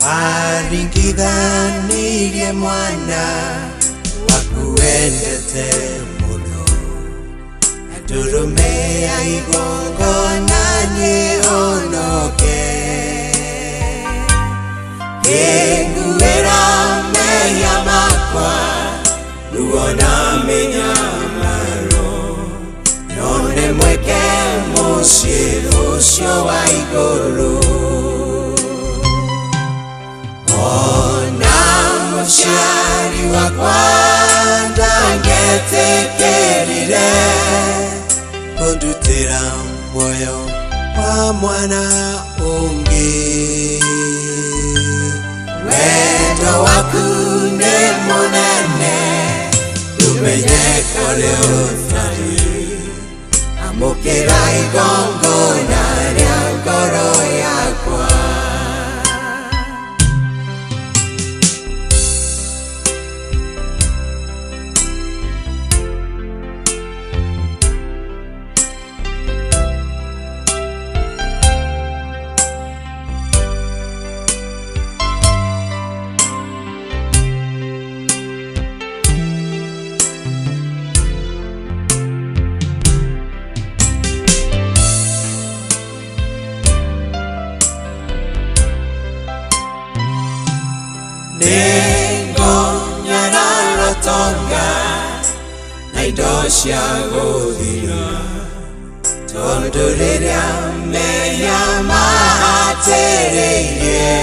Waringithanirie mwana waku wendete mũno, na ndũrũme ya igongona nĩhonoke. Kĩnguĩra mehia makwa, ruo na mĩnyamaro, nyone mweke mũciĩ ũcio wa igũrũ. Ona mũciari wakwa ndangetĩkĩrire kũndutĩra muoyo wa mwana ũngĩ. Wendo waku nĩ mũnene, ndũmenyeka ũrĩa ũtariĩ. Amũkĩra igongona rĩa ngoro yakwa. Nĩngũnyarara tonga na indo cia gũthira, tondũ rĩrĩa mehia mahatĩrĩirie,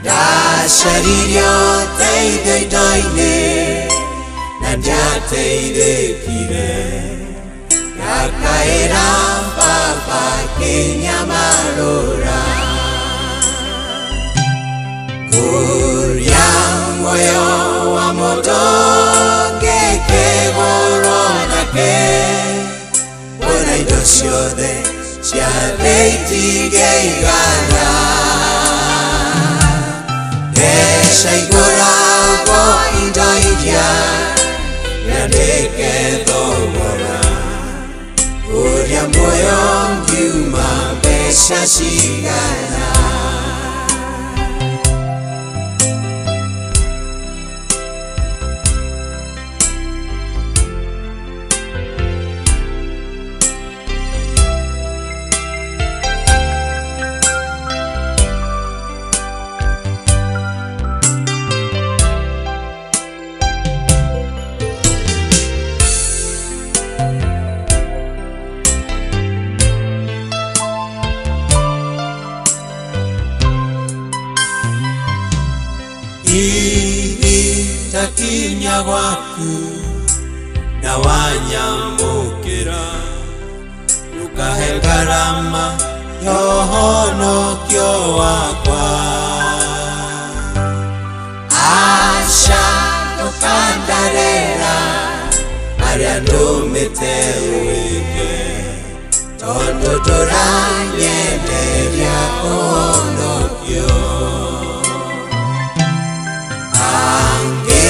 ndacaririe ũteithio indo-inĩ na ndiateithĩkire, ngakaĩra Baba akĩnyamarũra. Kũrĩa muoyo wa mũndũ ngĩkĩgũrwo nake, kuona indo ciothe cia thĩ itingĩigana. Mbeca igũragwo indo iria nyandĩke thogora, ũrĩa muoyo ngiuma mbeca cigana. Ihinda kinya gwaku na wanyamũkĩra, ndũkahe ngarama ya ũhonokio wakwa. Aca ndũkandarĩra marĩa ndũmĩte wĩke, tondũ ndũranyenderia ũhonokio. Angĩ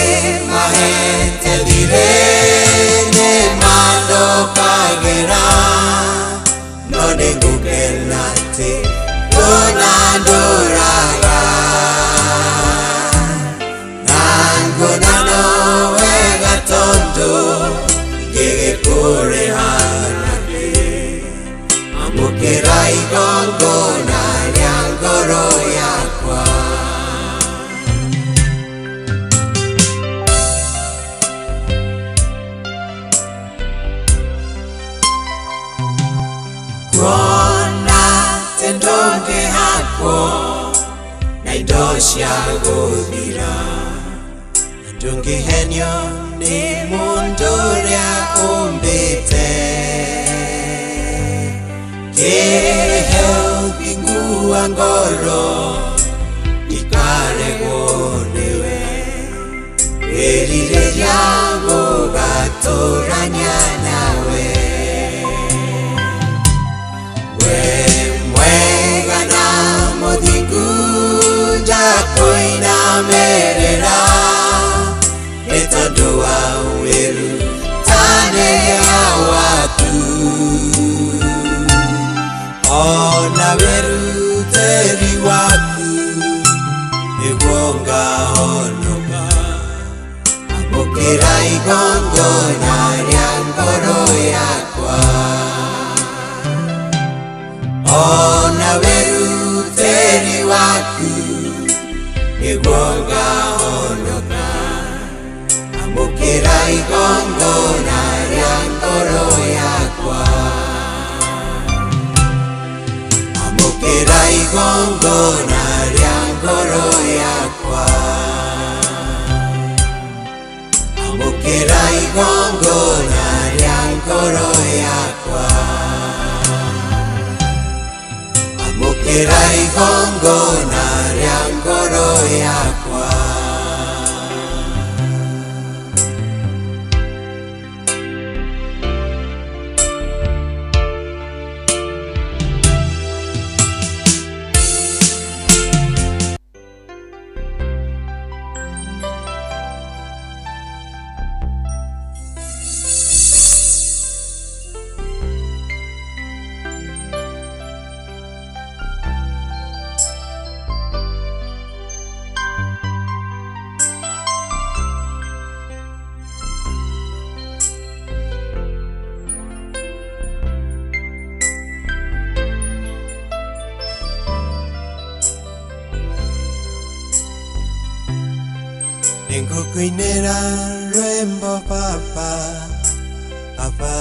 mahete thirĩ nĩmathũkagĩra, no nĩngũkena atĩ ndũnandũraga. Na nguona no wega tondũ ingĩgĩkũrĩha nakĩ, amũkĩra igongona rĩa ngoro yakwa. Kuona atĩ ndũngĩhakwo na indo cia gũthira, na ndũngĩhenio nĩ mũndũ ũrĩa ũmbĩte. Kĩhe ũthingu wa ngoro ndikaregwo nĩwe, wĩrirĩria gũgatũrania nawe. We mwega na mũthingu ndakũinamĩrĩra, nĩ tondũ wa wĩrutanĩria waku. Ona wĩru ũtheri waku nĩguo ngahonoka. Amũkĩra igongona rĩa ngoro yakwa, ona weruteri waku nĩguo ngahonoka. Amũkĩra igongona rĩa ngoro yakwa, amũkĩra igongona rĩa ngoro yakwa, amũkĩra igongona rĩa ngoro yakwa, amũkĩra igongona rĩa ngoro yakwa. Nĩngũkũinĩra rwĩmbo baba, baba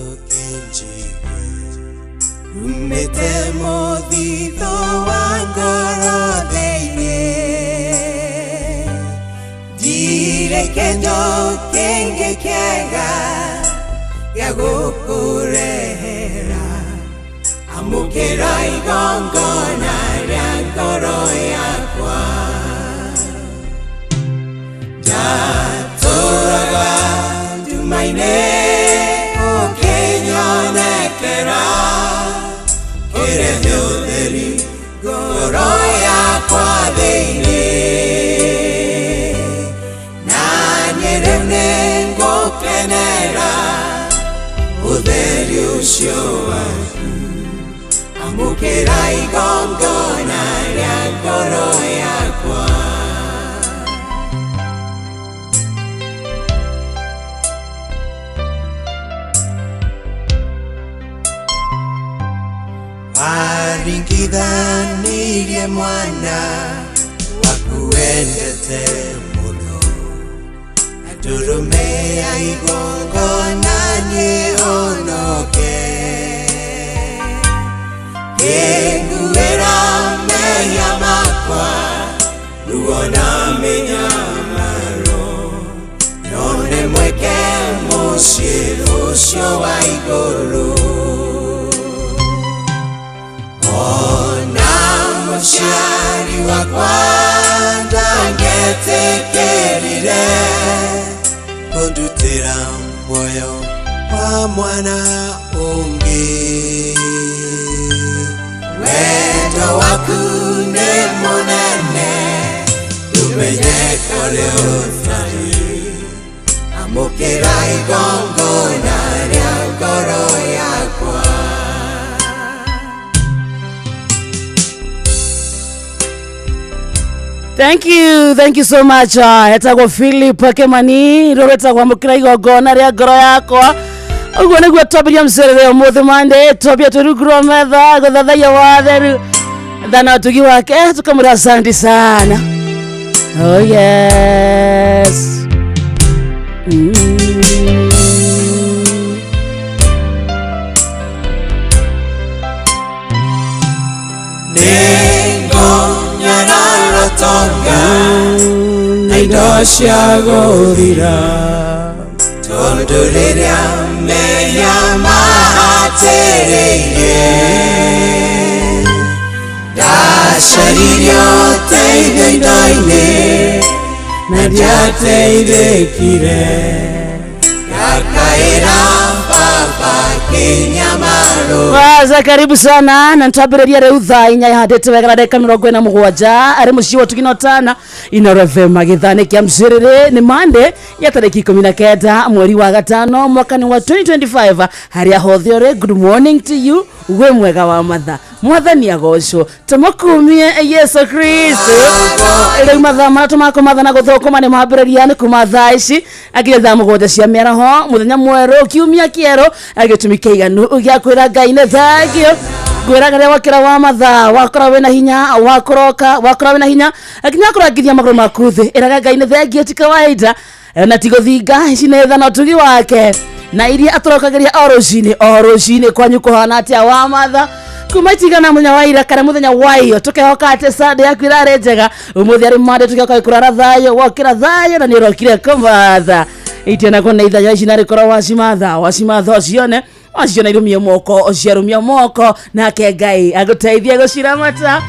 ũkĩnjigue, umĩte mũthithũ wa ngoro thĩinĩ. Ndirĩ kĩndũ kĩngĩ kĩega gĩa gũkũrehera, amũkĩra igongona rĩa ngoro yakwa. Ndatũraga nduma-inĩ ũkĩnyonekera, kĩrehe ũtheri ngoro yakwa thĩinĩ. Na niĩ rĩu nĩngũkenera ũtheri ũcio waku, amũkĩra igongona rĩa ngoro yakwa. Waringithanirie mwana waku wendete mũno, na ndũrũme ya igongona nĩhonoke. Ngĩnguĩra mehia makwa, ruo na mĩnyamaro, none mweke mũciĩ ũcio wa igũrũ. Ona mũciari wakwa ndangetĩkĩrire kũndutĩra muoyo wa mwana ũngĩ. Wendo waku nĩ mũnene, ndũmenye kũrĩa ũtariĩ, amũkĩra igongona rĩa ngoro yakwa. Thank you, thank you so much. Etagwo Philip Kemani, rũrĩtagwo amũkĩra igongona rĩa ngoro yakwa. Ũguo nĩguo twambĩria mũcerere ũmũthĩ Monday, twambia twĩ rungu rwa metha gũthathaiya watheru thana ũtugi wake, tukamwĩra asante sana. Oh yes. Nĩngũnyarara tonga na indo cia gũthira, tondũ rĩrĩa mehia mahatĩrĩirie, ndacaririe ũteithio indo-inĩ na ndiateithĩkire, ngakaĩra baba kĩnyamaro. Waza karibu sana na ntwambĩrĩria rĩu thaa inya ihandĩte wega na ndagĩka 47 arĩ mũciĩ wa tugino tana Inoro FM gĩthani kĩa mcĩrĩrĩ nĩ Monday ya tarĩki 19 mweri wa gatano mwaka ni wa 2025 harĩa hothe ũrĩ. Good morning to you, wĩ mwega wa matha, mwathani agocwo, tũmũkumie Yesu Kristo. Rĩu mathaa matatũ ma kũmatha na gũthũkũma nĩ mambĩrĩria, nĩ kuma thaa ici akinya thaa 7 cia mĩaraho, mũthenya mwerũ, kiumia kĩerũ, gĩtũmi kĩiganu gĩa kwĩra Ngai nĩ thengio. Ngwĩraga rĩrĩa wakĩra wa mathaa, wakora wĩna hinya wa kũroka, wakora wĩna hinya nginya kũrangithia magũrũ maku thĩ, ĩraga Ngai nĩ thengio. Ti kawaida na ti gũthinga, ici nĩ tha na ũtugi wake na iria atũrokagĩria o rũcinĩ o rũcinĩ. Kwanyu kũhana atĩa wa matha kuma itigana mũthenya wa ira kana mũthenya wa iyo? Tũkehoka atĩ Sunday yaku ĩrarĩ njega, ũmũthĩ arĩ Monday, tũkehoka kũrara thayũ, wokĩra thayũ na nĩ ũrokire kũmatha itianagwo na ithanya ici narĩ korwo wacimatha wacimatha ũcione, waciona irũmie moko, ũciarũmia moko, nake Ngai agũteithie gũciramata.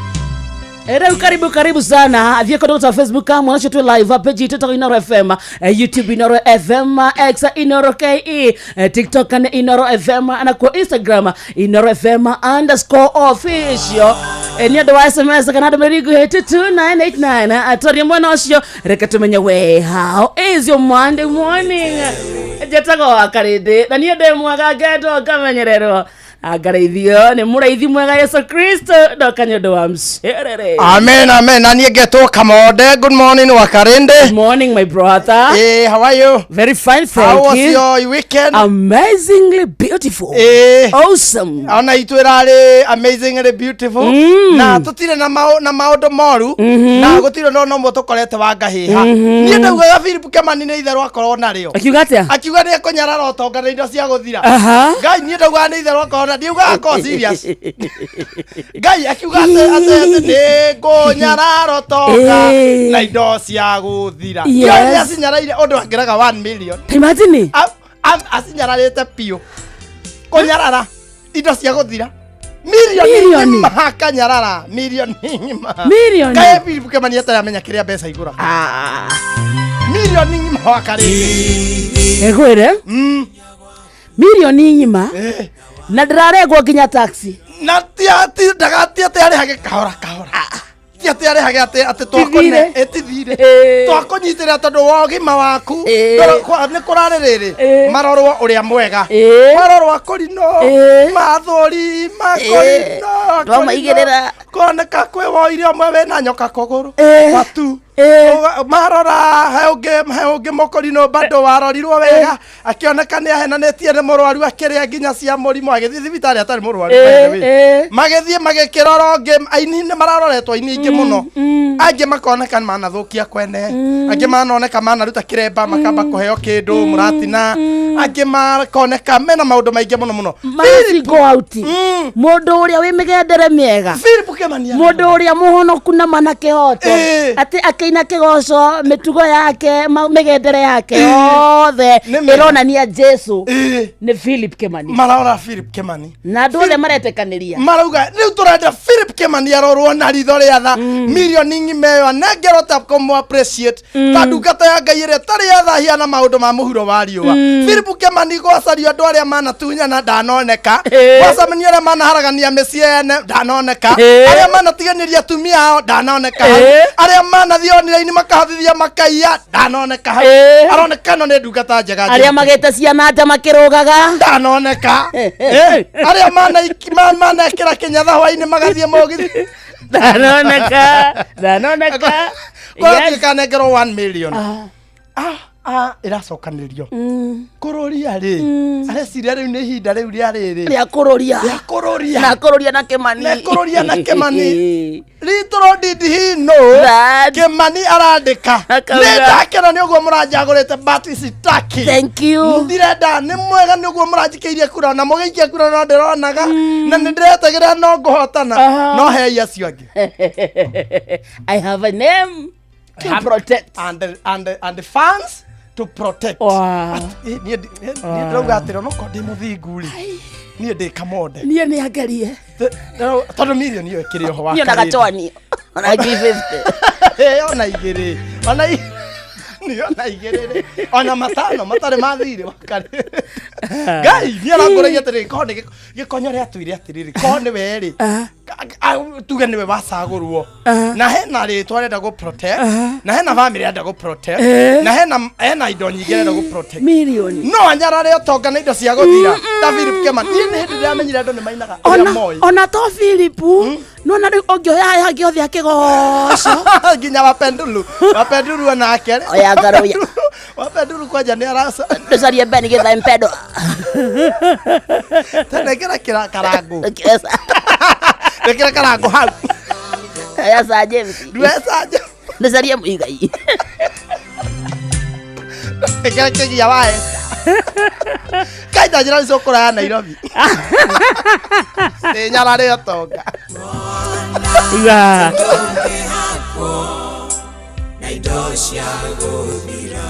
Rĩu karibu karibu sana, thiĩ kũndũ ta Facebook amwe nacio twĩ live, page itũ ĩtagwo Inoro FM, YouTube Inoro FM, X Inoro KE, TikTok nĩ Inoro FM, na kuo Instagram InoroFM_official. Nĩ ũndũ wa SMS kana ndũmĩrĩri nguhĩ 22989, atwarie mwena ũcio, reke tũmenye we, how is your Monday morning? Njĩtagwo wa Karĩndĩ na niĩ ndĩ mwega, ngendwo ngamenyererwo, ngarĩithio nĩ mũrĩithi mwega Yesu Kristo. Ndoka nĩ ũndũ wa mcerere. Amen, amen. Na niĩ ngetwo Kamonde. Good morning, Wakarende. Good morning, my brother. Eh, how are you? Very fine, thank How was you. your weekend? Amazingly beautiful. Awesome. Ona itũ ĩrarĩ amazingly beautiful na tũtirĩ na maũndũ moru na gũtirĩ no ũmwe tũkorete wa ngahĩha. Niĩ ndaugaga Philip Kemani nĩ itherũ akorwo narĩo. Akiuga atĩa? Akiuga nĩ ekũnyarara ũtonga na indo cia gũthira. Ngai, niĩ ndaugaga nĩ itherũ akorwo na ndiugaga akorwo serious. Ngai akiuga atĩ nĩ ngũnyarara ũtonga na indo cia gũthira. Nĩ acinyaraire ũndũ angĩraga 1 million. Ta imagine. Acinyararĩte biũ, kũnyarara indo cia gũthira mirioni. Mirioni. Ng'ima akanyarara mirioni ng'ima. Mirioni. Kaĩ Philip Kemani ataramenya kĩrĩa mbeca igũra? Ah. Mirioni ng'ima wakarĩte. Ĩgwĩre mirioni ng'ima na ndĩrarengwo nginya taxi. Na ti ndagatie atĩ arĩhage kahora kahora, ti atĩ arĩhage atĩ twakũne. Tithire. Ĩtithire twakũnyitĩrĩra tondũ wa ũgima waku. Nĩ kũrarĩ rĩrĩ marorwo ũrĩa mwega, marorwo akũrinũ, mathũri makũrinũ. Twamaigĩrĩra. Koneka kwĩ woire ũmwe wĩna nyoka kũgũrũ watu. Marora he ũngĩ mũkũrinũ bado warorirwo wega, akĩoneka nĩ ahenanĩtie, nĩ mũrwaru, akĩrĩa nginya cia mũrimũ, agĩthiĩ thibitarĩ atarĩ mũrwaru, by the way. Magĩthiĩ magĩkĩrora ũngĩ, aini nĩ mararoretwo, aini aingĩ mũno, angĩ makoneka manathũkia kwene, angĩ manoneka manaruta kĩremba makamba kũheo kĩndũ mũratina, angĩ makoneka mena maũndũ maingĩ mũno mũno. Maraci go out. Mũndũ ũrĩa wĩ mĩgendere mĩega, Philip Kemani mũndũ ũrĩa mũhonoku na mana kĩhoto, atĩ akĩina kĩgoco, mĩtugo yake, mĩgendere yake yothe Nĩ mĩega. ĩronania Jesu, nĩ Philip Kemani. Marora Philip Kemani. Na andũ othe maretĩkanĩria. Marauga rĩu tũrenda Philip Kemani arorwo na ritho rĩa tha, mirioni ng'ima ĩyo anengerwo ta kũmũ appreciate ta ndungata ya Ngai ĩrĩa ĩtarĩ yathahia na maũndũ ma mũhuro wa riũa. Philip Kemani gwacario andũ arĩa manatunyana ndanoneka, gwacemania arĩa manaharagania mĩciĩ ene ndanoneka, arĩa manatiganĩria atumia ao ndanoneka hau, arĩa manathiĩ online makahothithia makaiya ndanoneka hau. Aroneka ĩno nĩ ndungata njega arĩa njega. Magĩte ciana nja makĩrũgaga Ndanoneka. Arĩa manekĩra kĩnyatha hwainĩ magathiĩ mũgithi ndanoneka, ndanoneka. Kũrathiĩ kanengerwo 1 million. Ah, ah, ĩracokanĩrio kũrũria rĩ, areciria rĩu nĩ ihinda rĩu rĩa rĩrĩ rĩa kũrũria. Rĩa kũrũria. Na kũrũria na Kĩmani. Na kũrũria na Kĩmani. Little did he know, Kĩmani arandĩka, Akauga. Nĩ ndakena nĩ ũguo mũranjagũrĩte, but sitaki. Thank you. Ndirenda, nĩ mwega nĩ ũguo mũranjikĩirie kura na mũgĩikia kura, no ndĩronaga na nĩ ndĩretagĩrĩra no ngũhotana, no hei acio angĩ. I have a name to protect. And the fans to protect. Niĩ ndĩrauga atĩrĩ, onokorwo ndĩ mũthingu rĩ, niĩ ndĩ Kamonde. Niĩ nĩ angerie. Tondũ mirioni ĩyo ĩkĩrĩ oho wa Niĩ ona karĩndĩ. gacwani ona G50. Ona igĩrĩ ona Nĩ ona igĩrĩ rĩ, ona matano matarĩ mathirĩ wakarĩ. Ngai niĩ arangũragia atĩrĩrĩ, korwo nĩ gĩkonyo rĩatwĩre atĩrĩrĩ, korwo nĩwe rĩ, tuge nĩwe wacagũrwo na hena rĩtwa arenda gũ protect, na hena family arenda gũ protect, na hena indo nyingĩ arenda gũ protect, Milioni. No anyarare ũtonga na indo cia gũthira ta Philip Kemani. Niĩ nĩ hĩndĩ ndĩramenyire andũ nĩ mainaga ũrĩa Ona moĩ. Ona to Philip, nona rĩu ũngĩoya haya hangĩ othe akĩgoco. Nginya wapendulu, wapendulu onake rĩ. Oya ngaroya. Wapendulu kwanja nĩ araca. Ndũcarie mbeni gĩtha mpendo. Tenekera kĩra karangu, rekera karangu hau. Oya Sir James. Ndwecaja. Ndũcarie mũigai. Rekera kĩgia wa Esther kaita njĩra nĩ cũkũraya Nairobi nĩ nyarare ũtonga. Na indo cia gũthira,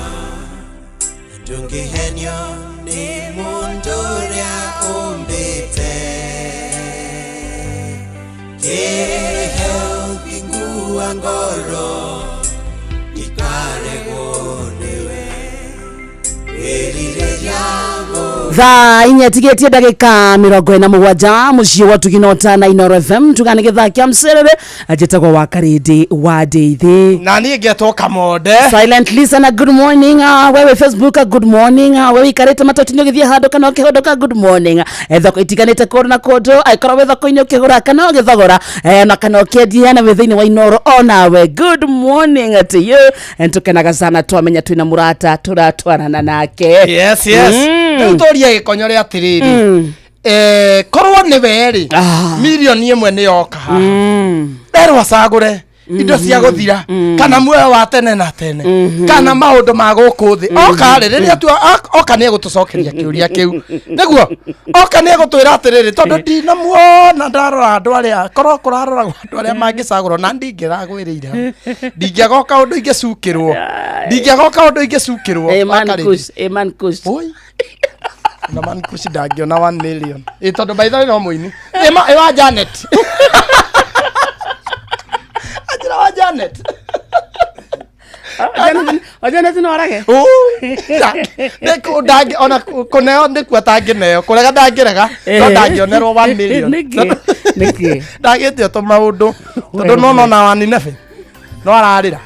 ndũngĩhenio nĩ mũndũ ũrĩa ũmbĩte. Kĩhe ũthingu wa ngoro, ndikaregwo nĩwe wĩrirĩria. Thaa inya tigĩtie ndagĩka 47, mũciĩ wa Tuginota na Inoro FM, tugane gĩthaa kĩa mcerere. Njĩtagwo wa Karĩndĩ wa Ndeithi. Na niĩ ngetwo Kamonde. Silent listener, good morning. Wewe Facebook, good morning. Wewe ikarĩte matatu-inĩ ũgĩthiĩ handũ kana ũkĩhũndũka, good morning. Thoko itiganĩte kũndũ na kũndũ, angĩkorwo wĩ thoko-inĩ ũkĩgũra kana ũgĩthogora, na kana ũkĩendia na wĩ thĩinĩ wa Inoro onawe, good morning to you. Tũkenaga sana twamenya twĩna mũrata tũratwarana nake. Yes. Rĩu tũrie gĩkonyo rĩa atĩrĩrĩ, korwo nĩ we rĩ, 1 million nĩ yoka haha, erwo acagũre indo cia gũthira kana muoyo wa tene na tene kana maũndũ ma gũkũ thĩ, oka rĩ, rĩrĩa tu oka nĩ egũtũcokeria kĩũria kĩu, nĩguo oka nĩ egũtwĩra atĩrĩrĩ, tondũ ndinamuona ndarora andũ arĩa korwo kũraroragwo andũ arĩa mangĩcagũrwo na ndingĩragwĩrĩire hau, ndingĩagoka ũndũ ingĩcukĩrwo, ndingĩagoka ũndũ ingĩcukĩrwo. Eman Wakarĩndĩ. Kush, Eman Kush. Oi. Na man kushi ndangĩona 1 million. Ĩ tondũ by the way no mũini. Ĩ ma ĩ wa Janet. Anjĩra wa Janet. Ojanet no arage. Oi. Nĩ kũ ndangĩ ona kũneo nĩ kuo atangĩneo. Kũrega ndangĩrega no ndangĩonerwo 1 million. Nĩkĩ? Nĩkĩ? Ndagĩtio tũmaũndũ. Tondũ no nona wa Nineve. No ararĩra.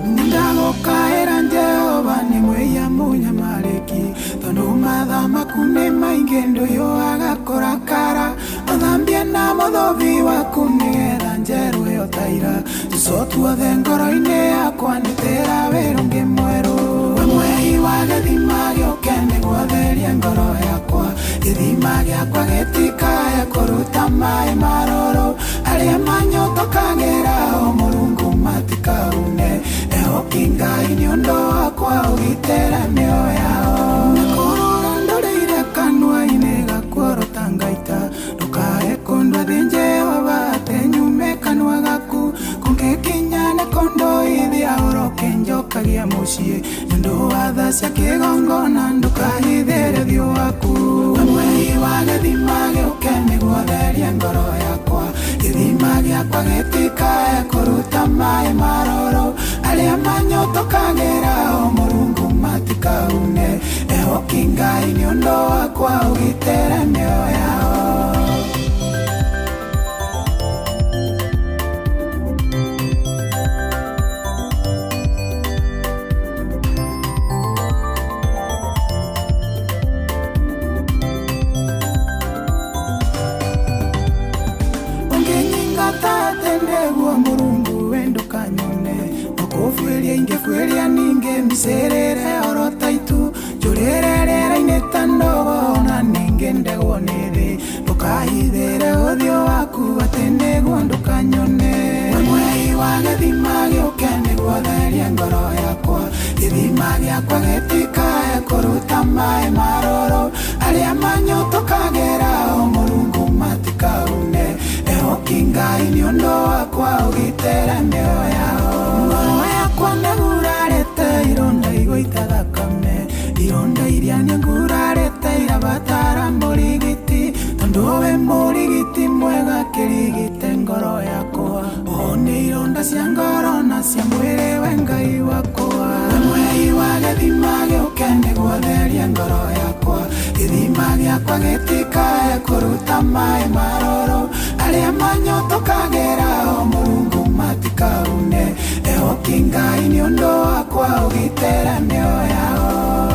Ndagũkaĩra Jehova nĩ mwĩia mũnyamarĩki, tondũ matha maku nĩ maingĩ, ndũyũaga kũrakara. Ũthambie na mũthubi waku nĩgetha njerũ ĩyo taira tuco tuothe ngoro-inĩ yakwa nĩtĩra wĩra ũngĩ mwerũ. We mwehi wa gĩthima gĩũke nĩguo therie ngoro yakwa, gĩthima gĩakwa gĩtikaya kũruta maĩ marũrũ. Arĩa manyotokagĩra o Mũrungu matikaune, ehoki Ngai nĩ ũndũ wakwa ũgitĩre mĩoyo yao. Nĩkũrora ndũrĩire kanua-inĩ gakuorota ngaita, ndũkae kũndua thĩ Jehova atĩ nyume kanua gaku. Kũngĩkinya nĩ kũndũithia ũroke njokagia mũciĩ, nĩ ũndũ wa tha cia kĩgongona ndũkahithĩre ũthiũ waku. We mwehi wa gĩthima gĩũke nĩguo therie ngoro yakwa, gĩthima gĩakwa gĩtikae kũruta maĩ marũrũ. Arĩa manyotokagĩra o Mũrungu matikaune, ehoki Ngai nĩ ũndũ wakwa ũgitĩre mĩoyo yao. Ũngĩnyingata atĩ nĩguo Mũrungu we ndũkanyone, ũkũbuĩria ingĩbuĩria ningĩ micĩrĩre oro ta itu, njũrĩre rĩera-inĩ ta ndogo ona ningĩ ndegwo nĩ thĩ. Ndũkahithĩre ũthiũ waku atĩ nĩguo ndũkanyone. We mwehi wa gĩthima gĩũke nĩguo therie ngoro yakwa, gĩthima gĩakwa gĩtikae kũruta maĩ marũrũ. Arĩa manyotokagĩra o Mũrungu matikaune, ehoki Ngai nĩ ũndũ wakwa ũgitĩre mĩoyo yao. Ngoro yakwa nĩgurarĩte ironda igũita thakame, ironda iria nĩngurarĩte irabatara mũrigiti, tondũ we mũrigiti mwega. Ngoro na cia mwĩrĩ we Ngai wakwa. We mwei wa gĩthima gĩũke nĩguo therie ngoro yakwa, gĩthima gĩakwa gĩtikae kũruta maĩ maroro. Arĩa manyotokagĩra o Mũrungu matikaune, ehoki Ngai nĩ ũndũ wakwa ũgitĩra mĩoyo yao.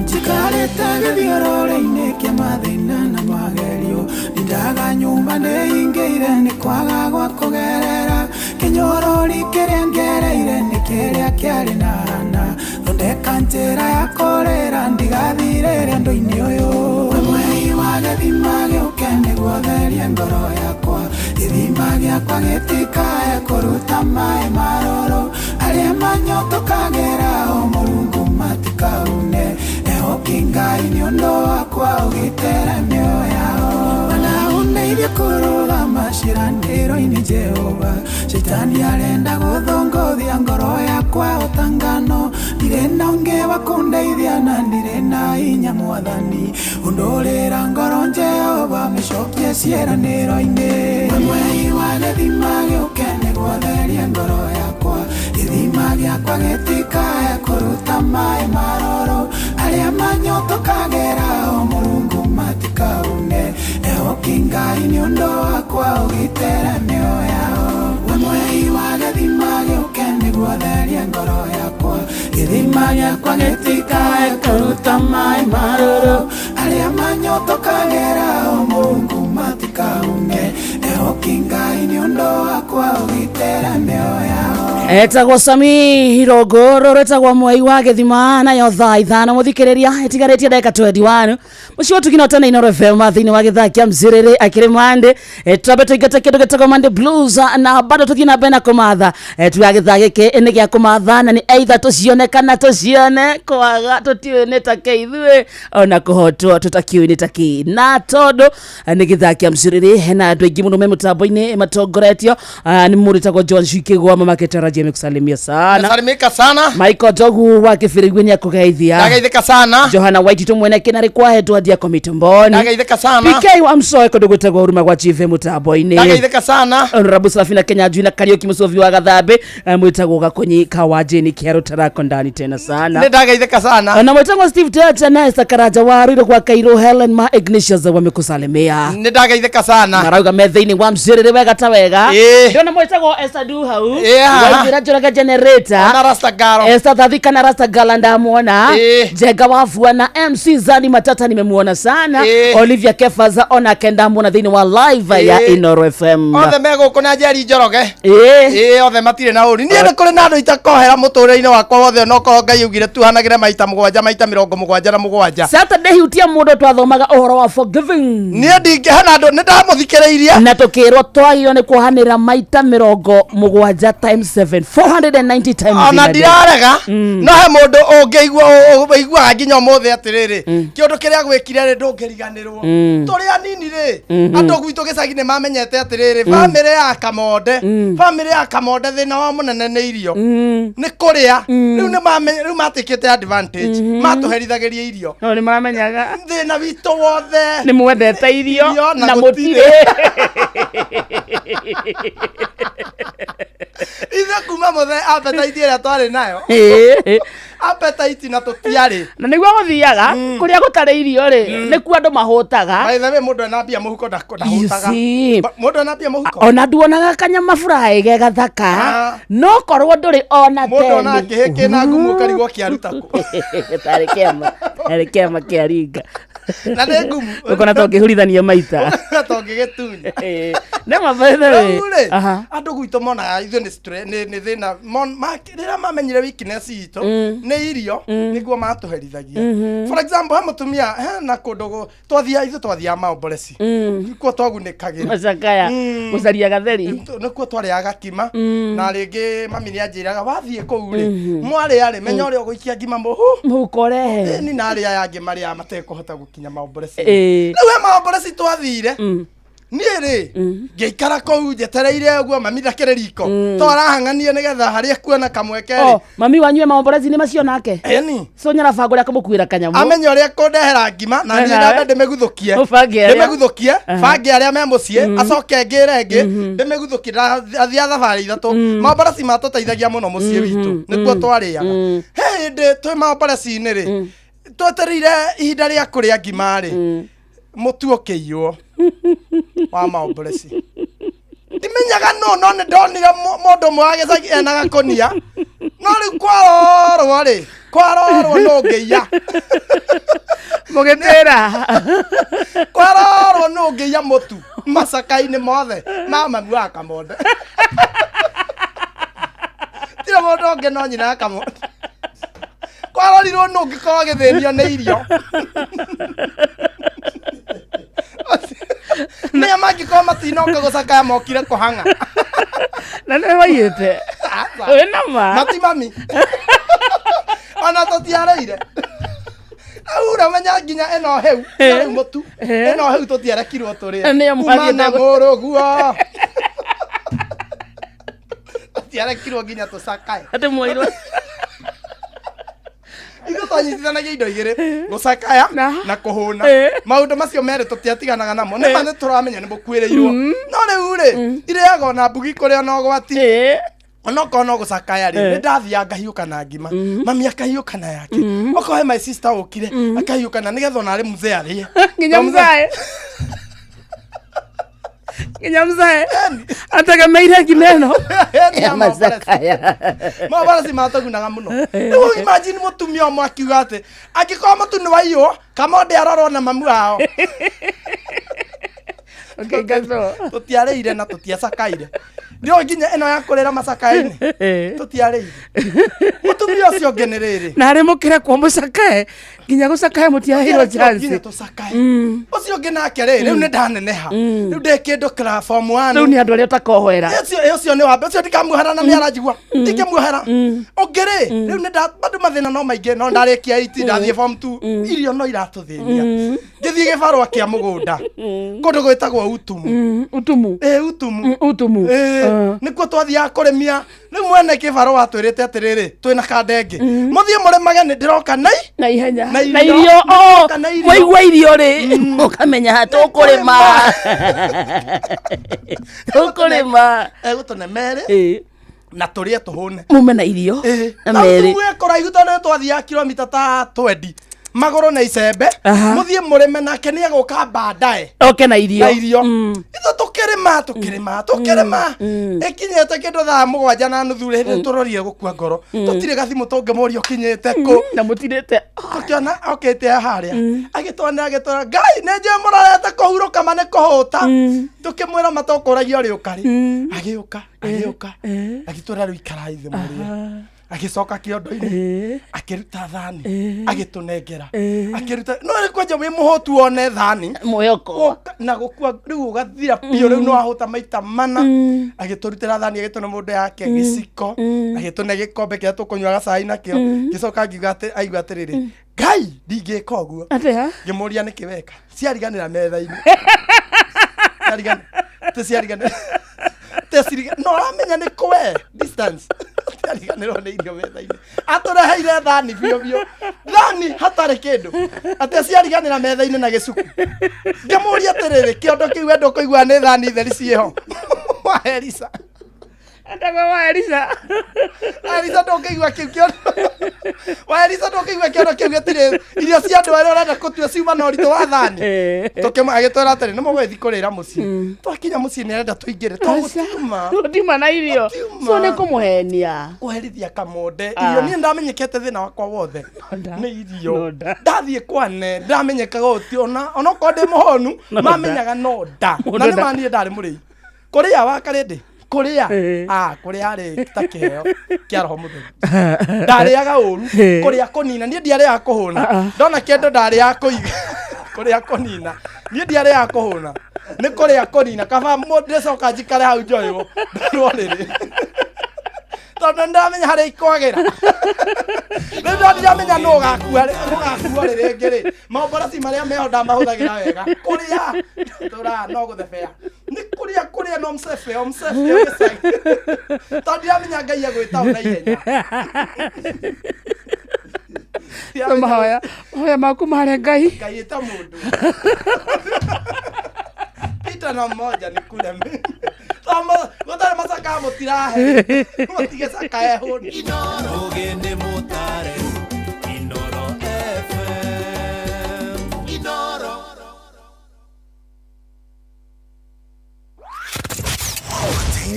Njikarĩte gĩthiũrũrĩ-inĩ kĩa mathĩna na magerio, ndindaga nyũmba ndĩhingĩire nĩ kwaga gwa kũgerera. Kĩnyorori kĩrĩa ngereire nĩ kĩrĩa kĩarĩ na hana, thondeka njĩra ya kũrĩra ndigathirĩre ũndũ-inĩ ũyũ. We mwei wa gĩthima gĩũke nĩguo therie ngoro yakwa, gĩthima gĩakwa gĩtikae kũruta maĩ maroro. Arĩa manyotokagĩra o Mũrungu matikaune, ehoki Ngai nĩ ũndũ wakwa ũgitĩra mĩoyo yao. Mana ũndeithie kũrũgama ciĩranĩro-inĩ Jehova, Shaitani arenda gũthũngũthia ngoro yakwa o ta ngano. Ndirĩ na ũngĩ wa kũndeithia na ndirĩ na hinya Mwathani, ũndũrĩra ngoro Jehova mĩcokie ciĩranĩro-inĩ. We mwei wa gĩthima gĩũke nĩguo therie ngoro yakwa, gĩthima gĩakwa gĩtikae kũruta maĩ maroro. Arĩa manyotokagĩra o Mũrungu matikaune, ehoki Ngai nĩ ũndũ wakwa ũgitĩra mĩoyo yao. We mwei wa gĩthima gĩũke nĩguo therie ngoro yakwa, gĩthima gĩakwa gĩtikae kũruta maĩ marũrũ. Arĩa manyotokagĩra o Mũrungu matikaune, ehoki Ngai nĩ ũndũ wakwa ũgitĩra mĩoyo yao. Etagwo Sami Irongoro, rwetagwo mwei wa gĩthima. Nayo thaa 5 mũthikĩrĩria ĩtigarĩtie ndagĩka 21 mũciĩ wa tugina tene Inoro FM thĩinĩ wa gĩthaa kĩa mzĩrĩrĩ akĩrĩ mande. Twambe tũingate kĩndũ gĩtagwo Monday Blues na bado tũthiĩ na mbere na kũmatha. Tuga gĩthaa gĩkĩ nĩ gĩa kũmatha na nĩ either tũcione kana tũcione kwaga tũtiũĩ nĩ ta kĩ ithuĩ ona kũhotwo tũtakiũĩ nĩ ta kĩ, na tondũ nĩ gĩthaa kĩa mzĩrĩrĩ hena andũ aingĩ mũno me mũtambo-inĩ matongoretio nĩ mũndũ wĩtagwo John Shikigwa, mama Ketarajia amekusalimia sana. Salimika sana. Michael Jogu wa Kĩbĩrĩgwe nĩ akũgeithia. Ndageithĩka sana. Johana Waititũ mwene kĩnarĩ kwa Edward ya mĩtamboni. Ndageithĩka sana. PK wa Msoe kũndũ gwĩtagwo Huruma gwa Chief mũtambo-inĩ. Ndageithĩka sana. Honorable Safina Kenya Njui na Kariuki Mũcovi wa Gathambe, mwĩtagwo Gakonyi Kawajeni Kĩaro tarako ndani tena sana. Nĩ ndageithĩka sana. Na mwĩtagwo Steve Techa na Esther Karanja wa Ruiru kwa Kairo, Helen ma Ignatius wamekusalimia. Nĩ ndageithĩka sana. Marauga me thĩinĩ wa mzĩrĩrĩ wega ta wega. Ĩĩ. Ndĩrona mwĩtagwo Esther Du hau. Ĩĩ, haha. Waithĩra Njoroge generator. Ona Rasta Garo. Esther Thathika na Rasta Gala ndamuona. Ĩĩ. Jenga Wafua na MC Zani Matata nimemuona sana. Ĩĩ. Olivia Kefaza onake ndamuona thĩinĩ wa live ya Ĩĩ. Inoro FM. Othe me gũkũ na Njeri Njoroge. Ĩĩ. Ĩĩ, othe matirĩ na ũru. Niĩ nĩ kũrĩ na andũ itakohera mũtũrĩre-inĩ wakwa wothe onokorwo Ngai augire tuhanagĩre maita 7 maita 77. Saturday hutia mũndũ twathomaga ũhoro wa forgiving. Niĩ ndingĩ hena andũ nĩ ndamũthikĩrĩirie. Na tukirwo twagĩrĩirwo nĩ kuohanĩra maita 70 times 7 490 times in Ona a day. ndirarega no he mũndũ ũngĩigua ũiguaga nginya ũmũthĩ atĩrĩrĩ kĩũndũ kĩrĩa gwĩkire rĩ ndũngĩriganĩrwo. Tũrĩ anini rĩ andũ gwitũ gĩcagi nĩ mamenyete atĩrĩrĩ bamĩrĩ ya Kamonde, bamĩrĩ ya Kamonde thĩna wao mũnene nĩ irio, nĩ kũrĩa. Rĩu nĩ mamenye, rĩu matĩkĩte advantage, matũherithagĩria irio. No nĩ maramenyaga thĩna witũ wothe nĩ mwendete irio Irio na na gũtirĩ. mũtirĩ. Ithuĩ kuma mũthe appetite ĩrĩa twarĩ nayo, Ĩĩ. appetite na tũtiarĩ. Na nĩguo gũthiaga kũrĩa gũtarĩ irio rĩ nĩkuo andũ mahũtaga. By the way, mũndũ ena mbia mũhuko ndahũtaga. See. Mũndũ ena mbia mũhuko Ona nduonaga kanyama fry ge gathaka Ah. no korwo ndũrĩ ona mũndũ ona teni. kĩhĩ kĩna ngumu ũkarigwo kĩaruta kũ. Tarĩ kĩama, tarĩ kĩama kĩa ringa. Na nĩ ngumu. Ũkona ta ũngĩhurithania maita. Tongĩgĩtunya. Nĩ ma by the way. Rĩu rĩ Aha. andũ gwitũ monaga ithuĩ nĩ nĩ thĩna rĩrĩa mamenyire weakness itũ nĩ irio nĩguo matũherithagia. For example, he mũtumia hena kũndũ twathiaga ithuĩ twathiaga maomboreci nĩkuo twagunĩkagĩra. Macakaya gũcaria gatheri. Nĩkuo twarĩaga gakima na rĩngĩ mami nĩ anjĩraga wathiĩ kũu rĩ mwarĩa rĩ menya ũrĩa ũgũikia ngima mũhu Mũhuko ũrehe. Ni na arĩa aya angĩ marĩaga matekũhota gũkinya maomboreci. Ĩĩ. Rĩu he maomboreci twathire. Niĩ rĩ, ngĩikara kũu njetereire ũguo mami ndakĩrĩ riko, to arahang'anie nĩgetha harĩa kuona kamweke rĩ. Oh, mami wanyu e maomborezi-inĩ macio nake? Ĩni. So nyarabanga ũrĩa kũmũkuĩra kanyamũ. Amenye ũrĩa kũndehera ngima na niĩ Nawe. ndambe ndĩmĩguthũkie. Ũbange arĩa. Ndĩmĩguthũkie, bange arĩa me mũciĩ, acoke ngĩre ĩngĩ ndĩmĩguthũkie. Athiaga thabarĩ ithatũ. Maomboreci matũteithagia mũno mũciĩ witũ, nĩkuo twarĩaga. He hĩndĩ twĩ maomboreci-inĩ rĩ, twetereire ihinda rĩa kũrĩa ngima rĩ, mũtu ũkĩiywo wa maomboreci. Ndimenyaga no no nĩ ndonire mũndũ ũmwe wa gĩcagi ena gakũnia, no rĩu kwarorwo rĩ, kwarorwo no ngĩiya. Mũgĩtĩra. Kwarorwo no ngĩiya mũtu macaka-inĩ mothe ma mami wa Kamonde. Tira mũndũ ũngĩ no nyina ya Kamonde. Kwarorirwo nũ ũngĩkorwo agĩthĩnio nĩ irio, nĩa mangĩkorwo matinoka gũcakaya, mokire kũhang'a. Na nĩ waiyĩte? Aca. Wĩna ma? Mati mami ona tũtiarĩire au ũramenya nginya ĩno hĩu na rĩu mũtu ĩno hĩu tũtiarekirwo tũrĩe. Nĩyo kuma mwathiĩte na mũrũguo tũtiarekirwo nginya tũcakae. Atĩ mwairwo. Ithuĩ twanyitithanagia indo igĩrĩ, gũcakaya na kũhũna. Maũndũ macio merĩ tũtiatiganaga namo. Nĩ ma nĩ tũramenya nĩ mũkuĩrĩirwo, no rĩu rĩ, irĩaga ona mbugi kũrĩa ona ũgwati. Onokorwo no gũcakaya rĩ, nĩ ndathiaga ngahiũka na ngima, mami akahiũka na yake, okorwo he my sister ũkire akahiũka na nĩgetha ona arĩ mzee arĩe. Nginya To mzee- mzae, nginya mzae ategemeire ngima ĩno Ĩni ya macakaya. Mabarasi matũgunaga mũno. Rĩu imagine mũtumia ũmwe akiuga atĩ angĩkorwo mũtu nĩ waiywo, Kamonde arorwo na mamu wao. Ũkĩingatwo. Tũtiarĩire na tũtiacakaire. Ndio nginya ĩno ya kũrĩra macakainĩ tũtiarĩire. Mũtumia ũcio ũngĩ nĩ rĩrĩ. Na harĩ mũkĩre kwa mũcakae, nginya gũcakae mũtiaheirwo Nginya chance. tũcakae. Ũcio ũngĩ nake rĩ, rĩu nĩ ndaneneha, rĩu ndĩ kĩndũ kra form one. Rĩu nĩ andũ arĩa ũtakohoera. Ũcio ũcio nĩ wambe, ũcio ndikamuohera na nĩ aranjigua, ndingĩmuohera. Ũngĩ rĩ, rĩu nĩ nda bado mathĩna no maingĩ, no ndarĩkia iti, ndathiĩ form 2, irio no iratũthĩnia. Ngĩthiĩ gĩbarũa kĩa mũgũnda kũndũ gwĩtagwo Utumu. Utumu. Ĩ, Utumu. Utumu. Ĩ, nĩkuo twathiaga kũrĩmia. Rĩu mwene kĩbarũa atwĩrĩte atĩrĩrĩ, twĩna kandenge, mũthiĩ mũrĩmage, nĩ ndĩroka nai na ihenya. Na irio. Na irio oh, Na irio. Waigua irio rĩ, ũkamenya tũkũrĩma, tũkũrĩma. Egũtũne merĩ na tũrĩe tũhũne. Mume na irio na merĩ. Ĩ kũraihu tondũ twathiaga kilomita ta 20 magũrũ na icembe. Mũthiĩ mũrĩme, nake nĩ egũka baadaye oke na irio. Na irio. Ithuĩ tũkĩrĩma, tũkĩrĩma, tũkĩrĩma, ĩkinyĩte kĩndũ 7:30 rĩ, hĩndĩ tũrorire gũkua ngoro, tũtirĩ gathimũ tũngĩmũria ũkinyĩte kũ. Na mũtirĩte. Tũkĩona okĩte harĩa, agĩtwanĩra, agĩtwĩra, "Ngai nĩ njũĩ mũrorete kũhurũka, ma nĩ kũhũta." Tũkĩmwĩra matũkũragia ũrĩ ũkarĩ. Agĩũka, agĩũka, agĩtwĩra, "Rĩu ikarai thĩ mũrĩe." Agĩcoka kĩondo-inĩ, akĩruta thani, agĩtũnengera. Akĩruta, no rĩ, kwanja wĩ mũhũtu wone thani Mwĩhoko. Na gũkua rĩu ũgathira biũ, rĩu no ahũta maita mana. Agĩtũrutĩra thani, agĩtũne mũndũ yake gĩciko, agĩtũne gĩkombe kĩrĩa tũkũnyuaga cai nakĩo. Ngĩcoka ngiuga atĩ aigua atĩrĩrĩ, "Ngai, ndingĩka ũguo." Atĩa? Ngĩmũria, "Nĩkĩ weka?" "Ciariganĩra metha-inĩ." Ciariganĩra, ciariganĩra, no aramenya nĩ kwe distance ciariganĩrwo nĩ irio metha-inĩ. Atũreheire thani biũ biũ, thani hatarĩ kĩndũ, atĩ ciariganĩra metha-inĩ na gĩcuku. Ngĩmũria atĩrĩrĩ, "Kĩondo kĩu wendo kũigua nĩ thani theri ciĩho wa Elisa?" Etagwo wa Elisa. Elisa, ndũngĩigua kĩu kĩondo wa Elisa, ndũngĩigua kĩondo kĩu gĩtirĩ irio cia andũ arĩa ũrenda kũtua ciuma na ũritũ wa thani. Tũkĩmũ agĩtwĩra atĩrĩ, "Nĩ mũgũgĩthiĩ kũrĩra mũciĩ." Twakinya mũciĩ, nĩ arenda tũingĩre, to gũtiuma. Gũtiuma na irio. Gũtiuma. So nĩ kũmũhenia. Kũherithia Kamonde. Ah. Irio, niĩ ndamenyekete thĩna wakwa wothe Nonda. nĩ irio. Nonda. Ndathiĩ kwane ndamenyekaga ũti ona onokorwo ndĩ mũhonu, Nonda. mamenyaga no nda. Mũndũ Na nĩ nda. ma niĩ ndarĩ mũrĩi kũrĩa wakarĩndĩ kũrĩa. Ah, kũrĩa rĩ, ta kĩheo kĩa roho mũtheru, ndarĩaga ũru. Kũrĩa kũnina, niĩ ndiarĩaga kũhũna. Ndona kĩndũ ndarĩaga kũiga, kũrĩa kũnina, niĩ ndiarĩaga kũhũna, nĩ kũrĩa kũnina. Kaba ndĩcoka njikare hau njoywo ndorwo rĩrĩ. Tondũ nĩndamenya harĩa ikwagĩra. Rĩu ndo ndiramenya nũ ũgakua ũgakua rĩ rĩngĩ rĩ. Maũmbaraci marĩa meho ndamahũthagĩra wega. Kũrĩa tũraga no gũthebea. Nĩ kũrĩa kũrĩa no mcefe o mcefe o gĩcagi. Tondũ ndiramenya Ngai egwĩta ũ na ihenya. So mahoya mahoya maku marĩ Ngai. Ngai ĩta mũndũ. Pita na mmoja ni kule mimi. Tomo gũtarĩ macakaya mũtirahe. Mũtige cakae hũni. Ũgĩ mutare Inoro FM Inoro.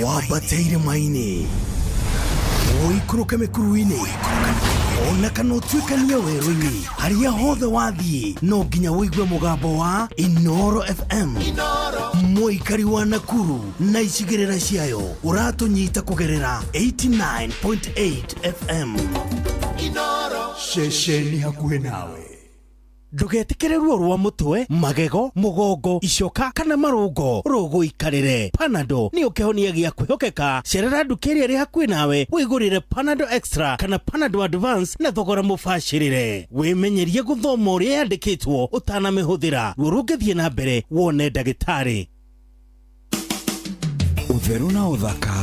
Wambateire maini ũikũrũke mĩkuru-inĩ ona kana ũtuĩkanie werũ-inĩ harĩa hothe wathiĩ no nginya ũigue mũgambo wa Inoro FM. Mũikari wa Nakuru na icigĩrĩra ciayo ũratũnyita kũgerera 89.8 FM. Ceceni hakuhĩ nawe. Ndũgetĩkĩre ruo rwa mũtwe, magego, mũgongo, icoka kana marũngo rũgũikarĩre. Panado nĩyo kĩhonia gĩa kwĩhokeka. Cerera nduka ĩrĩa ĩrĩ hakuhĩ nawe wĩgũrĩre Panado Extra kana Panado Advance na thogora mũbacĩrĩre. Wĩmenyerie gũthoma ũrĩa yandĩkĩtwo ũtanamĩhũthĩra. Ruo rũngĩthiĩ na mbere wone ndagĩtarĩ. Ũtheru na ũthaka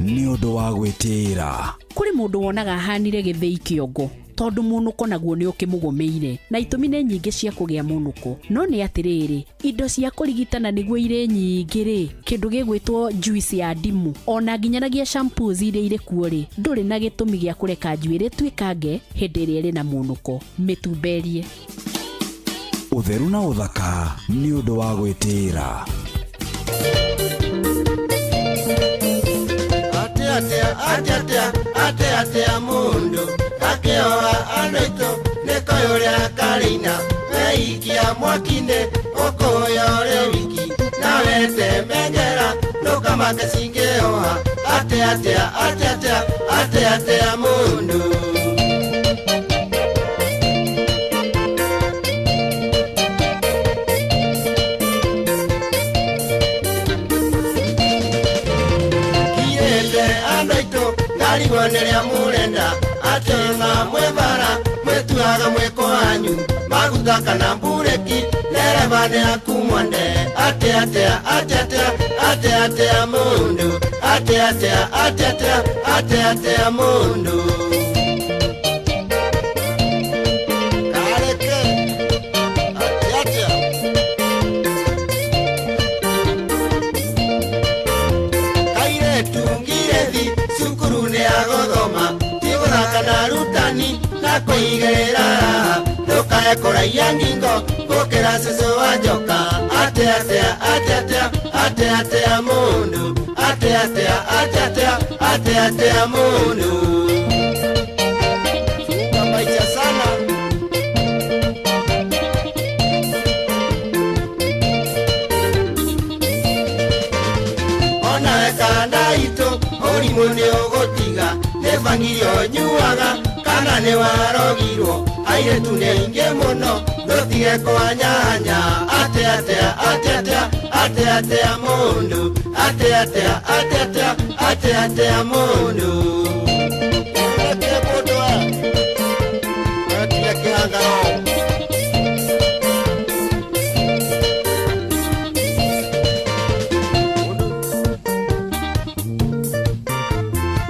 nĩ ũndũ wa gwĩtĩĩra. Kũrĩ mũndũ wonaga ahanire gĩthĩi kĩongo tondũ mũnũko naguo nĩ ũkĩmũgũmĩire, na itũmi nĩ nyingĩ cia kũgĩa mũnũko. No nĩ atĩrĩrĩ, indo cia kũrigitana nĩguo irĩ nyingĩ rĩ, kĩndũ gĩgwĩtwo juice ya ndimũ ona nginyanagia shampoos iria irĩ kuo rĩ, ndũrĩ na gĩtũmi gĩa kũreka njuĩrĩ ĩtuĩkange hĩndĩ ĩrĩa ĩrĩ na mũnũko. Mĩtumberie. Ũtheru na ũthaka nĩ ũndũ wa gwĩtĩĩra. Atia atia atia atia mundu akĩoha andũ aitũ nĩ koĩ ũrĩa karĩina weikia mwaki-inĩ ũkũya ũrĩ wiki nawe temengera ndũkamake cingĩoha atia atia atia atia atia atia mundu. Kiete andũ aitũ ngarigwo nĩ rĩa mũrenda atĩ ona mwĩ bara mwĩtuaga mwĩko wanyu maguta kana mbureki ndereba nĩ aku mwende atia atia atia atia atia atia mundu atia atia atia atia atia atia mundu. Kareke atia atia. Kairetu ngirethi cukuru nĩ agũthoma ti gũthaka na arutani na kũigĩrĩra raha ndũkae kũraiya ngingo gũkĩra cũcũ wa njoka atia atia atia atia atia atia mundu atia atia atia atia atia atia mundu. Funga maisha sana. Onawe kanda itũ ũrimũ nĩ ũgũtiga nĩ bangiri ũnyuaga kana nĩ warogirwo airĩtu nĩ aingĩ mũno ndũtige kũhanyahanya atia atia atia atia atia atia mundu atia atia atia atia atia atia mundu. Ũreke mũndũ we ũreke kĩhangaro.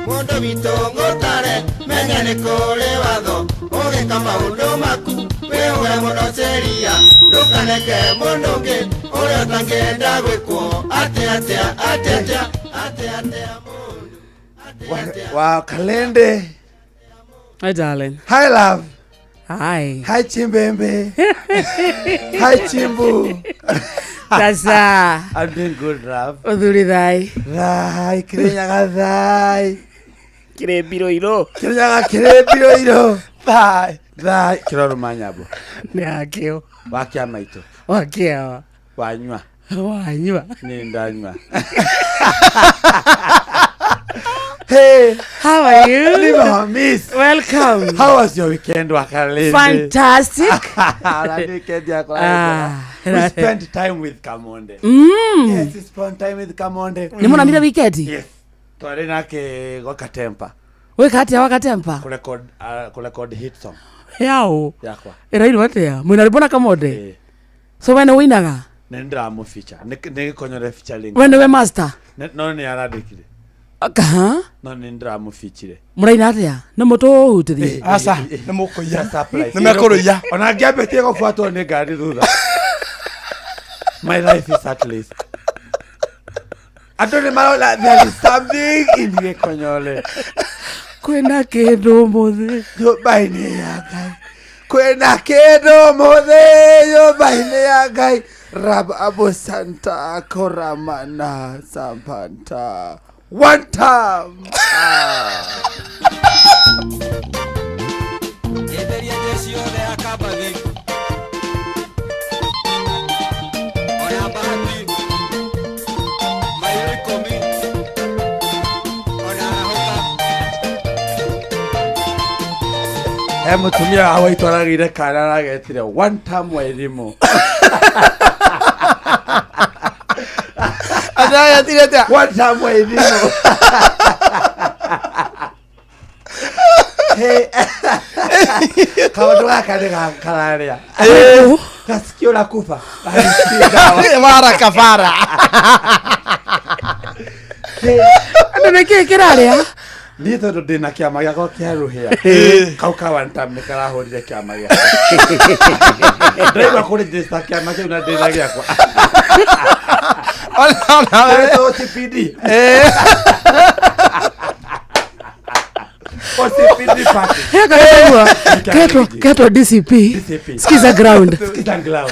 Mũndũ witũ ngũtare menya nĩ kũrĩ watho ũgĩka maũndũ maku wĩũge mũno sheria ndũkaneke mũndũ ũngĩ ũrĩa ũtangĩenda gwĩkwo atia atia atia atia atia atia mundu. Wow, Kalende. Hi darling. Hi love. Hi. Hi Chimbembe. Hi Chimbu. Sasa. I'm doing good, love. Ũthuri thai. Thai, Kirinyaga thai. Kĩrĩmbiro iro. Kirinyaga kĩrĩmbiro iro. Thai. Thai. Kĩrorũma nyambo. Nĩ hakĩo. Wa kĩama itũ. Wa kĩama. Wanyua. Wanyua. Nĩ ndanyua. Hey. How are you? Nimewamiss. Welcome. How was your weekend, Wakalende? Fantastic. That weekend yako. We spent time with Kamonde. Yes, we spent time with Kamonde. Nĩ mũramire weekend? Yes. Twarĩ nake gwa Katempa. Wĩka atĩa wakatempa? Kũrecord kũrecord hit song Yaũ. Yakwa. Ĩrairwo atĩa? Mwĩna rwĩmbo na Kamonde? Ĩĩ. So we nĩ wĩinaga? Nĩ ndĩramũficha. Nĩ gĩkonyore featuring. We nĩwe master? No nĩ arandĩkire. Kaha? No nĩ ndĩramũfichire. Mũraina atĩa? Nĩ mũtũhutĩrie? Aca, nĩ mũkũiya. Surprise. Nĩ mekũrũiya. Ona ngĩambĩtie gũbuatwo nĩ ngari thutha. My life is at least. Andũ nĩ marona there is something in Gĩkonyore. Kwĩna kĩndũ ũmũthĩ. Nyũmba-inĩ ya Ngai. Kwĩna kĩndũ ũmũthĩ nyũmba-inĩ ya Ngai. Rab Abu Santa Koramana Sampanta. One time. Ah. Getheria jeshi yothe ya Kambathi ona Bahati mairo 10 ona Arahũka. He mũtumia wa waitũ aragĩire kana aragetire one time wa irimũ. Aragetire atĩa? One time wa irimũ. Hey. Kaũndũ gaka nĩ kararĩa. Gasikio la kufa. Mara kabara. Andũ nĩ kĩĩ kĩrarĩa? Niĩ tondũ ndĩna kĩama gĩakwa kĩa rũhĩa kau ka one time nĩ karahũrire kĩama gĩakwa ndĩraigua kũregister kĩama kĩu na ndĩna gĩakwa. Kĩretwo OCPD. OCPD party. Ketwo DCP. DCP. Skiza ground. Skiza ground.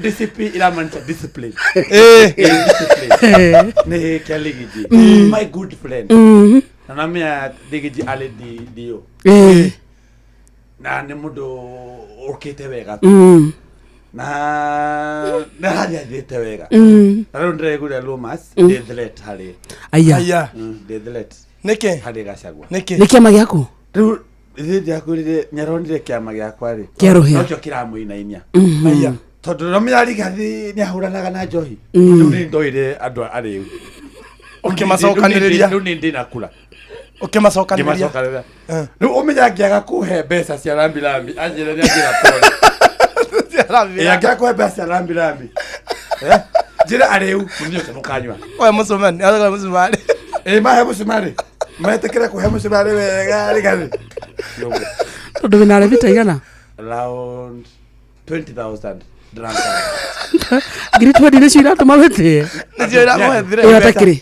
DCP iramaanisha discipline. Discipline. Nĩ kĩa Ligiji. My good friend. Na namenya Ligiji arĩ DO. Na nĩ mũndũ ũkĩte wega. Na nĩ arathiĩ athiĩte wega. Na rĩu ndĩraiguire rumors ndĩ threat harĩ. Aya. Ndĩ threat. Nĩkĩ? Harĩ Gachagua. Nĩkĩ? Nĩ kĩama gĩaku? Rĩu ithuĩ ndiakwĩrire nĩaronire kĩama gĩakwa rĩ. Kĩa rũhĩa. Nokĩo kĩramũinainia. Aya. Tondũ nomenya Rigathi nĩahũranaga na njohi. Rĩu nĩ ndoire andũ arĩu. Ũkĩmacokanĩrĩria. Rĩu nĩ ndĩna kura. Ũkĩmacokanĩrĩria. Ngĩmacokanĩrĩria. Rĩu ũmenya angĩaga kũhe mbeca cia rambirambi anjĩre nĩ anjĩra pole. Ĩ angĩaga kũhe mbeca cia rambirambi. Njĩre arĩu mũthenya ũcio mũkanyua. Oya mũcumani, oya mũcumarĩ. Ĩ mahe mũcumarĩ. Metĩkĩre kũhe mũcumarĩ wega Rigathi. Tondũ wĩna arebi ta igana? Around 20,000 drunkard. Ngiri twendi nĩcio iratũma wĩtĩe. Nĩcio iramũhethire. Ĩyo atakĩrĩ.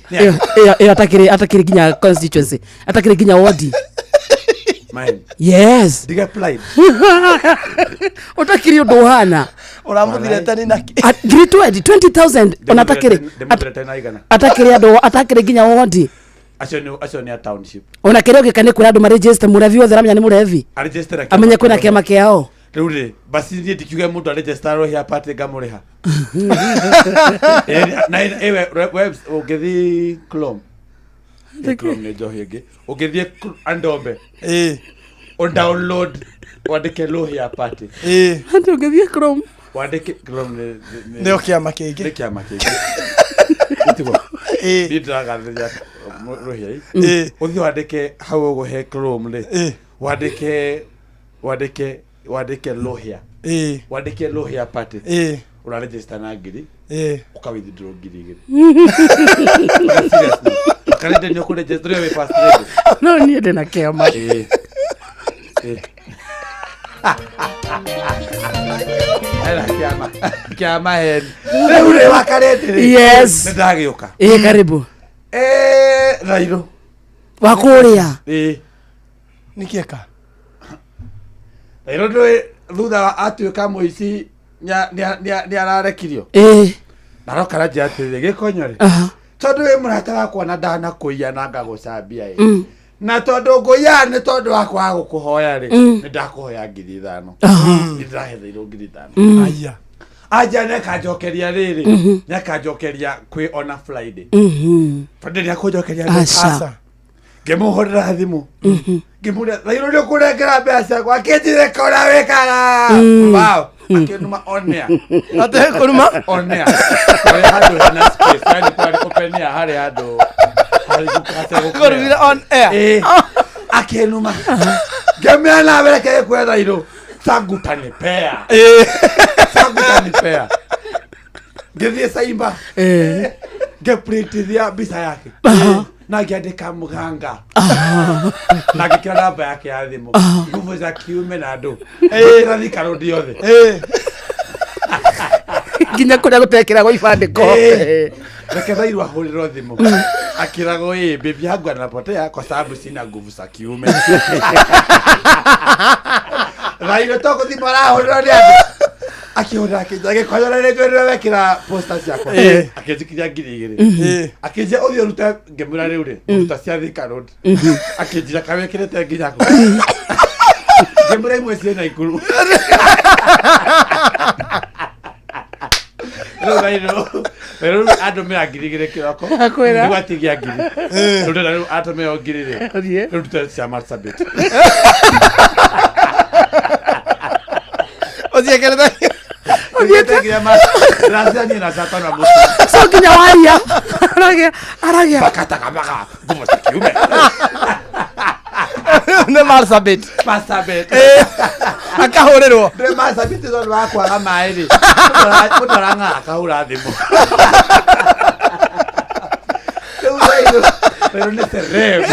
Ĩyo atakĩrĩ atakĩrĩ nginya constituency. Atakĩrĩ nginya wodi. Mine. Yes. Ndiga pride. Ũtakĩrĩ ũndũ ũhana. Ũramũthirete nĩ nakĩ? Ngiri twendi, 20,000 ona atakĩrĩ. Ndĩmũthirete na igana. Atakĩrĩ andũ atakĩrĩ nginya wodi. Acio nĩ a township. Ona kĩrĩa ũngĩka nĩ kwĩra andũ maregister mũrebi wothe aramenya nĩ mũrebi. Aregister na Amenye kwĩna kĩama kĩao. Rĩu rĩ, basi niĩ ndikiuge mũndũ aregister Rũhĩa party ngamũrĩha. Na ĩwe webs ũngĩthiĩ Chrome. Chrome nĩ njohi ĩngĩ. Ũngĩthiĩ Andombe. O download wandĩke Rũhĩa party. Atĩ ũngĩthiĩ Chrome. Wandĩke Chrome nĩ Nĩ kĩama kĩngĩ. Nĩ kĩama kĩngĩ. Gĩtigwo. Niĩ ndĩragathĩrĩria Rũhĩa. Ũthiĩ wandĩke hau ũguo he Chrome rĩ. Wandĩke wandĩke wandĩke Rũhĩa. Wandĩke Rũhĩa party. Ũraregister na ngiri. Ũka withdraw 2,000. Seriously. Karende nĩ ũkũregister ũrĩa wĩ first lady. No niĩ ndĩna kĩama. Ena kĩama. Kĩama heni. Rĩu rĩ wa Karende rĩ. Yes. Nĩ ndagĩũka. Ĩ karibu. Rairũ. Wa kũrĩa. Ĩ. Nĩkĩeka? Rairũ ndũĩ thutha wa atuĩka mũici nĩ ararekirio. Ĩ. Naroka ranjĩra atĩrĩrĩ Gĩkonyo rĩ. Tondũ wĩ mũrata wakwa na ndanakũiya na ngagũcambia ĩ. Na tondũ ngũiyaga nĩ tondũ wa kwaga gũkũhoya rĩ, nĩ ndakũhoya 5,000. Nĩ ndĩrahetheirwo 5,000. Aya. Anja nĩ akanjokeria rĩrĩ, nĩ akanjokeria kwĩ ona Friday. Friday nĩ akũnjokeria Aca. Ngĩmũhũrĩra thimũ. Ngĩmũria Rairũ nĩ ũkũnengera mbeca ciakwa akĩnjĩra kũrĩa wĩkaga. Wow. Akĩnuma on air. Atĩ kũruma? On air. Harĩ handũ hena space, yani kwarĩ open air harĩ handũ Kũrumire on air. Ĩ. Akĩnuma. Ngĩmwĩra nawe reke gĩkwĩre Thairũ. Sangu tanipea. Sangu tanipea. Ngĩthiĩ Saimba. Ngĩprintithia mbica yake. Na ngĩandĩka mũganga. Na ngĩkĩra namba yake ya thimũ. Nguvu za kiume na andũ. Ngĩkĩra Thika Road yothe. Nginya kũrĩa gũtekĩragwo ibandĩko. Reke Thairũ ahũrĩrwo thimũ. Akĩragwo ĩ bibi yangu anapotea kwa sababu sina nguvu za kiume. Thairũ to gũthimũ arahũrĩrwo nĩ andũ. Akĩhũrĩra akĩnjĩra gĩkonyo nĩ njũĩ wekĩra poster ciakwa. Akĩnjikiria 2000. Akĩnjĩra ũthiĩ ũrute, ngĩmwĩra rĩu rĩ, ruta cia Thika Road. Akĩnjĩra kawĩkĩrĩte nginya kũ. Ngĩmwĩra imwe ciĩ Naikuru. Rĩu Thairũ rĩu andũmĩra 2000 kĩroko. Akwĩra? Rĩu atigia 1000. Rĩu ndĩrenda rĩu atũmĩra 1000 rĩ. Ũthiĩ. Rĩu ndute cia Marsabit. Ũciĩkĩrĩte. Ũthiĩte nginya Ndĩracianie na Satan na mũtu. So nginya waria aragia aragia. Bakataka baka nguvu za kiume. Nĩ Marsabit. Marsabit. Akahũrĩrwo. Ndĩ Marsabit tondũ wa kwaga maĩ rĩ. Mũndũ arang'ara akahũra thimũ. Rĩu Thairũ Thairũ nĩ celeb.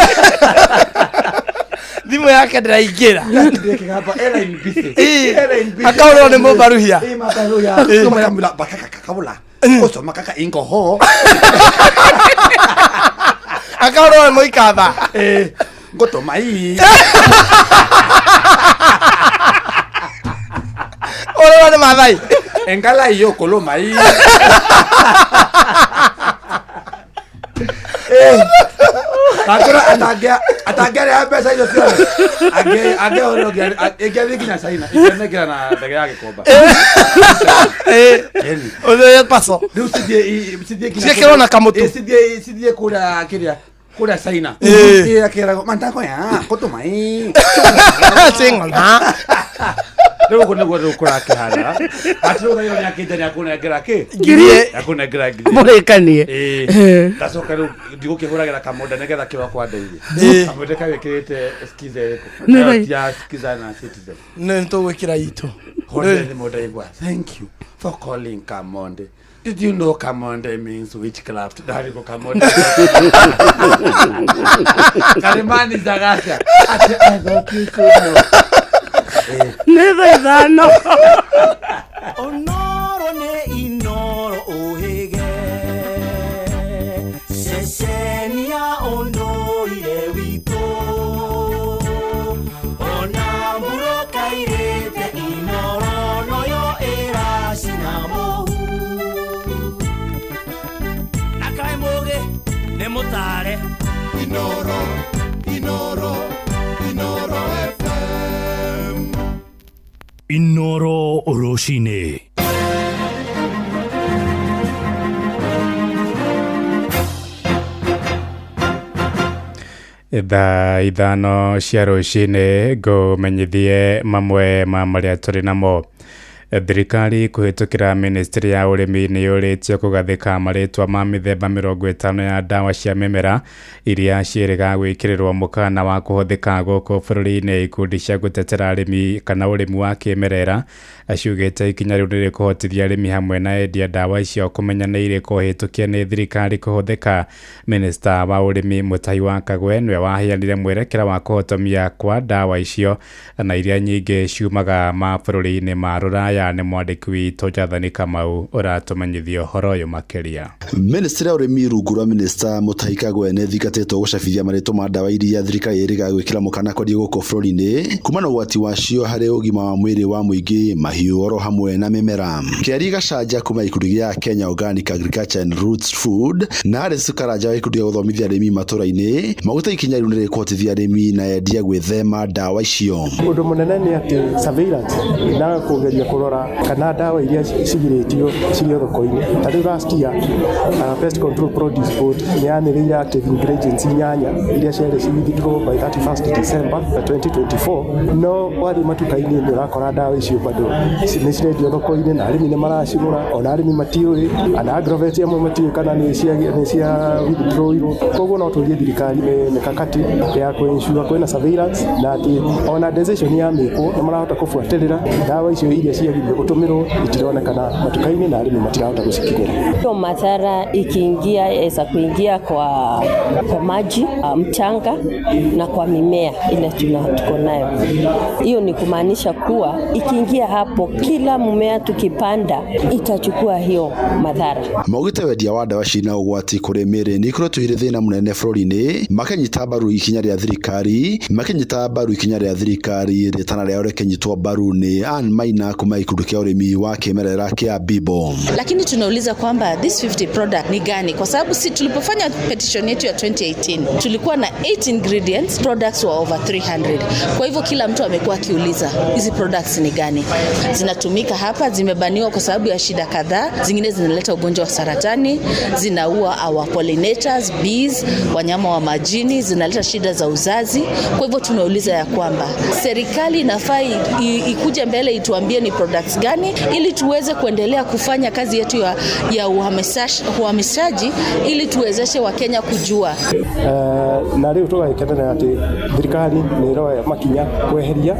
Thimũ yake ndĩraingĩra. Ndĩkĩgamba airline busy. Airline busy. Akahũrĩrwo nĩ mũbaruhia. Ĩ mabaruhia. Makamwĩra bakakakabula. Ũcio makaka ingoho. Akahũrĩrwo nĩ mũikamba. Ngũtũma ii. Ũrĩrwo nĩ Mathai. Engala iyo koloma ii. Akora atangĩarĩha mbeca icio ciothe. Angĩahũrĩrwo ingĩathiĩ nginya China, ingĩanengera na ndege ya Gĩkomba. Ĩni. Ũthĩe paso. Rĩu cithiĩ cithiĩ nginya Ciĩkĩrwo na kamũtũ. Ĩ, cithiĩ cithiĩ kũrĩa kĩrĩa kũrĩa China. Ĩ, akĩragwo mantako ya kũtũma ii. Cing'ona. Rĩu ũguo nĩguo rĩu kũrakĩhana. Atĩ rĩu Thairũ nĩakĩnja nĩakũnengera kĩ? Ngiri. Nĩakũnengera 1000. Mũrĩkanie. Ĩ. Ndacoka rĩu ndigũkĩhũragĩra kamũnda nĩgetha kĩroko andeithie. Kamũnda kawĩkĩrĩte skiza ĩrĩkũ? Nĩ thaa- Ti ya skiza na Citizen. Nĩ tũgwĩkĩra itũ. Hũrĩre thimũ ndaigua. Thank you for calling Kamonde. Did you know Kamonde means witchcraft? Ndarigwo Kamonde. Karimani Zagasha. Ati I thought you should know. Nĩ thaa 5. Onoro nĩ Inoro ũhĩge ceceni ya ũndũire witũ ona mbura kairĩte Inoro noyo ĩracina mũhu na kaĩ mũgĩ nĩ mũtare. Inoro, Inoro, Inoro FM. Inoro rũcinĩ. Thaa 5 cia rũcinĩ ngũmenyithie mamwe ma marĩa tũrĩ namo. Thirikari kũhĩtũkĩra ministry ya ũrĩmi nĩ yũrĩtio kũgathĩka marĩtwa ma mĩthemba 50 ya ndawa cia mĩmera iria ciĩrĩga gwĩkĩrĩrwo mũkana wa kũhũthĩka gũkũ bũrũri-inĩ. Ikundi cia gũtetera arĩmi kana ũrĩmi wa kĩmerera ciugĩte ikinya rĩu nĩ rĩkũhotithia arĩmi hamwe na endia ndawa icio kũmenya nĩ irĩkũ hĩtũkie nĩ thirikari kũhũthĩka. Minista wa ũrĩmi Mutahi wa Kagwe nĩwe waheanire mwerekera wa kũhotomia kwa ndawa icio na iria nyingĩ ciumaga mabũrũri-inĩ ma rũraya. Nĩ mwandĩki witũ Jathani Kamau ũratũmenyithia ũhoro ũyũ makĩria. Ministry ya ũrĩmi rungu rwa minista Mutahi Kagwe nĩ ĩthingatĩtwo gũcabithia marĩtwa ma ndawa iria thirikari ĩrĩga gwĩkĩra mũkana kwendio gũkũ bũrũri-inĩ kuma na ũgwati wacio harĩ ũgima wa mwĩrĩ wa mũingĩ, mahiũ oro hamwe na mĩmera. Kĩari Gacanja kuma gĩkundi gĩa Kenya Organic Agriculture and Roots Food na Alice Karanja wa gĩkundi gĩa gũthomithia arĩmi matũra-inĩ maugĩte ikinya rĩu nĩ rĩkũhotithia arĩmi na endia gwĩthema ndawa icio. Ũndũ mũnene nĩ atĩ surveillance na kũgeria kũrora kũrora kana ndawa iria cigirĩtio cirĩ thoko-inĩ. Ta rĩu last year Pest Control Produce Board nĩ yanĩrĩire active ingredients 8 iria ciarĩ ci withdraw by 31st December 2024, no wathiĩ matuka-inĩ nĩ ũrakora ndawa icio bado nĩ cirendio thoko-inĩ na arĩmi nĩ maracigũra, ona arĩmi matiũĩ, ana agrovet amwe matiũĩ kana nĩ cia withdrawirwo. Koguo no tũrie thirikari mikakati ya kũ-ensure kwĩna surveillance na atĩ ona decision ya mĩkwo nĩ marahota kũbuatĩrĩra ndawa icio iria ciagĩrĩire gũtũmĩrwo itironekana matuka-inĩ na arĩmi matirahota gũcikinyĩra. Hiyo madhara ikiingia yaweza kuingia kwa maji, mchanga na kwa mimea ile tuko nayo. Hiyo ni kumaanisha kuwa ikiingia hapo kila mmea tukipanda itachukua hiyo madhara. Maugite wendia wa ndawa cina ũgwati kũrĩ mĩĩrĩ nĩ ikoretwo irĩ thĩna mũnene bũrũri-inĩ, makĩnyita mbaru ikinya rĩa thirikari rĩtana rĩao rĩkĩnyitwo mbaru nĩ Ann Maina kuma gĩkundi kĩa ũrĩmi wa kĩmerera kĩa Bibo. Lakini tunauliza kwamba this 50 product ni gani, kwa sababu si tulipofanya petition yetu ya 2018 tulikuwa na 8 ingredients, products were over 300. Kwa hivyo kila mtu amekuwa akiuliza hizi products ni gani, zinatumika hapa, zimebaniwa kwa sababu ya shida kadhaa, zingine zinaleta ugonjwa wa saratani, zinaua our pollinators, bees, wanyama wa majini, zinaleta shida za uzazi. Kwa hivyo tunauliza ya kwamba serikali inafaa ikuje mbele ituambie ni products gani, ili tuweze kuendelea kufanya kazi yetu ya uhamishaji, ili tuwezeshe Wakenya kujua. Na rĩu tũgagĩkenera atĩ thirikari nĩ ĩroya makinya kweheria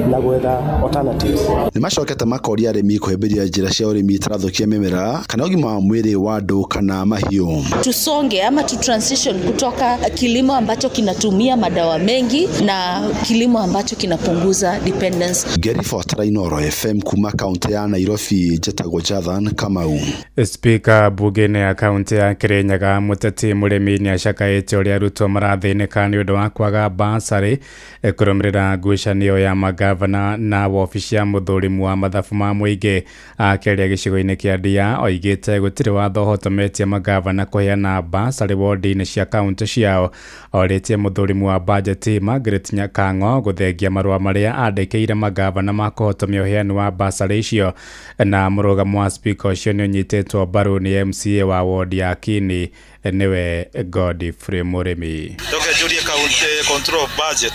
na gwetha alternatives. Nĩ macokete makoria arĩmi kũhĩmbĩria njĩra cia ũrĩmi itarathũkia mĩmera kana ũgima wa mwĩrĩ wa andũ kana mahiũ. Tusonge ama tu transition kutoka kilimo ambacho kinatumia madawa mengi na kilimo ambacho kinapunguza dependence. Ngĩribotera Inooro FM kuma kaunti ya Nairobi, njĩtagwo Jathan Kamau. Speaker bunge-inĩ ya kaunti ya Kirinyaga Mũteti Mũrĩmi nĩ acakaĩte ũrĩa arutwo marathĩnĩka nĩ ũndũ wa kwaga basarĩ kũrũmĩrĩra ngucanio ya magavana na wabici ya mũthũrimu wa mathabu ma mũingĩ. Akĩaria gĩcigo-inĩ kĩa Ndia oigĩte gũtirĩ watho ũhotometie magavana kũheana basarĩ wodi-inĩ cia kaunti ciao. Orĩtie mũthũrimu wa bajeti Margaret Nyakang'o gũthengia marũa marĩa andĩkĩire magavana ma kũhotomia ũheani wa basarĩ icio. Na mũrũgamo wa speaker ũcio nĩ ũnyitĩtwo mbaru nĩ MCA wa wodi ya Kini nĩwe Godfrey Mũrĩmi. Njoke njũrie county control of budget,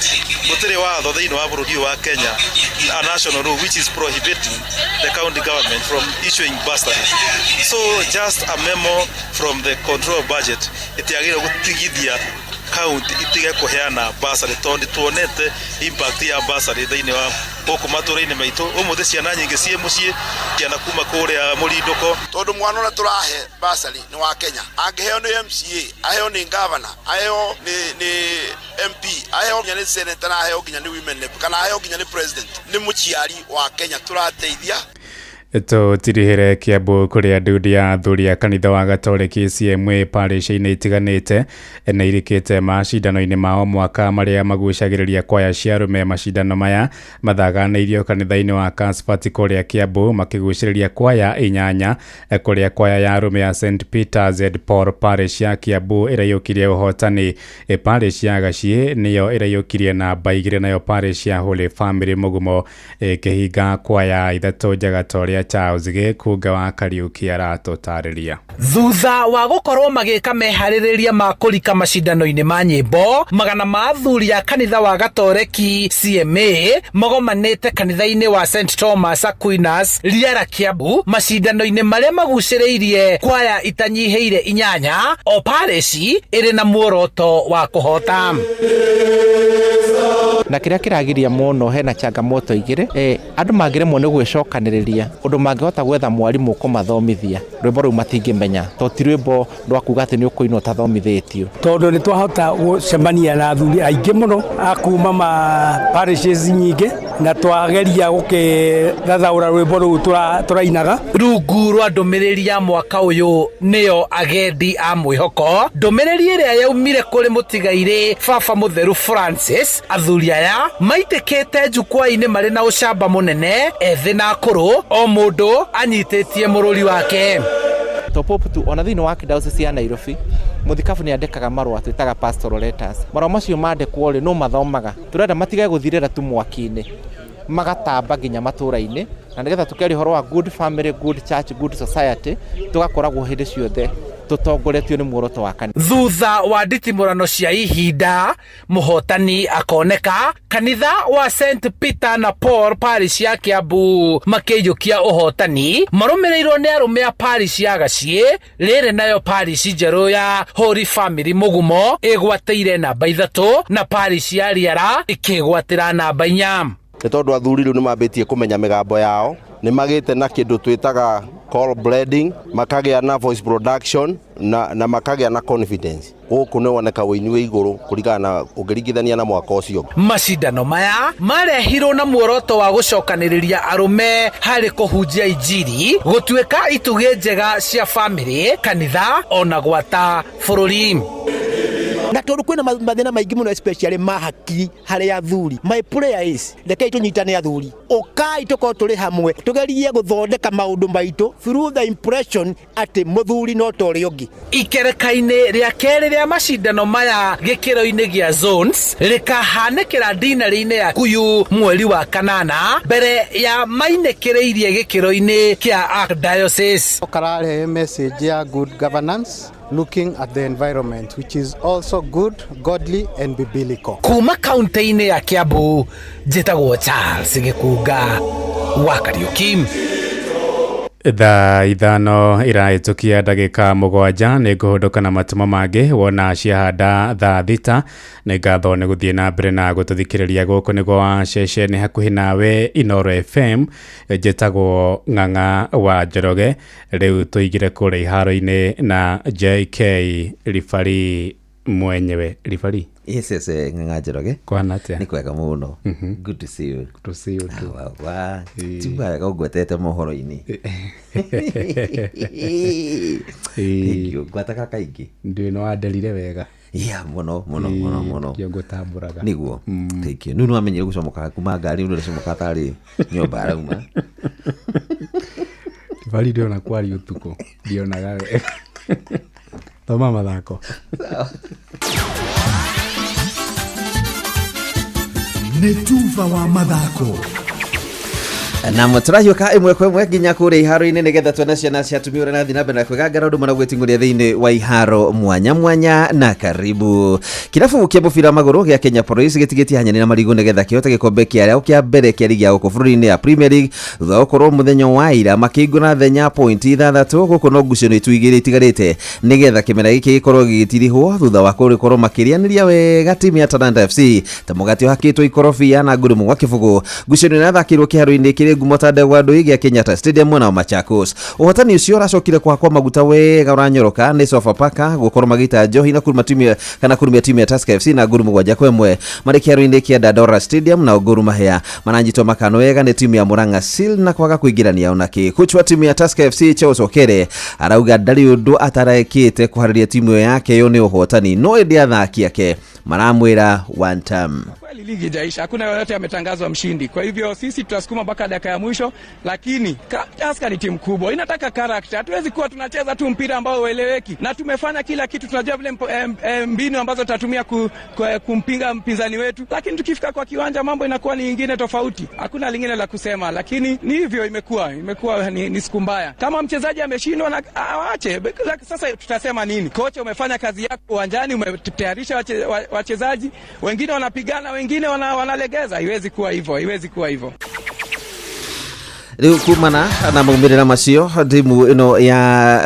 gũtirĩ watho thĩinĩ wa bũrũri wa Kenya, a national rule which is prohibiting the county government from issuing bursaries. So just a memo from the control of budget itiagĩrĩirwo gũtigithia county itige kũheana bursary, tondũ tuonete impact ya bursary thĩinĩ wa gũkũ matũra-inĩ maitũ. Ũmũthĩ ciana nyingĩ ciĩ mũciĩ, ciana kuma kũrĩa mũrindũko, tondũ mwana ũrĩa tũrahe bursary nĩ wa Kenya, angĩheo nĩ MCA, aheo nĩ governor, aheo nĩ MP, aheo nginya nĩ senator, na aheo nginya nĩ women rep, kana aheo nginya nĩ president, nĩ mũciari wa Kenya tũrateithia. Tũtirihĩre Kiambu kũrĩa ndundu ya athuri a kanitha wa Gatoreki CMA parish-inĩ itiganĩte nĩ irikĩte macindano-inĩ ma o mwaka marĩa magucagĩrĩria kwaya cia arũme. Macindano maya mathaganĩirio kanitha-inĩ wa Kaspati kũrĩa Kiambu, makĩgucĩrĩria kwaya 8 kũrĩa kwaya ya arũme ya St Peters and Paul Parish ya Kiambu ĩraiyũkirie ũhotani. Parish ya Gaciĩ nĩyo ĩraiyũkirie namba 2, nayo parish ya Holy Family Mũgumo ĩkĩhinga kwaya 3 njega ta ũrĩa Charles Gĩkunga wa Kariuki aratũtarĩria. Thutha wa gũkorwo magĩka meharĩrĩria ma kũrika macindano-inĩ ma nyĩmbo, magana ma athuri a kanitha wa Gatoreki CMA magomanĩte kanitha-inĩ wa St Thomas Aquinas Riara Kiambu macindano-inĩ marĩa magucĩrĩirie kwaya itanyihĩire 8 o parish ĩrĩ na muoroto wa kũhota. Na kĩrĩa kĩragiria mũno hena changamoto igĩrĩ, andũ mangĩremwo nĩ gwĩcokanĩrĩria ũndũ mangĩhota gwetha mwarimũ kũmathomithia rwĩmbo rũu matingĩmenya, to ti rwĩmbo rwa kuga atĩ nĩ ũkũinwo ũtathomithĩtio. Tondũ nĩ twahota gũcemania na athuri aingĩ mũno a kuma ma parishes nyingĩ, na twageria gũkĩthathaũra rwĩmbo rũu tũrainaga. Rungu rwa ndũmĩrĩri ya mwaka ũyũ nĩyo agendi a mwĩhoko, ndũmĩrĩri ĩrĩa yaumire kũrĩ mũtigairĩ Baba Mũtheru Francis, athuri aya maitĩkĩte jukwaa-inĩ marĩ na ũcamba mũnene, ethĩ na akũrũ, o mũndũ anyitĩtie mũrũri wake. To pope tu ona thĩinĩ wa diocese ya Nairobi mũthikabu nĩ andĩkaga marũa twĩtaga pastoral letters. Marũa macio mandĩkwo rĩ, no mathomaga, tũrenda matige gũthirĩra tu mwaki-inĩ, magatamba nginya matũra-inĩ, Na nĩgetha tũkĩaria ũhoro wa good family, good church, good society, tũgakoragwo hĩndĩ ciothe tũtongoretio nĩ muoroto wa kanitha. Thutha wa nditimũrano cia ihinda, mũhotani akoneka, kanitha wa St Peter na Paul parish ya Kiambu makĩiyũkia ũhotani marũmĩrĩirwo nĩ arũme a parish ya Gaciĩ. Rĩrĩ nayo parish njerũ ya Holy Family Mũgumo ĩgwatĩire namba 3 na parish ya Riara ĩkĩgwatĩra namba 4. Nĩ tondũ athuri rĩu nĩ mambĩtie kũmenya mĩgambo yao, nĩ magĩte na kĩndũ twĩtaga call blending, makagĩa na voice production na makagĩa na confidence. Gũkũ nĩ woneka ũini wĩ igũrũ kũringana na ũngĩringithania na mwaka ũcio. Macindano maya marehirwo na muoroto wa gũcokanĩrĩria arũme harĩ kũhunjia injiri, gũtuĩka itugĩ njega cia famĩlĩ, kanitha ona gwata bũrũri. Na tondu kwina mathina maingi muno especially ma hakiri hari athuri, my prayer is rekei tunyitane athuri, ukai tukorwo turi hamwe, tugerie guthondeka maundu maitu through the impression ati muthuri no ta uria ungi. Ikereka-inĩ rĩa kerĩ rĩa macindano maya gĩkĩro-inĩ gĩa zones rĩkahanĩkĩra dinarĩ-inĩ ya Kuyu mweri wa 8 mbere ya mainĩkĩrĩirie gĩkĩro-inĩ kĩa Archdiocese. Kararehe message ya good governance looking at the environment, which is also good, godly and biblical. Kuma kaunti-inĩ ya Kiambu, njĩtagwo Charles Gĩkunga wa Kariuki. Thaa 5 irahĩtũkia ndagĩka 7 nĩ ngũhũndũka na matũmo mangĩ wona ciahanda thaa 6. Nĩ ngatho nĩ gũthiĩ na mbere na gũtũthikĩrĩria gũkũ nĩguo wa ceceni hakuhĩ nawe Inoro FM. Njĩtagwo Ng'ang'a wa Njoroge. Rĩu tũigire kũrĩa iharo-inĩ na JK Ribari mwenyewe. Ribari. Yes, yes, Ng'ang'a Njoroge. Kwana atĩa? Nĩ kwega mũno. Good to see you. Good to see you too. Wa. Tiuga wega ũngwetete mohoro-inĩ. Thank you. Ngwataga kaingĩ. Ndĩ no wanderire wega. Yeah, mũno, mũno, mũno, mũno. Kĩo ngũtambũraga. Nĩguo. Thank you. Nĩ wamenyire gũcomoka kuma ngari, nĩ ũracomoka tarĩ nyũmba arauma. Ribari ndĩrona kwaria ũtukũ. Ndionaga wega. Thoma mathako. Nĩ tuba wa mathako. Na mũtũrahiũka ĩmwe kwa ĩmwe nginya kũrĩa iharo-inĩ nĩgetha tuone ciana cia atumia ũrĩa rathiĩ na mbere na kwĩgangara ũndũ mũna gwĩting'ũria thĩinĩ wa iharo mwanya mwanya. Na karibu kĩrabu kĩa mũbira wa magũrũ gĩa Kenya Police gĩtigĩtie hanyani na marigũ nĩgetha kĩhote gĩkombe kĩarĩo kĩa mbere kĩa ligi ya gũkũ bũrũri-inĩ ya Premier League thutha wa gũkorwo mũthenya wa ira makĩingũra thenya pointi 6 gũkũ no ngucanio itu 2 itigarĩte nĩgetha kĩmera gĩkĩ gĩkorwo gĩgĩtirihwo thutha wa gũkorwo makĩrĩanĩria wega timu ya Talanta FC ta mũgate ũhakĩtwo ikorobia na nguru mũgwa kĩbũgũ. Ngucanio ĩrathakĩirwo kĩharo-inĩ kĩrĩ ngumo ta ndegwa ndũi gĩa Kenyatta Stadium mwena wa Machakos. Ũhotani ũcio ũracokire kwakwa maguta wega ũranyoroka nĩ Sofapaka gũkorwo magĩita njohi na kuruma timu kana kurumia timu ya Tusker FC na nguru 7-1 marĩ kĩharo-inĩ kĩa Dandora Stadium na Gor Mahia maranyitwo makano wega nĩ timu ya Murang'a Seal na kwaga kũingĩrania onakĩ. Coach wa timu ya Tusker FC Charles Okere arauga ndarĩ ũndũ atarekĩte kũharĩria timu ĩyo yake yo nĩ ũhotani no ĩndĩ athaki ake maramwĩra one time. Kweli ligi haijaisha, hakuna yoyote ametangazwa mshindi. Kwa hivyo sisi tutasukuma mpaka dakika ya mwisho, lakini Tusker ni timu kubwa, inataka character. Hatuwezi kuwa tunacheza tu mpira ambao hueleweki, na tumefanya kila kitu, tunajua vile mbinu ambazo tutatumia kumpinga mpinzani wetu, lakini tukifika kwa kiwanja mambo inakuwa ni nyingine tofauti. Hakuna lingine la kusema, lakini ni hivyo imekuwa ni siku mbaya. Kama mchezaji ameshindwa na aache, sasa tutasema nini? Kocha, umefanya kazi yako uwanjani, umetayarisha wachezaji, wengine wanapigana, wengine wanalegeza. Haiwezi kuwa hivyo, haiwezi kuwa hivyo. Rĩu kumana na maumĩrĩra macio timu ĩno ya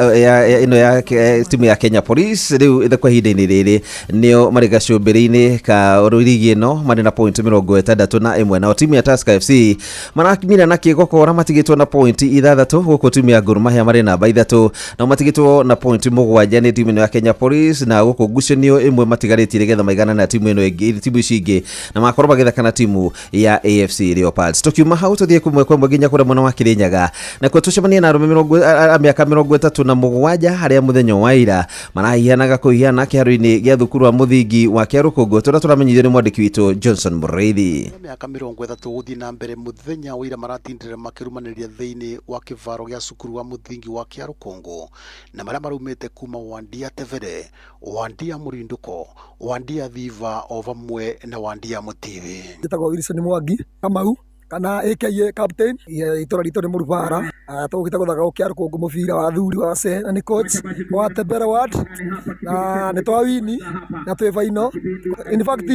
ĩno ya timu ya Kenya Police rĩu kwa ihinda-inĩ rĩrĩ nĩo marĩ gacũmbĩrĩ-inĩ ka ligi ĩno marĩ na point 61, nao timu ya Tusker FC marakimira na kĩgokora matigĩtwo na point 6 gũkũ timu ya Gor Mahia marĩ namba 3 nao matigĩtwo na point 7 nĩ timu ĩno ya Kenya Police, na gũkũ ngucanio ĩmwe matigarĩtie nĩgetha maigana na timu ĩno ĩngĩ timu ici ingĩ na makorwo magĩthaka na timu ya AFC Leopards. Tukiuma hau tũthiĩ kũmwe kwa ĩmwe nginya kũrĩa mwena wa Kirinyaga na kwa tucemania na arũme mĩaka 37 harĩa mũthenya wa ira marahihanaga kũhihana kĩharo-inĩ gĩa thukuru wa mũthingi wa Kĩarũkũngũ tũrĩa tũramenyithio nĩ mwandĩki witũ Johnson Mũrĩithi. Mĩaka 30 gũthiĩ na mbere mũthenya wa ira maratindĩra makĩrumanĩria thĩinĩ wa kĩvaro gĩa cukuru wa mũthingi wa Kĩarũkũngũ na marĩa marumĩte kuma Wandia Tevere, Wandia Mũrindũko, Wandia Thiva o vamwe na Wandia Mũtithi. Njĩtagwo Wilson Mwangi Kamau Kana aka captain itora ritũ nĩ Mũrubara. Tũgũkĩte gũthaka gũkũ Kĩarũkũngũ mũbira wa athuri wa ce na nĩ coach wa Tembere ward na nĩ twawini na twĩ final. In fact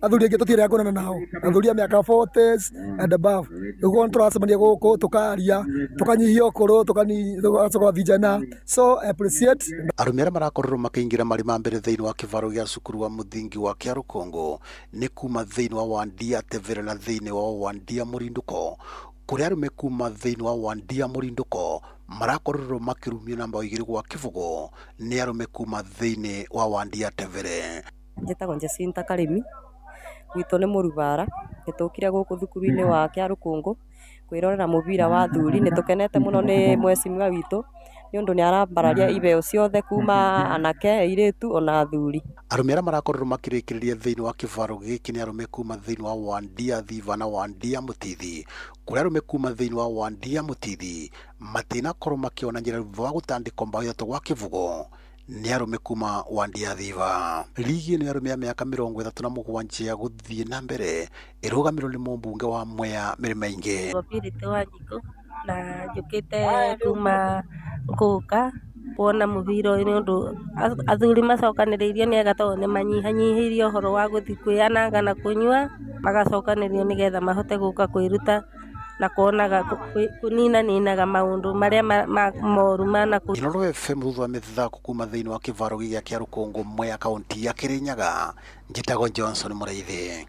athuri aingĩ tũtirĩ kuonana nao, athuri a mĩaka 40s and above. Ũguo nĩ tũracemania gũkũ tũkaria, tũkanyihia ũkũrũ, tũgacoka vijana. So I appreciate. Arũme arĩa marakorirwo makĩingĩra marĩ ma mbere thĩinĩ wa kĩvaro gĩa cukuru wa mũthingi wa Kĩarũkũngũ nĩ kuma thĩinĩ wa Wandia Tevere na thĩinĩ wa Wandia Mũrindũko, kũrĩa arũme kuma thĩinĩ wa Wandia Mũrindũko marakorirwo makĩrumio na mbaũ 2-0 nĩ arũme kuma thĩinĩ wa Wandia Tevere. Njĩtagwo Jacinta Karĩmi, gwitũ nĩ Mũrubara. Nĩ tũkire gũkũ thukuru-inĩ wa Kĩarũkũngũ kwĩrorera mũbira wa athuri. Nĩ tũkenete mũno nĩ mwecimiwa witũ nĩ ũndũ nĩ arambararia ibeo ciothe kuma anake, airĩtu ona athuri. Arũme arĩa marakorirwo makĩrĩkĩrĩria thĩinĩ wa kĩvaro gĩkĩ nĩ arũme kuma thĩinĩ wa Wandia Thiva na Wandia Mũtithi, kũrĩa arũme kuma thĩinĩ wa Wandia Mũtithi matinakorwo makĩona njĩra thutha wa gũtandĩkwo mbaũ 3-0 nĩ arũme kuma Wandia Thiva. Ligi ĩno ya arũme a mĩaka 37 ya gũthiĩ na mbere ĩrũgamĩrĩirwo nĩ mũmbunge wa Mwea Mĩrĩma Ingĩ. Purity Wanjikũ na njũkĩte kuma Ngũka kuona mũbira ũyũ nĩ ũndũ athuri macokanĩrĩirio nĩ ega tondũ nĩ manyihanyihĩirie ũhoro wa gũthiĩ kwĩananga na kũnyua, magacokanĩrĩrio nĩgetha mahote gũka kwĩruta na kuonaga kũninaninaga maũndũ marĩa moru mana. Inooro FM thutha wa mĩthako kuma thĩinĩ wa kĩvaro gĩa Kĩarũkũngũ Mwea kaunti ya Kĩrĩnyaga, njĩtagwo Johnson Mũraithi.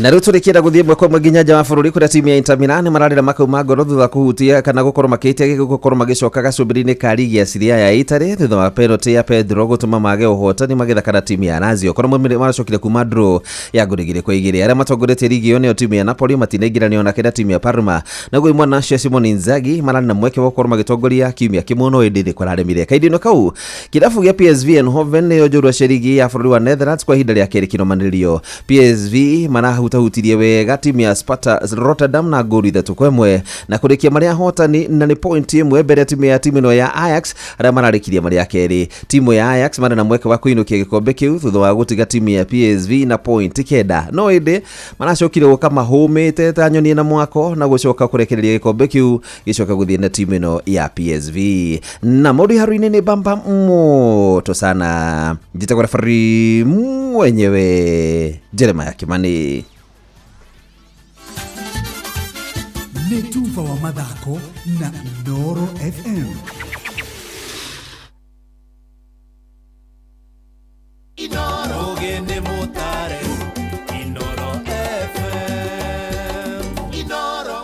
Na rĩu tũrĩkĩenda gũthiĩ ĩmwe kwa ĩmwe nginya nja wa bũrũri kũrĩa timu ya Inter Milan mararĩra makauma ngoro thutha kũhutia kana gũkorwo makĩtia gũkorwo magĩcoka gacũmbĩrĩ-inĩ ka ligi ya Serie A ya Italy thutha wa penalty ya Pedro gũtũma mage ũhotani magĩthaka na timu ya Lazio. Korwo maracokire kuma draw ya ngũri 2-2. Arĩa matongoretie ligi ĩyo nĩyo timu ya Napoli matinaingĩranio onake na timu ya Parma. Naguo imwana cia Simone Inzaghi mararĩ na mweke wa gũkorwo magĩtongoria kiumia kĩmwe no ĩndĩ kũraremire. Kahinda-inĩ kau kĩrabu gĩa PSV Eindhoven nĩyo njorua cia ligi ya bũrũri wa Netherlands kwa ihinda rĩa kerĩ kĩrũmanĩrĩrio. PSV marahutahutirie wega timu ya Sparta Rotterdam na ngolu 3-1 na kũrĩkia marĩa ahotani na nĩ point 1 mbere ya timu ya timu ĩno ya Ajax arĩa mararĩkirie marĩa kerĩ. Timu ya Ajax marĩ na mweke wa kũinũkia gĩkombe kĩu thutha wa gũtiga timu ya PSV na point 9 no ĩndĩ maracokire gũka mahũmĩte ta nyoni na mwako na gũcoka kũrekereria gĩkombe kĩu gĩcoka gũthiĩ na timu ĩno ya PSV. Na maũndũ haru-inĩ nĩ bamba moto sana. Njĩtagwo referee mwenyewe Jeremiah Kimani. Nĩ tuba wa mathako na Inooro FM. Inooro gene mutare Inooro FM. Inooro.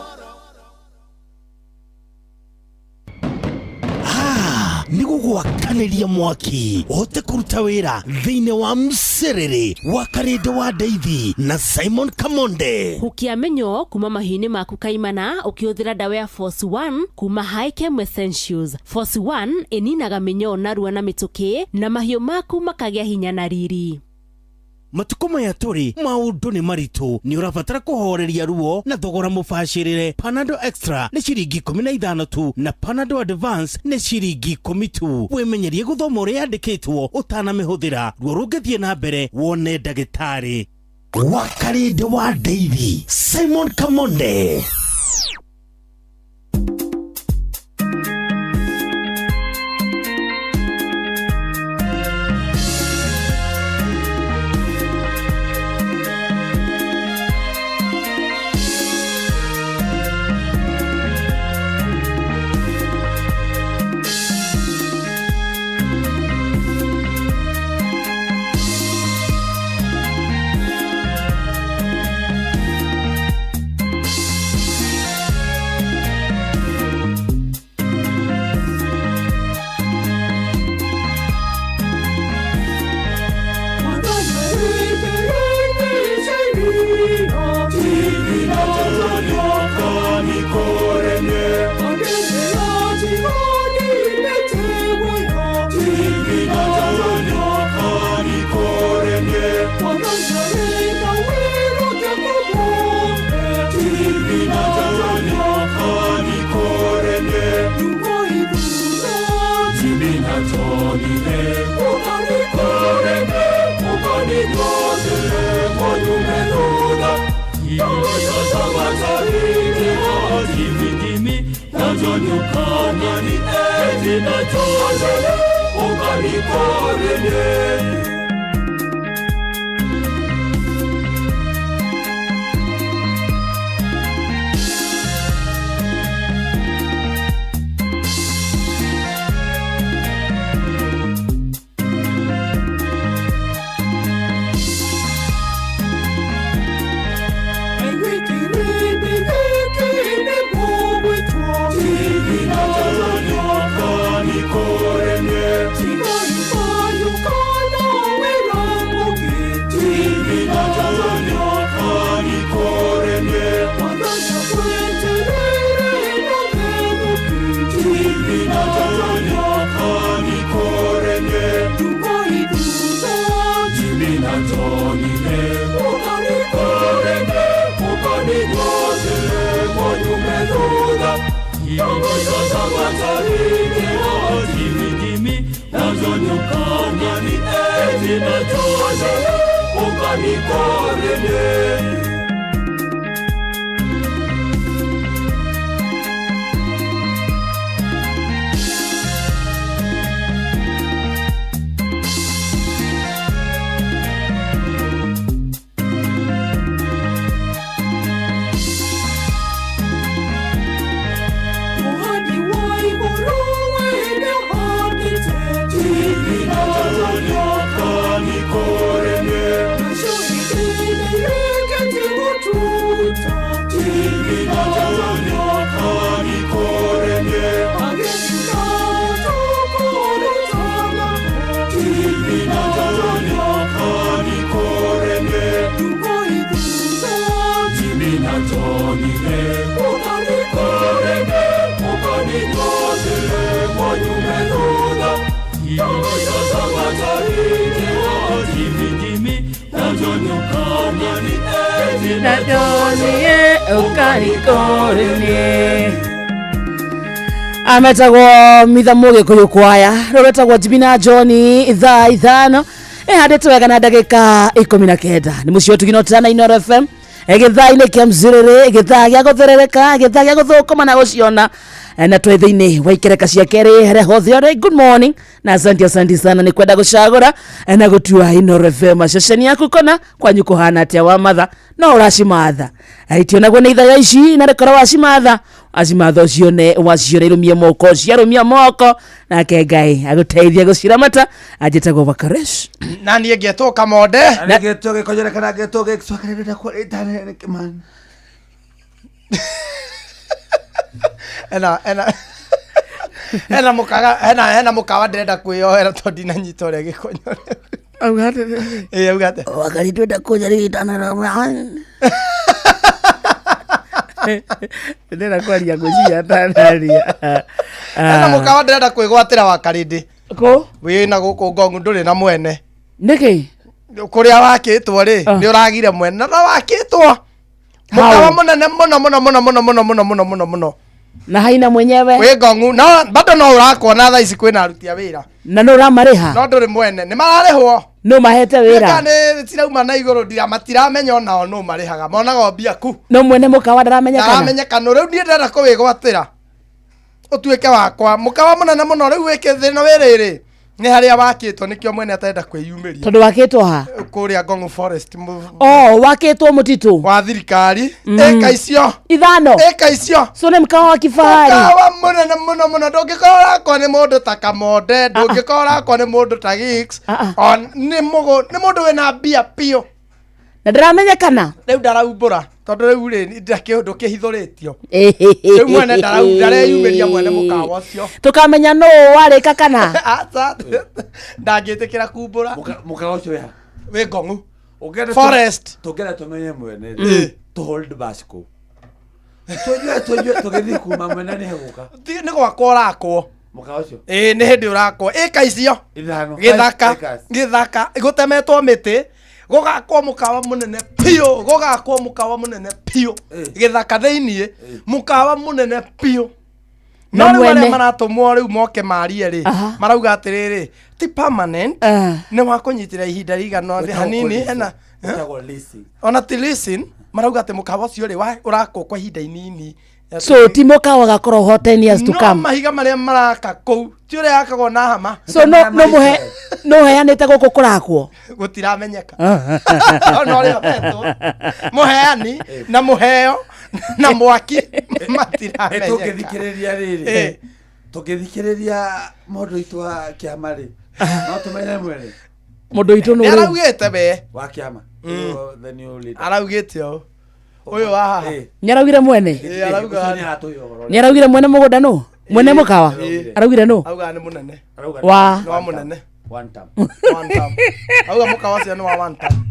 Nĩ gũgwakanĩria mwaki ũhote kũruta wĩra thĩinĩ wa mcerere wa Karĩndĩ wa Ndeithi na Simon Kamonde. Hukia mĩnyoo kuma mahiũ-inĩ maku kaimana ũkĩhũthĩra ndawa ya Force 1 kuma Hikem Essentials. Force 1 ĩninaga mĩnyoo narua na mĩtũkĩ na mahiũ maku makagĩa hinya na riri. Matukũ maya tũrĩ maũndũ nĩ maritũ, nĩ ũrabatara kũhoreria ruo na thogora mũbacĩrĩre. Panadol Extra nĩ ciringi 15 tu na Panadol Advance nĩ ciringi 10 tu. Wĩmenyerie gũthoma ũrĩa yandĩkĩtwo ũtanamĩhũthĩra. Ruo rũngĩthiĩ na mbere wone ndagĩtarĩ. Wa Karĩndĩ wa Ndeithi, Simon Kamonde. Ametagwo mitha mũgĩkũyũ kwaya rũretagwo Jimmy na John thaa 5 ĩhandĩtwo wega na ndagĩka 19 nĩ mũciĩ ũtugino tana Inooro FM gĩthaa-inĩ kĩa mzĩrĩrĩ gĩthaa gĩa gũtherereka gĩthaa gĩa gũthũkũma na gũciona na twĩ thĩinĩ wa ikereka cia kerĩ harĩa hothe ũrĩ. Good morning na asante asante sana nĩ kwenda gũcagũra na gũtua Inooro FM ceceni yaku kona kwanyu kũhana atĩa wa matha no ũracimatha itionagwo nĩ ithaa ici na rĩkorwo wacimatha acimatha ũcione wacione irũmie moko ciarũmia moko nake Ngai agũteithie gũciramata. Anjĩtagwo Wakaresh na niĩ ngetwo Kamonde na ngetwo Gĩkonyore kana ngetwo Gĩcokerere kwa ĩtane Kĩmani. Ena ena ena mukaga ena ena mukawa ndĩrenda kwĩyohera tondũ ndinanyita ũrĩa Gĩkonyore auga atĩrĩrĩ. Ĩĩ auga atĩa? Wakari twenda kũnjarĩgitana ndĩrenda kwaria ngwĩciria atanaria. Ena mukawa ndĩrenda kwĩgwatĩra Wakarĩndĩ kũ wĩna gũkũ Ngong'u ndũrĩ na mwene nĩkĩ kũrĩa wakĩtwo rĩ nĩ ũragire mwene na wakĩtwo mũkawa mũnene mũno mũno mũno mũno mũno mũno mũno mũno mũno na haina mwenyewe wĩ Ngong'u no bado no ũrakuona thaa ici kwĩna aruti a wĩra na nũ ũramarĩha no ndũrĩ mwene nĩ mararĩhwo nũ mahete wĩra Kana nĩ cirauma na igũrũ ndira matiramenya onao nũ marĩhaga monaga o mbia ku no mwene mũkawa ndaramenyekana ndaramenyekana rĩu niĩ ndĩrenda kũwĩgwatĩra ũtuĩke wakwa mũkawa mũnene mũno rĩu wĩke thĩna wĩ rĩrĩ nĩ harĩa wakĩtwo nĩkĩo mwene atarenda kwĩyumĩria tondũ wakĩtwo ha kũrĩa Ngong'u Forest oh wakĩtwo mũtitũ wa thirikari ĩka icio 5 ĩka icio so nĩ mkawa wa kifahari mũkawa mũnene mũno mũno ndũngĩkorwo ũrakwo nĩ mũndũ ta Kamonde ndũngĩkorwo ũrakwo nĩ mũndũ ta Giggs nĩ mũndũ wĩna mbia biũ na ndaramenyekana rĩu ndaraumbũra tondũ rĩu rĩ ndakĩũndũ kĩhithũrĩtio rĩu mwene ndareyumĩria mwene mũkawa ũcio tũkamenya nũ warĩka kana aca ndangĩtĩkĩra kumbũra mũkawa ũcio wĩ ha wĩ Ngong'u Forest tũngĩenda tũmenye mwene rĩ tũ hold back kũ tũnyue tũgĩthiĩ kuma mwene nĩ hegũka nĩ gwakwo ũrakwo mũkawa ũcio ĩĩ nĩ hĩndĩ ũrakwo ĩka icio 5 gĩthaka gĩthaka gũtemetwo mĩtĩ gũgakwo mũkawa mũnene biũ gũgakwo mũkawa mũnene biũ gĩthaka thĩiniĩ mũkawa mũnene biũ no rĩu arĩa maratũmwo rĩu moke marie rĩ marauga atĩrĩrĩ ti permanent nĩ wa kũnyitĩra ihinda rĩigana hanini hena ona ti leasing marauga atĩ mũkawa ũcio rĩ ũrakwo kwa ihinda inini So ti mũkawa gakorwo ho 10 years to No come. Mahiga marĩa maraka kũu ti ũrĩa yakagwo na hama. So no mũhe no heanĩte gũkũ kũrakwo. Gũtiramenyeka ona ũrĩa ũhetwo mũheani na mũheo na mwaki matiramenyeka. Tũngĩthikĩrĩria rĩrĩ, tũngĩthikĩrĩria mũndũ witũ wa kĩama rĩ, no tũmenye mwene. Mũndũ witũ nũ rĩu? Nĩaraugĩte we wa kĩama, the new leader. Araugĩte ũũ ũyũ wa haha. Nĩaraugire mwene. Ĩ, arauga. Nĩaraugire mwene mũgũnda nũ? Mwene mũkawa? Araugire nũ? Auga nĩ mũnene. Wa nĩ wa mũnene. One term. One term. Auga mũkawa ũcio nĩ wa one term.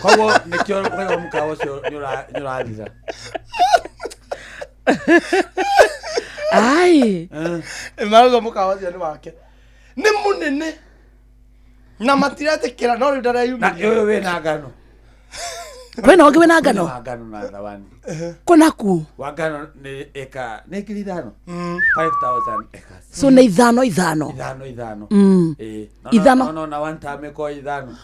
Koguo nĩkĩo ũkaigua mũkawa ũcio nĩ ũrathira. Ai. Marauga mũkawa ũcio nĩ wake, nĩ mũnene na matiretĩkĩra no rĩu ndareyumĩria. Ũyũ wĩna ngano. Kwĩna ũngĩ wĩna ngano? Wa ngano na thawani. Kwĩna ku? Wa ngano nĩ eka nĩ 5,000, 5000 acres. So nĩ ithano ithano. Ithano ithano. Ĩĩ. Ithano. No na one time ĩkorwo ithano.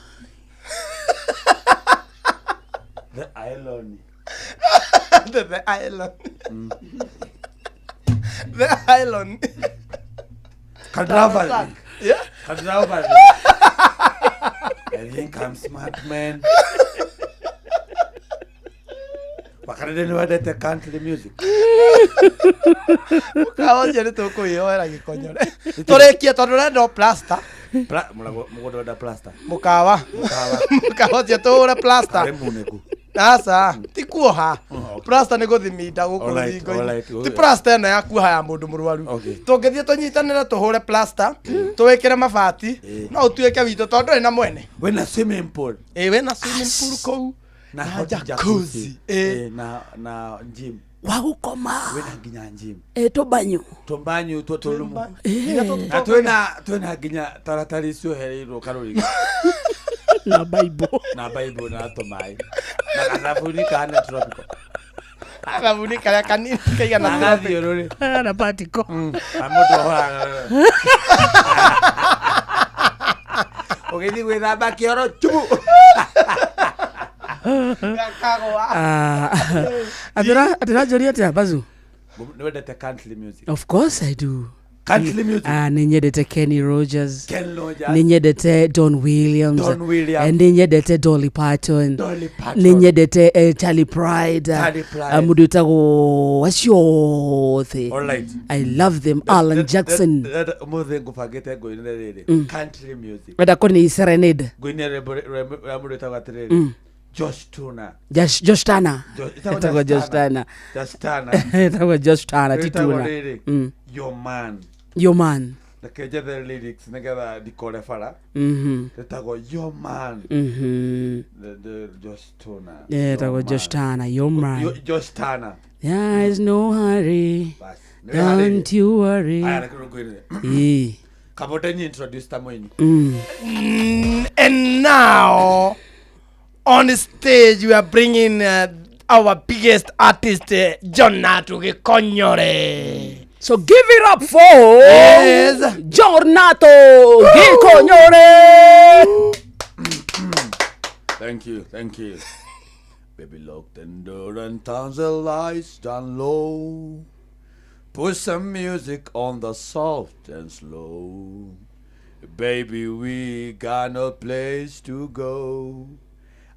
The island. The island. The island. Kadravali. Yeah. Kadravali. I think I'm smart man. Wakarede nĩ wendete country music. Mũkawa ũcio nĩ tũkũwĩyoera gĩkonyore tũrĩkie tondũ ũrenda o plaster. Mũgũnda wenda plaster. Mũkawa mũkawa ũcio tũhũre plaster. Karĩ munĩku. Aca ti kuoha plaster, nĩ gũthiminda gũkũ rũthingo-inĩ, ti plaster ĩno ya kuoha ya mũndũ mũrwaru. Tũngĩthiĩ tũnyitanĩre tũhũre plaster tũwĩkĩre mabati no ũtuĩke witũ tondũ ndũrĩ na mwene. Wĩna swimming pool. Ĩ, wĩna swimming pool kũu na na hot jacuzzi. Ĩ, na gym. Wa gũkoma. Wĩna nginya gym. Ĩ, tũbanyu. Tũmbanyu tũrumu. Na twĩna nginya taratari ciohereirwo karũriga. Na Bible. Na Bible na tũmaĩ. Na gathabuni kahana tropical. Gathabuni karĩa kanini kaigana Na gathiũrũrĩ. Na patiko. Na mũndũ ahoraga. Ũgĩthiĩ gwĩthamba kĩoro chubu. Atĩranjũria atĩa Bazu? Nĩ wendete country music? Of course I do. Country music. Nĩ nyendete Kenny Rogers. Ken Rogers. Nĩ nyendete Don Williams. Don Williams. Nĩ nyendete Dolly Parton. Dolly Parton. Nĩ nyendete Charlie Pride. Charlie Pride. Mũndũ wĩtagwo acio othe. All right. I love them. Alan Jackson. Ũmũthĩ ngũbangĩte ngũinĩre rĩrĩ. Country music. Wenda kũni serenade. Ngũinĩre rwĩmbo rwa mũndũ wĩtagwo atĩrĩrĩ. Josh Turner. Josh Turner. Ĩtagwo Josh Turner. Josh Turner. Ĩtagwo Josh Turner, ti Ĩtagwo Turner. rĩrĩ. Your man. Your man. Reke njethe lyrics nĩgetha ndikore bara. Ĩtagwo Your Man. The Josh Turner. Ĩtagwo Josh Turner, Your Man. Josh Turner. There is no hurry. Don't you worry. Aya, reke ngũinĩre. Ĩĩ. Kabote ni introduce ta mũini. And now on the stage we are bringing our biggest artist, Jonato Gikonyore. So give it up for yes. Jonato Gikonyore. Thank you, thank you. Baby, lock the door and turn the lights down low. Put some music on the soft and slow. Baby, we got no place to go.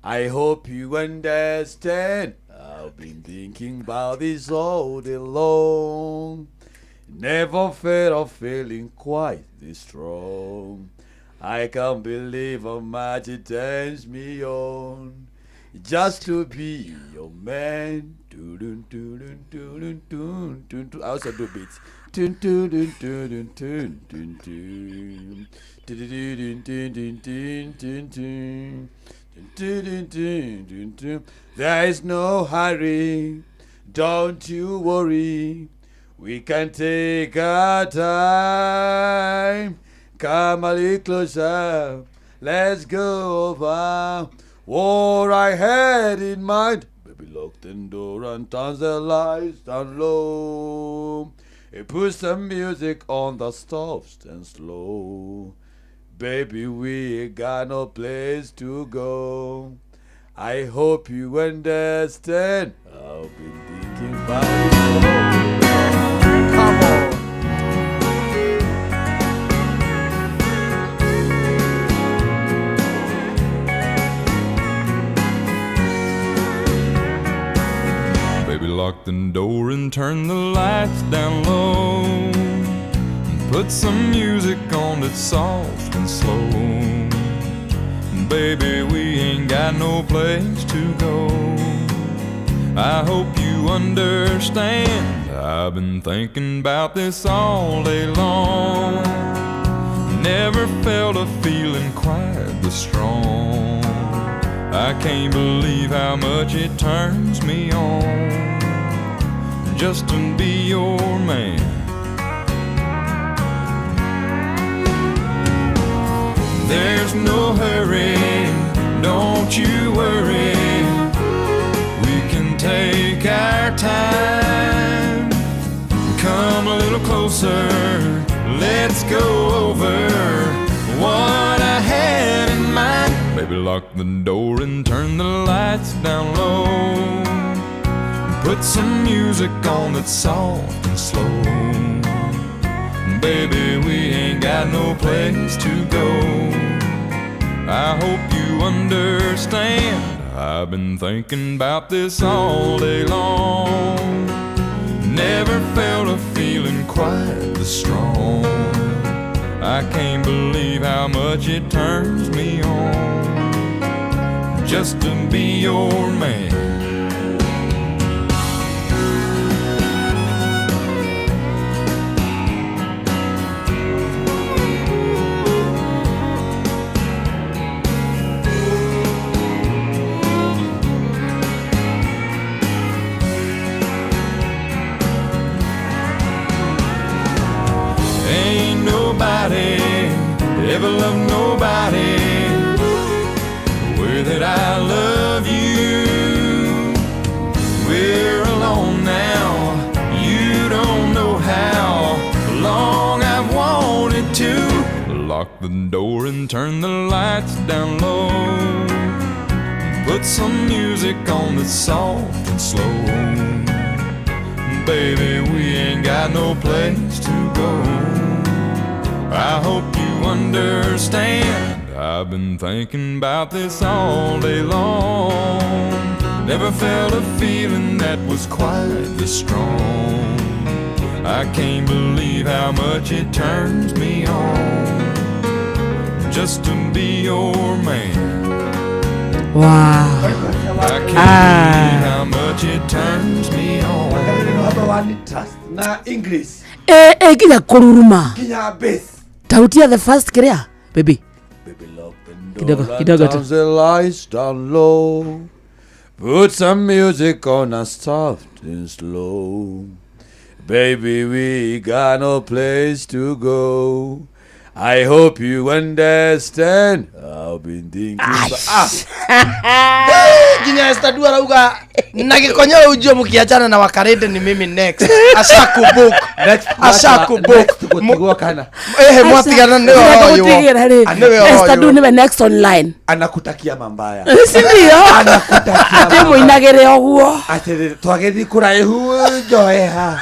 I hope you understand. I've been thinking about this all day long. Never felt a feeling quite this strong. I can't believe how much it turns me on just to be your man. Dun, dun, dun, dun, dun, dun, dun. I also do beats. Dun, dun, dun, dun, dun, dun, dun. Dun, dun, dun, dun, dun, dun, dun. Dun, dun, dun, dun, dun. There is no hurry, don't you worry. We can take our time. Come a little closer, let's go over what I had in mind. Baby, lock the door and turn the lights down low. Put some music on the soft and slow. Baby, we got no place to go. I hope you understand. I've been thinking thinking about it all. Come on. Baby, lock the door and turn the lights down low. And put some music on that's soft and slow. Baby, we ain't got no place to go. I hope you understand. I've been thinking about this all day long. Never felt a feeling quite this strong. I can't believe how much it turns me on just to be your man. There's no hurry, don't you worry. We can take our time. Come a little closer, let's go over what I had in mind. Baby, lock the door and turn the lights down low. Put some music on that's soft and slow. Baby, we ain't got no place to go. I hope you understand. I've been thinking about this all day long. Never felt a feeling quite this strong. I can't believe how much it turns me on just to be your man. Ain't nobody ever loved nobody the way that I love you. We're alone now. You don't know how long I've wanted to lock the door and turn the lights down low. Put some music on that's soft and slow. Baby, we ain't got no place to go. I hope you understand. I've been thinking about this all day long. Never felt a feeling that was quite this strong. I can't believe how much it turns me on just to be your man. Wow. I can't believe how much it turns me on. Na English. Eh, nginya kururuma. Nginya bass. Tautia the first kiria, baby. Baby, lock the Kidogo, door kidogo and tu. turn the lights down low. Put some music on us soft and slow. Baby, we got no place to go. I hope you understand. I've been thinking. Nginya Esther Du arauga na gĩkonyo ujue mũkiachana na wakarĩndĩ ni mimi next ashakubuk ashakubuk gũtigwo kana ehe mwatigana nĩwe Ndĩrenda ũroywo. gũtigĩra rĩ. Ah, nĩwe Esther Du ũroywo. nĩwe next online. Anakutakia mambaya. Si ndio? Ndĩmũinagĩre ũguo. Atĩrĩrĩ, twagĩthiĩ kũraihu njoe ha.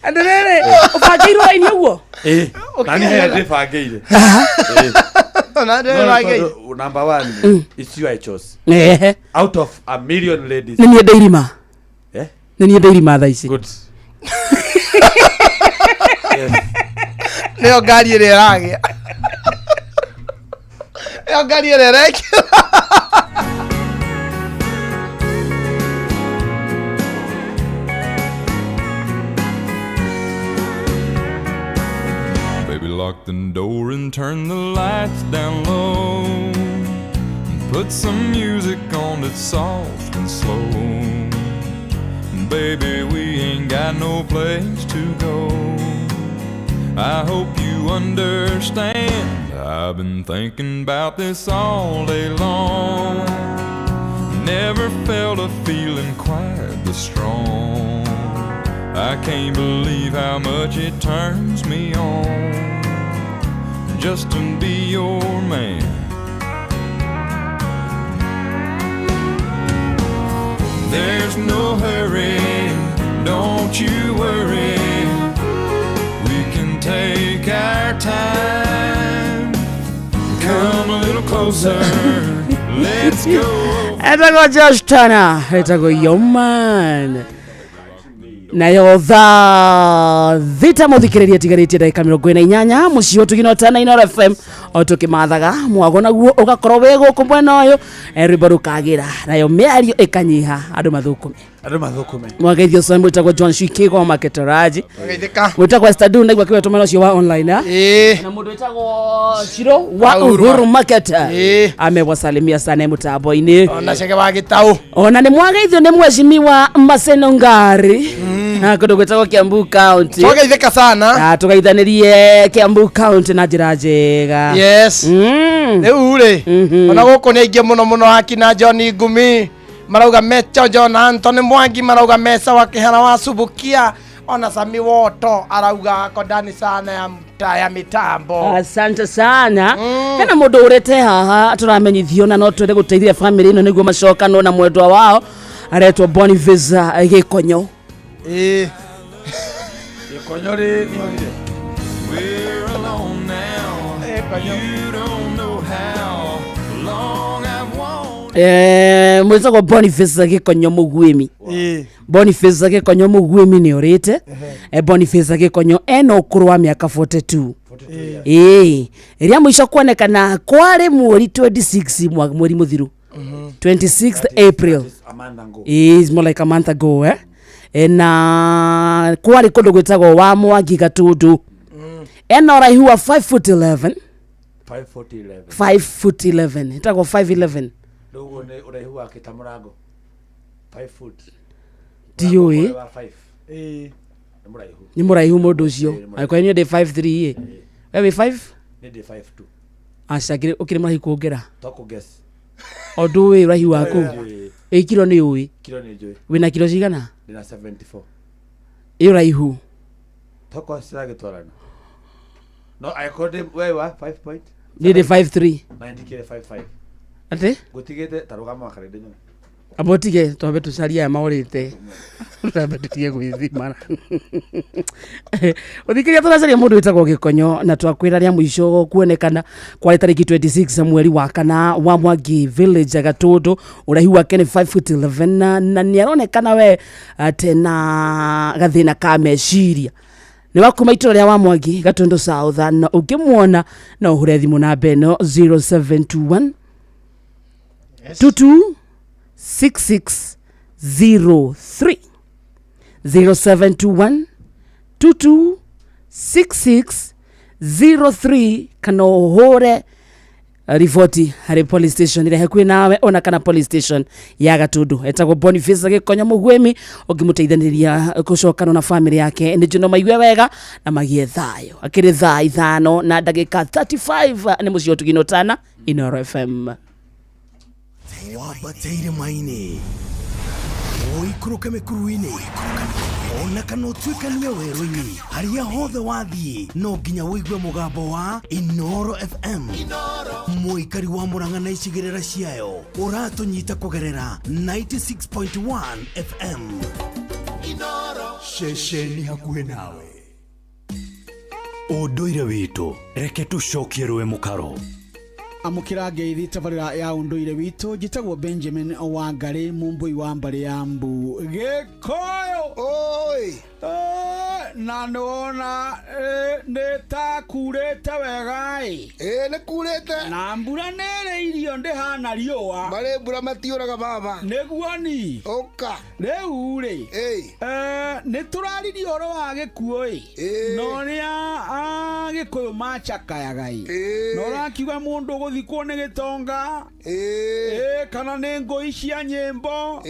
Andũ rĩrĩ, ũbangĩirwo raini ũguo? Ĩ, na niĩ harĩa ndĩbangĩire. Na No, ndĩbangĩire. tondũ, number one, it's you I chose. Ehe. Out of a million ladies. Nĩ niĩ ndĩirima. Eh? Nĩ niĩ ndĩirima thaa ici. Good. Nĩyo ngari ĩrĩa ĩragĩa nĩyo ngari ĩrĩa ĩrekĩra. Baby, lock the door and turn the lights down low. And put some music on that's soft and slow. Baby, we ain't got no place to go. I hope you understand. I've been thinking about this all day long. Never felt a feeling quite this strong. I can't believe how much it turns me on just to be your man. There's no hurry, don't you worry. We can take our time. Come a little closer, let's go. Etagwo Josh Turner, etagwo Yoman. Nayo thaa thita muthikiriria tigarĩtie ndagĩka 48 mũciĩ ũtugino tana Inooro FM o tũkĩmathaga mwago naguo ũgakorwo wĩ gũkũ mwena ũyũ, rwĩmbo rũkagĩra nayo mĩario ĩkanyiha andũ mathũkũme. Andũ mathũkũme. Mwageithio ũcio mwĩtagwo John Shikĩgo Maketoraji. Geithĩka. Mwĩtagwo Esther Du naigua kĩwetwo ũcio wa online, ah? Ĩĩ. Na mũndũ wĩtagwo Shiro wa Uhuru. Uhuru Market Ĩĩ. amewasalimia sana mũtambo-inĩ. Ona cege wa gĩtaũ. Ona nĩ mwageithio nĩ mheshimiwa Maseno Ngari na kũndũ gwĩtagwo Kiambu County. Twageithĩka sana. Na tũgeithanĩrie Kiambu County na njĩra njega. Yes. Rĩu rĩ, ona gũkũ nĩ aingĩ mũno mũno akina John Ngumi marauga mecho John Anthony Mwangi marauga mesa wa kĩhara wa Subukia, ona Sami Woto arauga ako ndani sana ya mta ya mitambo. Asante sana. Hena mũndũ ũrĩte haha tũramenyithio na no twende gũteithia family ĩno nĩguo macokanwo na mwendwa wao aretwo Boniface Gĩkonyo. Ĩĩ. Gĩkonyo rĩ nĩorire. We're alone now. You don't know how long I've wanted. Mwĩtagwo Boniface Gĩkonyo Mũguĩmi. Ĩĩ. Boniface Gĩkonyo Mũguĩmi nĩ ũrĩte. Boniface Gĩkonyo ena ũkũrũ wa mĩaka 42. Ĩĩ, rĩa mũico kuonekana kwarĩ mweri 26 mweri mũthiru, 26th April. A month ago. Ĩĩ, it's more like a month ago, eh? Na kwarĩ kũndũ gwĩtagwo wa Mwangi Gatundu. Ena ũraihu wa 5 foot 11. 5 foot 11. 5 foot 11, ĩtagwo 5'11. Rĩu ũguo nĩ ũraihu wake ta mũrango. 5 foot. Ndiũĩ. Wa 5. Ĩĩ. Nĩ mũraihu. Nĩ mũraihu mũndũ ũcio, angĩkorwo niĩ ndĩ 5'3 ĩ, we wĩ 5? Nĩ ndĩ 5'2. Aca, ũkĩrĩ mũraihu kũngĩra. Tokũ guess. O ndũĩ ũraihu waku? Ndiũĩ. Ĩ kiro nĩ ũĩ? Kiro nĩ njũĩ. Wĩna kiro cigana? Ndĩna 74. Ĩ ũraihu? Toko ciragĩtwarana. No angĩkorwo ndĩ we wa 5 point. Niĩ ndĩ 5'3. Na ndikĩrĩ 5'5. Atĩ? Ngũtigĩte ta rũgama wa karĩndĩ nyone. Amba ũtige twambe tũcarie aya maũrĩte, twambe tũtige gwĩthima ũthikĩria. Tũracaria mũndũ wĩtagwo Gĩkonyo na twakwĩra rĩa mũico kuonekana kwarĩ tarĩki 26 mweri wa kana wa Mwangi Village Gatũndũ. Ũraihu wake nĩ 5 foot 11 na nĩ aronekana we atĩ na gathĩna ka meciria. Nĩ wa kuma itũra rĩa wa Mwangi Gatũndũ South, na ũngĩmuona no ũhũre thimũ namba ĩno 0721 22 6603, 0721 22 6603, kana ũhũre riboti harĩ police station ĩrĩa hakuhĩ nawe ona kana police station ya Gatundu. Etagwo Boniface Gĩkonyo Mũguĩmi. Ũngĩmũteithanĩria gũcokana na family yake nĩ njono maigue wega na magĩe thayũ. Akĩrĩ thaa 5 na ndagĩka 35 nĩ mũciĩ ũtugino tana Inooro FM. Wambate irĩma-inĩ, ũikũrũke mĩkuru-inĩ, ona kana ũtuĩkanie werũ-inĩ, harĩa hothe wathiĩ no nginya ũigue mũgambo wa Inooro FM. Mũikari wa Mũrang'a na icigĩrĩra ciayo ũratũnyita kũgerera 96.1 FM. Ceceni hakuhĩ nawe. Ũndũire witũ reke tũcokie rũĩ mũkaro. Amũkĩra ngeithi tabarĩra ya ũndũire witũ. Njĩtagwo Benjamin Wangari, mũmbũi wa mbarĩ ya mbu Gĩkũyũ. Oi, na nĩwona nĩ ta kurĩte wega ĩ. Ĩ nĩ kurĩte. Na mbura nĩ ĩrĩ irio ndĩhana riũa. Marĩ mbura matiũraga baba. Nĩguo ni ũka rĩu rĩ, nĩ tũraririe ũhoro wa gĩkuũ ĩ, na ũrĩa Agĩkũyũ macakayaga ĩ, na ũrakiuga mũndũ gũthikwo nĩ gĩtonga ĩ, kana nĩ ngũi cia nyĩmbo,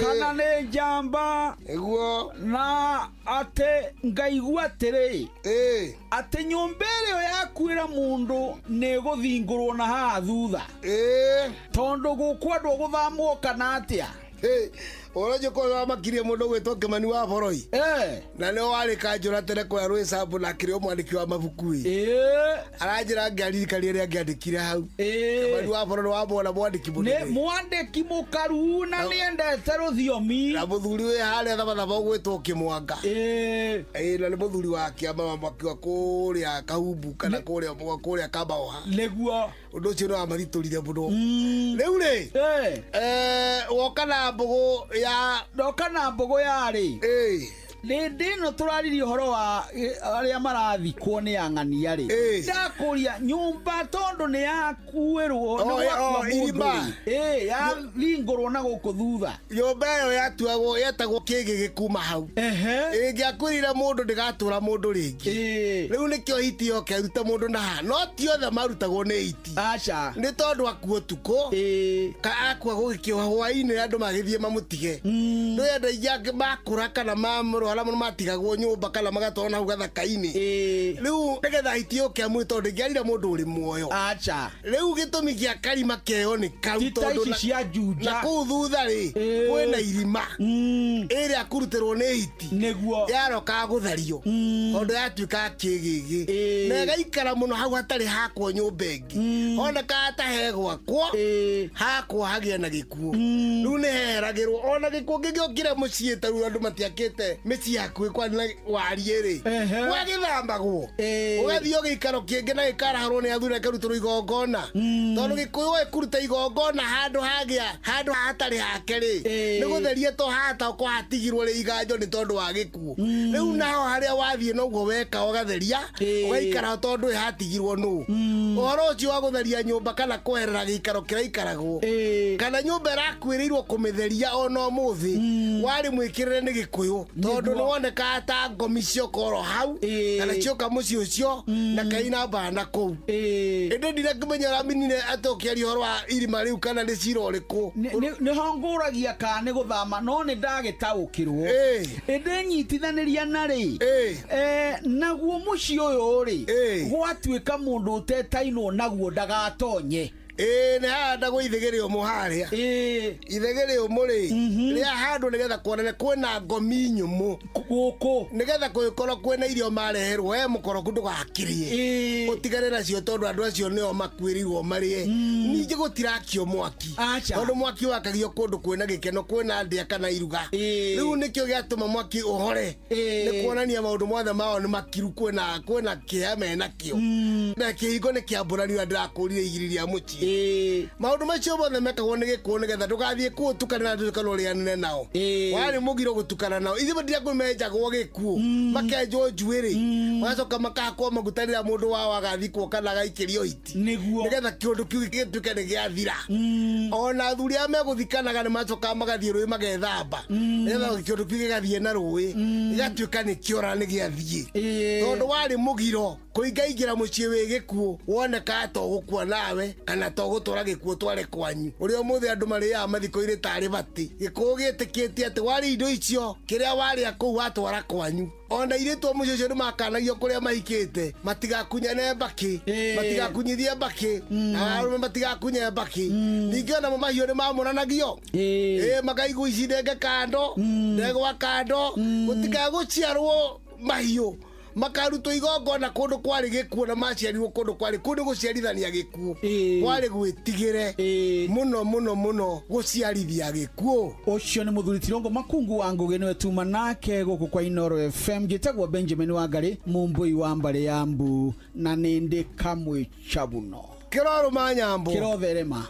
kana nĩ njamba. Nĩguo. Na atĩ ngaigua atĩrĩ, atĩ nyũmba ĩrĩa yakuĩra mũndũ nĩ ĩgũthingũrwo na haha thutha, tondũ gũkwendwo gũthamwo kana atĩa. Ũhoro ũcio kwanza wamakirie mũndũ ũgwĩtwo Kĩmani wa Boroi na nĩwe warĩ kanjũra tene kũrĩa Rwĩcambũ na akĩrĩ o mwandĩki wa mabuku ĩ aranjĩra ngĩaririkania rĩrĩa angĩandĩkire hau. Kĩmani wa Boroi nĩ wamwona mwandĩki nĩ mũnene mwandĩki mũkaru na nĩendete rũthiomi na mũthuri wĩ harĩa thabathaba ũgwĩtwo Kĩmwanga ĩ na nĩ mũthuri wa kĩama makiwa kũrĩa Kahumbu kana kũrĩa Kambaoha nĩguo ũndũ ũcio nĩ wamathitũrire mũno. Rĩu rĩ woka na mbũgũ ya ndoka na mbũgũ yarĩ rĩndĩ ĩno tũraririe ũhoro wa arĩa marathikwo nĩ ang'ania rĩ ndakũria nyũmba tondũ nĩ yakuĩrwo nĩ gwakua mũndũ irima. rĩ yathingũrwo na gũkũ thutha nyũmba ĩyo yatuagwo yetagwo kĩgĩgĩ kuma hau ĩngĩakuĩrĩire mũndũ ndĩgatũra mũndũ rĩngĩ rĩu nĩkĩo hiti yoka ĩrute mũndũ na haha no ti othe marutagwo nĩ hiti aca nĩ tondũ akua ũtukũ ka akua gũgĩkĩoha hwaĩ-inĩ andũ magĩthiĩ mamũtige nĩ andũ aingĩ angĩ makũra kana mamũrwara mũno matigagwo nyũmba kana magatwarwo na hau gathaka-inĩ rĩu nĩgetha hiti yũke amwe tondũ ndĩngĩarire mũndũ ũrĩ muoyo aca rĩu gĩtũmi gĩa karima keo nĩ kau Ti ta tondũ ici cia Juja. na kũu thutha rĩ kwĩna irima ĩrĩa kũrutĩrwo nĩ hiti nĩguo yarokaga gũthario tondũ yatuĩkaga kĩgĩgĩ na ĩgaikara mũno hau hatarĩ hakwo nyũmba ĩngĩ honekaga ta he gwakwo hakwo hagĩa na gĩkuũ rĩu nĩ heheragĩrwo ona gĩkuũ kĩngĩokire mũciĩ ta rĩu andũ matiakĩte mĩciĩ hakuhĩ kwarĩ na wariĩ rĩ gwagĩthambagwo ũgathiĩ gĩikaro kĩngĩ na gĩkarahũrwo nĩ athuri akarutĩrwo igongona tondũ gĩkũyũ gĩkũruta igongona handũ hagĩa handũ hatarĩ hake rĩ nĩ gũtheria to hata kwahatigirwo rĩ iganjo nĩ tondũ wa gĩkuũ rĩu naho harĩa wathiĩ noguo weka ũgatheria ũgaikara tondũ hatigirwo nũ ũhoro ũcio wa gũtheria nyũmba kana kweherera gĩikaro kĩraikaragwo kana nyũmba ĩrakuĩrĩirwo kũmĩtheria ona ũmũthĩ warĩ mwĩkĩrĩre nĩ gĩkũyũ tondũ nĩ wonekaga ta ngomi cioka oro hau kana cioka mũciĩ ũcio na kaina mbana kũu ĩndĩ ndirakĩmenya ũraminire atĩ ũkĩaria ũhoro wa irima rĩu kana nĩ cira ũrĩkũ nĩho ngũragia kana nĩ gũthama no nĩ ndagĩtaũkĩrwo ĩndĩ nyitithanĩria na rĩ naguo mũciĩ ũyũ rĩ gwatuĩka mũndũ ũtetainwo naguo ndagatonye ĩĩ nĩ hahandagwo ithĩgĩ rĩũmũ harĩa ithĩgĩ rĩũmũ rĩ rĩahandwo nĩgetha kuonania kwĩna ngomi nyũmũ gũkũ nĩgetha kũngĩkorwo kwĩna irio mareherwo we mũkoroku ndũgakĩrĩe ũtigane nacio tondũ andũ acio nĩo makuĩrĩirwo marĩe ningĩ gũtirakio mwaki tondũ mwaki wakagio kũndũ kwĩna gĩkeno kwĩna ndĩa kana iruga rĩu nĩkĩo gĩatũma mwaki ũhore nĩ kuonania maũndũ mothe mao nĩ makiru kwĩna kĩeha menakĩo na kĩhingo nĩ kĩambũranio ndĩrakũrire igiri rĩa mũciĩ maũndũ macio mothe mekagwo nĩ gĩkũyũ nĩgetha ndũgathiĩ kũu ũtukane na andũ kana ũrĩanĩre nao warĩ mũgiro gũtukana nao ithuĩ ndirakũĩ menjagwo gĩkuũ makenjwo njuĩrĩ magacoka makahakwo maguta rĩrĩa mũndũ wao agathikwo kana agaikĩrio hiti nĩguo nĩgetha kĩũndũ kĩu gĩtuĩke nĩ gĩathira ona athuri arĩa megũthikanaga nĩ macokaga magathiĩ rũĩ magethamba nĩgetha kĩũndũ kĩu gĩgathiĩ na rũĩ gĩgatuĩka nĩ kĩora nĩ gĩathiĩ tondũ warĩ mũgiro kũingaingĩra mũciĩ wĩ gĩkuũ wonekaga to gũkua nawe kana to gũtwara gĩkuũ tware kwanyu ũrĩa ũmũthĩ andũ marĩaga mathiko-inĩ tarĩ batĩ gĩkũyũ gĩtĩkĩtie atĩ warĩa indo icio kĩrĩa warĩa kũu watwara kwanyu ona airĩtu a mũciĩ ũcio nĩ makanagio kũrĩa mahikĩte matigakunyane mbakĩ matigakunyithie mbakĩ na arũme matigakunye mbakĩ ningĩ onamo mahiũ nĩ mamũranagio makaigua ici ndenge kando ndegwa kando gũtikagũciarwo mahiũ makarutwo igongona kũndũ kwarĩ gĩkuũ na maciarirwo kũndũ kwarĩ kũndũ gũciarithania gĩkuũ kwarĩ gwĩtigĩre mũno mũno mũno gũciarithia gĩkuũ ũcio nĩ mũthuri Tirongo Makungu wa Ngũgĩ nĩwe tuma nake gũkũ kwa Inoro FM njĩtagwo Benjamin Wangari mũmbũi wa mbarĩ ya mbu na nĩ ndĩ kamwe cabuno kĩrorũma nyambo kĩrotherema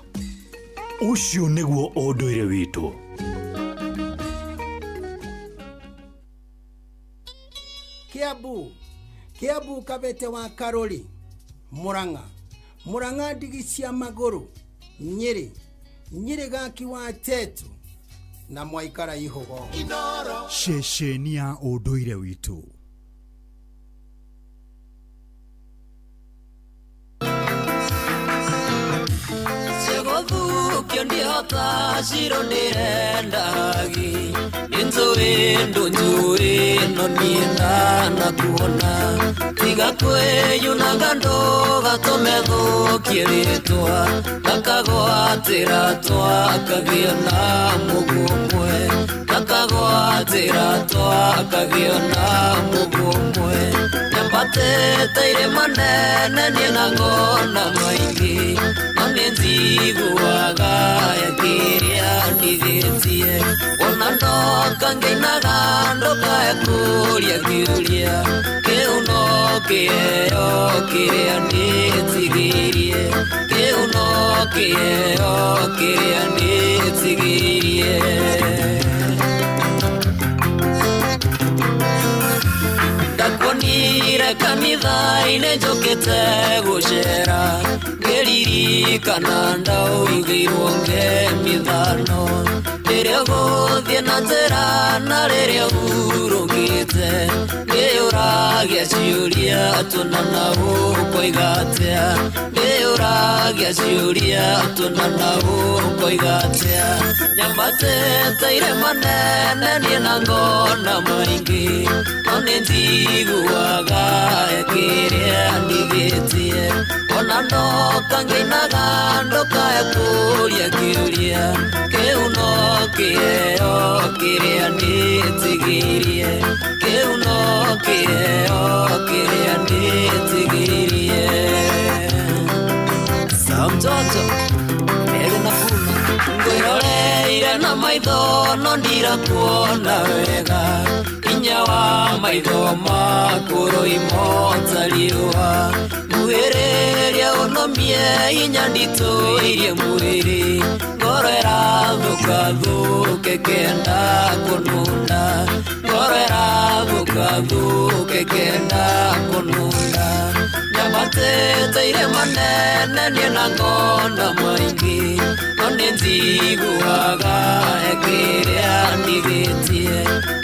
ũcio nĩguo ũndũire witũ. Kiambu Kiambu Kabete wa Karoli Murang'a Murang'a ndigi cia magũrũ Nyĩrĩ Nyĩrĩ gaki wa Tetu na mwaikara ihogo ceceni ya ũndũire witũ. Cĩgũthukio ndihota ciro ndĩrendagi nĩ njũĩ ndũnjũĩ no niĩ ndanakuona tiga kwĩyunanga ndũgatũme thũkie rĩtwa gakagwatĩra twakagĩa na mũgumo. njĩra twakagĩo na mũguo ũmwe nyambatĩte irĩma nene niĩ na ngona maingĩ no nĩ njiguaga kĩrĩa ndigĩtie ona ndoka ngĩinaga ndokae kũria kĩũria kĩu no kĩheo kĩrĩa nĩtigĩirie kĩu no kĩheo kĩrĩa nĩtigĩirie. Ndakuonire kanitha-inĩ njũkĩte gũcera ngĩririkana ndaugĩirwo ngemithano rĩrĩa ũgũthiĩ na njĩra na rĩrĩa ũhurũkĩte ndĩũragia ciũria tuonana ũkoiga atĩa ndĩũragia ciũria tuonana ũkoiga atĩa nyambatĩte irĩma nene niĩ na ngona maingĩ no nĩ njiguaga kĩrĩa ndigĩtie ona ndoka ngĩinaga ndokae kũria kĩũria kĩu no kĩheo kĩrĩa nĩtigĩirie kĩu no kĩheo kĩrĩa nĩtigĩirie. Mtoto mbere na funa ngwiroreire na maitho no ndirakuona wega hinya wa maitho maku rũimota riũa nguhĩrĩria ũnomie hinya nditũirie mwĩrĩ ngoro ĩrathũkathũke kenda kũnunda ngoro ĩrathũkathũke kenda kũnunda nyambatĩte irĩma nene niĩ na ngona maingĩ no nĩ njiguaga kĩrĩa ndigĩtie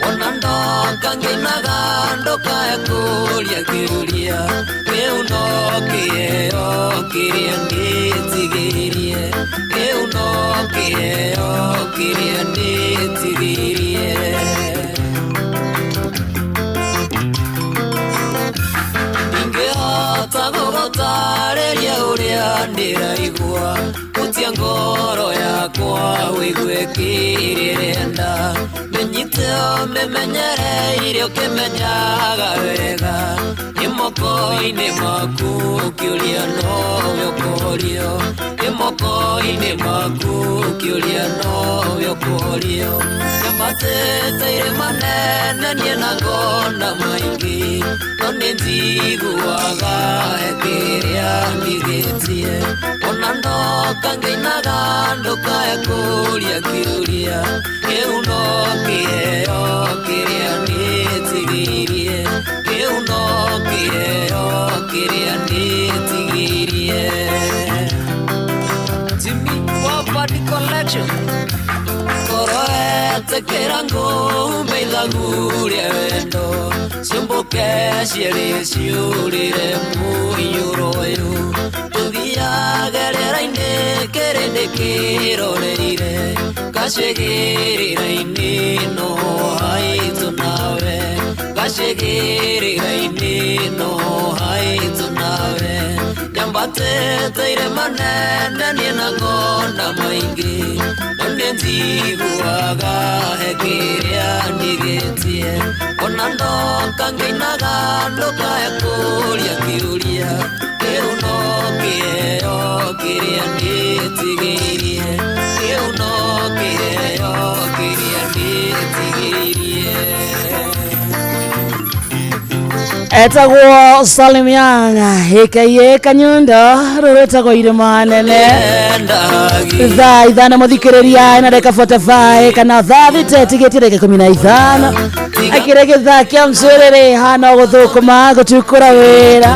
ona ndoka ngĩinaga ndokae kũria kĩũria kĩu no kĩheo kĩrĩa nĩtigĩirie kĩu no kĩheo kĩrĩa nĩtigĩirie. Ndingĩhota gũgũtarĩria ũrĩa ndĩraigua hutia ngoro yakwa ũigue kĩrĩa ĩrenda mĩnyite ũmĩmenyereire ũkĩmenyaga wega nĩ moko-inĩ maku kĩũria nowe ũkorio nĩ moko-inĩ maku kĩũria nowe ũkorio nyambatĩte irĩma nene niĩ na ngona maingĩ no nĩ njiguaga kĩrĩa ndigĩtie ona ndoka ngĩinaga ndokae kũria kĩũria kĩu no kĩheo kĩrĩa nĩtigĩirie kĩu no kĩheo kĩrĩa nĩtigĩirie. Jimmy Wapadi Collection ngoro etĩkĩra ngũmbe ithagu rĩa wendo ciũmbũke cierĩ ciũrĩre mũiyũro ũyũ tũthiage rĩera-inĩ kĩrĩndĩ kĩroreire gacĩgĩrĩra-inĩ no haitũ nawe gacĩgĩrĩra-inĩ no haitũ nawe nyambatĩte irĩma nene niĩ na ngona maingĩ no nĩ njiguaga kĩrĩa ndigĩtie ona ndoka ngĩinaga ndokae kũria kĩũria kĩu no kĩheo kĩrĩa nĩtigĩirie kĩu no kĩheo kĩrĩa nĩtigĩirie. Etagwo Salim Young aka Kanyundo rũrĩtagwo irĩma nene thaa 5 mũthikĩrĩria na ndagĩka 45 kana thaa 6 tigĩtie ndagĩka 15 akĩrĩ gĩthaa kĩa mcũrĩrĩ hana gũthũkũma gũtukũra wĩra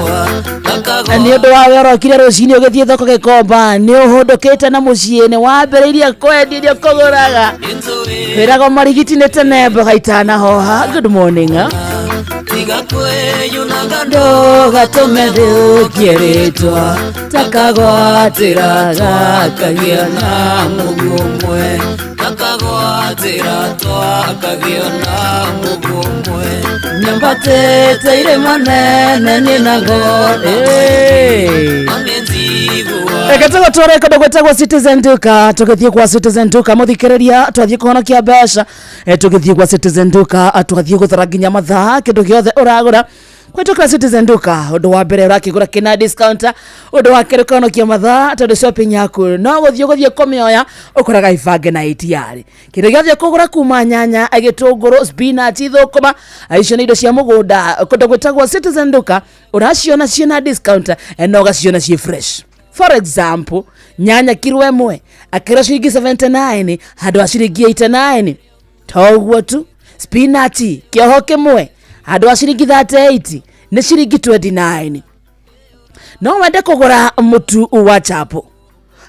nĩ ũndũ wa we ũrokire rũcinĩ ũgĩthiĩ thoko Gĩkomba nĩ ũhũndũkĩte na mũciĩ nĩ wambĩrĩirie kwendia iria ũkũgũraga wĩragwo marigiti nĩ tene mboga itanahoha. Good morning. Tiga kwĩyunaga ndũgatũme thũkie rĩtwa takagwatĩra twakagĩa na mũguo ũmwe takagwatĩra twakagĩa na mũguo ũmwe nyambatĩte irĩma nene niĩ na ngona no nĩ njiguaga Reke tũgũtware kũndũ gwĩtagwo Citizen Duka. Tũgĩthiĩ kwa Citizen Duka, mũthikĩrĩria, twathiĩ kũhonokia mbeca. Tũgĩthiĩ kwa Citizen Duka, twathiĩ gũthara nginya mathaa. Kĩndũ gĩothe ũragũra kũhĩtũkĩra Citizen Duka, ũndũ wa mbere ũrakĩgũra kĩna discount, ũndũ wa kerĩ ũkahonokia mathaa, tondũ shopping yaku no gũthiĩ ũgũthiĩ kũmĩoya ũkoraga ibange na ATR. Kĩndũ gĩothe ũkũgũra kuma nyanya, gĩtũngũrũ, spinach, thũkũma, icio nĩ indo cia mũgũnda. Kũndũ gwĩtagwo Citizen Duka ũraciona ciĩna discount, na ũgaciona ciĩ fresh. For example, nyanya kiro ĩmwe akĩra ciringi 79 handũ ha ciringi 89. To ũguo tu, spinach kĩoho kĩmwe handũ ha ciringi 38 nĩ ciringi 29. No wende kũgũra mũtu wa chapo,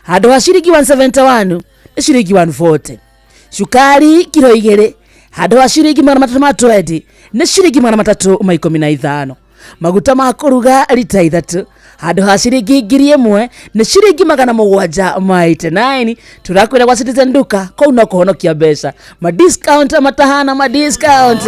handũ ha ciringi 171 nĩ ciringi 140. Cukari kiro 2 handũ ha ciringi 320 nĩ ciringi 315. Maguta ma kũruga rita 3 handũ ha ciringi 1000 nĩ ciringi 789. Tũrakwĩra gwa Citizen Duka kũu no kũhonokia mbeca, ma discount matahana ma discount.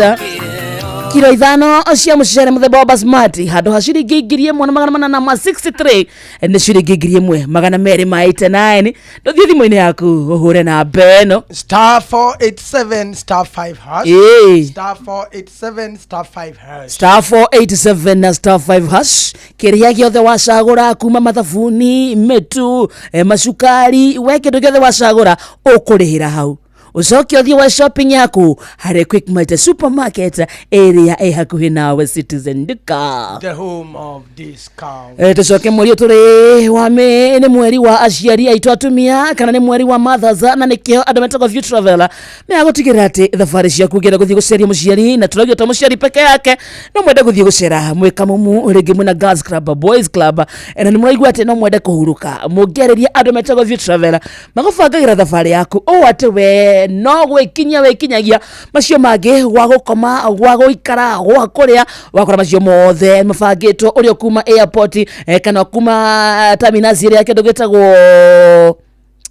Kiro 5 cia mũcere mũthemba wa basmati handũ ha ciringi 1863 nĩ ciringi 1289. Ndũthiĩ thimũ-inĩ yaku ũhũre namba ĩno. Star 487 star 5 hash. Ĩĩ. Star 487 star 5 hash. Star 487 na star 5 hash. Kĩrĩa gĩothe wacagũra kuma mathabuni, mĩtu, macukari, we kĩndũ gĩothe wacagũra ũkũrĩhĩra hau, ũcoke ũthiĩ wa shopping yaku harĩ Quickmart supermarket ĩrĩa ĩ hakuhĩ nawe. Citizen Duka, the home of discount. Tũcoke mweri ũyũ tũrĩ wa May nĩ mweri wa aciari aitũ atumia, kana nĩ mweri wa mothers, na nĩkĩo andũ metagwo View Travel megũtigĩrĩra atĩ thabarĩ ciaku ũngĩenda gũthiĩ gũceria mũciari, na tũrauga to mũciari peke yake, no mwende gũthiĩ gũcera mwĩ kamumu, rĩngĩ mwĩna girls club, boys club, na nĩ mũraigua atĩ no mwende kũhurũka, mũngĩarĩria andũ metagwo View Travel magũbangagĩra thabarĩ yaku ũũ atĩ we no gwĩkinyia wĩkinyagia, macio mangĩ gwa gũkoma, gwa gũikara, gwa kũrĩa, wakora macio mothe mabangĩtwo ũrĩa kuma airport, kana kuma terminus ĩrĩa kĩndũ gĩtagwo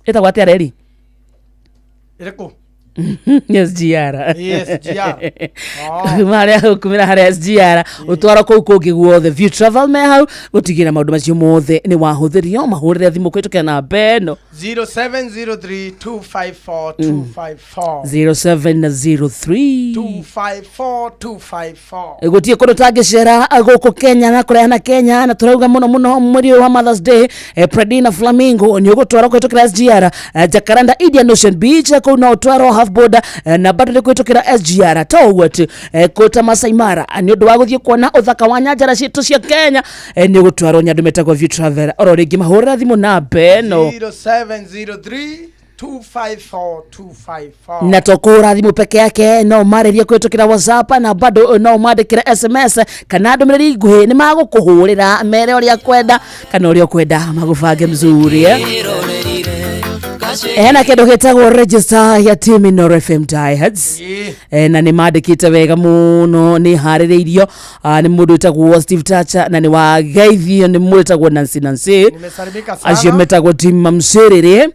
ĩtagwo atĩa reri? Ĩrĩkũ? SGR. SGR. Kuma harĩa ũkumĩra harĩa SGR ũtwarwo kũu kũngĩ guothe, View Travel me hau gũtigĩra maũndũ macio mothe nĩ wahũthĩrio. Mahũrĩre thimũ kũhĩtũkĩra namba ĩno. 0703 254 254. 0703 254 254. Gũtirĩ kũndũ tangĩcera gũkũ Kenya na kũraya na Kenya, na tũrauga mũno mũno mweri ũyũ wa Mothers Day, Predina Flamingo nĩ ũgũtwarwo kũhĩtũkĩra SGR, Jacaranda Indian Ocean Beach, kũu no ũtwarwo half board, na bado nĩ kũhĩtũkĩra SGR. To ũguo tu, kũta Masai Mara nĩ ũndũ wa gũthiĩ kuona ũthaka wa nyanjara citũ cia Kenya, nĩ ũgũtwarwo nĩ andũ metagwo View Travel. Oro rĩngĩ mahũrĩra thimũ namba ĩno. 0703 254 254. Na to kũhũra thimũ peke yake, no marĩrie kũhĩtũkĩra WhatsApp, na bado no mandĩkĩre SMS kana ndũmĩrĩri nguhĩ, nĩ magũkũhũrĩra mere ũrĩa kwenda kana ũrĩa ũkwenda magũbange mzuri, eh? Hena kĩndũ gĩtagwo register ya team Inooro FM Diehards, na nĩ mandĩkĩte wega mũno, nĩ harĩrĩirio nĩ mũndũ wĩtagwo Steve Tacha, na nĩ wageithio nĩ mũndũ wĩtagwo Nancy Nancy. Nimesalimika sana. Acio metagwo team Mamsiriri.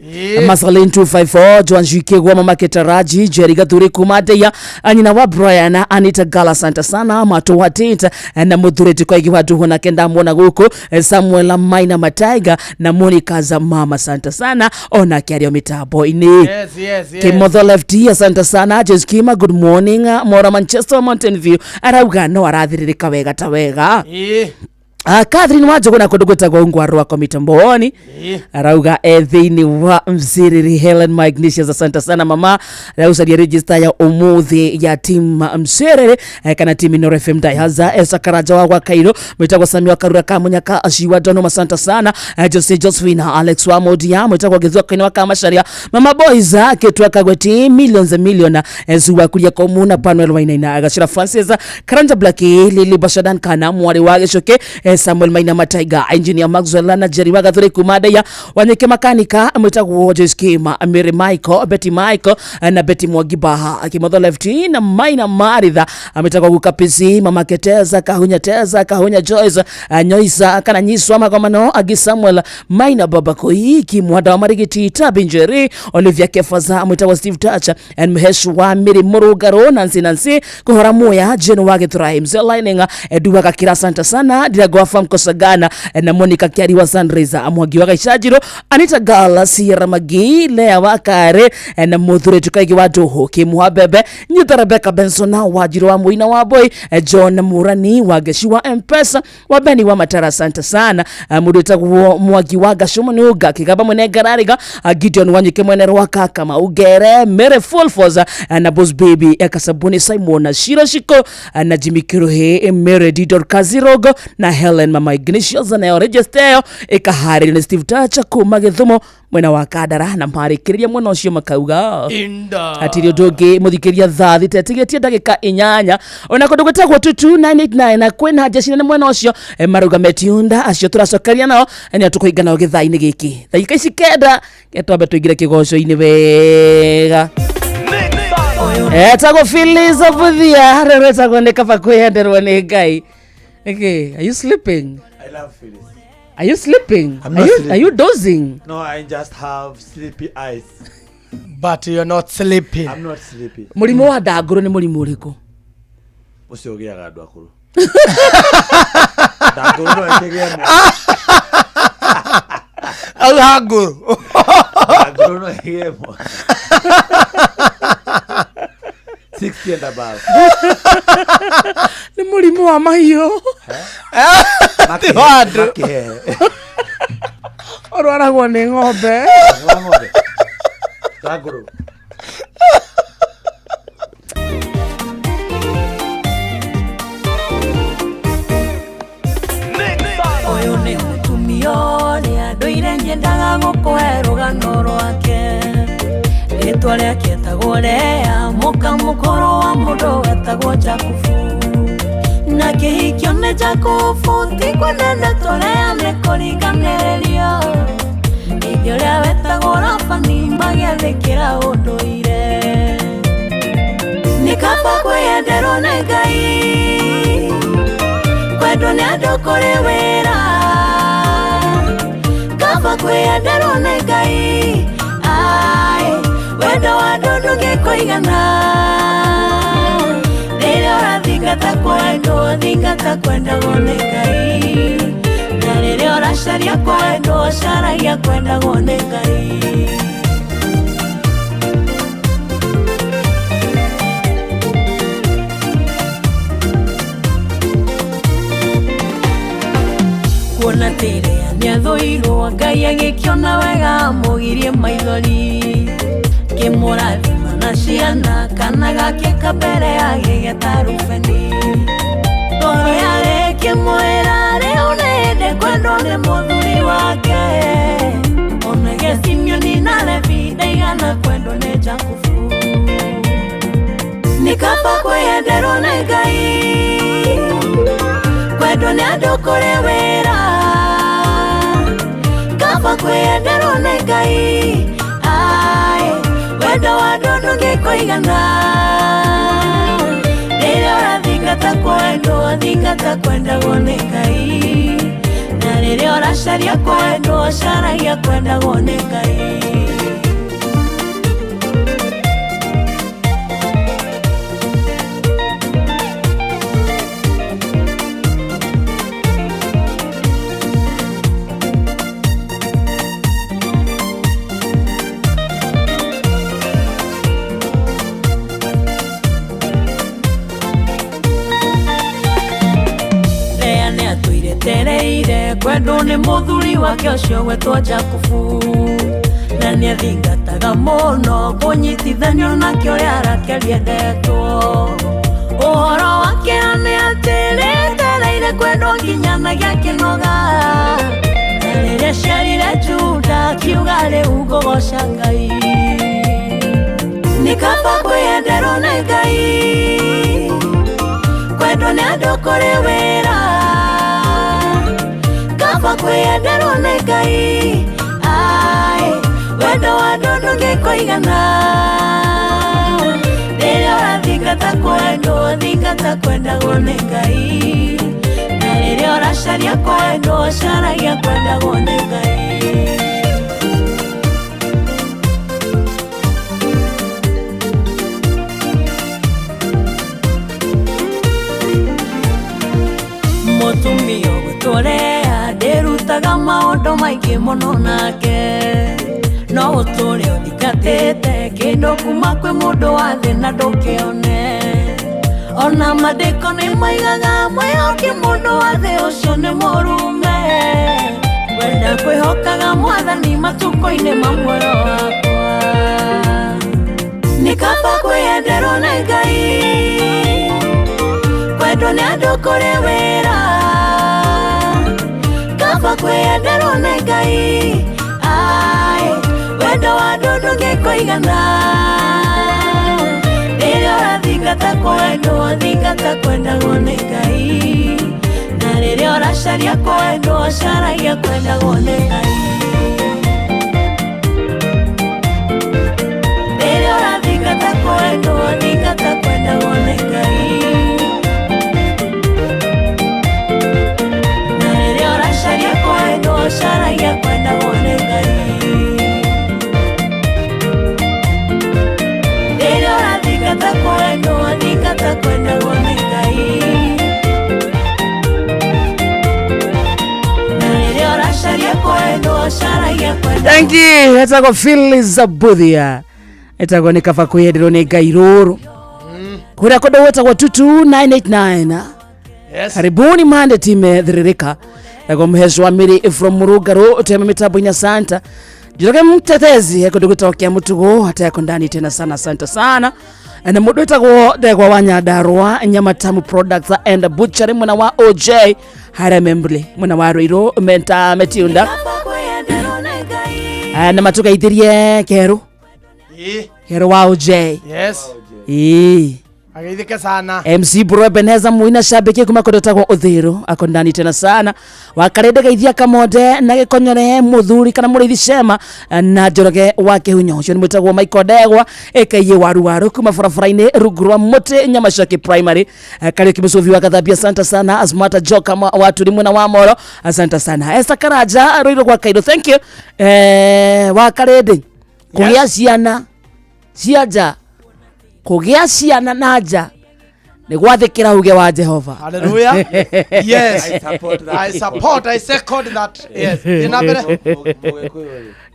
Masalin 254, Joan Jikegwa, Mama Ketaraji, Jerry Gathuri kuma Ndeia, nyina wa Brian, Anita Gala, santa sana Mato wa Tinta na Muthuriti kwa wa Duhu na kenda mwona gũkũ, Samuel Maina Mataiga na Monica za mama, santa sana ona kĩario mĩtambo-inĩ. Yes. Kimotho Left, asante sana. James Kima, good morning. Mora Manchester Mountain View arauga no arathĩrĩrĩka wega ta wega. Catherine Wanjũgũ na kũndũ gwĩtagwo Ngwarwa kwa mitamboni arauga e thĩinĩ wa mziriri. Helen Magnesius, asante sana mama, raucaria register ya ũmũthĩ ya team mciriri, kana team Inooro FM Diehards. Esa Karanja wa gwa Kairo, mwĩtagwo Sami wa Karura Kamunyaka Aciwa Dono, asante sana. Jose Josephine Alex wa Modia, mwĩtagwo Gĩthua Kaino wa Kamacharia, Mama Boys Ketwa Kagweti millions and million, Zuwa Kuria Komuna Panuel Wainaina Agacira Francis Karanja Black Lili Bashadan kana mwarĩ wa Gĩcuke, Samuel Maina Mataiga, Engineer Maxwell na Jerry Wagathuri kuma Ndeia Wanyike Makanika, mwĩtagwo Joyce Kima, Mary Michael, Betty Michael na Betty Mwangi Baha Kimotho Left na Maina Maritha, mwĩtagwo Guka PC, Mama Keteza Kahunya Teza Kahunya Joyce, Nyoisa kana Nyiswa Magomano Agi Samuel Maina Baba Koiki Mwanda wa Marigiti Tabi Njeri Olivia Kefaza, mwĩtagwo Steve Tacha and Mhesh wa Miri Murugaro Nancy Nancy Kuhora Muya Jane wa Githurai Mzee Lining Eduwa Gakira, santa sana Ndirango wa wa Famco Sagana na Monica Kiari wa Sunrise, Mwangi wa Gaichanjiro, Anita Gala, Sierra Magi, Lea wa Kare na Muthure Tukaigi wa Nduhu, Kimuha Bebe, Nyuta Rebecca Benson na Wanjiru wa Muina wa Boy, John Murani wa Geci wa Mpesa, wa Beni wa Matara, asante sana. Mundu wetagwo Mwangi wa Gacumu Kigaba mwene Ngarariga, Gideon Wanyike mwene Rwakaka Maugere, Mary Fulfoza na Boss Baby, Kasabuni Simon na Shiro Shiko na Jimmy Kiruhe, Mary Didor Kazirogo na Helen Mama Ignatius na register ikaharĩrio nĩ Steve Tacha kuma Gĩthumo mwena wa Kandara, na marĩkĩrĩria mwena ũcio makauga Inda. Hatirĩ ũndũ ũngĩ mũthikĩria thaa thita ĩtigĩtie ndagĩka 8 ona kũndũ gwĩtagwo 22989 na kwĩna njeci nene mwena ũcio marũgamĩtie unda acio tũracokeria nao nĩo tũkũhinga nao gĩthaa-inĩ gĩkĩ ndagĩka ici 9 twambe tũingĩre kĩgoco-inĩ wega. Etagwo Phyllis Obuthia, rĩu etagwo nĩ kaba kwĩyenderwo nĩ Ngai. Okay, are you sleeping? I love Phyllis. Are you sleeping? I'm not sleeping. Are you dozing? No, I just have sleepy eyes. But you're not sleeping. I'm not sleepy. Mũrimũ wa ndangũrũ nĩ mũrimũ ũrĩkũ? Ũcio ũgĩaga andũ akũrũ. Ndangũrũ no ĩkĩgĩe mwana. Au hangũrũ. Ndangũrũ no ĩgĩe mwana. 60 and above. Nĩ mũrimũ wa mahiũ. Ti wa andũ. Ũrwaragwo nĩ ng'ombe. Ndangũrũ. Ũyũ nĩ mũtumia ũrĩa ndũire nyendaga gũkũhe rũgano rwake. Rĩtwa rĩake etagwo Lea, mũka mũkũrũ wa mũndũ wetagwo Jakubu. Na kĩhikio nĩ Jakubu, ti kwendana tũrĩa nĩ kũringanĩrĩrio. Ithe ũrĩa wetagwo Labani magĩathĩkĩra ũndũire. Nĩ kaba kwĩyenderwo nĩ Ngai, kwendwo nĩ andũ kũrĩ wĩra. Kaba kwĩyenderwo nĩ Ngai, ai, wendo wa andũ ndũngĩkũigana. Rĩrĩa ũrathingata kwendwo, thingata kwendagwo nĩ Ngai. Na rĩrĩa ũracaria kwendwo, caragia kwendagwo nĩ Ngai. Kuona atĩ Lea nĩathũirwo, Ngai agĩkĩona wega amũgirie maithori. Kĩmũrathima na ciana, kana gake kambere agĩgeta Rubeni. Ngoro yarĩ ĩkĩmwĩra rĩu nĩhĩndĩ kwendwo nĩ mũthuri wake. Onage Simeoni na Levi ndaigana kwendwo nĩ Jakubu. Nĩ kaba kwĩyenderwo nĩ Ngai, kwendwo nĩ andũ kũrĩ wĩra. Kaba kwĩyenderwo nĩ Ngai, ai, wendo wa andũ ndũngĩkũigana. Rĩrĩa ũrathingata kwendwo, thingata kwendagwo nĩ Ngai. Na rĩrĩa ũracaria kwendwo, caragia kwendagwo nĩ Ngai. Tereire kwendwo nĩ mũthuri wake ũcio gwetwo Jakubu. Na nĩathingataga mũno kũnyitithanio nake ũrĩa Rakeli endetwo. Ũhoro wake nĩ atĩ rĩetereire kwendwo nginya na gĩakĩnoga. Na rĩrĩa aciarire Juda akiuga rĩu ngũgoca Ngai. Nĩ kaba kwĩyenderwo nĩ Ngai, kwendwo nĩ andũ kũrĩ wĩra. Kaba kwĩyenderwo nĩ Ngai, ai, wendo wa andũ ndũngĩkũigana. Rĩrĩa ũrathingata kwendwo, thingata kwendagwo nĩ Ngai. Na rĩrĩa ũracaria kwendwo, caragia kwendagwo nĩ Ngai. Mũtumia ũgwĩtwo Maingĩ mũno nake no ũtũre ũthingatĩte kĩndũ kuma kwĩ mũndũ wa thĩ na ndũkĩone ona mandĩko nĩ maigaga mwĩhoke mũndũ wa thĩ ũcio nĩ mũrume wenda kwĩhokaga mwathani matukũ-inĩ ma muoyo wakwa nĩ kaba kwĩyenderwo nĩ Ngai kwendwo nĩ andũ kũrĩ wĩra kaba kwĩyenderwo nĩ Ngai ai wendo wa andũ ndũngĩkũigana rĩrĩa ũrathingata kwendwo thingata kwendagwo nĩ Ngai na rĩrĩa ũracaria kwendwo caragia kwendagwo nĩ Ngai rĩrĩa ũrathingata kwendwo thingata kwendagwo nĩ Ngai na rĩrĩa ũracaria kwendwo caragia kwendagwo nĩ Ngai rĩrĩa ũrathingata kwendwo thingata kwendagwo nĩ Ngai na rĩrĩa ũracaria kwendwo caragia kwendagwo. Thank you. Etagwo Phyllis Abuthia. Etagwo nĩ kaba kwĩyenderwo nĩ Ngai rũrũ. Kũrĩa kũndũ gwĩtagwo 22989. Yes. Karibuni mande timethirĩrĩka. Etagwo Mhesh wa Miri from Murugaru tema mitambo-inĩ Santa. Njoroge mtetezi kũndũ gwĩtagwo kĩa Mũtugo hata yako ndani tena sana asante sana. Na mũndũ wĩtagwo Ndegwa wa Nyandarua Nyamatamu Products and Butchery mwena wa OJ harĩa Membley mwena wa Ruiru menta Metiunda na matugeithirie Keru Keru wa OJ. Yes. Ĩĩ. Ageithike sana. MC Bro Ebeneza muina shabiki kuma kũndũ tagwo Uthiru ako ndani tena sana wakarende geithia kamonde na gĩkonyore mũthuri kana mũrĩithi Shema na Njoroge wa Kĩhunyo ũcio nĩ mwĩtagwo Michael Ndegwa aka waru waru kuma barabara-inĩ rungu rwa mũtĩ Nyamacaki Primary. Kariũki Mũcũvi wa Gathambia asante sana Asmata Joka waturi mwena wa Moro asante sana Esther Karanja Rũirũ gwa Kairũ thank you. Wakarende kũgĩa ciana cia nja kũgĩa ciana na nja nĩ gwathĩkĩra uge wa Jehova. Hallelujah. Yes. I support that. I support, I second that. Yes. Thiĩ na mbere.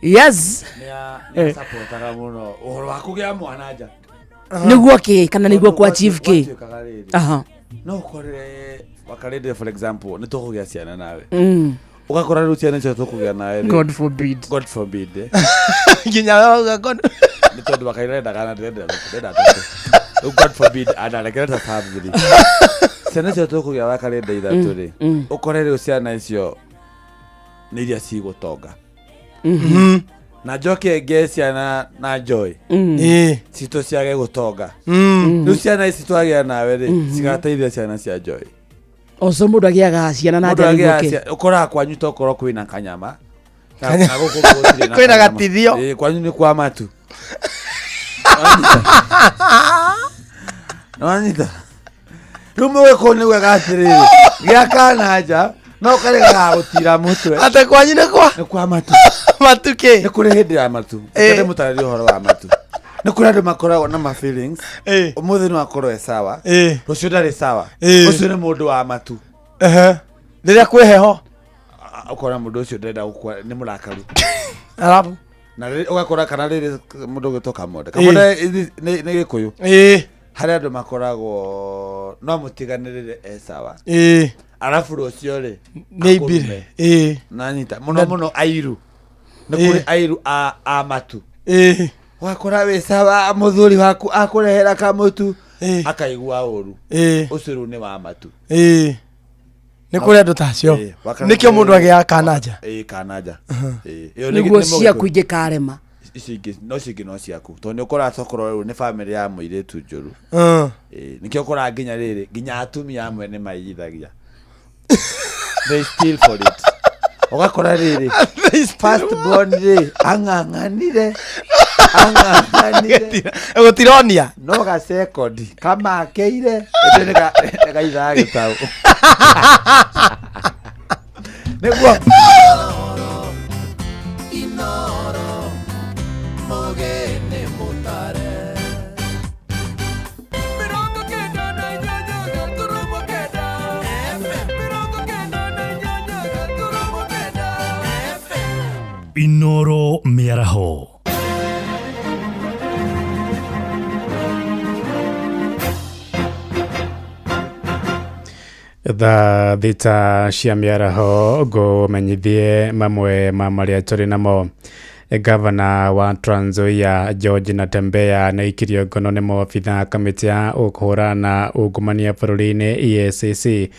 Yes. Nĩ supportaga mũno ũhoro wa kũgĩa mwana nja. Nĩguo kĩ kana nĩguo ku achieve kĩ? Gwatuĩkaga rĩrĩ. Aha. No ũkorere wakarende for example nĩ tũkũgĩa ciana nawe. Ũgakora rĩu ciana icio tũkũgĩa nawe rĩ. God forbid. God forbid. Nginya wauga God. Nĩ tondũ wakarende kana ndĩrenda ndĩrenda tũtũ. Rĩu God forbid andarekere ta family. Ciana icio tũkũgĩa wakarende ithatũ rĩ. Ũkore rĩu ciana icio nĩ iria cigũtonga. Na njoke ngĩe ciana na Joy. Citũ ciage gũtonga. Rĩu ciana ici twagĩa nawe rĩ cigateithia ciana cia Joy. Oco mũndũ agĩaga ciana na Mũndũ nja nĩguo agĩaga kĩ? Ũkoraga kwanyu tokorwo kwĩna kanyama. Na gũkũ gũtirĩ na Kwĩna kanyama. gatithio. Ĩĩ, kwanyu nĩ kwa matu. Nĩwanyita? Rĩu mũgĩkũyũ nĩ gweka atĩrĩrĩ gĩa kana nja no karĩ gagagũtira mũtwe. Ate kwanyu nĩ kwa? Nĩ kwa matu. Matu kĩ? Nĩ kũrĩ hĩndĩ ya matu. Reke ndĩmũtarĩrie ũhoro wa matu. Nĩ kũrĩ andũ makoragwo na ma feelings. Ũmũthĩ no akorwo e sawa. Rũciũ ndarĩ sawa. Ũcio nĩ mũndũ wa matu. Rĩrĩa kwĩ heho. Ũkona mũndũ ũcio ndenda gũkua nĩ mũrakaru. Arabu. Na rĩrĩ ũgakora kana rĩrĩ mũndũ ũgwĩtwo Kamonde. Kamonde nĩ Gĩkũyũ. Harĩ andũ makoragwo no mũtiganĩrĩre e sawa. Arabu rũciũ rĩ Nĩ imbire. akũrume. Nanyita mũno mũno airu. Nĩ kũrĩ airu a matu. Ũgakora wĩ sawa mũthuri waku akũrehera kamũtu akaigua ũru. Ũcio rĩu nĩ wa matu. Nĩ kũrĩ andũ ta acio. Nĩkĩo mũndũ agĩaga kana nja. Ĩĩ kana nja. Ĩĩ. Ĩyo nĩ Nĩguo nĩ mũgĩkũyũ. ciaku ingĩkarema. Icio ingĩ no icio ingĩ no ciaku tondũ nĩ ũkoraga tokorwo rĩu nĩ bamĩrĩ ya mũirĩtu njũru. Ĩĩ, nĩkĩo ũkoraga nginya rĩrĩ nginya atumia amwe nĩ maiyithagia. They steal for it. Ũgakora rĩrĩ first born rĩ ang'ang'anire ang'ang'anire gũtironia no ga second kamakeire ĩndĩ nĩ gaithaga gĩtaũ. Nĩguo Inoro Mogene mutare 98.9 Inoro mĩaraho. Thaa 6 cia mĩaraho ngũmenyithie mamwe ma marĩa tũrĩ namo. Gavana wa Trans Nzoia George Natembeya nĩ aikirio ngono nĩ maobitha kamĩtĩ ya kũhũrana na ungumania bũrũri-inĩ EACC,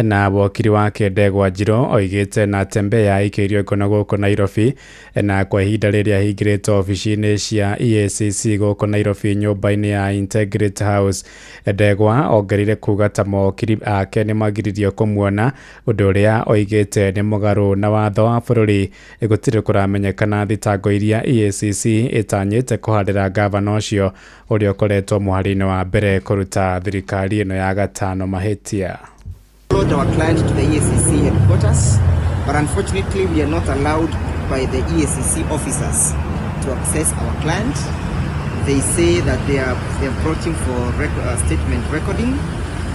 na wokiri wake Ndegwa Njirũ oigĩte Natembeya aikĩirio ngono gũkũ Nairobi, na kwa ihinda rĩrĩa ahingĩrĩtwo obici-inĩ cia EACC gũkũ Nairobi nyũmba-inĩ ya Integrity House. Ndegwa ongereire kuga ta mawokiri ake nĩ magiririo kũmuona, ũndũ ũrĩa oigĩte nĩ mũgarũ na watho wa bũrũri. Gũtirĩ kũramenyekana thitango iria EACC ĩtanyĩte kũhandĩra gavana ũcio ũrĩa ũkoretwo mũhari-inĩ wa mbere kũruta thirikari ĩno ya gatano mahĩtia. Brought our client to the EACC headquarters, but unfortunately we are not allowed by the EACC officers to access our client. They say that they have brought him for statement recording,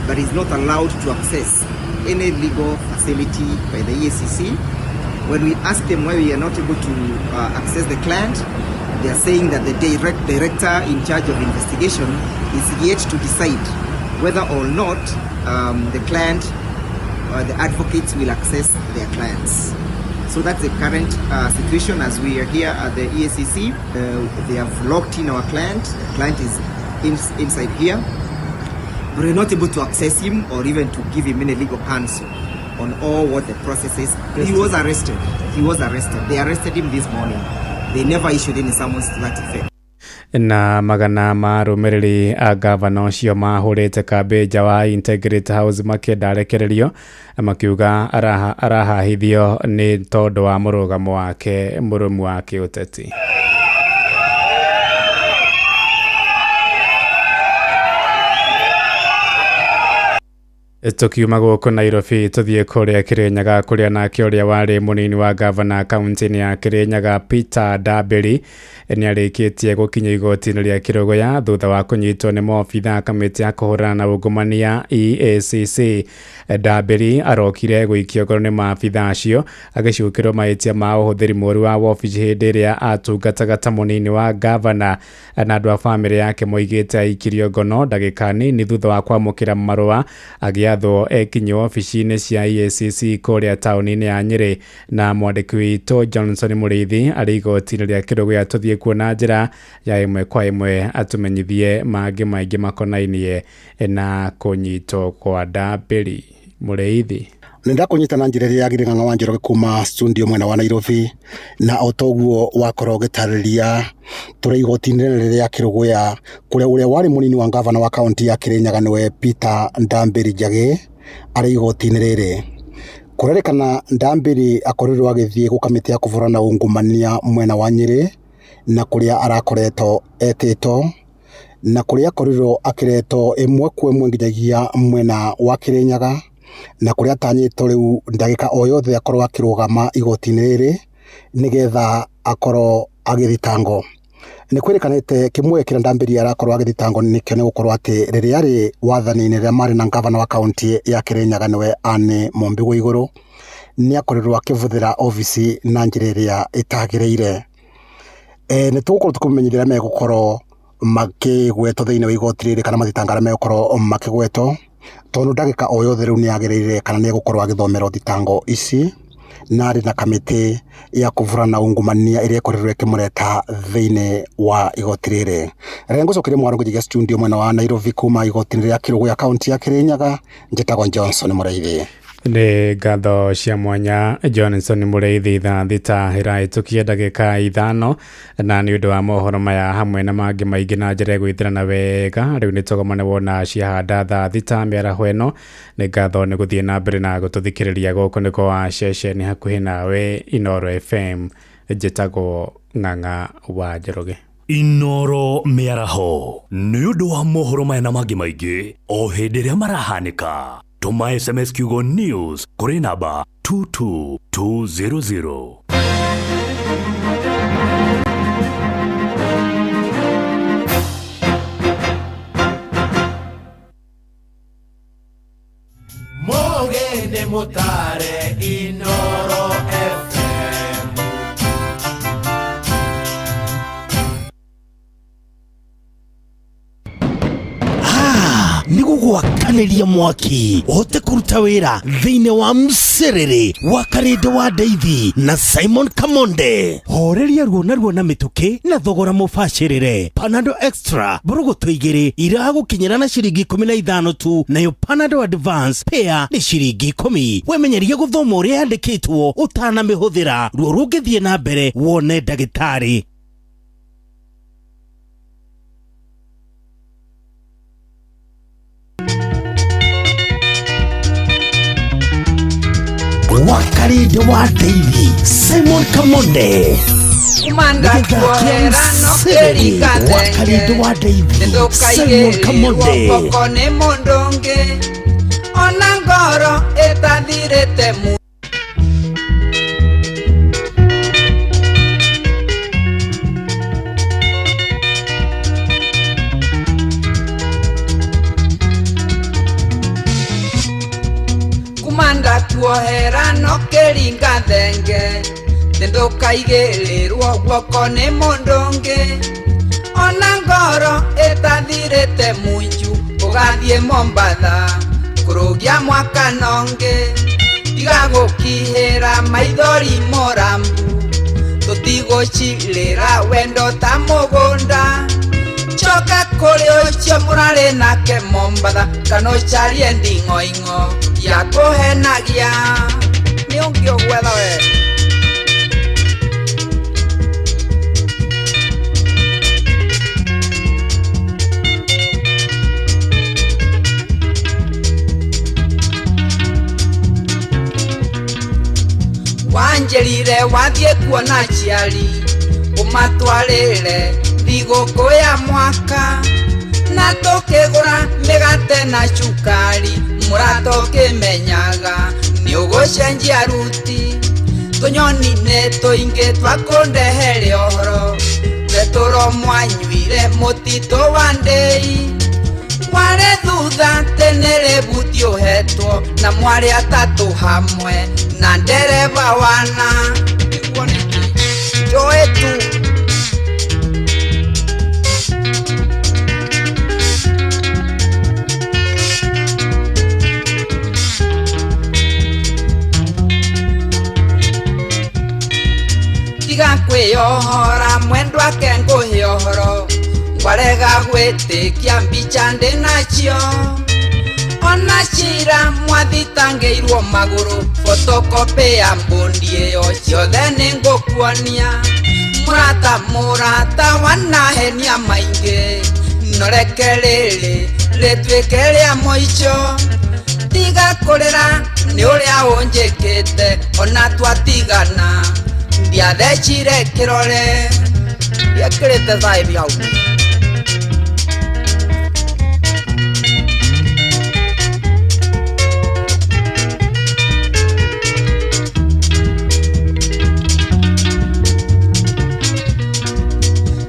but he's not allowed to access any legal facility by the EACC. When we ask them why we are not able to access the client, they are saying that the director in charge of investigation is yet to decide whether or not the client or the advocates will access their clients. So that's the current situation as we are here at the EACC. They have locked in our client. The client is inside here, but we're not able to access him or even to give him any legal counsel on all what the process is. He was arrested. They arrested him this morning. They never issued any summons to that effect. Na magana ma arũmĩrĩri a gavana ũcio mahũrĩte kambĩ nja wa Integrity House makĩenda arekererio, makiuga arahahithio nĩ tondũ wa mũrũgamo wake mũrũmu wa kĩũteti. Tukiuma gũkũ Nairobi tũthiĩ kũrĩa Kĩrĩnyaga kũrĩa nake ũrĩa warĩ mũnini wa gavana kaunti-inĩ ya Kĩrĩnyaga Peter Ndambĩri nĩ arĩkĩtie gũkinya igoti-inĩ rĩa Kĩrũgũya thutha wa kũnyitwo nĩ maobitha kamĩtĩ ya kũhũrana na ungumania EACC. Ndambĩri arokire gũikio ngoro nĩ maabitha acio agĩcukĩrwo mahĩtia ma ũhũthĩri mũũru wa wabici hĩndĩ ĩrĩa atungataga ta mũnini wa gavana, na andũ a bamĩrĩ yake moigĩte aikirio ngono ndagĩka nini thutha wa kwamũkĩra marũa agĩathwo ekinye wabici-inĩ cia EACC kũrĩa taũni-inĩ ya Nyĩrĩ. Na mwandĩki witũ Johnson Mũrĩithi arĩ igoti-inĩ rĩa Kĩrũgũya tũthiĩ kuo na njĩra ya ĩmwe kwa ĩmwe atũmenyithie mangĩ maingĩ makonainie na kũnyitwo kwa Ndambĩri. Mũrĩithi. Nĩndakũnyita na njĩra ĩrĩa yagĩrĩire Ng'ang'a wa Njoroge kuma studio mwena wa Nairobi, na o toguo wakorwo ũgĩtarĩria tũrĩ igoti-inĩ rĩrĩa rĩa Kĩrũgũya kũrĩa ũrĩa warĩ mũnini wa gavana wa kaunti ya Kĩrĩnyaga nĩwe Peter Ndambĩri Njagĩ arĩ igoti-inĩ rĩrĩ. Kũrerĩkana Ndambĩri akorirwo agĩthiĩ gũ kamĩtĩ ya kũhũrana na ungumania mwena wa Nyĩrĩ, na kũrĩa arakoretwo etĩtwo, na kũrĩa akorirwo akĩretwo ĩmwe kwa ĩmwe nginyagia mwena wa Kĩrĩnyaga, na kũrĩa atanyĩtwo rĩu ndagĩka o yothe akorwo akĩrũgama igoti-inĩ rĩrĩ nĩgetha akorwo agĩthitangwo. Nĩ kwĩrĩkanĩte kĩmwe kĩrĩa Ndambĩri arakorwo agĩthitangwo nĩkĩo nĩ gũkorwo atĩ rĩrĩa arĩ wathani-inĩ rĩrĩa marĩ na gavana wa kaunti ya Kĩrĩnyaga nĩwe Anne Mumbi Waigũrũ nĩ akorirwo akĩbũthĩra obici na njĩra ĩrĩa ĩtagĩrĩire. Nĩ tũgũkorwo tũkĩmũmenyithia arĩa megũkorwo makĩgwetwo thĩinĩ wa igoti rĩrĩ kana mathitango arĩa megũkorwo makĩgwetwo, tondũ ndagĩka o yothe rĩu nĩ yagĩrĩire kana nĩ egũkorwo agĩthomerwo thitango ici, na arĩ na kamĩtĩ ya kũhũrana na ungumania ĩrĩa ĩkorirwo ĩkĩmũreta thĩinĩ wa igoti rĩrĩ. Reke ngũcokerie mwaro nginyagia studio mwena wa Nairobi kuma igoti-inĩ rĩa Kĩrũgũya kaunti ya Kĩrĩnyaga. Njĩtagwo Johnson Mũrĩithi. Nĩ ngatho cia mwanya Johnson Mũrĩithi. Thaa 6 ĩrahĩtũkia ndagĩka 5, na nĩ ũndũ wa mohoro maya hamwe na mangĩ maingĩ na njĩra ĩgwĩthĩrana wega rĩu nĩ tũgomane wona ciahanda thaa 6 mĩaraho ĩno. Nĩ ngatho nĩ gũthiĩ na mbere na gũtũthikĩrĩria gũkũ nĩ kwa ceceni hakuhĩ nawe Inoro FM. Njĩtagwo Ng'ang'a wa Njoroge. Inoro mĩaraho nĩ ũndũ wa mohoro maya na mangĩ maingĩ o hĩndĩ ĩrĩa marahanĩka. Tũma SMS kiugo news kũrĩ namba 22200. Mugende mutare Inoro FM. Nĩ gũgwakanĩria mwaki ũhote kũruta wĩra thĩinĩ wa mcerere wa Karĩndĩ wa Ndeithi na Simon Kamonde. Horeria ruo na ruo na mĩtũkĩ na thogora mũbacĩrĩre. Panado Extra mbũrũgũtũ igĩrĩ iragũkinyĩra na ciringi 15 tu, nayo Panado Advance pair nĩ ciringi 10. Wemenyerie gũthoma ũrĩa yandĩkĩtwo ũtanamĩhũthĩra. Ruo rũngĩthiĩ na mbere wone ndagĩtarĩ. Wakarĩndĩ wa Ndeithi Simon Kamonde. Kumanda kuohera no kĩringa Wakarĩndĩ wa Ndeithi Simon ndũkaigĩrĩrwo Kamonde. guoko nĩ mũndũ ũngĩ ona ngoro ĩtathirĩte mu. Kumanda kuohera no kĩringa thenge ndũkaigĩrĩrwo guoko nĩ mũndũ ũngĩ ona ngoro ĩtathirĩte munju ũgathiĩ Mombatha kũrũgia mwaka nongĩ tiga gũkihĩra maithori morambu tũtigũcirĩra wendo ta mũgũnda coka kũrĩ ũcio mũrarĩ nake Mombatha kana ũcarie nding'oing'o ya kũhenagia nĩ ũngĩ ũgwetha we. Wanjĩrire wathiĩ kuona aciari ũmatwarĩre thigũkũ ya mwaka na tũkĩgũra mĩgate na cukari mũrata ũkĩmenyaga nĩ ũgũcenjia ruti tũnyoni nĩ tũingĩ twakũndehere ũhoro betũro mwanyuire mũtitũ wa ndĩi warĩ thutha tene rĩbuti ũhetwo na mwarĩ atatũ hamwe na ndereba wana njoe tu. Tiga kwĩyohora mwendwa ake ngũhe ũhoro ngwarega gwĩtĩkia mbica ndĩ nacio ona cira mwathitangĩirwo magũrũ photocopy ya mbũndi ĩyo ciothe nĩ ngũkuonia mũrata mũrata wanahenia maingĩ noreke rĩrĩ rĩtuĩke rĩa mũico tiga kũrĩra nĩ ũrĩa ũnjĩkĩte ona twatigana ndiathecire kĩrore ndiekĩrĩte thaĩri hau.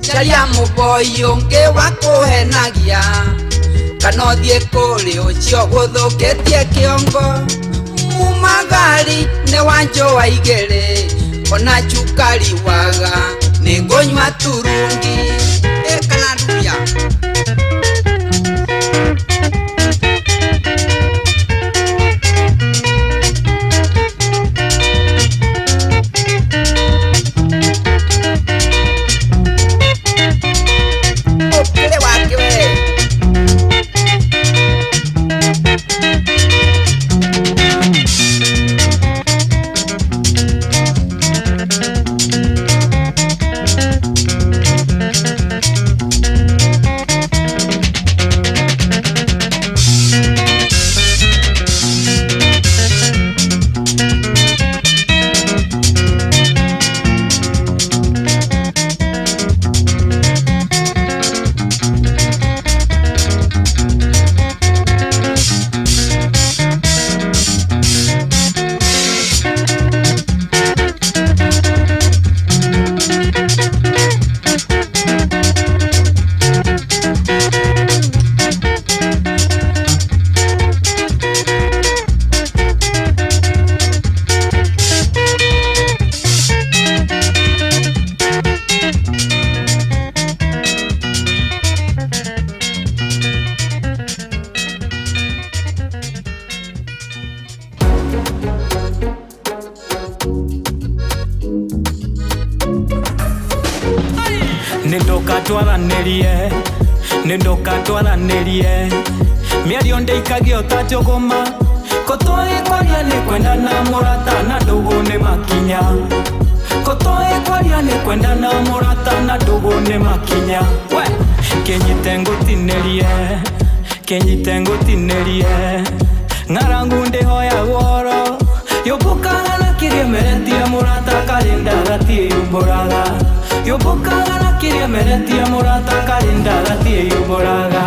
Caria mũboi ũngĩ wa kũhenagia kana ũthiĩ kũrĩ ũcio gũthũkĩtie kĩongo mumagari nĩ wanjũa igĩrĩ ona cukari waga nĩ ngũnyua turungi ĩ kana ndubia. Ũkĩrĩ wake we. twaranĩrie nĩ ndoka twaranĩrie mĩario ndĩikagio ta njũgũma kotoĩ kwaria nĩ kwendana mũrata na ndũgũ nĩ makinya kotoĩ kwaria nĩ kwendana mũrata na ndũgũ nĩ makinya we kĩnyite ngũtinĩrie kĩnyite ngũtinĩrie ng'arangu ndĩhoya woro yũmbũkaga na kĩrĩa meretie mũrata karĩ ndathiĩ yũmbũraga yũmbũkaga na kĩrĩa meretie mũrata karĩ ndathiĩ yũmbũraga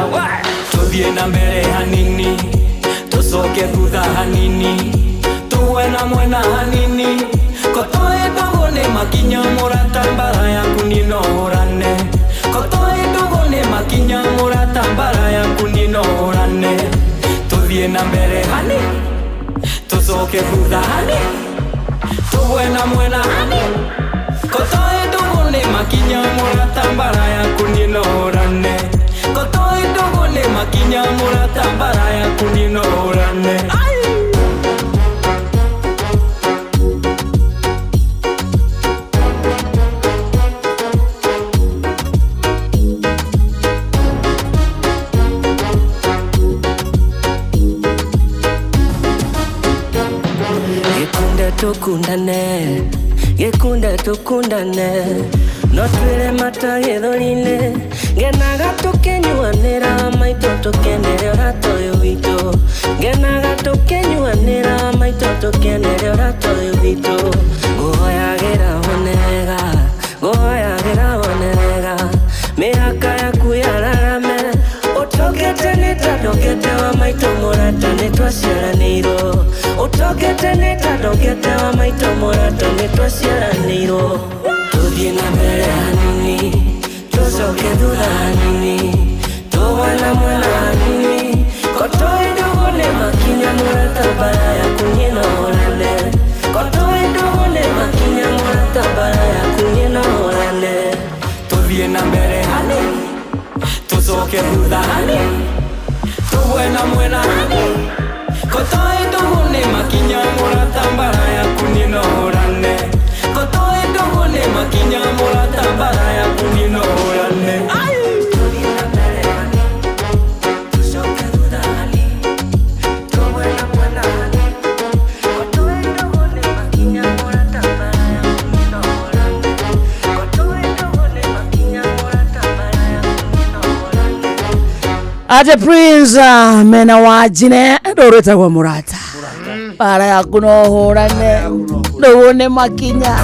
tũthiĩ na mbere hanini tũcoke thutha hanini tũgwe na mwena hanini kotoĩ ndũgũ nĩ makinya mũrata mbara yaku ninohũrane kotoĩ ndũgũ nĩ makinya mũrata mbara yaku ninohũrane tũthiĩ na mbere hanini tũcoke thutha hanini tũgwe na mwena hanini kotoĩ ndũgũ nĩ makinya mũrata mbara yaku ninohũrane kotoĩ ndũgũ nĩ makinya mũrata mbara yaku ninohũrane. Tukundane gikunda tukundane no twire mata githuri-inĩ ngenaga tũkĩnyuanĩra maitũ tũkenere ũrata ũyũ witũ ngenaga tũkĩnyuanĩra maitũ tũkenere ũrata ũyũ witũ ngũhoyagĩra wonega ngũhoyagĩra wonega mĩhaka yaku yararame ũtokete nĩ ta ndokete wa maitũ mũrata nĩ twaciaranĩirwo ũtokete nĩ ta ndokete wa maitũ mũrata nĩ twaciaranĩirwo tũthiĩ na mbere hanini tũcoke thutha hanini tũgwe na mwena hanini kotoĩ ndũgũ nĩ makinya mũrata mbara yaku niĩ no hũrane kotoĩ ndũgũ nĩ makinya mũrata mbara yaku niĩ no hũrane tũthiĩ na mbere hanini tũcoke thutha hanini tũgwe na mwena hanini kotoĩ ndũgũ nĩ makinya mũrata mbara yaku niĩ no hũrane kotoĩ ndũgũ nĩ makinya mũrata mbara yaku niĩ no hũrane. Ate Prince mena wajine ndũrĩtagwo mũrata bara yaku no hũrane ndũgũ nĩ makinya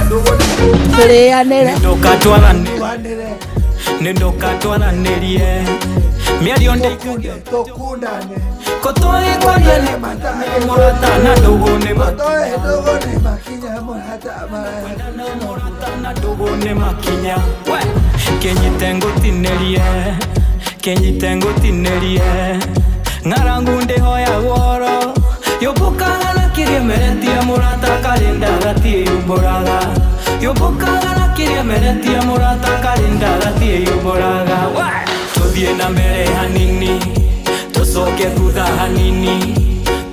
tũrĩanĩre nĩ ndoka twaranĩrie mĩario ndĩikagio tũkundane kotoĩ kwaria nĩ mũrata na ndũgũ nĩ makinya na ndũgũ nĩ makinya we kĩnyite ngũtinĩrie kĩnyite ngũtinĩrie ng'arangu ndĩhoya woro yũmbũkaga na kĩrĩa meretie mũrata karĩ ndathiĩ yũmbũraga yũmbũkaga na kĩrĩa meretie mũrata karĩ ndathiĩ yũmbũraga tũthiĩ na mbere hanini tũcoke thutha hanini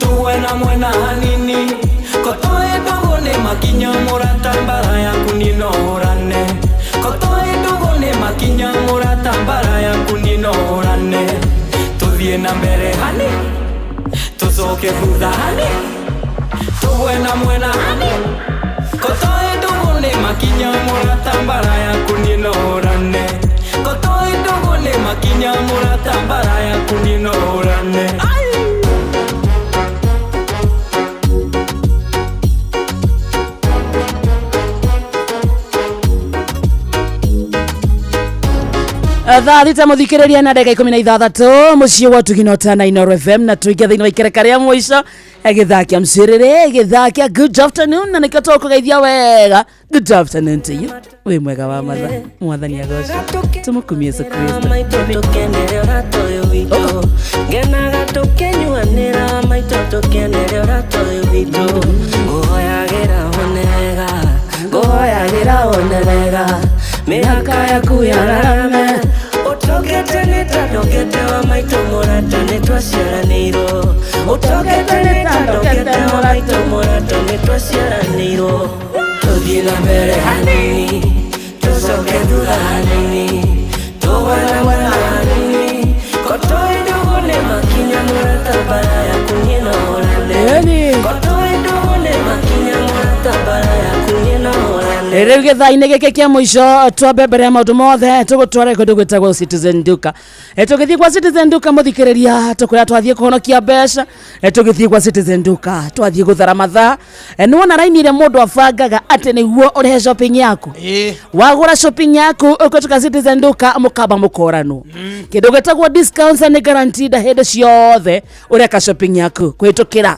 tũgwe na mwena hanini kotoĩ ndũgũ nĩ makinya mũrata mbara yaku niĩ no hũrane kotoĩ ndũgũ nĩ makinya mũrata mbara yaku niĩ no hũrane tũthiĩ na mbere hanini tũcoke thutha hanini tũgwe na mwena hanini kotoĩ ndũgũ nĩ makinya mũrata mbara yaku niĩ no hũrane kotoĩ ndũgũ nĩ makinya mũrata mbara yaku niĩ no hũrane. Thaa thita muthikiriria na ndagika 16 muciĩ wa Ũtugi na Inooro FM na tuingia thĩinĩ wa ikereka rĩa mũico gĩthaa kĩa mcĩrĩrĩ gĩthaa kĩa good afternoon na nĩkĩo tũkũgeithia wega good afternoon to you wĩ mwega wa matha mwathani agoce tũmũkumie Yesu Kristo maitũ tũkenere ũrata ũyũ witũ ngenaga tũkĩnyuanĩra maitũ tũkenere ũrata ũyũ witũ ngũhoyagĩra wonega ngũhoyagĩra wonega mĩhaka yaku yararame ũtokete nĩ ta ndokete wa maitũ mũrata nĩ twaciaranĩirwo ũtokete nĩ ta ndokete wa maitũ mũrata nĩ twaciaranĩirwo tũthiĩ na mbere hanini tũcoke thutha hanini. Rĩu gĩthaa-inĩ gĩkĩ kĩa mũico twambe mbere ya maũndũ mothe tũgũtware kũndũ gwĩtagwo Citizen Duka. Tũgĩthiĩ kwa Citizen Duka mũthikĩrĩria, tũkwĩra twathiĩ kũhonokia mbeca. Tũgĩthiĩ kwa Citizen Duka twathiĩ gũthara mathaa. Nĩwona raini ĩrĩa mũndũ abangaga atĩ nĩguo ũrĩhe shopping yaku, wagũra shopping yaku ũkĩtuka Citizen Duka mũkamba mũkoranwo kĩndũ gĩtagwo discounts nĩ guaranteed hĩndĩ ciothe ũreka shopping yaku kũhĩtũkĩra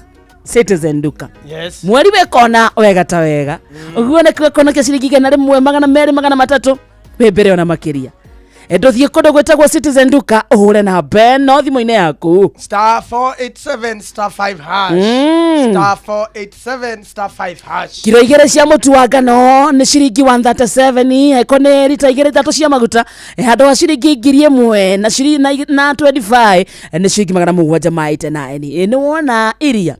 Citizen Duka. Yes. Mweri wekona wega ta wega ũguo nĩ kwekona kĩa ciringi 100, 200, 300 wĩ mbere ona makĩria. Ndũthiĩ kũndũ gwĩtagwo Citizen Duka ũhũre na beno thimũ-inĩ yaku. Star 487 star 5 hash. Star 487 star 5 hash. Kiro 2 cia mũtu wa ngano nĩ ciringi 137, eko nĩ rita 2 3 cia maguta, handũ ha ciringi 1000 na ciri na 25, nĩ ciringi 789. Nĩ wona iria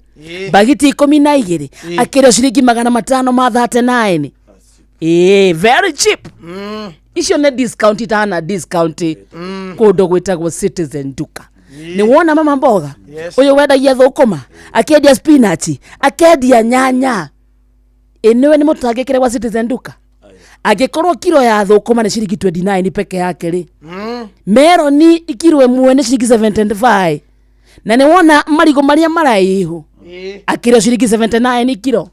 bagiti 12 akĩrĩo ciringi 539. Ĩĩ, very cheap. Icio nĩ discount itahana discount kũndũ gwĩtagwo Citizen Duka. Nĩ wona mama mboga ũyũ wendagia thũkũma, akendia spinach, akendia nyanya, ĩ nĩwe nĩ mũtangĩkĩre gwa Citizen Duka. Angĩkorwo kiro ya thũkũma nĩ ciringi 29 peke yake rĩ, meroni kiro 1 nĩ ciringi 75, na nĩ wona marigũ marĩa maraihu akĩrĩo ciringi 79 kiro.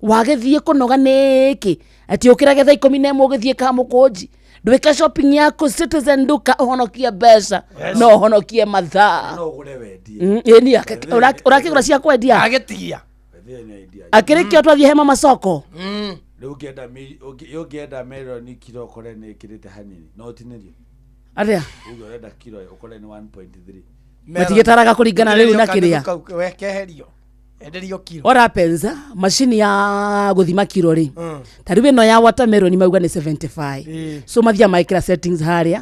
Wagĩthiĩ kũnoga nĩkĩ atĩ ũkĩrage thaa 11 ũgĩthiĩ kamũkũnji? Ndwĩke shopping yaku Citizen Duka ũhonokie mbeca. Yes. No ũhonokie mathaa. No ũgũre wendie. Ĩni ũrakĩgũra cia kwendia. Agĩtigia. Akĩrĩ kĩo twathiĩ hema masoko. Rĩu ũngĩenda meroni kiro ũkore nĩ ĩkĩrĩte hanini no ũtinĩrio. Atĩa? Uge ũrenda kiro ũkore nĩ 1.3. Matigĩtaraga kũringana rĩu na kĩrĩa. Wekeherio. Enderio kiro. What happens, macini ya gũthima kiro rĩ, ta rĩu ĩno ya watermelon mauga nĩ 75, so mathiaga magĩkĩra settings harĩa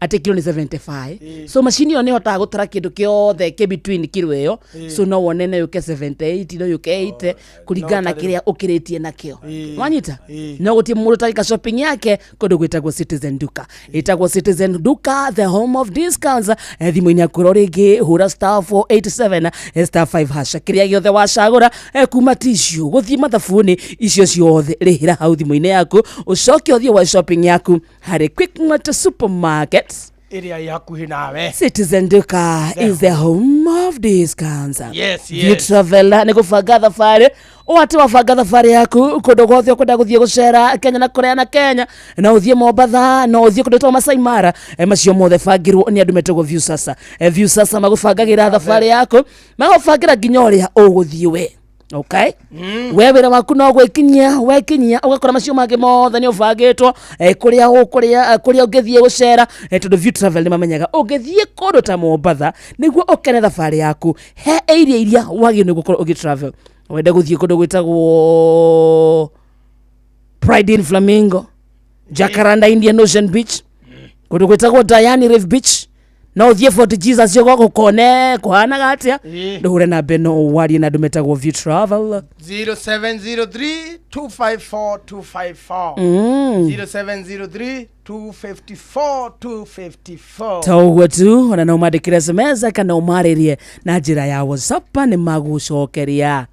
atĩ kiro nĩ 75, so macini ĩyo nĩ ĩhotaga gũtara kĩndũ kĩothe kĩ between kiro ĩyo, so no wone no yũke 78, no yũke 80 kũringana na kĩrĩa ũkĩrĩtie nakĩo. Wanyita? No gũtirĩ mũndũ ũtangĩka shopping yake kũndũ gwĩtagwo Citizen Duka. Ĩtagwo Citizen Duka, the home of discounts. Thimũ-inĩ yaku ro rĩngĩ hũra star 487 star 5 hash. Kĩrĩa gĩothe wacagũra, kuma tissue gũthiĩ mathabuni, icio ciothe rĩhĩra hau thimũ-inĩ yaku, ũcoke ũthiĩ wa shopping yaku harĩ Quickmart supermarket ĩrĩa ĩ hakuhĩ nawe. Citizen Duka is the home of discounts. Yes, View yes. Traveler nĩ gũbanga thabarĩ, ũhate wabanga thabarĩ yaku kũndũ guothe ũkwenda gũthiĩ gũcera Kenya na kũrĩa na Kenya, no ũthiĩ Mombatha, no ũthiĩ kũndũ ta Masai Mara. Macio mothe bangĩrwo nĩ andũ metagwo View Sasa. View Sasa magũbangagĩra thabarĩ yaku, magũbangĩra nginya ũrĩa ũgũthiĩ we. Okay, we wĩra waku no gwĩkinyia, wekinyia ũgakora macio mangĩ mothe nĩ ũbangĩtwo, kũrĩa ũkũrĩa, kũrĩa ũngĩthiĩ gũcera, tondũ View Travel nĩ mamenyaga ũngĩthiĩ kũndũ ta Mombatha nĩguo ũkene thabarĩ yaku, he area iria wagĩrĩirwo nĩ gũkorwo ũgĩ travel. Wende gũthiĩ kũndũ gwĩtagwo Pride in Flamingo, Jacaranda Indian Ocean Beach, kũndũ gwĩtagwo Diani Reef Beach, no ũthiĩ Fort Jesus ũgokone kũhanaga atĩa. Ndũhũre namba ĩno warie na andũ metagwo View Travel. 0703 254 254. 0703 254 254. Ta ũguo tu, ona no ũmandĩkĩre SMS kana ũmarĩrie na njĩra ya WhatsApp, nĩ magũcokeria.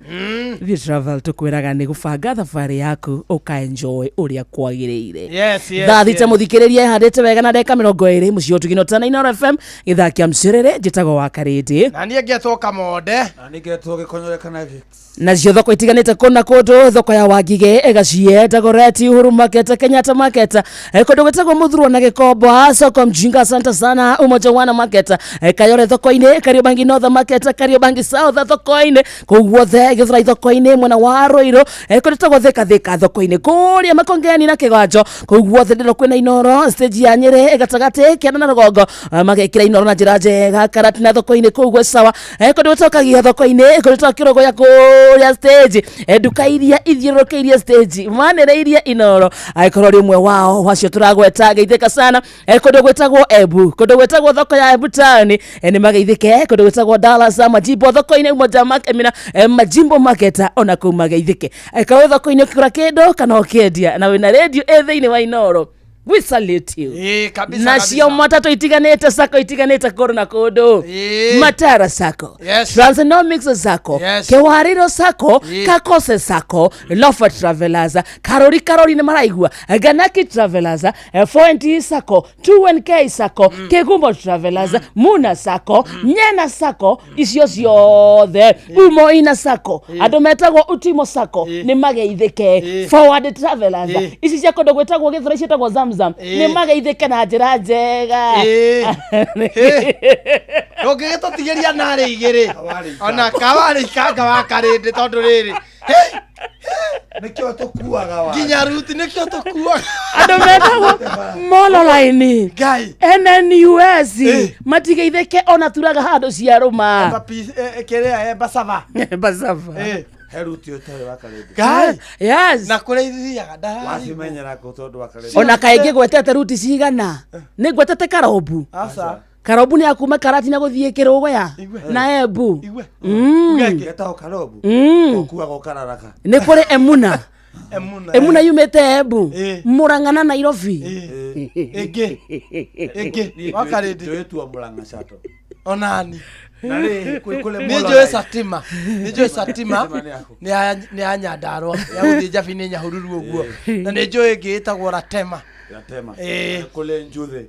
View Travel tũkwĩraga nĩ gũbanga thabarĩ yaku ũka enjoy ũrĩa kwagĩrĩire. Yes. Thaa 6 mũthikĩrĩria ĩhandĩte wega na ndagĩka 20, mũciĩ ũtugino tana Inooro FM gĩthaa kĩa mcĩrĩrĩ. Njĩtagwo wa Karĩndĩ. Na niĩ ngetwo Kamonde. Na nĩ ngetwo Gĩkonyore kana Gĩ Nacio thoko itiganĩte kũna kũndũ, thoko ya Wangige, Gacie, Dagoretti, Uhuru Market, Kenyatta Market, kũndũ gwĩtagwo Mũthurwo na Gĩkomba soko, Mjinga, asante sana, Umoja Wana Market, Kayore thoko-inĩ, Kariobangi North Market, Kariobangi South thoko-inĩ, kũu guothe Gĩthurai thoko-inĩ, mwena wa Ruiru, kũndũ gwĩtagwo Thika Thika thoko-inĩ, kũrĩa Makongeni na Kĩganjo, kũu guothe ndĩro kwĩna Inoro stage ya Nyĩrĩ, gatagatĩ, kĩanda na rũgongo, magekĩra Inoro na njĩra njega. Karatina thoko-inĩ kũu gwĩ sawa, kũndũ gwĩtagwo Kagio thoko-inĩ, kũndũ gwĩtagwo Kĩrũgũya kũrĩa stage, nduka iria ithiũrũrũkĩirie stage manĩrĩirie Inoro. Angĩkorwo rĩ ũmwe wao wacio tũragweta, geithĩka sana. Kũndũ gwĩtagwo Embu, kũndũ gwĩtagwo thoko ya Embu town, nĩ mageithĩke. Kũndũ gwĩtagwo Dallas, Majimbo thoko-inĩ, Umoja Market, mina, Majimbo Market, ona kũu mageithĩke. Angĩkorwo wĩ thoko-inĩ ũkĩgũra kĩndũ kana ũkĩendia na wĩna radio ĩ thĩinĩ wa Inoro, We salute you. Kabisa, nacio kabisa. matatũ itiganĩte sako itiganĩte kũndũ na kũndũ. Matara Sacco, Yes. Transonomics Sacco, Yes. Kewariro Sacco, Kakose Sacco, Lofa Travelers, Karori Karori nĩ maraigua, Ganaki Travelers, 4NT Sacco, 2NK Sacco, Kigumbo Travelers, Muna Sacco, Nyena Sacco, icio ciothe, Umo Ina Sacco, andũ metagwo Utimo Sacco nĩ mageithĩke, Forward Travelers, ici cia kũndũ gwĩtagwo Gĩthũrai ciĩtagwo Zamzam, nĩ mageithĩke na njĩra njega. Ndũngĩgĩtũtigĩria narĩ igĩrĩ ona kawarĩ ikanga wa karĩndĩ tondũ rĩrĩ Nĩkĩo tũkuaga wa. Nginya ruti nĩkĩo tũkuaga. Andũ metagwo Mololaini, NNUS matigeithĩke ona turaga handũ ciarũma. Kĩrĩa Embasava. Embasava. He ruti ũtarĩ wa karĩndĩ. Ngai. Yes. Na kũrĩa ithiaga ndararigwo. Wacimenyera kũ tondũ wa karĩndĩ. Ona kaingĩ ngwetete ruti cigana nĩ ngwetete Karombu. Aca. Karombu nĩ akuma Karatina gũthiĩ Kĩrũgũya na Embu. Getagwo Karombu. Ũkuaga ũkararaka. Nĩ kũrĩ Emuna. Emuna. Emuna yumĩte Embu, Murang'a na Nairobi. Ĩngĩ. Ĩngĩ. Wa karĩndĩ. Njũĩ tua Murang'a Shuttle. Onani. Na rĩ, kwĩ kũrĩ Nĩ Molo njũĩ Line. Satima. Nĩ njũĩ Satima. Nĩ ya Nyandarua. Ya gũthiĩ Njabi-inĩ Nyahururu ũguo. Na nĩ njũĩ ĩngĩ ĩtagwo Ratema. Ratema. Nĩ Kũrĩ Njuthĩ.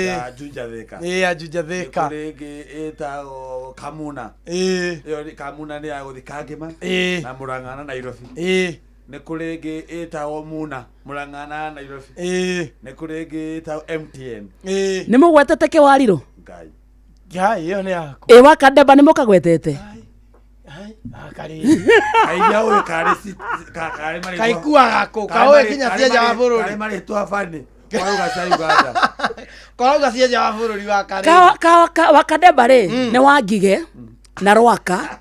Ya Juja Thika. Ya Juja Thika. Nĩ kũrĩ ĩngĩ ĩtagwo Kamuna. Ĩyo nĩ- Kamuna nĩ ya gũthiĩ Kangema. Na Murang'a na Nairobi. Nĩ kũrĩ ĩngĩ ĩtagwo Muna. Murang'a na Nairobi. Nĩ kũrĩ ĩngĩ ĩtagwo MTN. Nĩ mũgwetete Kĩwariro? Ngai. Ngai ĩyo nĩ yaku. Ĩ Wakandemba nĩ mũkagwetete? Kairia ũyũ karĩ karĩ marĩtwa. Kaikuaga kũ? Kaũĩ nginya cia nja wa bũrũri. Karĩ marĩtwa bani. Kwarauga cia Uganda. Kwarauga cia nja wa bũrũri wa karĩ. Wakandemba rĩ nĩ Wangige na Rwaka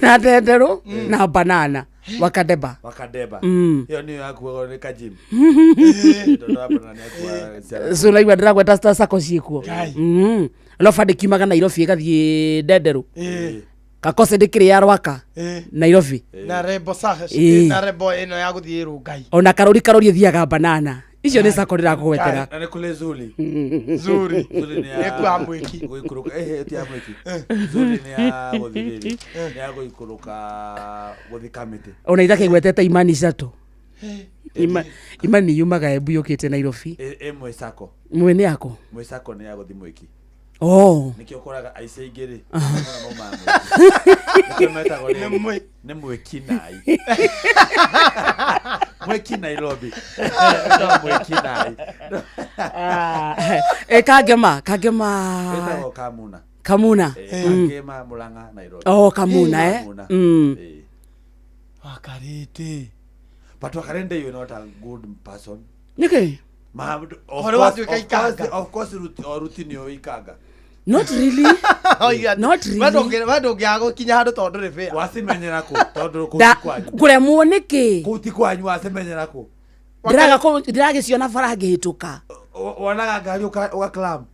na Ndenderũ na Banana. Wakandemba. Wakandemba. Ĩyo nĩyo yakuagwo nĩ Kajim. Tondũ wa banana nĩakuaga ciana. So naigua ndĩragweta ta sako ciĩkuo. Lofa ndĩkiumaga Nairobi ĩgathiĩ Ndenderũ. Kakose ndĩkĩrĩ ya Rwaka Nairobi. Na Rebo Sacco. Na Rebo ĩno ya gũthiĩ Rongai. Ona Karori Karori ĩthiaga Banana. Icio nĩ sako ndĩrakũgwetera. Na nĩ kũrĩ Zuli. Zuri. Zuri nĩ ya Nĩ kwa Mwĩki. Gũikũrũka. Ti ya Mwĩki. Zuri nĩ ya gũthiĩ rĩrĩ. Nĩ ya gũikũrũka gũthiĩ Kamĩtĩ. Ona itakĩgwetete Imani Shuttle. Imani yumaga Embu yũkĩte Nairobi. Ĩmwe sako. Mwe nĩ yako? Mwe sako nĩ ya gũthiĩ Mwĩki. Oh. Nĩkĩo ũkoraga aici aingĩ rĩ, mũno maumaga Mwĩki. Nĩkĩo metagwo rĩrĩ, nĩ Mwĩki nai. Mwĩki Nairobi. No Mwĩki nai. Kangema, Kangema. Ĩtagwo Kamuna. Kamuna. Kangema, Murang'a, Nairobi. Oh, Kamuna, eh. Kamuna. Wakarĩndĩ. But Wakarĩndĩ you're not a good person. Nĩkĩ? Ma, of Ũhoro course, watuĩka of course, ikanga. of course, ruti nĩ ũĩ ikanga. Not really. Not really. We ndũngĩaga gũkinya handũ tondũ ndũrĩ fair. Wacimenyera kũ? Tondũ kũu ti kwanyu. Kũremwo nĩkĩ? Kũu ti kwanyu wacimenyera kũ? Ndĩragĩciona bara ngĩhĩtũka. Wonaga ngari ũga clam.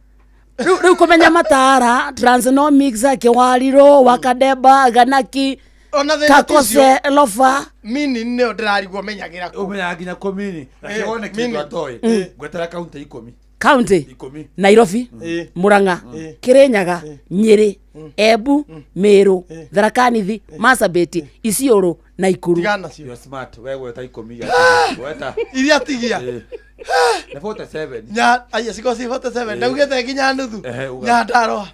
Rĩu kũmenya Matara, Transonomics, Kĩwariro, Wakadeba, Ganaki, Ona thĩna ti Kakose, ũcio. Lofa. Mini nĩyo ndĩrarigwo menyagĩra kũ. Ũmenyaga nginya kũmini. Na kĩone mini. kĩndũ atoĩ. Ngwetera kaunti 10. County 10. Nairobi, Murang'a, Kirinyaga, Nyeri, Embu, Meru, Tharaka Nithi, Marsabit, Isiolo, Naikuru. You're smart. We gweta 10. Gweta. Iria tigia. Nĩ 47. Nya aya ciko ci 47 ndaugĩte nginya nuthu. Uga. Nyandarua.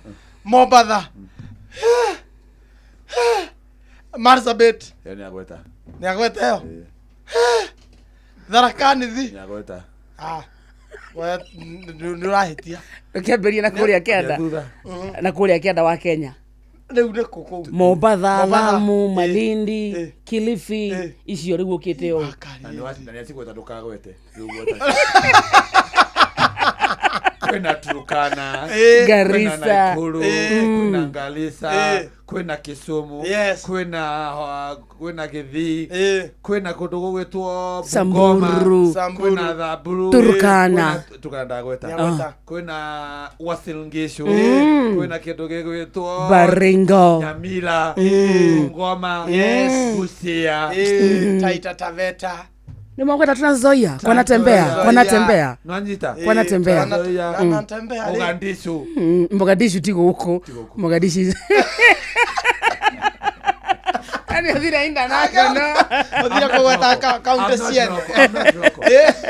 Mombatha. Marsabit. Ĩyo nĩ agweta. Nĩ agweta ĩyo. Tharaka Nithi. Nĩ agweta. Ah. We nĩ ũrahĩtia. Ũkĩambĩrĩria na kũrĩa kĩanda. Na kũrĩa kĩanda wa Kenya. Rĩu nĩ kũ kũu? Mombatha, Mombatha. Lamu, Malindi, Kilifi, icio rĩu ũkĩte ũũ. Na nĩ acigweta ndũkagwete. Rĩu gweta. Kwĩna Turkana, kwĩna Garissa. Nakuru, kwĩna Garissa, kwĩna Kisumu, Yes. kwĩna Gĩthii, kwĩna kũndũ gũgwĩtwo Samburu. Bungoma, Samburu. kwĩna Thamburu, Turkana. Turkana ndagweta. Nĩagweta. Kwĩna Uasin Gishu, kwĩna kĩndũ gĩgwĩtwo Baringo. Nyamira, Bungoma, Yes. Busia. Taita Taveta. Nĩ makwenda Trans Nzoia kwanatembea kwanatembea Nwanyita Kwanatembea. Kwanatembea, rĩ. Mogadishu. Mogadishu ti gũkũ Mogadishu yani athire international Ũthire kũgweta kaunti I'm not ciene. Rocco, I'm not Rocco.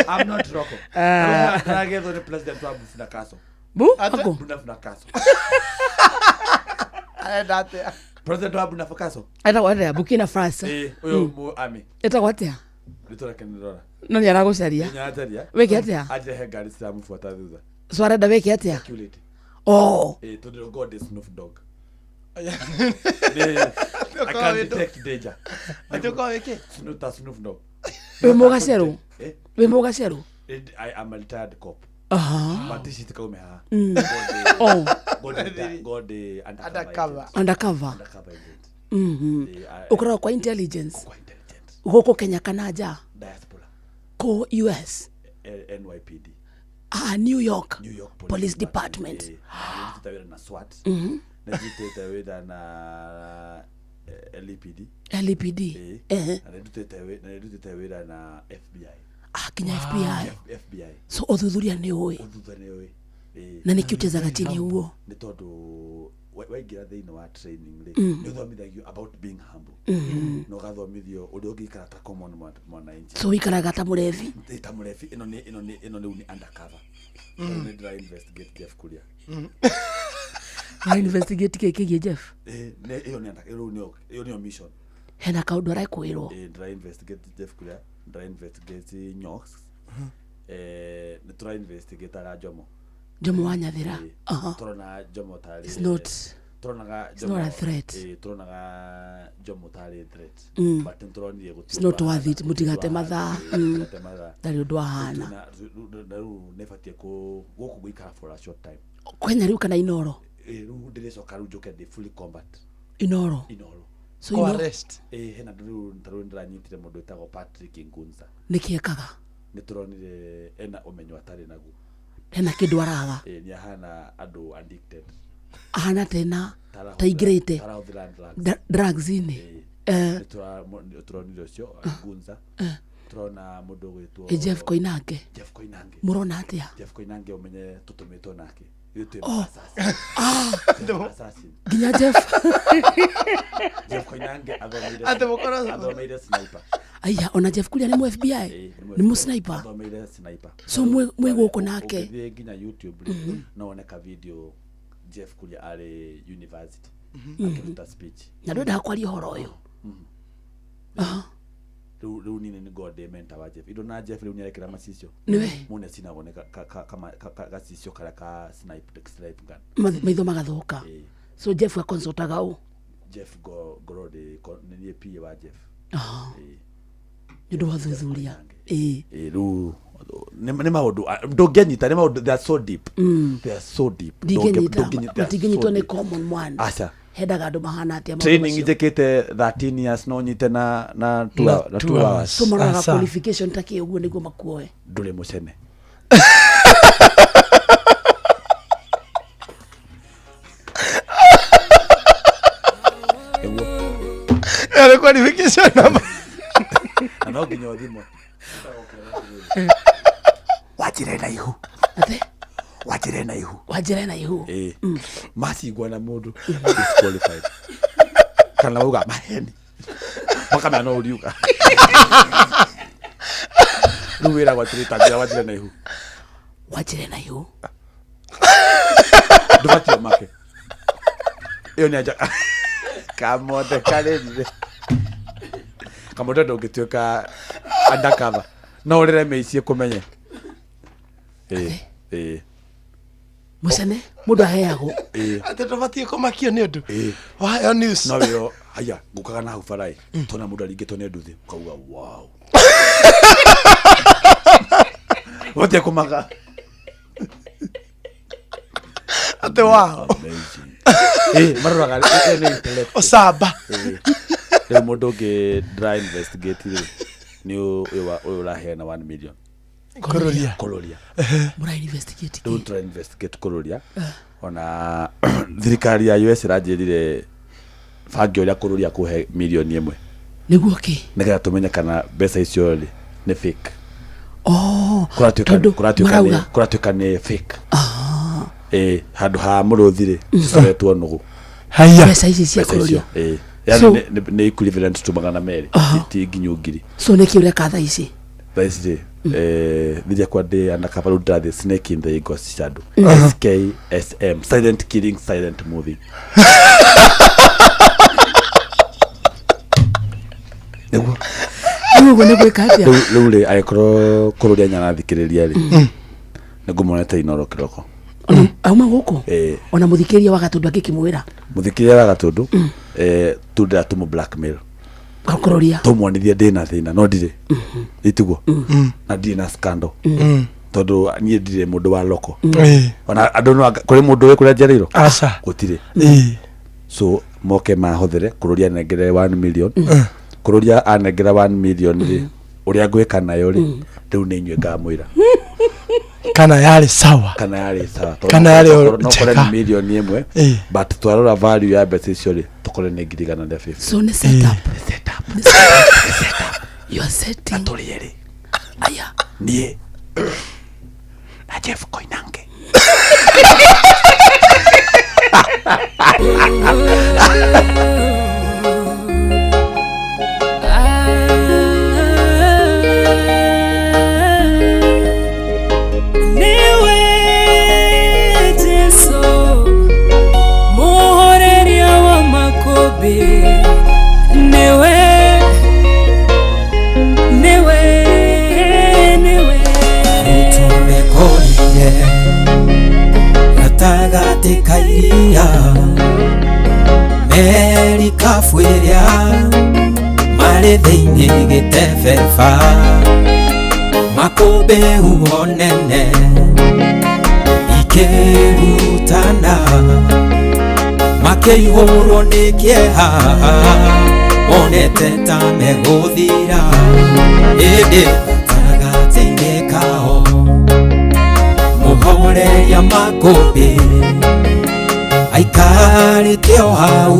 I'm not Rocco. Ah. Ndĩragethwo nĩ president wa Burkina Faso. Bu? Ako? Burkina Faso. Arenda atĩa? President wa Burkina Faso. Etagwo atĩa Burkina Faso Eh, ũyũ mu army. Etagwo atĩa Rĩtwa rĩake nĩ Rora. no nĩ aragũcaria Nĩaracaria. Wĩke atĩa? Anjĩre ngari ciramũbuata thutha. So arenda wĩke atĩa Security. Oh. Eh, tondũ God is Snoop Dogg. I can detect danger. Atĩ ũkorwo wĩkĩ? Snoop ta Snoop Dogg. Wĩ mũgacerũ Eh? wĩ mũgacerũ I am a retired cop. Aha. But ici tikaume haha. Mm. God, Oh. God, God, undercover. Undercover. agent. Undercover. Undercover agent. Mhm. Eh, Ũkoragwo kwa intelligence gũkũ Kenya kana nja Diaspora. kũ US NYPD. ah, New York New York Police Department Eh, nĩ ndutĩte wĩra na SWAT. Mhm. Nĩ ndutĩte wĩra na LAPD. LAPD. Eh. Ehe. Na nĩ ndutĩte wĩra na FBI. Ah, kinya FBI. FBI. So ũthuthuria nĩ ũĩ Ũthuthuria nĩ ũĩ. Eh. Na nĩkĩ ũchezaga chini ũguo? Nĩ tondũ waingĩra thĩinĩ wa training rĩ Mm. nĩ ũthomithagio about being humble Mhm. na ũgathomithio ũrĩa ũngĩikara ta common mwananchi So ũikaraga ta mũrebi Ĩ, ta mũrebi ĩno nĩ ĩno nĩ ĩno rĩu nĩ undercover Mm. Rĩu nĩ ndĩra investigate Jeff Kuria Wa investigate kĩ kĩgiĩ Jeff Ĩ, ĩyo nĩ rĩu nĩyo ĩyo nĩyo mission hena kaũndũ arekwĩrwo Ĩ, ndĩra investigate Jeff Kuria ndĩra investigate Nyox eh nĩ tũra investigate ara Jomo Jomo wa Nyathira. Ĩ, Aha. tũrona Jomo tarĩ It's not- tũronaga it's not a threat. Ĩ, tũronaga Jomo tarĩ threat Mm. but nĩ tũronire gũtirĩ It's not ũndũ worth it ahana. mũtigate Gũtirĩ mathaa. ũndũ ahana. Mm. Mũtigate mathaa. Ndarĩ ũndũ ahana. Na rĩu nĩ batiĩ gũkũ gũikara for a short time Kwenya rĩu kana Inoro Ĩ, rĩu ndĩrĩcoka rĩu njũke ndĩ fully combat Inoro Inoro So Kwa Inoro- arrest. Ĩ, hena rĩu ta rĩu ndĩranyitire mũndũ wĩtagwo Patrick Ngunza nĩkĩ ekaga nĩ tũronire ena ũmenyo atarĩ naguo hena kĩndũ araga Ĩ, nĩ ahana andũ addicted ahana tena Tarahũthĩra- taingĩrĩte tarahũthĩra drugs. Drugs-inĩ Eh. Nĩ tũronire ũcio Ngunza tũrona mũndũ ũgwĩtwo Ĩ, Jeff Koinange Jeff Koinange mũrona atĩa Jeff Koinange ũmenye tũtũmĩtwo nake Ithuĩ twĩ Oh. ma-assassin. Ah. Twĩ ma-assassin. nginya Jeff Jeff Koinange athomeire Atĩ mũkorwo- athomeire sniper aya ona Jeff Kuria nĩ mu FBI Ĩ, nĩ mu sniper athomeire sniper So mwĩ gũkũ nake? Ũngĩthiĩ nginya YouTube rĩ Mhm. no wone ka video Jeff Kuria arĩ university Mhm. akĩruta speech na ndwendaga kwaria ũhoro ũyũ Aha. rĩu rĩu niĩ nĩ ngorwo ndĩ mentor wa Jeff indo na Jeff rĩu nĩarekĩra macicio Nĩwe? mũndũ nĩacinagwo nĩ gacicio karĩa ka snipe snipe gun Maitho magathũka Ĩ. so Jeff akonsultaga ũ Jeff ngorwo ndĩ nĩ niĩ PA wa Jeff Aha. Ĩ. nĩ ũndũ wa thuthuria ĩ Ĩ, rĩu nĩ maũndũ ndũngĩanyita nĩ maũndũ they are so deep Mm. they are so deep ndingĩnyita Ndũngĩ- they are so matingĩnyitwo nĩ deep. common man Aca. hendaga andũ mahana atĩa maũndũ training macio? njĩkĩte 13 years no nyite na na Na na two two hours so maroraga Aca. qualification ta kĩ ũguo nĩguo makuoe ndũrĩ mũcene Nĩguo. Ĩyo nĩ qualification number. na no nginya ũthimwo wanjĩra na ihu wanjĩra na ihu wanjĩra na ihu Ĩ. macingwa na mũndũ disqualified kana wauga maheni makamenya no ũriuga rĩu wĩragwo atĩrĩ tanjĩra wanjĩra na ihu wanjĩra na ihu ndũbatiĩ ũmake ĩyo nĩ anja kamonde karĩrire kamonde ndũngĩtuĩka undercover no ũrĩre mĩici ĩkũmenye ĩ ĩ mũcene mũndũ aheagwo ĩ Atĩ ndũbatiĩ kũmakio nĩ ũndũ ĩ waheo news no wĩrwo haya ngũkaga na hau baraĩ tona mũndũ aringĩtwo nĩ nduthi ũkauga wow ũbatiĩ kũmaka Atĩ wow. Ĩ, maroraga ĩ, nĩ intellect. Ũcamba. Ĩ. rĩu mũndũ ũngĩ ndĩra investigate rĩ nĩ ũyũ ũyũ ũraheana 1 million Kũrũria. kũrũria mũra investigate rĩu tũra investigate kũrũria ona thirikari ya US ĩranjĩrire bange ũrĩa kũrũria kũhe milioni ĩmwe nĩguo kĩ nĩgetha tũmenye kana mbeca icio rĩ Nĩ fake. Oh, Kũratuĩka tondũ kũratuĩka nĩ marauga kũratuĩka nĩ fake. Ĩĩ, handũ ha mũrũthi rĩ, cicoretwo nũgũ. Haiya. Mbeca ici cia Mbeca icio, kũrũria. ĩĩ. Yani So- nĩ equivalent to 200, ti nginyu ngiri. So nĩkĩ ũreka thaa ici? Thaa ici rĩ, thiria kwa ndĩ undercover, rĩu ndĩrathiĩ snake in the ghost shadow. SKSM, silent killing, silent moving. Nĩguo. Rĩu ũguo nĩ gwĩka atĩa? Rĩu rĩ, angĩkorwo kũrũria nyarathikĩrĩria rĩ, nĩ ngũmuonete Inoro kĩroko. Auma gũkũ? Ĩĩ. Ona mũthikĩrĩria wa Gatũndũ angĩkĩmwĩra Mũthikĩrĩria wa Gatũndũ, tu ndĩratũmũ blackmail. Gakũrũria. Tũmuonithie ndĩna thĩna no ndirĩ. Itiguo na ndirĩ na scandal, tondũ niĩ ndirĩ mũndũ wa loko. Ona andũ no kũrĩ mũndũ wĩ kũrĩa njereirwo? Aca. Gũtirĩ. Ĩĩ. So moke mahũthĩre kũrũria nengere 1 million. Kũrũria anengera 1 million rĩ, ũrĩa ngwĩka nayo rĩ, rĩu nĩ inyuĩ ngamwĩra. Kana yarĩ sawa. Kana yarĩ sawa. Tondũ Kana yarĩ no kore njega. nĩ milioni 1, but twarora value ya mbeca icio rĩ, tũkore nĩ 150,000. So nĩ set up. Nĩ set up. You are setting. Na tũrĩ erĩ. Aya. Niĩ na Jeff Koinange. Niwe Jesu muhoreria wa makobi, niwe, niwe, niwe. Nĩtũmekorire gatagatĩ ka iria, merikabu ĩrĩa marĩ thĩinĩ gĩtebeba, makũmbĩ huho nene ikĩrutana, makĩihũrwo nĩ kĩeha, monete ta megũthira, ĩndĩ gatagatĩ-inĩ kao mũhoreria makũmbĩ aikarĩte o hau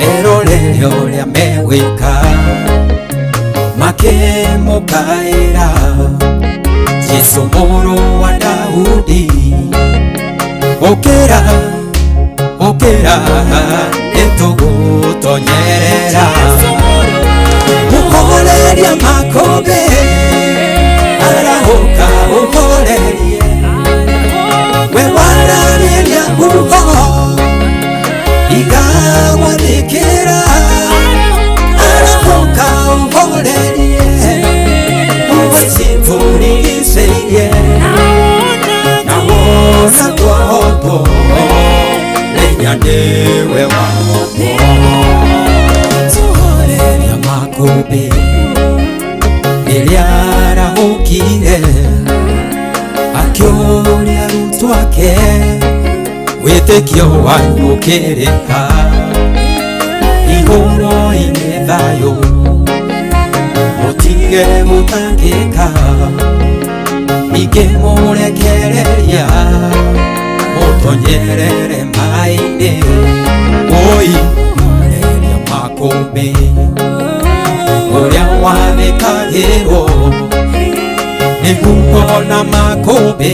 erorere ũrĩa megwĩka, makĩmũkaĩra Jesũ mũrũ wa Daudi, ũkĩra, ũkĩra, nĩtũgũtonyerera. Mũhoreria makũmbĩ arahũka ũhorerie, we wararĩria huho igagwathĩkĩra, arahũka ũhorerie, huho ici tũrigicĩirie, na wona twahotwo, menya nĩwe wahotwo. Tũhoreria makũmbĩ rĩrĩa arahũkire, akĩũria arutwo ake, wĩtĩkio wanyu ũkĩrĩ ha? Igũrũ-inĩ thayũ, mũtige gũtangĩka, ningĩ mũrekereria mũtonyerere maĩ-inĩ, woi mũhoreria makũmbĩ ũrĩa wathĩkagĩrwo nĩ huho na makũmbĩ,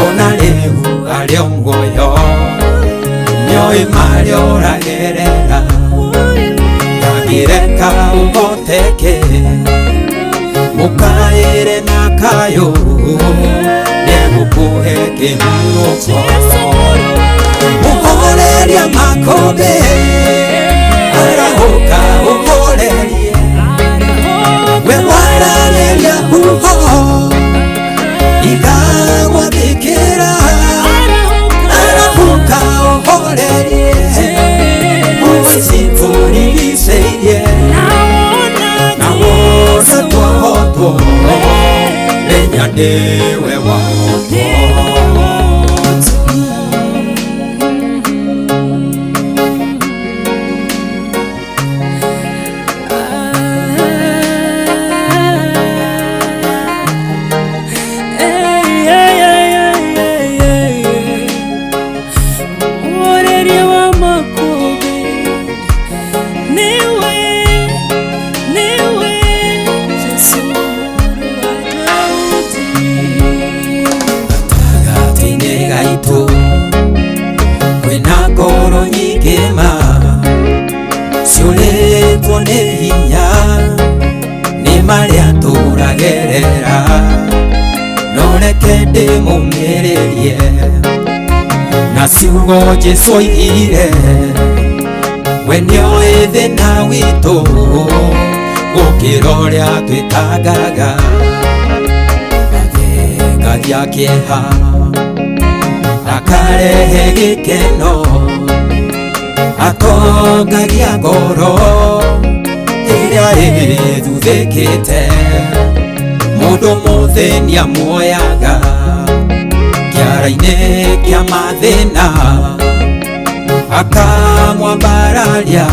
ona rĩu arĩ o muoyo, nĩoĩ marĩa ũragerera, ndangĩreka ũhoteke, mũkaĩre na kayũ, nĩegũkũhe kĩhurũko. Mũhoreria makũmbĩ arahũka ũhorerie, we wararĩria huho igagwathĩkĩra, arahũka ũhorerie, huho ici tũrigicĩirie, na wona twahotwo, menya nĩwe wahotwo. Na ngoro nyingĩ ma ciũrĩtwo nĩ hinya nĩ marĩa tũragerera no reke ndĩmũmĩrĩrie na ciugo Jesũ oigire we nĩoĩ thĩna witũ gũkĩra ũrĩa twĩtangaga athengagia kĩeha akarehe gĩkeno atongagia ngoro ĩrĩa ĩthuthĩkĩte mũndũ mũthĩni amuoyaga kĩara-inĩ kĩa mathĩna akamwambararia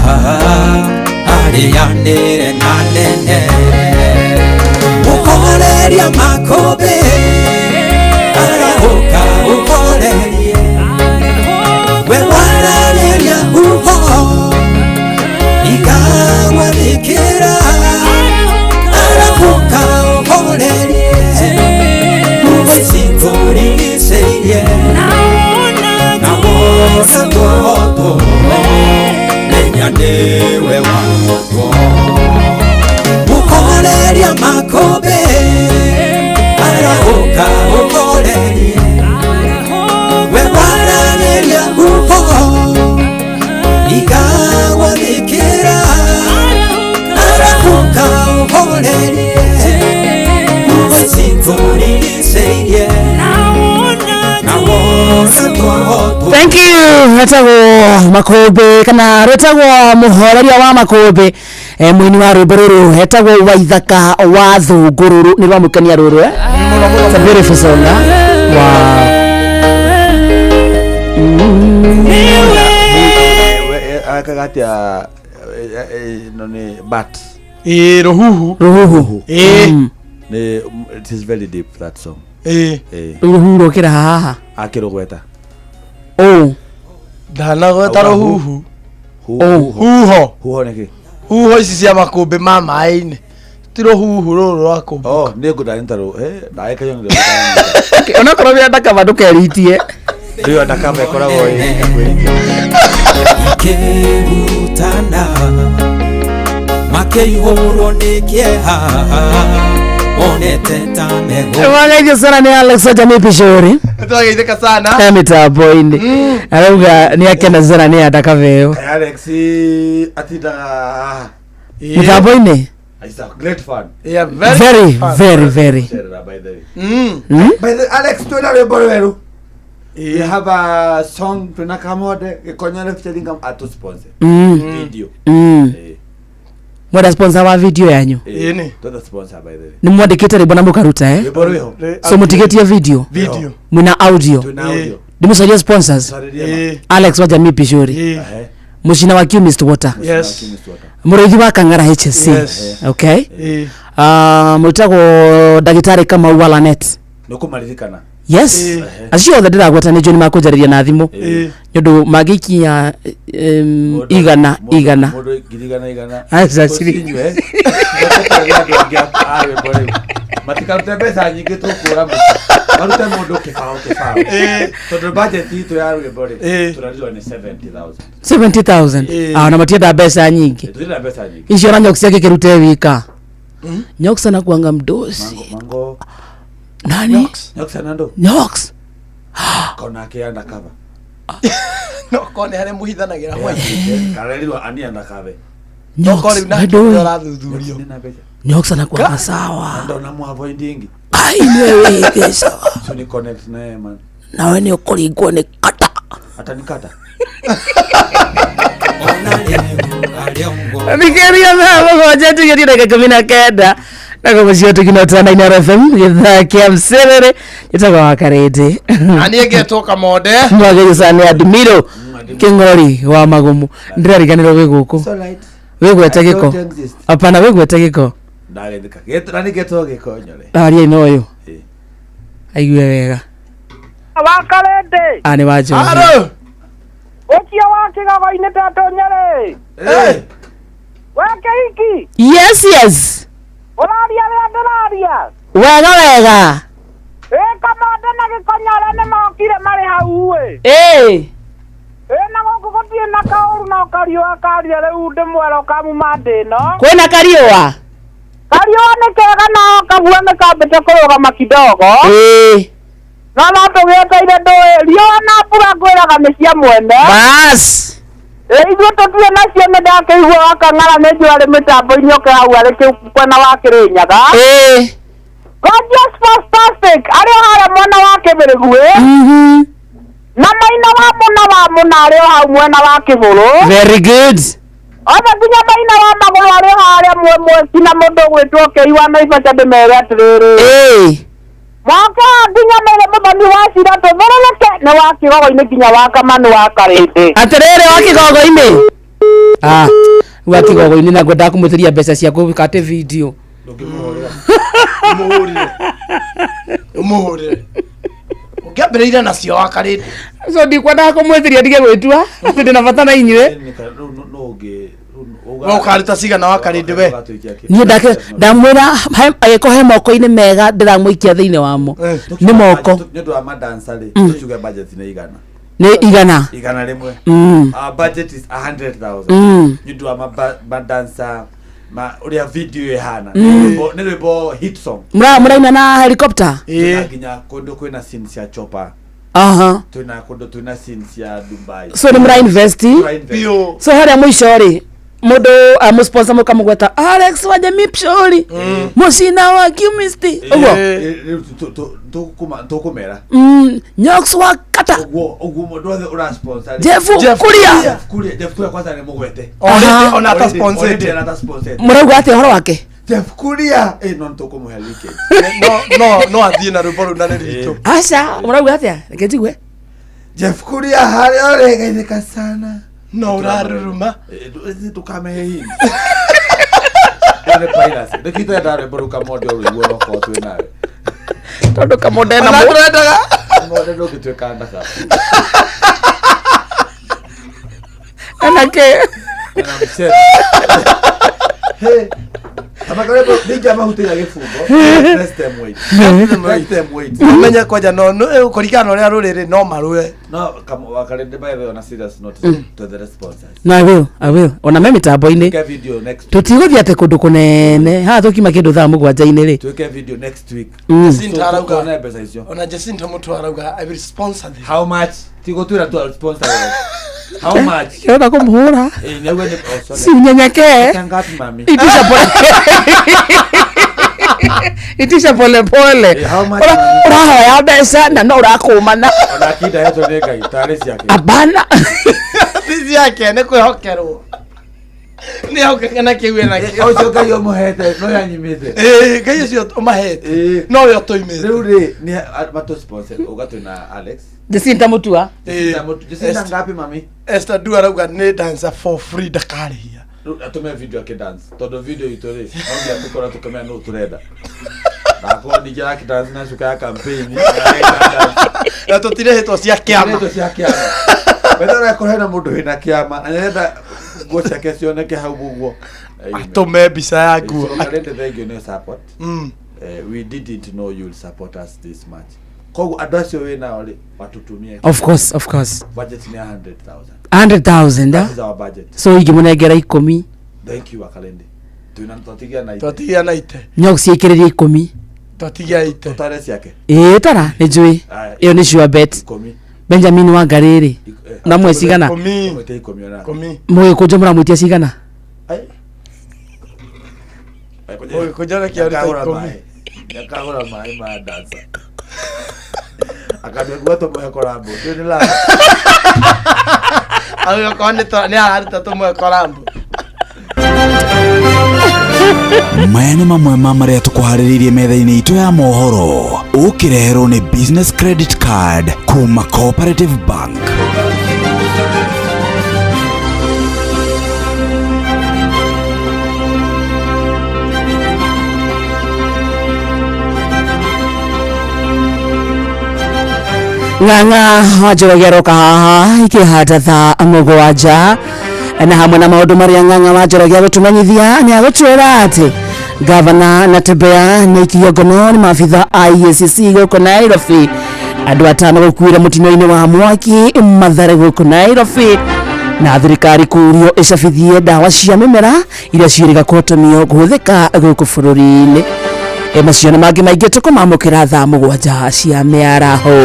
arĩanĩre na nene mũhoreria makũmbĩ arahũka ũhorerie we wararĩria huho ikagwathĩkĩra arahũka ũhorerie huho ici tũrigicĩirie na wona tuohotwo menya nĩwe wahotwo mũhoreria makũmbĩ arahũka ũhorerie we wararĩria huho ikagwathĩkĩra arahũka ũhorerie huho ici tũrigicĩirie na wona tuohotwo. Thank you. Retagwo Makũmbĩ kana retagwo mũhoreria wa Makũmbĩ, mwini wa rwĩmbo rũrũ etagwo Waithaka wa Thũngũrũrũ. Nĩ rwamũkenia rũrũ eh? It's a beautiful song, huh? Wow. Akagatia no ni bat rũhuhu rũhuhu ni it is very deep that song. Rũhuhu rũkĩra haha akĩrũgweta oh ndanagweta rũhuhu huho huho nĩkĩ huho ici cia makũmbĩ ma maĩ-inĩ ti rũhuhu rũrũ rwa kũmbũka. Oh nĩ ngũndanĩta ndaĩkayo nĩ onakorwo wĩ undercover ndũkeritie rĩu undercover ĩkoragwo ĩ ikĩhutana makĩihũrwo nĩ kĩeha monete ta megũ Mwageithio sana nĩ Alex wa Jamii Pishori Nĩtwageithĩka sana e mĩtambo-inĩ arauga nĩ akena sana nĩ undercover ĩyo Alex atindaga mĩtambo-inĩ. It's a great fun. Yeah, very very very. By the way. By the Alex twina rwĩmbo rwerũ. We have a song twina kamode gĩkonyore featuring atu sponsor. Video. Mwenda sponsor wa video yanyu? Ĩni. Twetha sponsor by the way. Nĩ mwandĩkĩte rwĩmbo na mũkaruta eh? Rwĩmbo rwĩho. So mũtigĩtie video? Video. Mwina audio? Twina audio. Ndĩmũcarie sponsors? Alex wa Jamii Pishori. Mũcina wa Chemist Water. Yes. Mũrĩithi wa Kang'ara HSC. Yes. Okay. Mwĩtagwo ndagĩtarĩ Kamau wa Lanet. Nĩũkũmaririkana. Yes. Acio othe ndĩragweta nĩ njũĩ nĩ makũnjarĩria na thimũ nĩ ũndũ mangĩikinya igana igana Mũndũ ngiri igana igana. Aca, ciri. Tũcinyue. Tũkũrĩra andũ angĩ a rwĩmbo rĩu. Matikarute mbeca nyingĩ tũkũra mũciĩ. Marute mũndũ kĩbaũ kĩbaũ. Tondũ budget itũ ya rwĩmbo rĩ tũrarirwo nĩ 70,000. 70,000. Ah, na matienda mbeca nyingĩ. Tũtirenda mbeca nyingĩ. Icio na Nyox akĩkĩrute wika. Nyox anakuanga mdosi. Mango Nani? Nyox anando. Nyox. Kona ke undercover. No kone harĩa mũhithanagĩra hwaĩ. Karerirwo ani undercover. Nyox. Tokorwo rĩu nake Ndũĩ. ũrathuthurio. Nyox anakuanga sawa. Ndona muavoid ingi. Ai niwe wĩke sawa. So ni connect naye man. Nawe nĩ ũkũringwo nĩ kata. Atanikata. Thikĩrĩria thaa 7 ndigĩrie ndagĩka 19 na kũmũcio tũkinotana Inooro FM gĩthaa kĩa mcerere njĩtagwo wa Karĩndĩ. Na niĩ ngetwo Kamonde. Mwageithio sana nĩ Admiro Kĩng'ori wa Magumu. Ndĩrariganĩrwo wĩ gũkũ. Wĩgwete gĩko. Hapana wĩgwete gĩko. Ndagethika. Geto na nĩgetwo gĩko nyore. Aria ino ũyũ. Aigue wega. Wa Karĩndĩ. A nĩ wa Njohi. Ũcio wa kĩgogo-inĩ tetũ Nyerĩ. We kĩhiki. Yes yes. Ũraria rĩrĩa ndĩraria. Wega wega. Ĩ Kamonde na Gĩkonyore nĩ mokire marĩ hau ĩ. Ĩ. Ĩna gũkũ gũtirĩ na kaũru no kariũa karia rĩu ndĩmwero kamuma ndĩno. Kwĩna kariũa? Kariũa nĩ kega no kabua nĩ kambĩte kũrũgama kidogo. Ĩĩ. No no tũgĩeteire ndũĩ riũa na mbura ngwĩraga nĩ cia mwene. Bas. Ĩ ithuĩ tũtirĩ nacio nĩ ndakĩigua wakang'ara nĩ njũa arĩ mĩtambo-inĩ oke hau arĩ mwena wa Kĩrĩnyaga. Ĩĩ. Gorgeous fantastic arĩ o harĩa mwena wa Kĩbĩrĩguĩ. Na maina wa mũna wa mũna arĩ o hau mwena wa Kĩbũrũ. Very good. Othe nginya maina wa magũrũ arĩ o harĩa mwemweci na mũndũ ũgwĩtwo Kei wa Naivasha ndĩmere atĩrĩrĩ. Ĩĩ. Mwaka nginya mere mũthoni wa cira tũthũrũrũke nĩ wa kĩgogo-inĩ nginya wa kamanu wa Karĩndĩ. Atĩrĩrĩ wa kĩgogo-inĩ. Ah, wa kĩgogo-inĩ na ngwendaga kũmwĩtĩria mbeca cia gũkate video. Ũmũhũrĩre. Ũngĩambĩrĩire nacio wa Karĩndĩ. So ndikwendaga kũmwĩtĩria ndige gwĩtua atĩ ndĩna bata na inyuĩ. We ũkaruta cigana wa Karĩndĩ we? Niĩ ndake ndamwĩra agĩkorwo he moko-inĩ mega ndĩramũikia thĩinĩ wamo. Nĩ moko. Nĩ ũndũ wa madansa rĩ, tũkiuge budget nĩ igana. Nĩ igana. Igana rĩmwe. Our budget is 100,000. Nĩ ũndũ wa madansa ma ũrĩa video ĩhana. Nĩ rwĩmbo hit song. Mũraina na helicopter? Twĩna nginya kũndũ kwĩna scene cia chopper. Aha. Twĩna kũndũ twĩna scene cia Dubai. So nĩ mũra invest. Tũra invest. So harĩa mũico rĩ mũndũ amũsponsor mũkamũgweta Alex Wajemi Pshori mũcina wa Kiumisti ũguo. Rĩu tũkũmera. Nyox wa kata. Ũguo ũguo mũndũ wothe ũra sponsor rĩ. Jeff Kuria. Jeff Kuria, Jeff Kuria kwanza nĩ mũgwete. Already ona ata sponsored. Already ona ata sponsored. Mũrauga atĩa ũhoro wake? Jeff Kuria, no nĩtũkũmũhe leakage. No no athiĩ na rwĩmbo rũu na nĩ rwitũ. Aca, mũrauga atĩa? Reke njigue. Jeff Kuria harĩa ũregeithĩka sana. No ũraruruma. Ndũkamehe hint. Ĩyo nĩ piracy. Nĩkĩo twendaga rwĩmbo rũu Kamonde ũrũigue onokorwo twĩ nawe. Tondũ Kamonde na Ona tũrendaga. Kamonde ndũngĩtuĩka ndaka. Ena kĩ? Ena mchere. Hey. Ningĩamahutĩria gĩbungo. Let them wait. Let them wait. Ũmenye kwanja no kũringana na ũrĩa rũrĩrĩ no marũe. No, Wakarĩndĩ by the way, on a serious note, to the sponsors. No, I will, I will. Ona me mĩtambo-inĩ. Twĩke video next Tũtigũthiĩ atĩ kũndũ kũnene. Haha tũkiuma kĩndũ thaa mũgwanja-inĩ rĩ. Twĩke video next week. Jacinta So, arauga. tuone mbeca icio. Ona Jacinta Mutua arauga I will sponsor them. How much? Tigũtwĩra tu sponsor wewe. How much? Kĩrenda kũmũhũra. Nĩguo nĩ oh, sorry. Si unyenyekee. Pesa ngapi mami? Itisha pole. Itisha pole pole. How much Ũra- Ũrahoya mbeca na no ũrakũmana. Ona kinda hetwo nĩ Ngai tarĩ ciake. Abana. Ti ciake nĩ kwĩhokerwo. Nĩ ehokeke na kĩu ena kĩo. Ũcio Ngai ũmũhete no yanyimĩte. Ĩĩ Ngai ũcio ũmahete. No we ũtũimĩte. Rĩu rĩ nĩ matũ sponsor uga twĩna Alex. Jacinta Mutua. Jacinta ngapi mami? Esther Du arauga nĩ dancer for free ndakarĩhia. Rĩu atũme video akĩ dance tondũ video itũ rĩ no nginya tũkorwo tũkĩmenya nũ tũrenda. Ndakorwo ningĩ akĩ dance na cuka ya campaign. Na tũtirĩhĩtwo cia kĩama. Tũtirĩhĩtwo cia kĩama. Wetha ũrakorwo hena mũndũ wĩna kĩama na nĩarenda nguo ciake cioneke hau ũguo. Atũme mbica ya nguo. So, Karende, thank you nĩ support. We didn't know you'll support us this much. Koguo andũ acio wĩ nao rĩ watutumie. Of course, of course. Budget nĩ 100,000. 100,000. That is our budget. So ingĩmũnengera ikũmi. Thank you Wakalende. Twĩna twatigia na ite. Twatigia na ite. Nyox ciĩkĩrĩrie ikũmi. Twatigia ite. Tũtare ciake. Ĩĩ tara nĩ njũĩ. Aya, Ĩyo nĩ sure bet. Ikũmi. Benjamin Wangarĩ rĩ. Ũramũhe cigana? Tũmwĩte ikũmi ona. Mũgĩkũnjo mũramwĩtia cigana? Mũgĩkũnjo nĩkĩo aruta Akagũra ikũmi. maĩ. Akagũra maĩ ma dancer. Akambia kuga tũmũhe korambo. Ndũĩ nĩ lava. Auga okorwo nĩ araruta tũmũhe korambo. Maya nĩ mamwe ma marĩa tũkũharĩrĩirie metha-inĩ itũ ya mohoro ũkĩreherwo nĩ business credit card kuma Cooperative Bank. Ng'ang'a wa Njoroge aroka haha ikĩhanda thaa mũgwanja na hamwe na maũndũ marĩa Ng'ang'a wa Njoroge agũtũmenyithia nĩ agũtwĩra atĩ gavana Natembeya nĩ aikio ngono nĩ maabitha a EACC gũkũ Nairobi. Andũ atano gũkuĩra mũtino-inĩ wa mwaki Mathare gũkũ Nairobi. Na thirikari kũũrio ĩcabithie ndawa cia mĩmera iria ciĩrĩga kũhotomio kũhũthĩka gũkũ bũrũri-inĩ. Macio na mangĩ maingĩ tũkũmamũkĩra thaa 7 cia mĩaraho.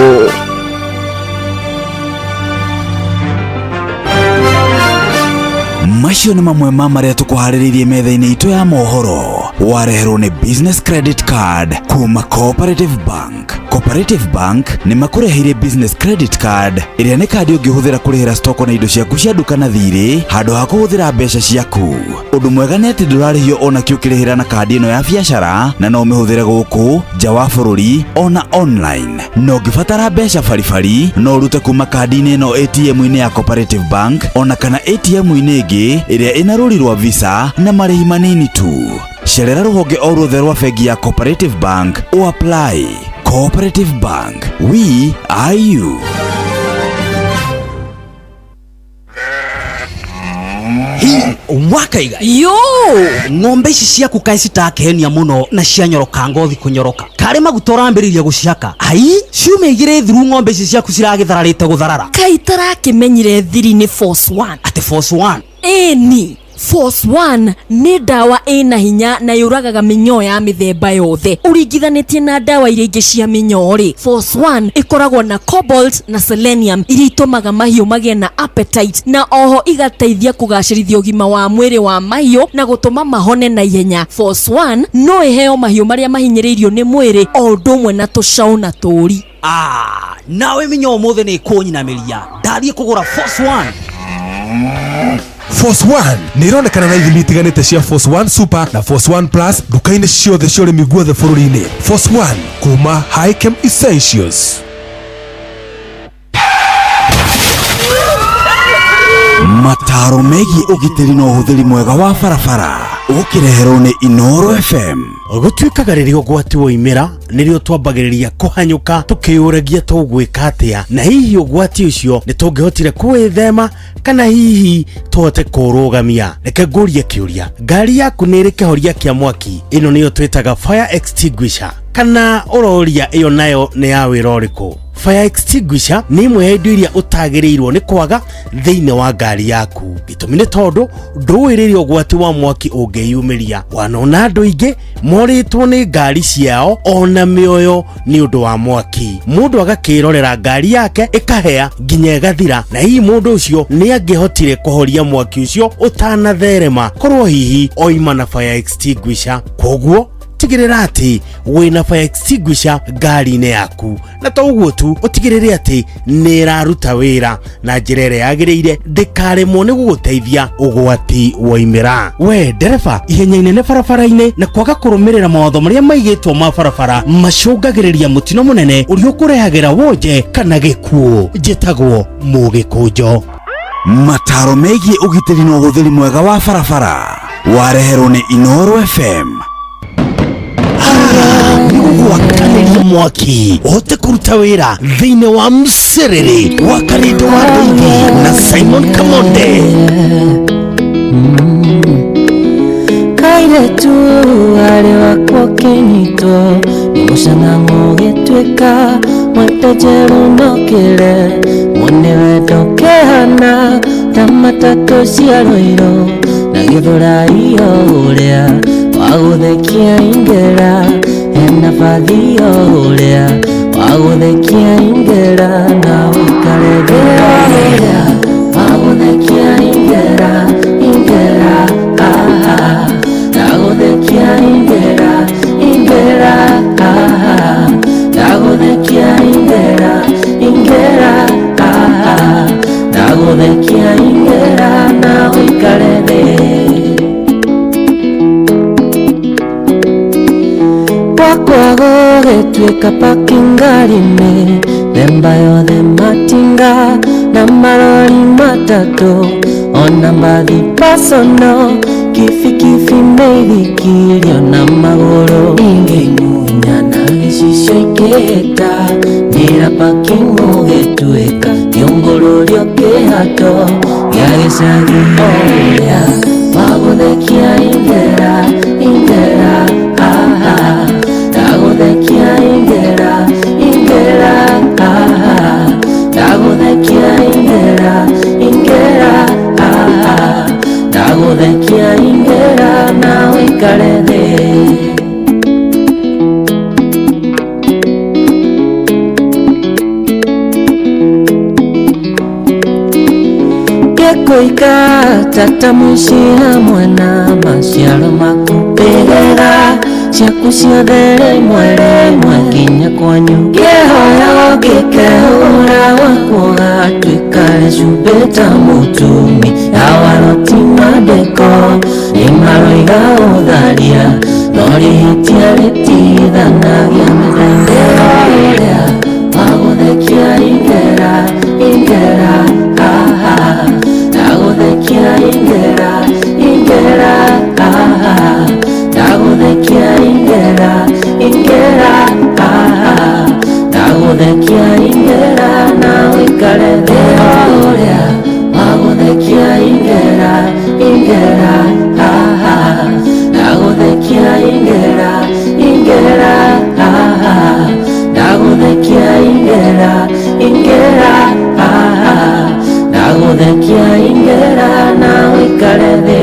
Macio nĩ mamwe ma marĩa tũkũharĩrĩirie metha-inĩ itũ ya mohoro. Wareherwo nĩ Business Credit Card kuma Cooperative Bank. Cooperative Bank nĩ makũreheire Business Credit Card ĩrĩa nĩ kandi ũngĩhũthĩra kũrĩhĩra stoko na indo ciaku cia nduka na thirĩ handũ ha kũhũthĩra mbeca ciaku. Ũndũ mwega nĩ atĩ ndũrarĩhio ona kĩ ũkĩrĩhĩra na kandi ĩno ya biacara na no ũmĩhũthĩre gũkũ nja wa bũrũri ona online. Na ũngĩbatara mbeca baribari no ũrute kuma kandi-inĩ ĩno ATM-inĩ ya Cooperative Bank ona kana ATM-inĩ ĩngĩ ĩrĩa ĩna rũri rwa Visa na marĩhi manini tu. Cerera rũhonge o ruothe rwa bengi ya Cooperative Bank o apply. Cooperative Bank, we are you. Wakaiga yo ng'ombe ici ciaku kaĩ citakehenia mũno na cianyoroka ngothi kũnyoroka karĩ maguta ũrambĩrĩria gũcihaka ai ciumia igĩrĩ thiru ng'ombe ici ciaku ciragĩthararĩte gũtharara. Kaĩ itarakĩmenyire thiri nĩ Force 1. Atĩ Force 1? Ĩni, Force 1 nĩ ndawa ĩna hinya na yũragaga mĩnyoo ya mĩthemba yothe. Ũringithanĩtie na ndawa iria ingĩ cia mĩnyoo rĩ, Force 1 ĩkoragwo na cobalt na selenium iria itũmaga mahiũ magĩe na appetite na oho igateithia kũgacĩrithia ũgima wa mwĩrĩ wa mahiũ na gũtũma mahone na ihenya. Force 1 no ĩheo mahiũ marĩa mahinyĩrĩirio nĩ mwĩrĩ o ũndũ ũmwe na tũcaũ na tũũri. Ah, nawe mĩnyoo ũmũthĩ nĩ ĩkũnyinamĩria. Ndathiĩ kũgũra Force 1. Force 1 nĩ ironekana na ithimi itiganĩte cia Force 1 Super na Force 1 Plus nduka-inĩ ciothe cia ũrĩmi guothe bũrũri-inĩ. Force 1 kuma Hikem Essentials. Mataro megiĩ ũgitĩri na ũhũthĩri mwega wa barabara ũkĩreherwo nĩ Inoro FM. Gũtuĩkaga rĩrĩa ũgwati woimĩra nĩrĩo twambagĩrĩria kũhanyũka tũkĩyũragia tũgwĩka atĩa na hihi ũgwati ũcio nĩ tũngĩhotire kũwĩthema kana hihi tũhote kũũrũgamia. Reke ngũrie kĩũria, ngari yaku nĩ ĩrĩ kĩhoria kĩa mwaki? Ĩno nĩyo twĩtaga fire extinguisher, kana ũroria ĩyo nayo nĩ ya wĩra ũrĩkũ? Fire extinguisher nĩ ĩmwe ya indo iria ũtagĩrĩirwo nĩ kwaga thĩinĩ wa ngari yaku. Gĩtũmi nĩ tondũ ndũĩ rĩrĩa ũgwati wa mwaki ũngĩyumĩria. Wanona andũ aingĩ morĩtwo nĩ ngari ciao ona mĩoyo nĩ ũndũ wa mwaki. Mũndũ agakĩrorera ngari yake ĩkahĩa nginya ĩgathira, na hihi mũndũ ũcio nĩ angĩhotire kũhoria mwaki ũcio ũtanatherema korwo hihi oima na fire extinguisher. Koguo tigĩrĩra atĩ wĩna fire extinguisher ngari-inĩ yaku, na to ũguo tu, ũtigĩrĩre atĩ nĩ ĩraruta wĩra na njĩra ĩrĩa yagĩrĩire, ndĩkaremwo nĩ gũgũteithia ũgwati woimĩra. We ndereba, ihenya inene barabara-inĩ na kwaga kũrũmĩrĩra mawatho marĩa maigĩtwo ma barabara macũngagĩrĩria mũtino mũnene ũrĩa ũkũrehagĩra wonje kana gĩkuũ. Njĩtagwo Mũgĩkũnjo. Mataro megiĩ ũgitĩri na ũhũthĩri mwega wa barabara wareherwo nĩ Inoro FM. Nĩgũgwakanĩria mwaki ũhote kũruta wĩra thĩinĩ wa mcerere wa Karĩndũ wa Ndeithi na Simon Kamonde. Kairetu arĩ wakwa kĩnyitwo nĩ mũcang'ang'o gĩtuĩka mwete njerũ nokĩre mwene wendo kĩhana ta matatũ cia rũirũ na gĩthũrai ũrĩa wagũthekia ingĩra hena bathi ũrĩa wagũthekia ingĩra na ũikare thĩ wagũthekia ingĩra ingĩra ah ndagũthekia ingĩra ingĩra ah ndagũthekia ingĩra ingĩra ah ndagũthekia ingĩra na ũikare thĩ. Wakwa gũgĩtuĩka parking ngari-inĩ themba yothe matinga na marori matatũ ona mbathi personal kibikibi mĩithikirio na magũrũ ingĩmunya na gĩcicio ikĩhĩta nĩra parking gũgĩtuĩka kĩũngũrũrio kĩhato gĩa gĩcagi ũrĩa wagũthekia ingĩra ingĩra ah ndagũthekia ingĩra ingĩra ah Ndagũthekia ingĩra na ũikare thĩ. Gĩkũika tata mũciĩ hamwe na maciaro maku. Mbĩrĩra ciaku ciothe rĩmwe rĩmwe nginya kwanyu. Kĩhoya ũngĩkehũra gwaku ũgatuĩka cumbĩ ta mũtumi. Awaroti mandĩko nĩmaroiga ũtharia, no rĩhĩtia rĩtithanagia mĩthemba ũrĩa wagũthekia ingĩra ingĩra haha. Ndagũthekia ingĩra ingĩra haha. Ndagũthekia ingĩra ingĩra haha. Ndagũthekia ingĩra na ũikare thĩ ũrĩa wagũthekia ingĩra ingĩra haha. Ndagũthekia ingĩra ingĩra haha. Ndagũthekia ingĩra ingĩra haha. Ndagũthekia ingĩra na ũikare thĩ.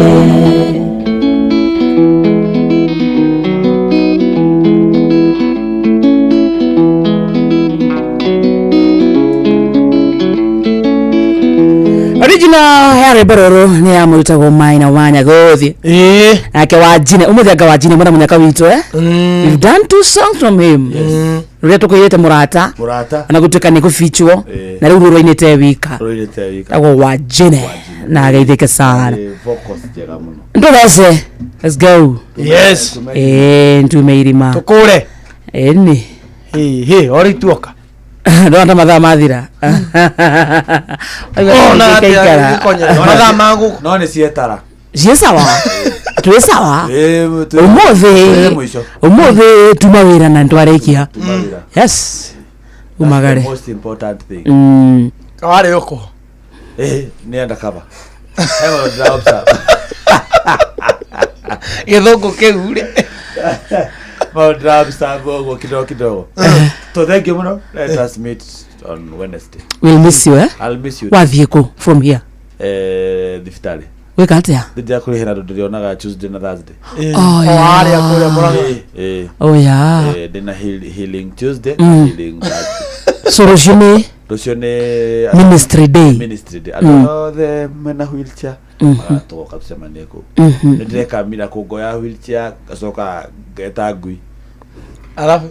Original ya rwĩmbo rũrũ nĩ ya mũrutagwo Maina wa Nyagothi nake Wajine ũmũthĩ anga Wajine mwena mũnyaka witũ eh? We've done two songs from him. Rũrĩa tũkũiyĩte mũrata Mũrata. ona gũtuĩka nĩ gũbichwo na rĩu rũrũinĩte wika Rũinĩte wika. tagwo Wajine na ageithĩke sana. Vocals njega mũno. Ndũthece, let's go. Yes. Ntume irima Tũkũre. Ĩni. Hĩ ori tuoka. Ndona ta mathaa mathira. Ona atĩa gĩkonye. Mathaa ma gũkũ. No nĩ cietara. Ciĩ sawa, twĩ sawa. Twĩ Ũmũthĩ mũico. Ũmũthĩ tuma wĩra na nĩtwarĩkia. Tuma wĩra. Yes, umagare. That's the most important thing. Warĩ ũkũ. Nĩ undercover. He maũndũ ndĩra observe. Gĩthũngũ kĩu rĩ. Maũndũ ndĩra observe ũguo kidogo kidogo. So thank you mũno. Let us meet on Wednesday. We'll miss you, eh? I'll miss you. Wathiĩ kũ from here? Thibitarĩ. Gwĩka atĩa? Ndĩrĩa kũrĩhĩra andũ ndĩrĩonaga Tuesday na Thursday. Oh, yeah. Warĩa kũrĩa Mũrang'a. Oh, yeah. Ndĩna healing Tuesday na healing Thursday. So rũciũ nĩ Rũciũ nĩ Ministry day. Ministry day. Andũ othe mena wheelchair magatũgoka tũcemanie kũu. Nĩ ndĩreka miracle ngoya wheelchair ngacoka ngeta ngui. Alafu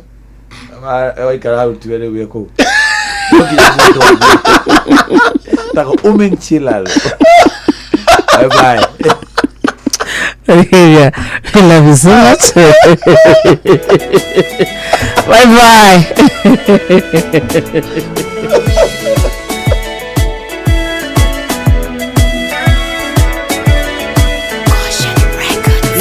Waikara hau tiwe rĩu wĩ kũu. No nginya mũndũ athiĩ. Tago umenchilalo. Bye bye. Yeah, I love you so much. Bye bye.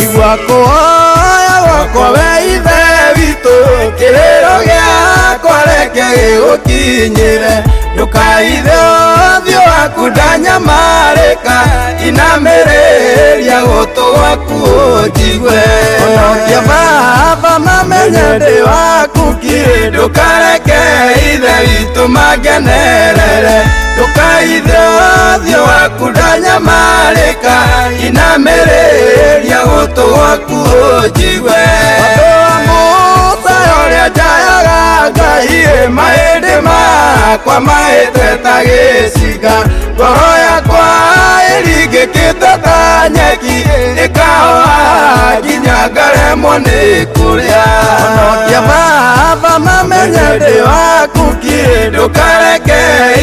Igua kũhoya gwakwa we ithe witũ, kĩrĩro gĩakwa reke gĩgũkinyĩre. Ndũkaithe ũthiũ waku ndanyamarĩka, inamĩrĩria gũtũ gwaku ũnjigue. Honokia baba mamenye ndĩ waku kirĩ, ndũkareke ithe witũ mangenerere. Ndũkaithe ũthiũ waku ndanyamarĩka, inamĩrĩria gũtũ gwaku ũnjigue. Ũndũ wa Musa ũrĩa njayaga Ngai, mahĩndĩ makwa mahĩte ta gĩcinga, ngoro yakwa ĩringĩkĩte ta nyeki, ĩkahoha nginya ngaremwo nĩ kũrĩa. Honokia baba mamenye ndĩ waku kirĩ, ndũkareke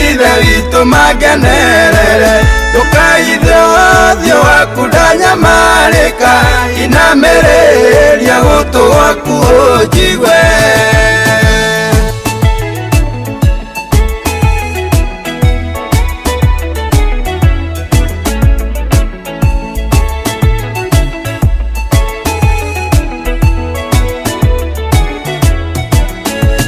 ithe witũ mangenerere. Ndũkaithe ũthiũ waku ndanyamarĩka, inamĩrĩria gũtũ gwaku ũnjigue.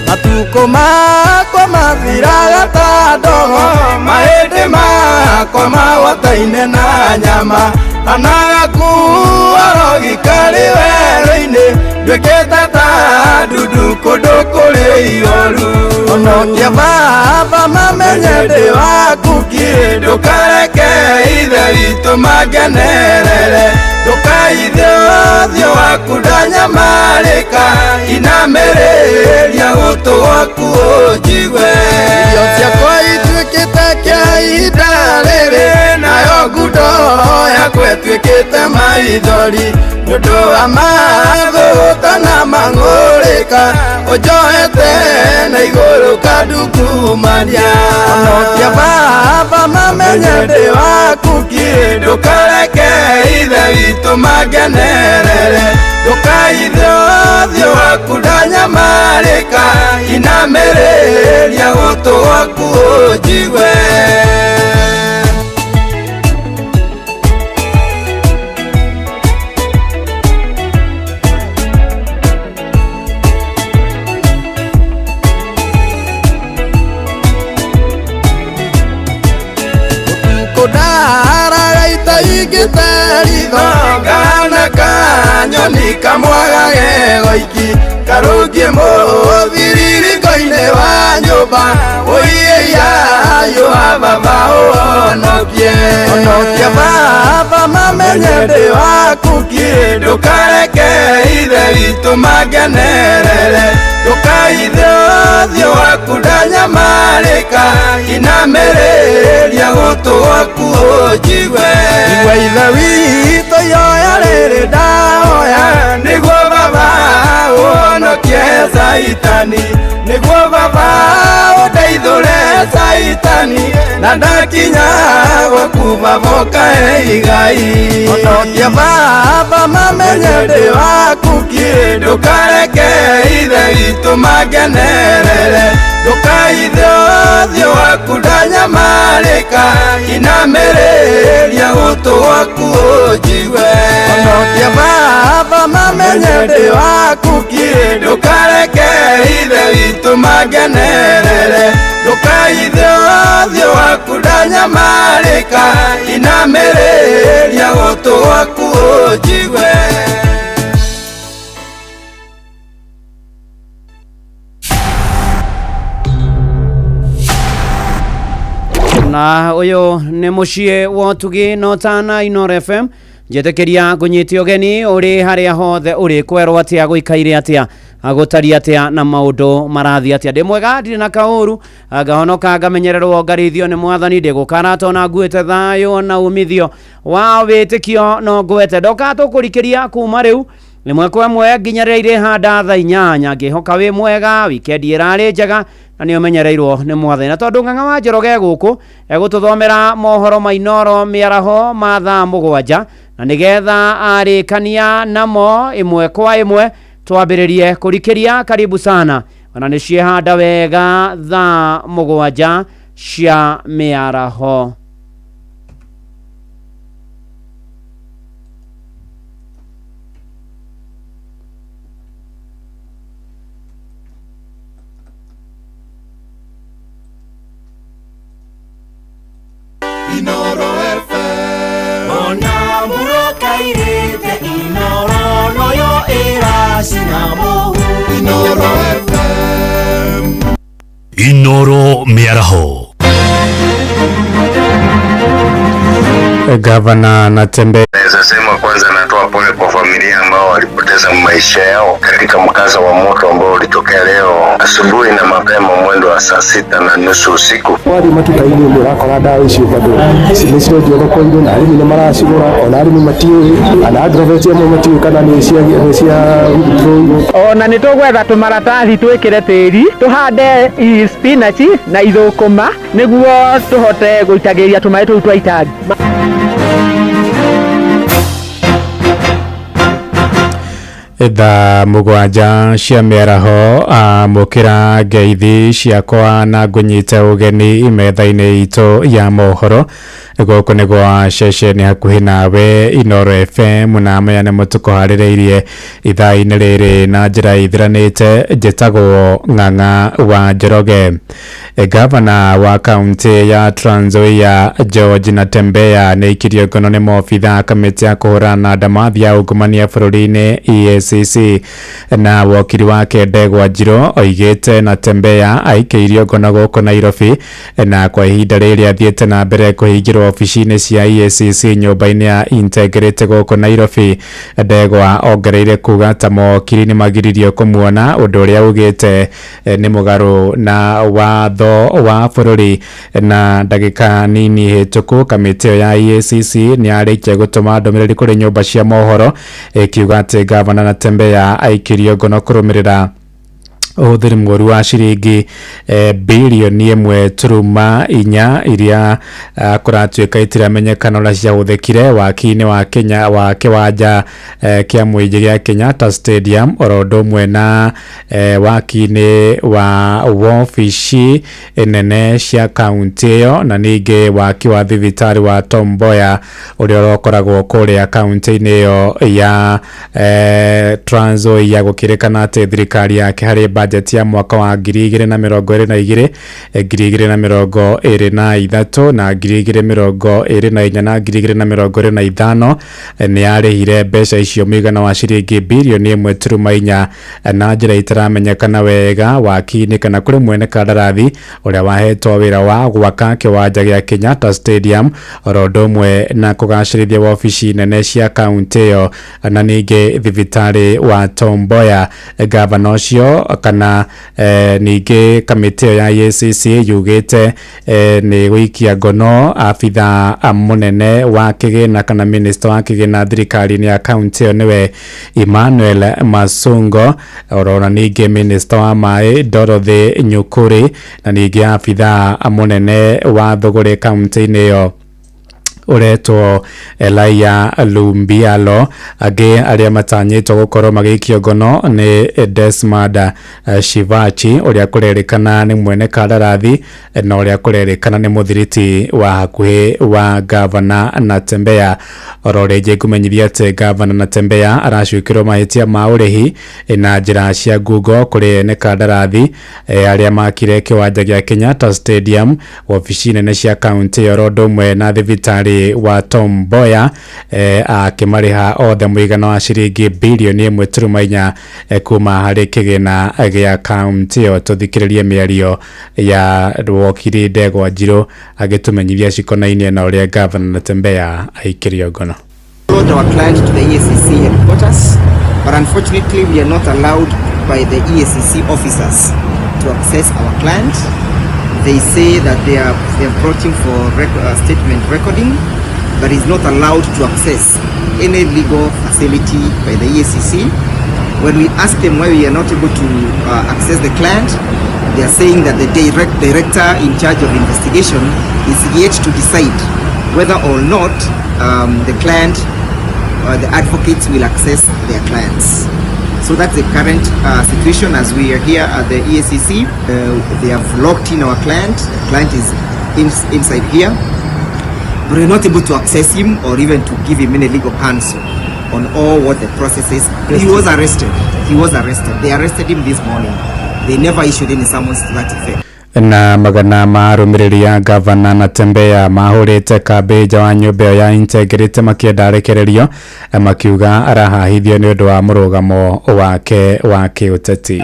Matukũ makwa mathiraga ta ndogo, mahĩndĩ makwa magwataine na nyama. Kana gakua rogi karĩ werũ-inĩ, nduĩkĩte ta ndundu kũndũ kũrĩ ihoru. Honokia baba mamenye ndĩ waku kirĩ, ndũkareke ithe witũ mangenerere. Ndũkaithe ũthiũ waku ndanyamarĩka, inamĩrĩria gũtũ gwaku ũnjigue. Irio ciakwa ituĩkĩte kĩa ihinda rĩrĩ, nayo ngundo yakwa ĩtuĩkĩte maithori. Nĩ ũndũ wa mathũta na mang'ũrĩka, ũnjohete na igũrũ kandungumania. Honokia baba mamenye ndĩ waku ki, ndũkareke ithe witũ mangenerere. Ndũkaithe ũthiũ waku ndanyamarĩka, inamĩrĩria gũtũ gwaku ũnjigue. Ritho ngana kanyoni kamwaga gegoiki, karũngie mũthiririko-inĩ wa nyũmba, ũiĩiayũ wa baba ũhonokie. Honokia baba mamenye ndĩ waku ki, ndũkareke ithe witũ mangenerere. Ndũkaithe ũthiũ waku ndanyamarĩka, inamĩrĩria gũtũ gwaku ũnjigue. Igua ithe witũ ihoya rĩrĩ ndahoya, nĩguo baba ũhonokie Caitani, nĩguo baba ũndeithũre Caitani, na ndakinya gwaku baba ũkahe igai. Honokia baba mamenye ndĩ waku ki, ndũkareke ithe witũ mangenerere. Ndũkaithe ũthiũ waku ndanyamarĩka, inamĩrĩria gũtũ gwaku ũnjigue. Honokia baba mamenye ndĩ waku ki, ndũkareke ithe witũ mangenerere. Ndũkaithe ũthiũ waku ndanyamarĩka, inamĩrĩria gũtũ gwaku ũnjigue. Na uyu ni muciĩ wa ũtugi na ũtana Inooro FM njetĩkĩria ngũnyite ũgeni ũrĩ harĩa hothe ũrĩ kwerwo atĩa gũikaire atĩa gũtariĩ atĩa na maũndũ marathiĩ atĩa. Ndĩ mwega ndirĩ na kaũru, ngahonoka ngamenyererwo ngarĩithio nĩ mwathani, ndĩgũkarata ona nguĩte thayũ na umithio wa wĩtĩkio no ngwete. Ndoka tũkũrikĩria kuma rĩu ĩmwe kwa ĩmwe nginya rĩrĩa irĩhanda thaa 8, ngĩhoka wĩ mwega, wikendi ĩrarĩ njega na nĩ ũmenyereirwo nĩ mwathani. Na tondũ Ng'ang'a wa Njoroge gũkũ egũtũthomera mohoro ma Inooro mĩaraho ma thaa 7, na nĩgetha arĩkania namo ĩmwe kwa ĩmwe twambĩrĩrie kũrikĩria. Karibu sana ona nĩ ciehanda wega thaa 7 cia mĩaraho. Inooro FM. Ona mburoka irĩte Inooro noyo ĩracina mũhu. Inooro FM. Inooro mĩaraho. Gavana Natembe Naweza sema kwanza natoa pole kwa familia ambao walipoteza maisha yao katika mkasa wa moto ambao ulitokea leo asubuhi na mapema mwendo wa saa 6:30 usiku. Wari matuka-inĩ ũmwe ũrakora ndawa icio bado nĩ cirendio thoko-inĩ na arĩmi nĩ maracigũra, ona arĩmi matiũĩ, ana agrovet amwe matiũĩ kana nĩ cia withdrawirwo. Ona nĩ tũgwetha tũmaratathi twĩkĩre tĩri tũhande spinach na ithũkũma nĩguo tũhote gũitagĩrĩria tũmaĩ tũu twa itangi. Thaa 7 cia mĩaraho, amũkĩra ngeithi ciakwa na ngũnyite ũgeni metha-inĩ itũ ya mohoro. Gũkũ nĩ gwa ceceni hakuhĩ nawe Inooro FM, na maya nĩmo tũkũharĩrĩirie ithaa-inĩ rĩrĩ na njĩra ithiranĩte. Njĩtagwo Ng'ang'a wa Njoroge. Gavana wa kaunti ya Trans Nzoia George Natembeya nĩ aikirio ngono nĩ maobitha kamĩtĩ ya kũhũrana na ndamathi ya ungumania bũrũri-inĩ EACC. Na wokiri wake Ndegwa Njirũ oigĩte Natembeya aikĩirio ngono gũkũ Nairobi, na kwa ihinda rĩrĩ athiĩte na mbere kũhingĩrwo obici-inĩ cia EACC nyũmba-inĩ ya Integrity gũkũ Nairobi. Ndegwa ongereire kuga ta mawokiri nĩ magiririo kũmuona, ũndũ ũrĩa ugĩte nĩ mũgarũ na watho wa bũrũri. Na ndagĩka nini hĩtũku kamĩtĩ ĩyo ya EACC nĩ yarĩkia gũtũma ndũmĩrĩri kũrĩ nyũmba cia mohoro ĩkiuga atĩ gavana Natembeya aikirio ngono kũrũmĩrĩra ũhũthĩri mũru wa ciringi birioni 1.4 iria kũratuĩka itiramenyekana ũrĩa ciahũthĩkire waki-inĩ wa Kenya wa kĩwanja kĩa mũingĩ gĩa Kenyatta Stadium, oro ũndũ ũmwe na waki-inĩ wa wobici nene cia kaunti ĩyo, na ningĩ waki wa thibitarĩ wa Tom Mboya ũrĩa ũrokoragwo kũrĩa kaunti-inĩ ĩyo ya Trans Nzoia. Gũkĩrĩkana atĩ thirikari yake harĩ bajeti ya mwaka wa 2022, 2023 na 2024 na 2025 nĩ yarĩhire mbeca icio mũigana wa ciringi birioni 1.4 na njĩra ĩtaramenyekana wega waki-inĩ kana kũrĩ mwene kandarathi ũrĩa wahetwo wĩra wa gwaka kĩwanja gĩa Kenyatta Stadium, oro ũndũ ũmwe na kũgacĩrithia wabici nene cia kaunti ĩyo na ningĩ thibitarĩ wa Tom Mboya. Gavana ũcio kana ningĩ kamĩtĩ ĩyo ya EACC yugĩte nĩ gũikia ngono abithaa mũnene wa kĩgĩna kana minista wa kĩgĩna thirikari-inĩ ya kaunti ĩyo nĩwe Emmanuel Masungo, orona ningĩ minista wa maĩ Dorothy Nyukuri, na ningĩ abithaa mũnene wa thũgũrĩ kaunti-inĩ ĩyo ũretwo Elia Lumbialo. Angĩ arĩa matanyĩtwo gũkorwo magĩikio ngono nĩ Desmond Shivachi ũrĩa kũrerĩkana nĩ mwene kandarathi na ũrĩa kũrerĩkana nĩ mũthiriti wa hakuhĩ wa gavana Natembeya. Oro rĩngĩ ngũmenyithia atĩ gavana Natembeya aracukĩrwo mahĩtia ma ũrĩhi na njĩra cia ngungo kũrĩ ene kandarathi arĩa makire kĩwanja gĩa Kenyatta Stadium, wabici nene cia kaunti ĩyo oro ũndũ ũmwe na thibitarĩ wa Tom Mboya, akĩmarĩha othe mũigana wa ciringi birioni 1.4 kuma harĩ kĩgĩna gĩa kaunti ĩyo. Tũthikĩrĩrie mĩario ya wokiri Ndegwa Njirũ agĩtũmenyithia cikonainie na ũrĩa gavana Natembeya aikĩrio ngono. Brought our client to the EACC headquarters, but unfortunately we are not allowed by the EACC officers to access our client. They say that they have brought him for statement recording, but is not allowed to access any legal facility by the EACC. When we ask them why we are not able to access the client, they are saying that the director in charge of investigation is yet to decide whether or not the client or the advocates will access their clients. So that's the current situation as we are here at the EACC. They have locked in our client. The client is inside here, but we're not able to access him or even to give him any legal counsel on all what the process is. He was arrested. They arrested him this morning. They never issued any summons to that effect. Na magana ma arũmĩrĩri a gavana Natembeya mahũrĩte kambĩ nja wa nyũmba ĩyo ya Integrity makĩenda arekererio, makiuga arahahithio nĩ ũndũ wa mũrũgamo wake wa kĩũteti.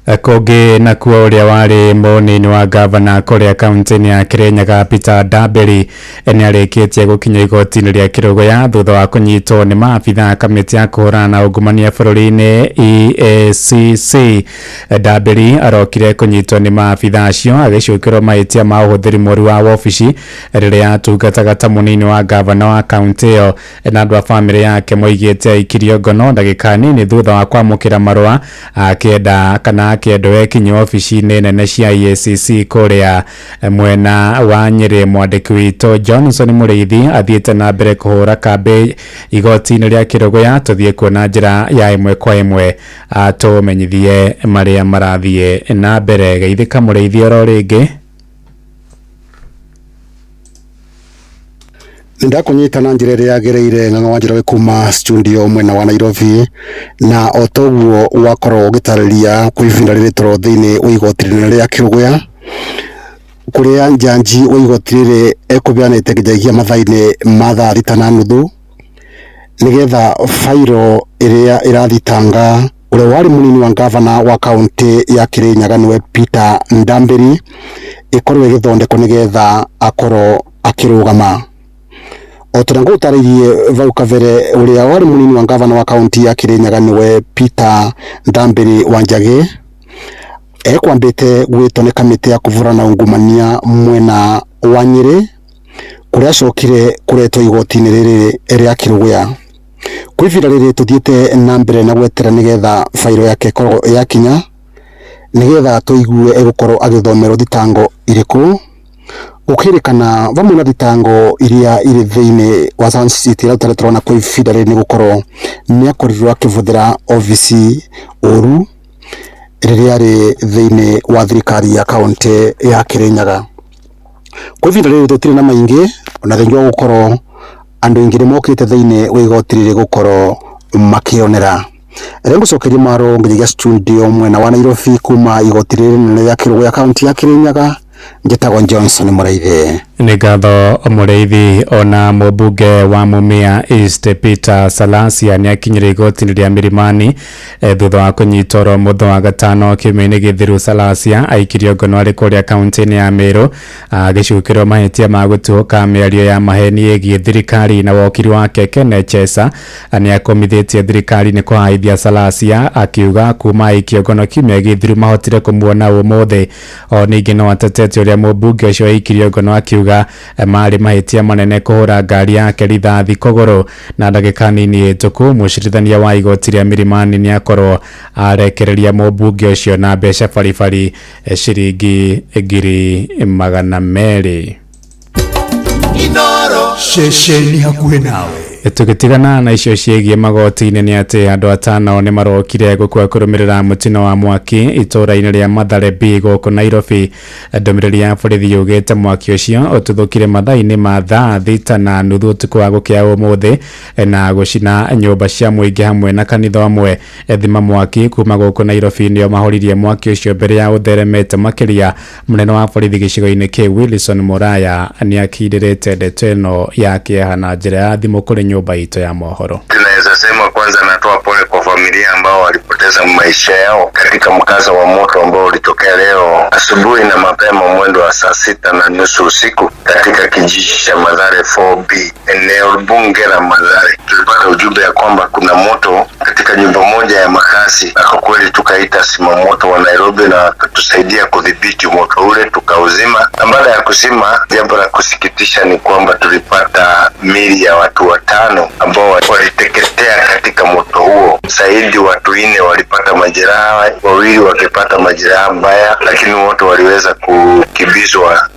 Kũngĩ nakuo ũrĩa warĩ mũnini wa gavana kũrĩa kaunti-inĩ ya Kirinyaga Peter Ndambĩri nĩ arĩkĩtie gũkinya igoti-inĩ rĩa Kĩrũgũya thutha wa kũnyitwo nĩ maabithaa a kamĩtĩ ya kũhũrana na ungumania bũrũri-inĩ EACC. Ndambĩri arokire kũnyitwo nĩ maabithaa acio agĩcukĩrwo mahĩtia ma ũhũthĩri mũru wa wabici rĩrĩa atungataga ta mũnini wa gavana wa kaunti ĩyo, na andũ a bamĩrĩ yake moigĩte aikirio ngono ndagĩka nini thutha wa kwamũkĩra marũa akĩenda kana akĩendwo ekinye wabici-inĩ nene cia EACC kũrĩa mwena wa Nyĩrĩ. Mwandĩki witũ Johnson Mũrĩithi athiĩte na mbere kũhũra kambĩ igoti-inĩ rĩa Kĩrũgũya. Tũthiĩ kuona njĩra ya ĩmwe kwa ĩmwe atũmenyithie marĩa marathiĩ na mbere. Geithĩka Mũrĩithi oro rĩngĩ. Ndakunyita na njira ĩrĩa yagĩrĩire Ng'ang'a wa Njoroge kuma studio mwena wa Nairobi, na o toguo wakorwo ũgĩtarĩria kwa ihinda rĩrĩ tũro thĩinĩ wa igoti rĩnene rĩa Kĩrũgũya. Kuria njanji wa igoti rĩrĩ ekũbeanĩte nginyagia mathaa-inĩ ma thaa 6:30 nigetha fairo ĩrĩa ĩrathitanga ũrĩa warĩ mũnini wa ngavana wa kaunti ya Kirinyaga nĩwe Peter Ndambiri ĩkorwo ĩgĩthondekwo nigetha akorwo akĩrũgama. O ta ngũtarĩirie vau kabere, ũrĩa warĩ mũnini wa ngavana wa kaunti ya Kirinyaga nĩwe Peter Ndambiri Wanjagi ekwambĩte gwĩtwo nĩ kamĩtĩ ya kũvũrana ungumania mwena wa Nyĩrĩ kũrĩa acokire kũretwo igoti-inĩ rĩrĩ rĩa Kĩrũgũya. Kwa ihinda rĩrĩ tũthiĩte na mbere na gwetera nĩgetha fairo yake ĩkorwo yakinya nĩgetha tũigue egũkorwo agĩthomerwo thitango irĩkũ, gũkĩrĩkana vamwe na thitango iria irĩ thĩinĩ wa Sun City ĩrĩa tũrona kwa ihinda rĩrĩ nĩ gũkorwo nĩ akorirwo akĩbũthĩra obici ũru rĩrĩa arĩ thĩinĩ wa thirikari ya kaunti ya Kirinyaga. Kwa ihinda rĩrĩ tũtirĩ na maingĩ ona thengia wa gũkorwo andũ aingĩ nĩ mokĩte thĩinĩ wa igoti rĩrĩ gũkorwo makĩonera. Rĩrĩa ngũcokeria maro nginyagia studio mwena wa Nairobi kuma igoti rĩrĩ nene rĩa Kĩrũgũya kaunti ya Kirinyaga, njĩtagwo Johnson Mũraithi. Nĩ ngatho Mũraithi. Ona mũmbunge wa Mumia East Peter Salasya nĩ akinyire igoti-inĩ rĩa Milimani thutha wa kũnyitwo oro mũthenya wa gatano kiumia-inĩ gĩthiru. Salasya aikirio ngono arĩ kũrĩa kaunti-inĩ ya Meru agĩcukĩrwo mahĩtia ma gũtuũka mĩario ya maheni ĩgiĩ thirikari, na wokiri wake Kenneth Chesa nĩ akomithĩtie thirikari nĩ kũhaithia Salasya, akiuga kuma aikio ngono kiumia gĩthiru mahotire kũmuona ũmũthĩ. O ningĩ no atetete ũrĩa mũmbunge ũcio aikirio ngono akiuga marĩ mahĩtia manene kũhũra ngari yake rithathi kũgũrũ. Na ndagĩka nini hĩtũku mũcirithania wa igoti rĩa Milimani nĩ akorwo arekereria mũmbunge ũcio na mbeca baribari ciringi 200,000. Ceceni hakuhĩ nawe. Tũgĩtigana na icio ciĩgiĩ magoti-inĩ nĩ atĩ andũ atano nĩ marokire gũkua kũrũmĩrĩra mũtino wa mwaki itũũra-inĩ rĩa Mathare B gũkũ Nairobi. Ndũmĩrĩri ya borithi yugĩte mwaki ũcio ũtuthũkire mathaa-inĩ ma thaa 6:30 ũtukũ wa gũkĩa ũmũthĩ na gũcina nyũmba cia mũingĩ hamwe na kanitha ũmwe. Thima mwaki kuma gũkũ Nairobi nĩo mahoririe mwaki ũcio mbere ya ũtheremete makĩria. Mũnene wa borithi gĩcigo-inĩ kĩu Wilson Muraya nĩ akindĩrĩte ndeto ĩno ya kĩeha na njĩra ya thimũ kũrĩ nyumba ito ya mohoro. Tunaweza sema kwanza natoa pole kwa familia ambao walipoteza maisha yao katika mkasa wa moto ambao ulitokea leo asubuhi na mapema mwendo wa saa 6:30 usiku katika kijiji cha Mathare 4B, eneo bunge la Mathare. Tulipata ujumbe ya kwamba kuna moto katika nyumba moja ya makazi, na kwa kweli tukaita simamoto wa Nairobi na wakatusaidia kudhibiti moto ule tukauzima. Na baada ya kuzima, jambo la kusikitisha ni kwamba tulipata miili ya watu 5 ambao waliteketea katika moto huo. Zaidi watu 4 walipata majeraha, 2 wakipata majeraha mbaya, lakini wote waliweza kukimbizwa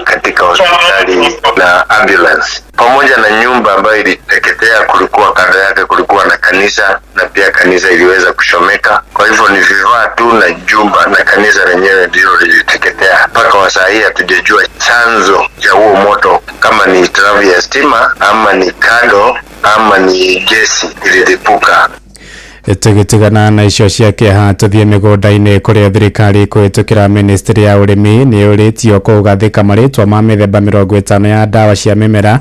katika hospitali na ambulance. Pamoja na nyumba ambayo iliteketea, kulikuwa kando yake kulikuwa na kanisa, na pia kanisa iliweza kuchomeka. Kwa hivyo ni vifaa tu na jumba na kanisa lenyewe ndilo liliteketea. Mpaka wa saa hii hatujajua chanzo cha huo moto, kama ni hitilafu ya stima ama ni kando ama ni gesi ililipuka. Tũgĩtigana na icio cia kĩeha tũthiĩ mĩgũnda-inĩ kũrĩa thirikari kũhĩtũkĩra ministry ya ũrĩmi nĩ ĩũrĩtio kũgathĩka marĩtwa ma mĩthemba 50 ya ndawa cia mĩmera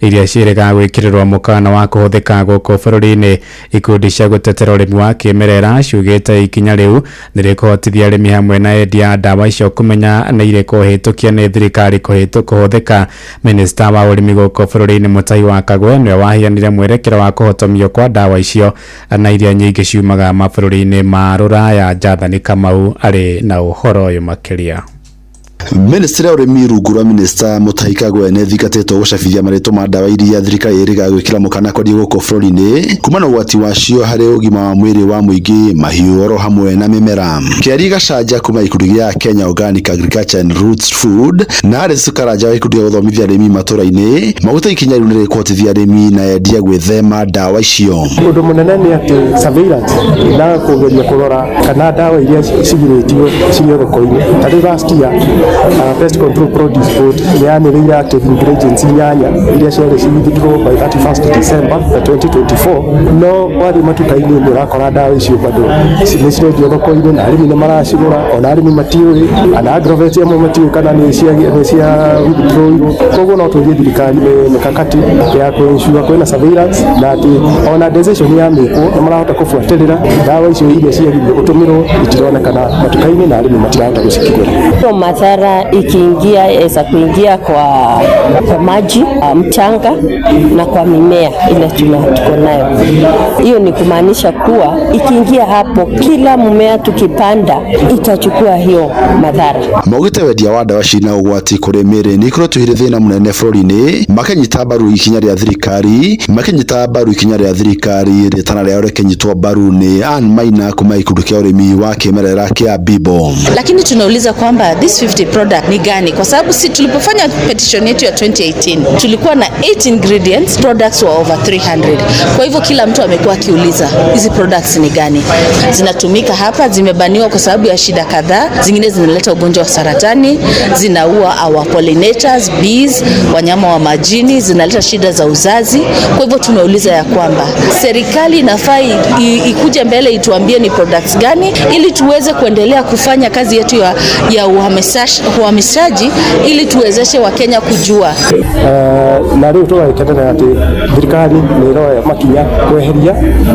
iria ciĩrĩga gwĩkĩrĩrwo mũkana wa kũhũthĩka gũkũ bũrũri-inĩ. Ikundi cia gũtetera ũrĩmi wa kĩmerera ciugĩte ikinya rĩu nĩ rĩkũhotithia arĩmi hamwe na endia a ndawa icio kũmenya nĩ irĩkũ hĩtũkie nĩ thirikari kũhũthĩka. Minista wa ũrĩmi gũkũ bũrũri-inĩ Mutahi wa Kagwe nĩwe waheanire mwerekero wa kũhotomio kwa ndawa icio na iria nyingĩ ciumaga mabũrũri-inĩ ma rũraya. Jathani Kamau arĩ na ũhoro ũyũ makĩria. Ministry ya ũrĩmi rungu rwa minista Mutahi Kagwe nĩ ĩthingatĩtwo gũcabithia marĩtwa ma ndawa iria thirikari ĩrĩga gwĩkĩra mũkana kwendio gũkũ bũrũri-inĩ kumana na ũgwati wacio harĩ ũgima wa mwĩrĩ wa mũingĩ, mahiũ oro hamwe na mĩmera. Kĩari Gacanja kuma gĩkundi gĩa Kenya Organic Agriculture and Roots Food na Harris Karanja wa gĩkundi gĩa gũthomithia arĩmi matũra-inĩ maguta ikinya rĩu nĩ rĩkũhotithia arĩmi na endia gwĩthema ndawa icio. Ũndũ mũnene nĩ atĩ surveillance na kũgeria kũrora kana ndawa iria cigirĩtio cirĩ thoko-inĩ. Ta rĩu last year Pest Control Produce Board nĩ yanĩrĩire active ingredients 8 iria ciarĩ ci withdraw by 31st December 2024. No wathiĩ matuka-inĩ nĩ ũrakora ndawa icio bado nĩ cirendio thoko-inĩ, na arĩmi nĩ maracigũra, ona arĩmi matiũĩ, ana agrovet amwe matiũĩ kana nĩ cia withdrawirwo. Koguo no tũrie thirikari mĩkakati ya kũ-ensure kwĩna surveillance, na atĩ ona decision ya mĩkwo nĩ marahota kũbuatĩrĩra ndawa icio iria ciagĩrĩire gũtũmĩrwo itironekana matuka-inĩ, na arĩmi matirahota gũcikinyĩra. Madhara ikiingia yaweza kuingia kwa maji, mchanga na kwa mimea ile tuko nayo. Hiyo ni kumaanisha kuwa ikiingia hapo, kila mmea tukipanda itachukua hiyo madhara. Maugĩte wendia wa ndawa cina ũgwati kũrĩ mĩĩrĩ nĩ ikoretwo irĩ thĩna mũnene bũrũri-inĩ, makĩnyita mbaru ikinya rĩa thirikari rĩtana rĩao rĩkĩnyitwo mbaru nĩ Ann Maina kuma gĩkundi kĩa ũrĩmi wa kĩmerera kĩa Bibo. Lakini tunauliza kwamba this 50 product ni gani, kwa sababu si tulipofanya petition yetu ya 2018 tulikuwa na 8 ingredients, products were over 300. Kwa hivyo kila mtu amekuwa akiuliza hizi products ni gani, zinatumika hapa, zimebaniwa kwa sababu ya shida kadhaa, zingine zinaleta ugonjwa wa saratani, zinaua our pollinators, bees, wanyama wa majini, zinaleta shida za uzazi. Kwa hivyo tumeuliza ya kwamba serikali inafaa ikuje mbele ituambie ni products gani, ili tuweze kuendelea kufanya kazi yetu ya uhamishaji, ili tuwezeshe Wakenya kujua. Na rĩu tũgagĩkenerera atĩ thirikari nĩ ĩroya makinya kweheria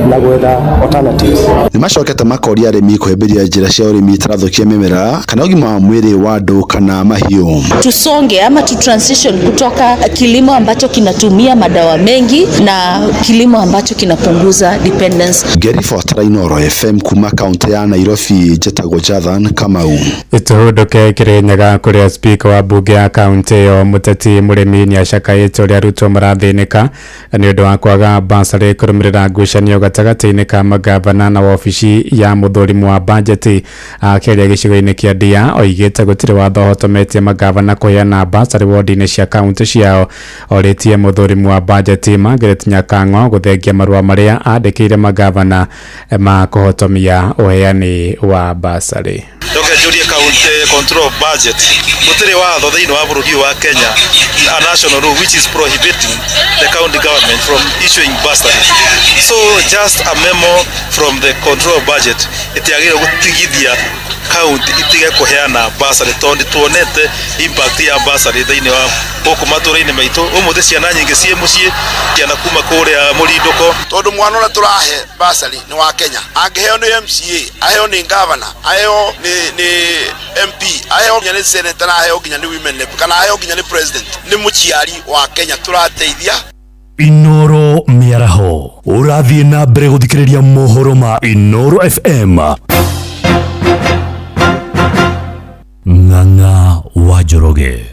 na gwetha alternatives. Nĩ macokete makoria arĩmi kũhĩmbĩria njĩra cia ũrĩmi itarathũkia mĩmera kana ũgima wa mwĩrĩ wa andũ kana mahiũ. Tusonge ama tu transition kutoka kilimo ambacho kinatumia madawa mengi na kilimo ambacho kinapunguza dependence. Ngĩribotera Inooro FM kuma kaunti ya Nairobi, njĩtagwo Jathan Kamau. Ituhũndũke Kĩrĩnyaga kũrĩa speaker wa mbunge ya kaunti ĩyo Mũteti Mũrĩmi nĩacakaĩte ũrĩa arutwo marathĩnĩka nĩ ũndũ wa kwaga basarĩ kũrũmĩrĩra ngucanio gatagatĩ-inĩ ka magavana na wabici ya mũthũrimu wa bajeti. Akĩaria gĩcigo-inĩ kĩa Ndia oigĩte gũtirĩ watho ũhotometie magavana kũheana basarĩ wodi-inĩ cia kaunti ciao. Orĩtie mũthũrimu wa bajeti Margaret Nyakang'o gũthengia marũa marĩa andĩkĩire magavana ma kũhotomia ũheani wa basarĩ. Ndoke njurie county control of budget, gutiri watho thiini wa bururi wa Kenya, a national rule which is prohibiting the county government from issuing bursaries. So just a memo from the control of budget itiagire gutigithia county itige kuheana bursary, tondu tuonete impact ya bursary thiini wa guku matura-ini maitu. Umuthi ciana nyingi ciĩ muciĩ, ciana kuma kuria murinduko, tondu mwana uria turahe bursary ni wa Kenya, angiheo ni MCA, aheo ni governor, aheo ni MP, aheo nginya ni senator, na aheo nginya ni women rep, kana aheo nginya ni president, ni muciari wa Kenya turateithia. Inooro Mĩaraho ũrathiĩ na mbere gũthikĩrĩria mohoro ma Inooro FM. Ng'ang'a wa Njoroge.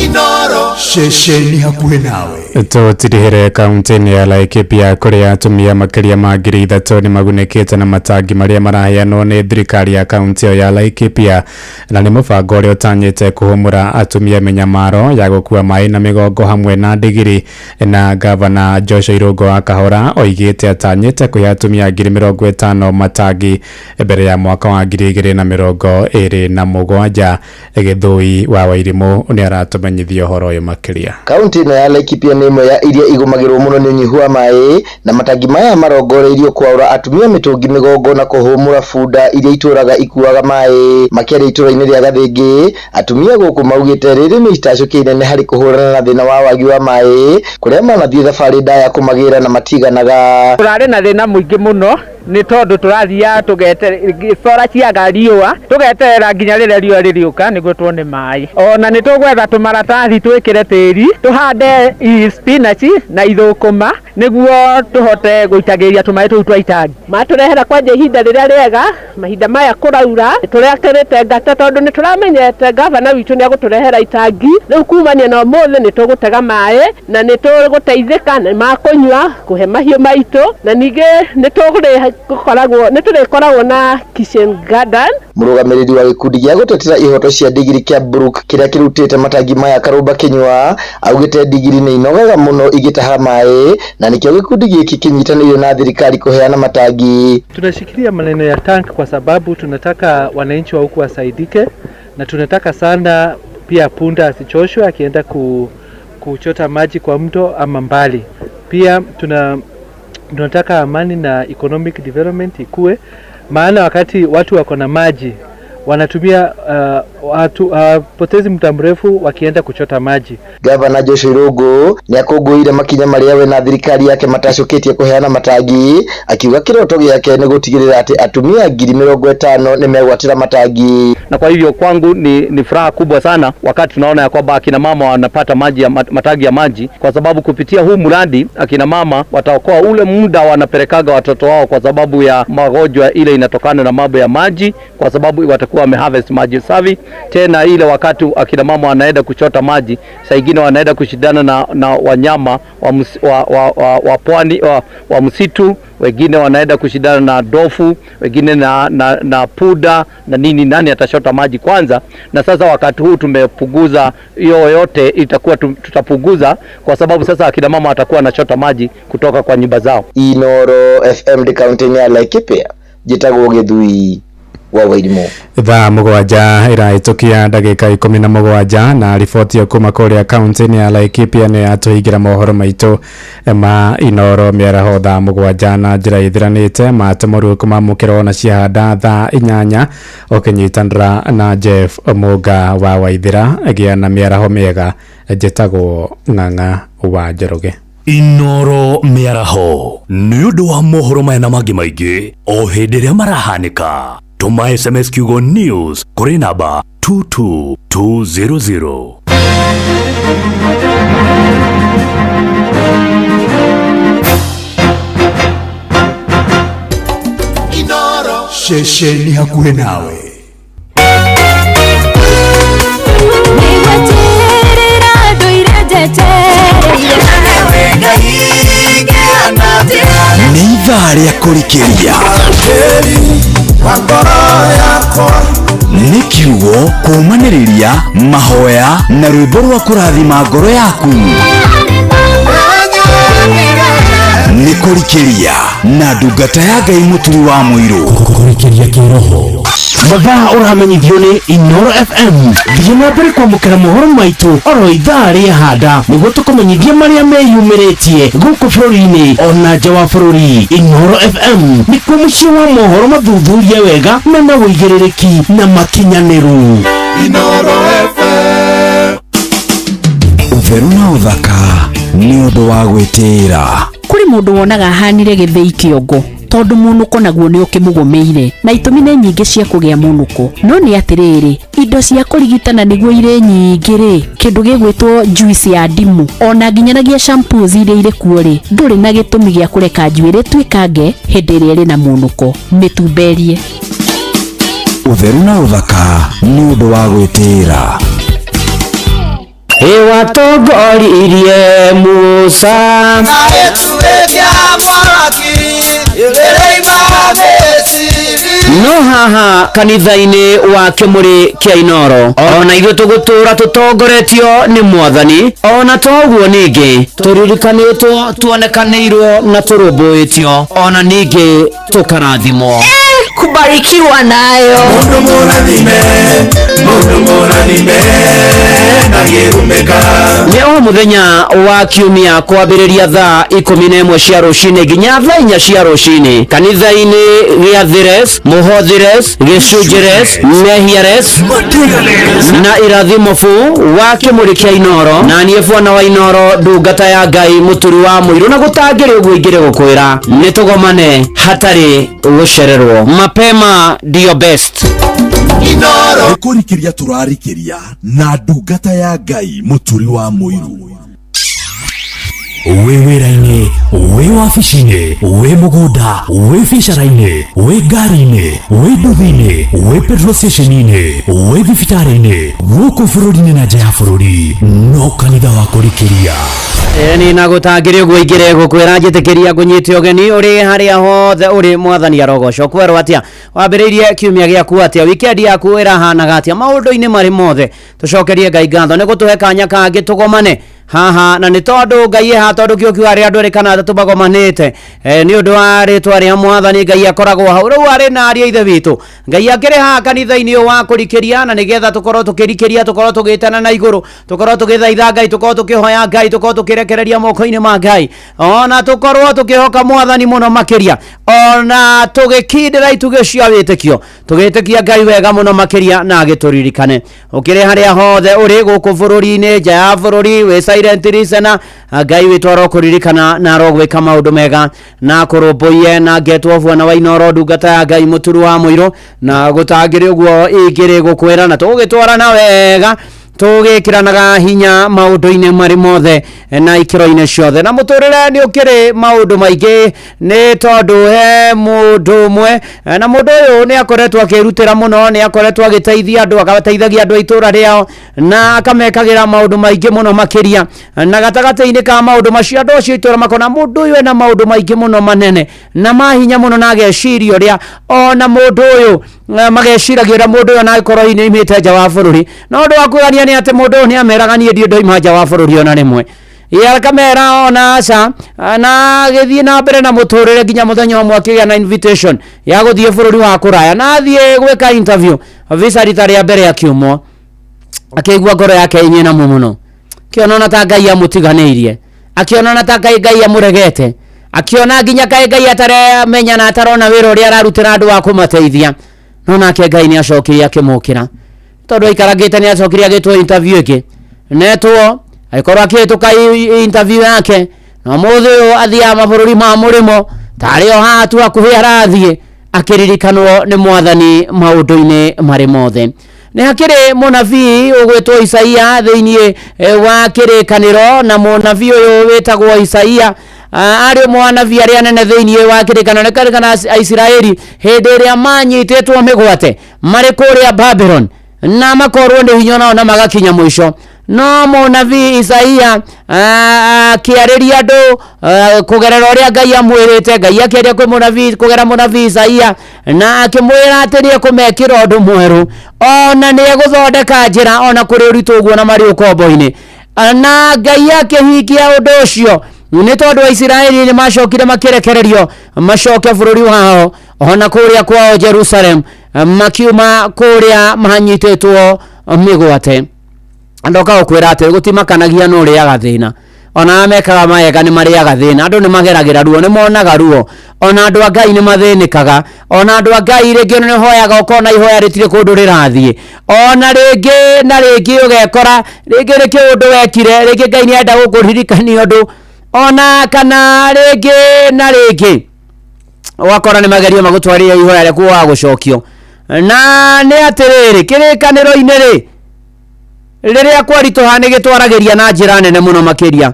Inooro ceceni hakuhĩ nawe. Tũtirihĩre kaunti-inĩ ya Laikipia kũrĩa atumia makĩria ma 3,000 nĩ magunĩkĩte na matangi marĩa maraheanwo nĩ thirikari ya kaunti ĩyo ya Laikipia, na nĩ mũbango ũrĩa ũtanyĩte kũhũmũra atumia mĩnyamaro ya gũkua maĩ na mĩgongo hamwe na ndigiri. Na gavana Joshua Irũngũ wa Kahora oigĩte atanyĩte kũhe atumia 50,000 matangi mbere ya mwaka wa 2027. Gĩthũi wa Wairimũ nĩ aratũmenyithia ũhoro ũyũ makĩria. Kaunti ĩno ya Laikipia nĩ ĩmwe ya iria igũmagĩrwo mũno nĩ ũnyihu wa maĩ, na matangi maya marongoreirio kwaũra atumia mĩtũngi mĩgongo na kũhũmũra bunda iria itũraga ikuaga maĩ. Makĩaria itũra-inĩ rĩa Gathĩngĩ, atumia gũkũ maugĩte rĩrĩ nĩ itacũkĩ inene harĩ kũhũrana na thĩna wa wagi wa maĩ, kũrĩa manathiĩ thabarĩ ndaya kũmagĩra na matiganaga. Tũrarĩ na thĩna mũingĩ mũno nĩ tondũ tũrathiaga tũgeterera ciaga riũa, tũgeterera nginya rĩrĩa riũa rĩrĩũka nĩguo tuone maĩ. Ona nĩ tũgwetha tũmaratathi twĩkĩre tĩri, tũhande spinach na ithũkũma nĩguo tũhote gũitagĩrĩria tũmaĩ tũu twa itangi. Matũrehera kwanja ihinda rĩrĩa rĩega, mahinda maya kũraura, tũrekĩrĩte ngata tondũ nĩ tũramenyete gavana witũ nĩ egũtũrehera itangi. Rĩu kumania na ũmũthĩ nĩ tũgũtega maĩ na nĩ tũgũteithĩka nĩ makũnyua, kũhe mahiũ maitũ, na ningĩ nĩ tũrĩkoragwo na kitchen garden. Mũrũgamĩrĩri wa gĩkundi gĩa gũtetera ihoto cia ndigiri kĩa Brook kĩrĩa kĩrutĩte matangi maya Karũmba Kĩnyua augĩte ndigiri nĩ inogaga mũno igĩtaha maĩ, na nĩkĩo gĩkundi gĩkĩ kĩnyitanĩire na thirikari kũheana matangi. Tunashikilia maneno ya tank kwa sababu tunataka wananchi wa huku wasaidike Na tunataka sana pia punda asichoshwe akienda kuchota maji kwa mto ama mbali. Pia tunataka amani na economic development ikue, maana wakati watu wako na maji wanatumia watu hawapotezi muda mrefu wakienda kuchota maji. Gavana Joshua Irungu nĩakũngũĩire makinya marĩa we na thirikari yake matacũkĩtie kũheana matangi, akiuga kĩroto gĩake nĩ gũtigĩrĩra atĩ atumia 50,000 nĩmegwatĩra matangi. Na kwa hivyo kwangu ni furaha kubwa sana wakati tunaona ya kwamba akina mama wanapata maji ya matangi ya maji, kwa sababu kupitia huu mradi akina mama wataokoa ule muda wanapelekaga watoto wao kwa sababu ya magonjwa ile inatokana na mambo ya maji, kwa sababu watakuwa wameharvest maji safi. Tena ile wakati akina mama wanaenda kuchota maji, saa ingine wanaenda kushindana na wanyama wa pwani wa msitu, wengine wanaenda kushindana na dofu, wengine na puda na nini, nani atachota maji kwanza. Na sasa wakati huu tumepunguza hiyo yote, itakuwa tutapunguza kwa sababu sasa akina mama watakuwa wanachota maji kutoka kwa nyumba zao. Inoro FM de kaunti ya Laikipia, njĩtagwo Gĩthui wa Wairimu. Thaa 7 ĩrahĩtũkia ndagĩka 17 na riboti ya kuma kũrĩa kaunti-inĩ ya Laikipia nĩ yatũhingĩra mohoro maitũ ma Inoro mĩaraho thaa 7 na njĩra ĩthiranĩte matũmũrũ kũmamũkĩrwo na ciahanda thaa 8 ũkĩnyitanĩra na Jeff Mũnga wa Waithĩra. Gĩa na mĩaraho mĩega, njĩtagwo Ng'ang'a wa Njoroge. Inoro mĩaraho nĩ ũndũ wa mohoro maya na mangĩ maingĩ o hĩndĩ ĩrĩa marahanĩka. Tũma SMS kiugo news kũrĩ namba 22200. Inoro ceceni hakuhĩ nawe. Nĩ ithaa rĩa kũrikĩria, nĩ kiugo kũũmanĩrĩria, mahoya na rwĩmbo rwa kũrathima ngoro yaku. Nĩ kũrikĩria na ndungata ya Ngai Mũturi wa Mũirũ. Kũrikĩria kĩroho mathaa ũramenyithio nĩ Inoro FM. Thiĩ na mbere kwamũkĩra mohoro maitũ oro ithaa rĩa handa nĩguo tũkũmenyithie marĩa meyumĩrĩtie gũkũ bũrũri-inĩ ona nja wa bũrũri. Inoro FM nĩkuo mũciĩ wa mohoro mathuthurie wega mena ũigĩrĩrĩki na makinyanĩru. Inoro FM, ũtheru na ũthaka nĩ ũndũ wa gwĩtĩĩra. Kũrĩ mũndũ wonaga ahanire gĩthĩi kĩongo tondũ mũnũko naguo nĩ ũkĩmũgũmĩire, na itũmi nĩ nyingĩ cia kũgĩa mũnũko. No nĩ atĩrĩrĩ, indo cia kũrigitana nĩguo irĩ nyingĩ rĩ, kĩndũ gĩgwĩtwo juice ya ndimũ ona nginyanagia shampoos iria irĩ kuo rĩ, ndũrĩ na gĩtũmi gĩa kũreka njuĩrĩ ĩtuĩkange hĩndĩ ĩrĩa ĩrĩ na mũnũko. Mĩtumberie. Ũtheru na ũthaka nĩ ũndũ wa gwĩtĩĩra. Ĩwatongoririe Musa no haha kanitha-inĩ wa kĩmũrĩ kĩa Inoro ona ithuĩ tũgũtũra tũtongoretio nĩ Mwathani, ona toguo ningĩ tũririkanĩtwo, tuonekanĩirwo na tũrũmbũĩtio, ona ningĩ tũkarathimwo. Kubarikiwa nayo. Mundu mũrathime, mundu mũrathime ndangĩrumĩka. Nĩ o mũthenya wa kiumia kwambĩrĩria thaa 11 cia rũcinĩ nginya thaa 4 cia rũcinĩ kanitha-inĩ gĩa Thires, Mũhothires, Gĩcunjĩres, Mehiares na Irathimo bu wa kĩmũrĩ kĩa Inoro, na niĩ bwana wa Inoro ndungata ya Ngai Mũturi wa Mũirũ, na gũtangĩrĩ ũguo ingĩrĩ gũkwĩra nĩ tũgomane hatarĩ gũcererwo. Mapema ndio best. Inoro kũrikĩria tũrarikĩria na ndungata ya Ngai Mũturi wa Mũirũ. Wĩ wĩra-inĩ, wĩ wabici-inĩ, wĩ mũgũnda, wĩ biacara-inĩ, wĩ ngari-inĩ, wĩ nduthi-inĩ, wĩ petrol station-inĩ, wĩ thibitarĩ-inĩ, gũkũ bũrũri-inĩ na nja ya bũrũri, no kanitha wa kũrikĩria. Ĩni na gũtangĩrĩ ũguo ingĩrĩ gũkwĩra njĩtĩkĩria ngũnyite ũgeni ũrĩ harĩa hothe ũrĩ. Mwathani arogocwo. Kwerwo atĩa? Wambĩrĩirie kiumia gĩaku atĩa? Wikendi yaku ĩrahanaga atĩa? Maũndũ-inĩ marĩ mothe tũcokerie Ngai ngatho nĩ gũtũhe kanya kangĩ tũgomane Haha na nĩ tondũ Ngai eha, tondũ kĩo kiuga arĩa andũ erĩ kana atatũ magomanĩte nĩ ũndũ wa rĩtwa rĩa Mwathani, Ngai akoragwo hau. Rĩu arĩ na ariũ a Ithe witũ, Ngai akĩrĩ haha kanitha-inĩ ũyũ wa kũrikĩria, na nĩgetha tũkorwo tũkĩrikĩria, tũkorwo tũgĩtana na igũrũ, tũkorwo tũgĩthaitha Ngai, tũkorwo tũkĩhoya Ngai, tũkorwo tũkĩrekereria moko-inĩ ma Ngai, ona tũkorwo tũkĩhoka Mwathani mũno makĩria, ona tũgĩkindĩra itugĩ cia wĩtĩkio, tũgĩtĩkia Ngai wega mũno makĩria na agĩtũririkane. Ũkĩrĩ harĩa hothe ũrĩ gũkũ bũrũri-inĩ, nja ya bũrũri, wĩ silent listener, Ngai witũ arokũririkana na arogwĩka maũndũ mega na akũrũmbũiye. Na ngetwo Bwana wa Inoro, ndungata ya Ngai, mũturu wa mũirũ, na gũtangĩrĩ ũguo ingĩrĩ gũkwĩra, na tũgũgĩtwarana wega, tũgĩkĩranaga hinya maũndũ-inĩ marĩ mothe na ikĩro-inĩ ciothe. Na mũtũrĩre nĩ ũkĩrĩ maũndũ maingĩ, nĩ tondũ he mũndũ ũmwe, na mũndũ ũyũ nĩ akoretwo akĩrutĩra mũno, nĩ akoretwo agĩteithia andũ, agateithagia andũ a itũra rĩao na akamekagĩra maũndũ maingĩ mũno makĩria. Na gatagatĩ-inĩ ka maũndũ macio, andũ acio itũra makona mũndũ ũyũ ena maũndũ maingĩ mũno manene na mahinya mũno, na ageciria ũrĩa ona mũndũ ũyũ mageciragia ũrĩa mũndũ ũyũ onagĩkorwo hihi nĩ aumĩte nja wa bũrũri. No ũndũ wa kwĩgania nĩ atĩ mũndũ ũyũ nĩ ameraga, niĩ ndirĩ ndoima nja wa bũrũri ona rĩmwe. Ĩ akamera ona aca, na agĩthiĩ na mbere na mũtũrĩre nginya mũthenya ũmwe akĩgĩa na invitation ya gũthiĩ bũrũri wa kũraya, na athiĩ gwĩka interview visa rita rĩa mbere akiumwo, akĩigua ngoro yake ĩnyĩnamu mũno, akĩona ta Ngai amũtiganĩirie, akĩona ta Ngai amũregete, akĩona nginya kaĩ Ngai ataramenya na atarona wĩra ũrĩa ararutĩra andũ wa kũmateithia. No nake Ngai nĩ acokire akĩmũkĩra, tondũ aikarangĩte nĩ acokire agĩtwo interview ĩngĩ, netwo agĩkorwo akĩhĩtũka interview yake, na ũmũthĩ ũyũ athiaga mabũrũri ma mũrĩmo, tarĩ o haha tu hakuhĩ arathiĩ, akĩririkanwo nĩ Mwathani maũndũ-inĩ marĩ mothe. Nĩ hakĩrĩ mũnabii ũgwĩtwo Isaia thĩinĩ wa kĩrĩkanĩro, na mũnabii ũyũ wĩtagwo Isaia arĩ ũmwe wa anabii arĩa anene thĩinĩ wa kĩrĩkanĩro. Nĩ karĩkana Aisiraeli hĩndĩ ĩrĩa manyitĩtwo mĩgwate marĩ kũrĩa Babylon na makorwo nĩ hinya nao na magakinya mũico, no mũnabii Isaia akĩarĩria andũ kũgerera ũrĩa Ngai amwĩrĩte. Ngai akĩaria kwĩ mũnabii kũgerera mũnabii Isaia na akĩmwĩra atĩ nĩ ekũmekĩra ũndũ mwerũ, ona nĩ egũthondeka njĩra ona kũrĩ ũritũ ũguo na marĩ ũkombo-inĩ. Na Ngai akĩhingia ũndũ ũcio, nĩ tondũ Aisiraeli nĩ macokire makĩrekererio macoke bũrũri wao ona kũrĩa kwao Jerusalem, makiuma kũrĩa manyitĩtwo mĩgwate. Ndoka gũkwĩra atĩ gũtimakanagia nũ ũrĩaga thĩna, ona mekaga mawega nĩ marĩaga thĩna. Andũ nĩ mageragĩra ruo, nĩ monaga ruo, ona andũ a Ngai nĩ mathĩnĩkaga, ona andũ a Ngai rĩngĩ nĩ hoyaga ũkona ihoya rĩtirĩ kũndũ rĩrathiĩ, ona rĩngĩ na rĩngĩ ũgekora rĩngĩ nĩ kĩũndũ wekire, rĩngĩ Ngai nĩ enda gũkũririkania ũndũ, ona kana rĩngĩ na rĩngĩ ũgakora nĩ magerio magũtwarĩre ihoya rĩaku wa gũcokio. Na nĩ atĩrĩrĩ, kĩrĩkanĩro-inĩ rĩ, rĩrĩa kwaritũha nĩ gĩtwaragĩria na njĩra nene mũno makĩria,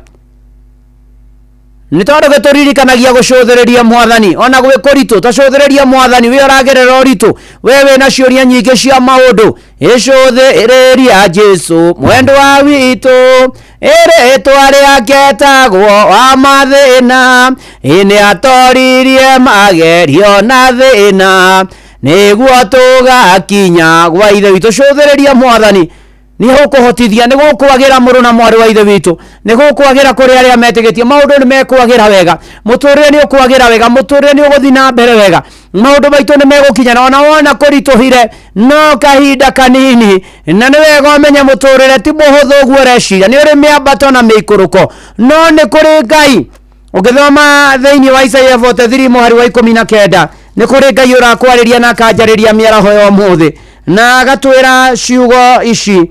nĩ tondũ gĩtũririkanagia gũcũthĩrĩria Mwathani ona gwĩ kũritũ. Tacũthĩrĩria Mwathani, wĩ ũragerera ũritũ, we wĩna ciũria nyingĩ cia maũndũ, ĩcũthĩrĩria Jesu mwendwa witũ, ĩrĩtwa rĩake etagwo wa mathĩna, ĩ nĩ atoririe magerio na thĩna, nĩguo tũgakinya gwa Ithe witũ. Cũthĩrĩria Mwathani, nĩ gũkũhotithia, nĩ gũkwagĩra mũrũ na mwarĩ wa Ithe witũ, nĩ gũkwagĩra kũrĩ arĩa metĩkĩtie. Maũndũ nĩ mekwagĩra wega, mũtũrĩre nĩ ũkwagĩra wega, mũtũrĩre nĩ ũgũthiĩ na mbere wega, maũndũ maitũ nĩ megũkinyana. Ona wona kũritũhire no kahinda kanini, na nĩ wega ũmenye mũtũrĩre ti mũhũthũ ũguo ũreciria, nĩ ũrĩ mĩambato na mĩikũrũko, no nĩ kũrĩ Ngai. Ũngĩthoma thĩinĩ wa Isaia 43 mũhari wa 19, nĩ kũrĩ Ngai ũrakwarĩria na akanjarĩria mĩaraho ya ũmũthĩ, na agatwĩra ciugo ici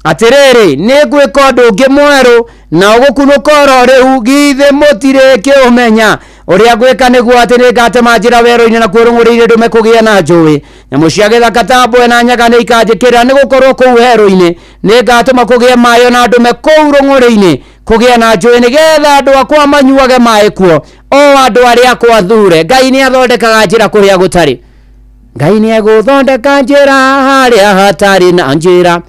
atĩrĩrĩ, nĩ ngwĩka ũndũ ũngĩ mwerũ na ũgũkunũka oro rĩu, githĩ mũtirĩ kĩũmenya? Ũrĩa ngwĩka nĩguo atĩ nĩ ngatema njĩra werũ-inĩ, na kuo rũng'ũrĩ-inĩ ndũme kũgĩe na njũĩ. Nyamũ cia gĩthaka ta mbwe na nyaga nĩ ikanjĩkĩrĩra, nĩ gũkorwo kũu werũ-inĩ nĩ ngatũma kũgĩe maĩ, ona ndũme kũu rũng'ũrĩ-inĩ kũgĩe na njũĩ, nĩgetha andũ akwa manyuage maĩ kuo, o andũ arĩa akwa thure. Ngai nĩ athondekaga njĩra kũrĩa gũtarĩ. Ngai nĩ egũthondeka njĩra harĩa hatarĩ na njĩra,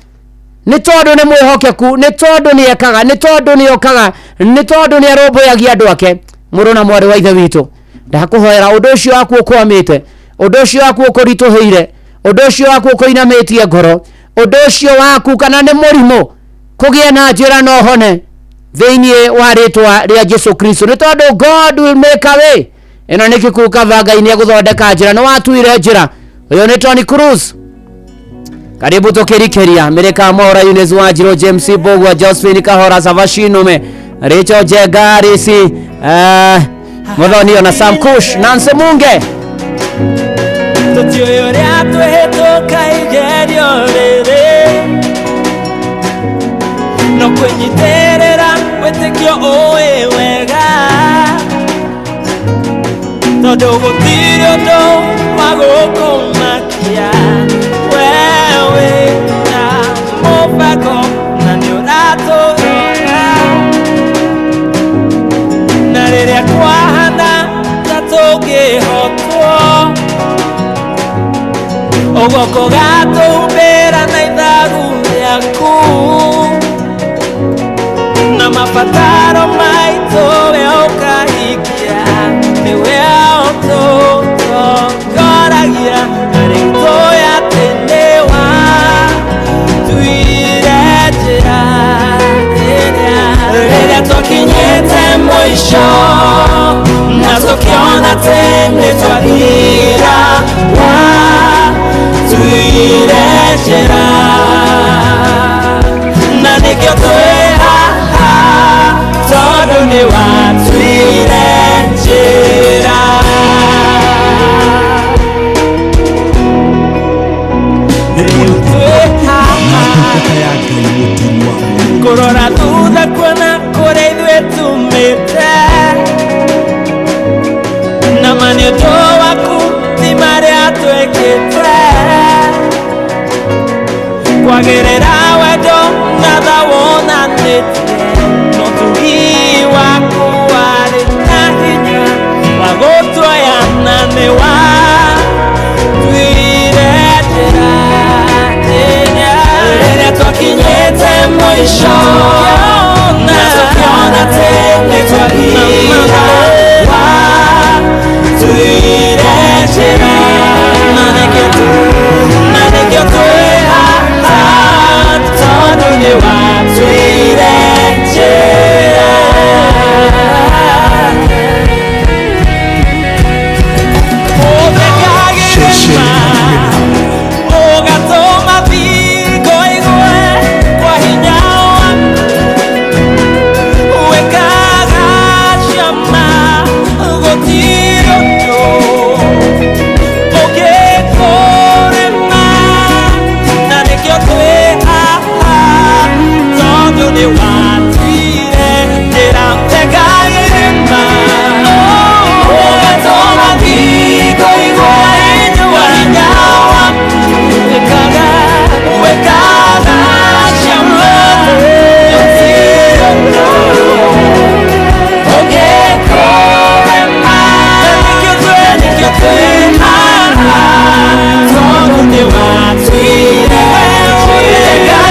nĩ tondũ nĩ mwĩhokeku, nĩ tondũ nĩ ekaga, nĩ tondũ nĩ okaga, nĩ tondũ nĩ arũmbũyagia andũ ake. Mũrũ na mwarĩ wa Ithe witũ, ndakũhoera ũndũ ũcio waku ũkwamĩte, ũndũ ũcio waku ũkũritũhĩire, ũndũ ũcio waku ũkũinamĩtie ngoro, ũndũ ũcio waku kana nĩ mũrimũ, kũgĩe na njĩra na ũhone. Thĩinĩ wa rĩtwa rĩa Jesu Kristo, nĩ tondũ God will make a way. Ĩno nĩ kĩkuu kaba Ngai nĩ egũthondeka njĩra, nĩ watuire njĩra. Ũyũ nĩ Tony Cruz. Karibu tukirikiria Mirika Mora, Eunice Wanjiru, James Mbugua, Josephine Kahora, Savashinume, Rachel Jenga, Risi Muthoni na Sam Kush, Nancy Munge. Tũtiũĩ ũrĩa twĩhĩtũka igerio rĩrĩ, no kwĩnyitĩrĩra wĩtĩkio ũĩ wega, tondũ gũtirĩ ũndũ wa gũkũmakia. We wĩna mũbango na nĩ ũratũrora, na rĩrĩa kwahana ta tũngĩhotwo, ũguoko gatũhumbĩra na ithagu rĩaku, na mabataro maitũ we ũkahingia, nĩwe ũtũtongoragia, na rĩu tũĩ atĩ nĩwa tuire njĩra ĩrĩa. Rĩrĩa twakinyĩte mũico na tũkĩona atĩ nĩ twathira, watuire njĩra, na nĩkĩo twĩ haha, tondũ nĩ watuire njĩra. Rĩu twĩ haha kũrora thutha kuona kũrĩa ithuĩ tumĩte, na ma nĩ ũndũ waku ti marĩa twĩkĩte, kwagĩrĩra wendo na tha wonanĩtie, no tugi waku warĩ na hinya wa gũtuoya, na nĩ watuire njĩra ĩrĩa. Rĩrĩa twakinyĩte mũico na tũkĩona atĩ nĩ twathira, watuire njĩra, na nĩkĩo twĩ haha, tondũ nĩ watuire njĩra. Ũthekagĩrĩma ũgatũma thingo igwe kwa hinya waku, wĩkaga ciama gũtirĩ ũndũ ũngĩkũrema, na nĩkĩo twĩ haha, tondũ nĩ watuire njĩra. Thekagĩrĩma ũgatũma thingo igwe kwa hinya waku, wĩkaga ciama gũtirĩ ũndũ ũngĩkũrema, na nĩkĩo twĩ haha, tondũ nĩ watuire njĩra.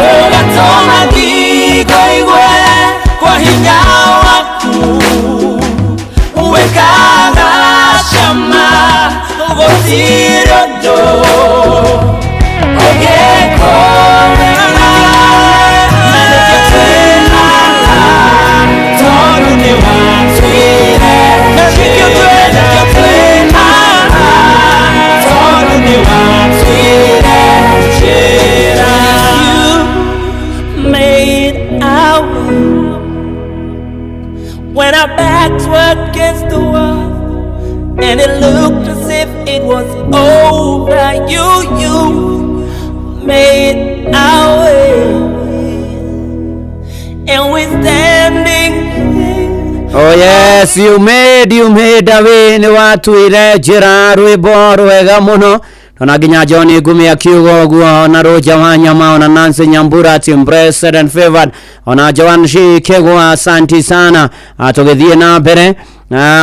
Ũgatũma thingo igwe kwa hinya waku, wĩkaga ciama gũtirĩ ũndũ ũngĩkũrema, na nĩkĩo twĩ haha, tondũ nĩ watuire, na nĩkĩo twĩ haha, tondũ nĩ watuire njĩra. You made a way when our backs were against the wall and it looked as if it was over. You made our way, and we're standing here. Oh yes, you made a way, nĩ watuire njĩra, rwĩmbo rwega mũno. Ona nginya John Ngumi akiuga ũguo, ona Roger Wanyama, ona Nancy Nyambura ati blessed and favored, ona Joan Shikegwa, asanti sana. Tũgĩthiĩ na mbere,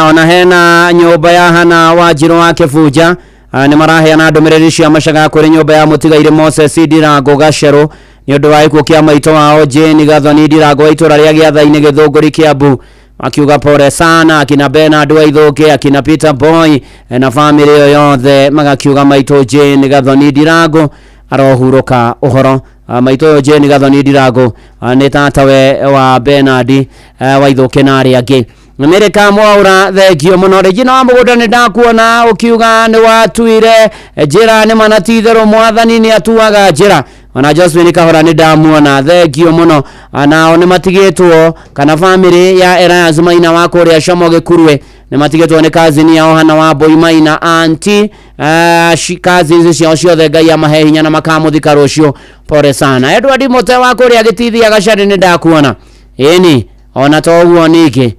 ona hena nyũmba ya Hana Wanjirũ wa Kĩbunja, nĩ maraheana ndũmĩrĩri cia macaga kũrĩ nyũmba ya mũtigairĩ Moses Ndirango Gacerũ nĩ ũndũ wa gĩkuũ kĩa maitũ wao Jane Gathoni Ndirango wa itũra rĩa Gĩathai-inĩ Gĩthũngũri Kiambu, akiuga pole sana akina Bernard Waithuki, akina Peter Boy na family ĩyo yothe, magakiuga maitũ Jane Gathoni Ndirango arohurũka ũhoro. Maitũ ũyũ Jane Gathoni Ndirango nĩ tatawe wa Bernard Waithũkĩ na arĩa angĩ. Mĩrĩka Mwaũra, thengio mũno. Regina wa mũgũnda, nĩ ndakuona ũkiuga nĩ watuire njĩra, nĩ mana ti itherũ mwathani nĩ atuaga njĩra. Ona Josephine Kahora nĩ ndamuona, thengio mũno. Nao nĩ matigĩtwo kana famĩlĩ ya Elias Maina wa kũrĩa Como Gĩkurwe nĩ matigĩtwo nĩ kazini yao Hana wa Mbũi Maina, anti cousins ciao ciothe. Ngai amahe hinya na makamũthika rũciũ. Pole sana. Edward Mũte wa kũrĩa Gĩtithia Gacari, nĩ ndakuona. Ĩni ona to ũguo ningĩ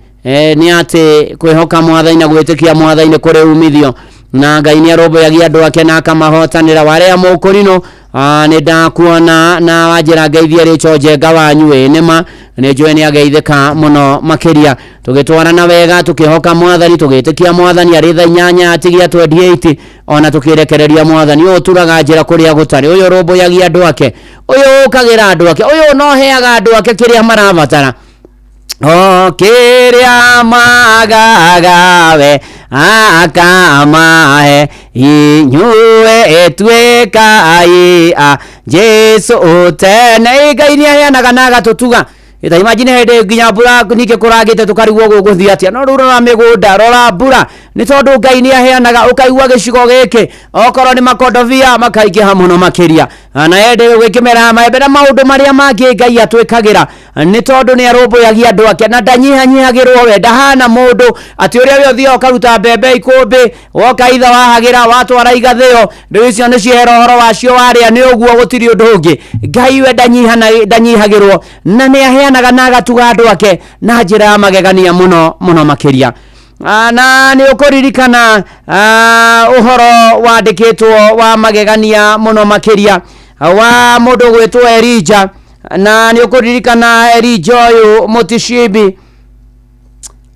nĩ atĩ kwĩhoka mwathani na gwĩtĩkia mwathani kũrĩ umithio, na Ngai nĩ arũmbũyagia andũ ake na akamahotanĩra. Warĩa mũkũrinũ, nĩ ndakuona na wanjĩra ngeithie Rĩcho Njenga wanyu. Ĩ nĩma nĩ njũĩ nĩ ageithĩka mũno makĩria. Tũgĩtwarana wega, tũkĩhoka mwathani, tũgĩtĩkia mwathani arĩ thaa 8 atigia 28, ona tũkĩrekereria mwathani ũyũ ũturaga njĩra kũrĩa gũtarĩ, ũyũ ũrũmbũyagia andũ ake, ũyũ ũkagĩra andũ ake, ũyũ noheaga andũ ake kĩrĩa marabatara. O kĩrĩa magagawe akamahe, inyuĩ tuĩkai a Jesu tene. Ngai nĩ aheanaga na agatũtuga. Ta imagine hĩndĩ nginya mbura ningĩ kũragĩte tũkarigwo gũgũthiĩ atĩa, no rĩu rora mĩgũnda, rora mbura, nĩ tondũ Ngai nĩ aheanaga. Ũkaigua gĩcigo gĩkĩ okorwo nĩ makondobia makaingĩha mũno makĩria, na hĩndĩ gwĩkĩmera maembe na maũndũ marĩa mangĩ Ngai atwĩkagĩra, nĩ tondũ nĩ arũmbũyagia andũ ake na ndanyihanyihagĩrwo. We ndahana mũndũ atĩ ũrĩa we ũthiaga ũkaruta mbembe ikũmbĩ, woka itha wahagĩra watwara igathĩo, rĩu icio nĩ ciehera, ũhoro wacio warĩa nĩ ũguo, gũtirĩ ũndũ ũngĩ. Ngai we ndanyihagĩrwo na nĩ aheanaga na agatuga andũ ake na njĩra ya magegania mũno mũno makĩria. Na nĩ ũkũririkana ũhoro wandĩkĩtwo wa magegania mũno makĩria wa mũndũ gwĩtwo Elija, na nĩ ũkũririkana Elija ũyũ mũtishibi,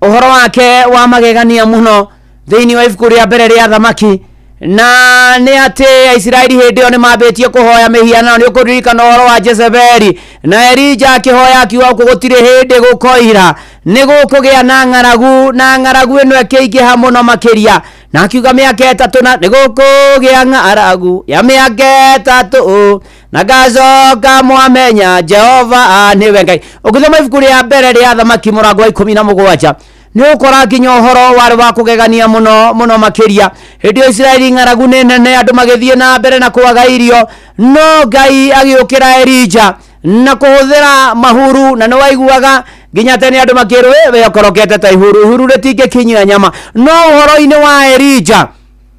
ũhoro wake wa magegania mũno thĩinĩ wa ibuku rĩa mbere rĩa Thamaki, na nĩ atĩ Aisiraeli hĩndĩ ĩyo nĩ mambĩtie kũhoya mĩhianano. Nĩ ũkũririkana ũhoro wa Jezebeli, na Elija akĩhoya akiuga gũkũ gũtirĩ hĩndĩ gũkoira, nĩ gũkũgĩa na ng'aragu, na ng'aragu ĩno ĩkĩingĩha mũno makĩria, na akiuga mĩaka 3 na nĩ gũkũgĩa ng'aragu ya mĩaka 3 na ngacoka mwamenya Jehova nĩwe Ngai. Ũngĩthoma ibuku rĩa mbere rĩa Thamaki mũrango wa 17 nĩ ũkora nginya ũhoro warĩ wa kũgegania mũno mũno makĩria. Hĩndĩ ĩyo Isiraeli ng'aragu nĩ nene, andũ magĩthiĩ na mbere na kwaga irio, no Ngai agĩũkĩra Elija na kũhũthĩra mahuru, na nĩ waiguaga nginya tene andũ makĩrwo, we ũkorokete ta ihuru, ihuru rĩtingĩkinyia nyama. No ũhoro-inĩ wa Elija,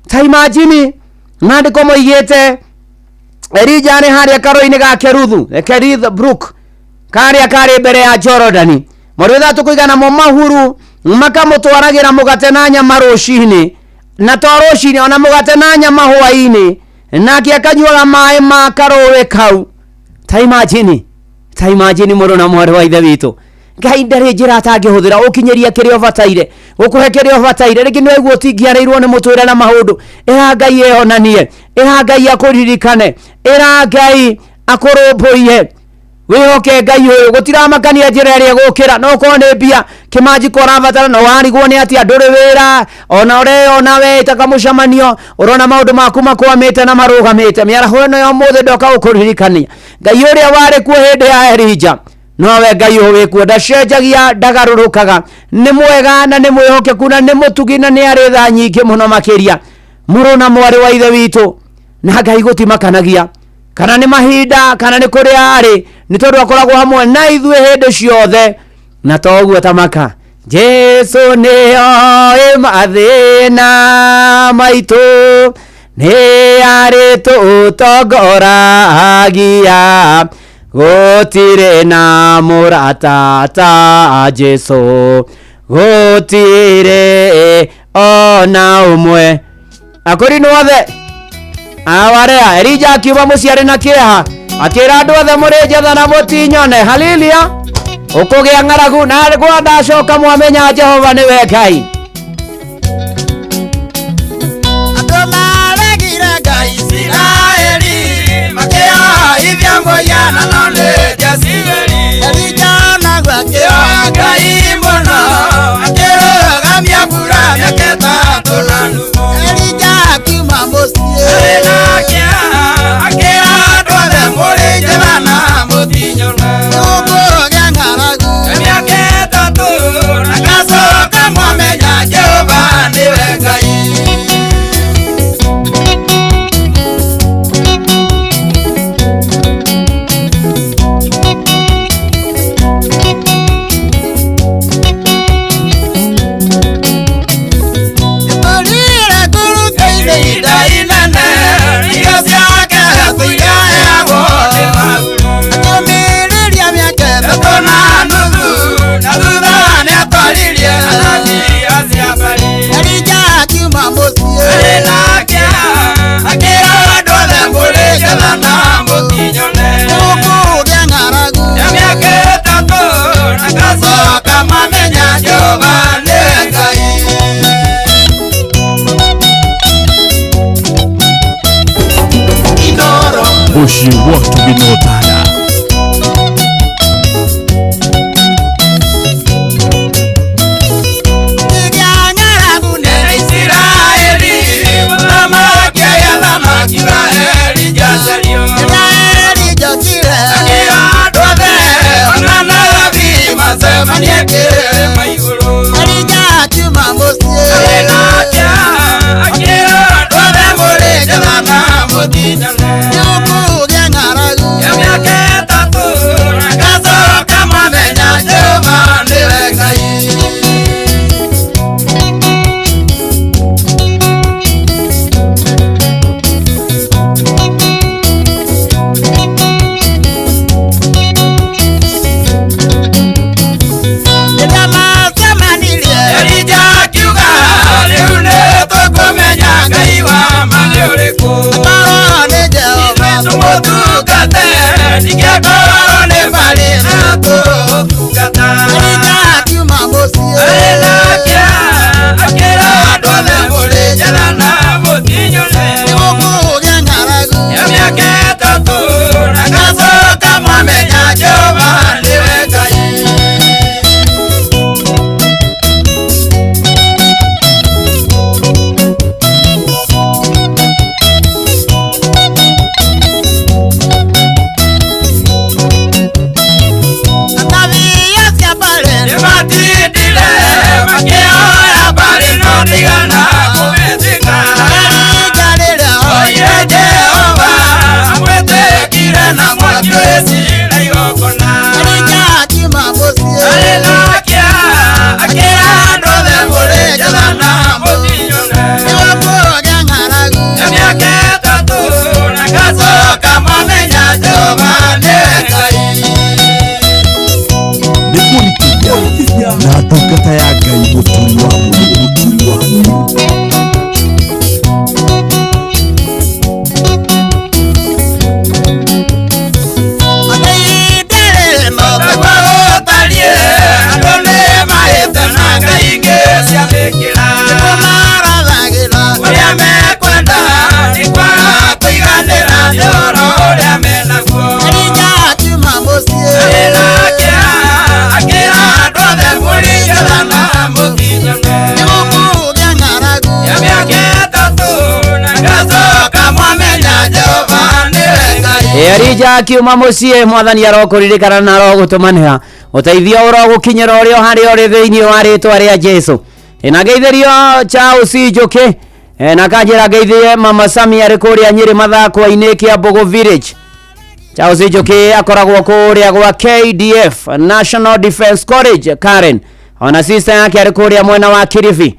ta imagine, maandĩko moigĩte Elija arĩ harĩa karũĩ-inĩ ga Keruthu, Kerith Brook, karĩa karĩ mbere ya Jorodani, mweri 3 kũigana namo mahuru makamũtwaragĩra mũgate na nyama rũcinĩ, na to rũcinĩ, ona mũgate na nyama hwaĩ-inĩ, nake akanyuaga maĩ ma karũĩ kau. Ta imagine, ta imagine, mũrũ na mwarĩ wa ithe witũ, Ngai ndarĩ njĩra atangĩhũthĩra ũkinyĩria kĩrĩa ũbataire, gũkũhe kĩrĩa ũbataire. Rĩngĩ nĩ waigua ũtingĩarĩirwo nĩ mũtũrĩre na maũndũ, ĩra Ngai eyonanie, ĩra Ngai akũririkane, ĩra Ngai akũrũmbũiye. Wĩhoke Ngai ũyũ, gũtiramakania njĩra ĩrĩa ĩgũkĩra. No korwo nĩ mbia kĩmanjiko ũrabatara, no warigwo nĩ atĩa, ndũrĩ wĩra ona ũreyona weĩtaga mũcemanio, ũrona maũndũ maku makwamĩte na marũgamĩte. Mĩaraho ĩno ya ũmũthĩ ndoka gũkũririkania Ngai ũrĩa warĩ kuo hĩndĩ ya Elija nowe Ngai ũyũ wĩkuo, ndacenjagia, ndagarũrũkaga, nĩ mwega na nĩ mwĩhokeku na nĩ mũtugi na nĩ arĩ tha nyingĩ mũno makĩria. Mũrũ na mwarĩ wa ithe witũ, na Ngai gũtimakanagia kana nĩ mahinda kana nĩ kũrĩa arĩ, nĩ tondũ akoragwo hamwe na ithuĩ hĩndĩ ciothe. Na toguo tamaka Jesu nĩoĩ mathĩna maitũ, nĩ arĩ tũtongoragia, gũtirĩ na mũrata ta Jesu, gũtirĩ ona ũmwe. Akorinũ othe awarea, Elija akiuma mũciĩ arĩ na kĩeha, akĩra andũ othe, mũrĩ njetha na mũtinyone. Haleluya. Ũkũgĩa ng'aragu na gwa ndacoka mwamenya Jehova nĩwe Ngai. Andũ maregire Ngai Isiraeli, makĩohithia mũhianano nĩ Jezebeli. Elija naguo akĩoha Ngai mũno, akĩrũgamia mbura mĩaka 3 na nuthu. Elija akiuma mũciĩ arĩ na kĩeha, akĩra andũ othe, mũrĩ njetha na Mũciĩ wa ũtugi na ũtana. Na ndungata ya Ngai mũturi wa mũrũ. Elija akiuma muciĩ mwathani arokũririkana na arogũtũmanĩra ũteithio ũrogũkinyĩra ũrĩ o harĩa ũrĩ thĩinĩ wa rĩtwa rĩa Jesu. Na ngeithĩrio Charles Njoki na kanjĩra ngeithie Mama Sami arĩ kũrĩa Nyĩrĩ Mathakwa-inĩ Kĩambogo Village. Charles Njoki akoragwo kũrĩa gwa KDF National Defence College Karen, ona sister yake arĩ kũrĩa mwena wa Kilifi.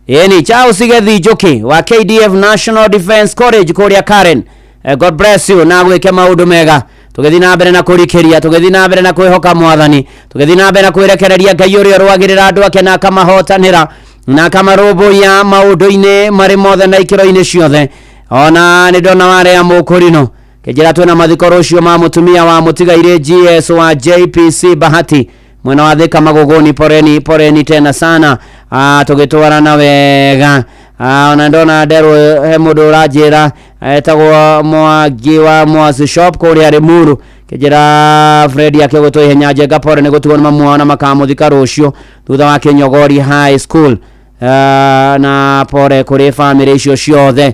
Ĩni Charles Gethi Njoki wa KDF National Defence College kũrĩa Karen. God bless you na gwike maundu mega tugithi na mbere na kurikiria tugithi na mbere na kwihoka mwathani tugithi na mbere na kwirekereria Ngai uria urwagirira andu ake na akamahotanira na akamarũmbũiya maundu-inĩ marĩ mothe na ikĩro-inĩ ciothe. Ona nĩ ndona waria mũkũrino kĩnjĩra twĩna mathiko rũciũ ma mũtumia wa mũtigairĩ GS wa JPC Bahati mwena wa Thika Magogoni. Poreni poreni tena sana, tũgĩtwarana wega. Ona ndona nderwo he mũndũ ũranjĩra etagwo Mwangi wa Mwasi Shop kũrĩa Limuru kĩnjĩra Fred akĩgũtwo ihenya njenga pore nĩ gũtigwo nĩ mamu wao na makamũthika rũciũ thutha wa Kĩnyogori High School. Na pore kũrĩ famĩlĩ icio ciothe,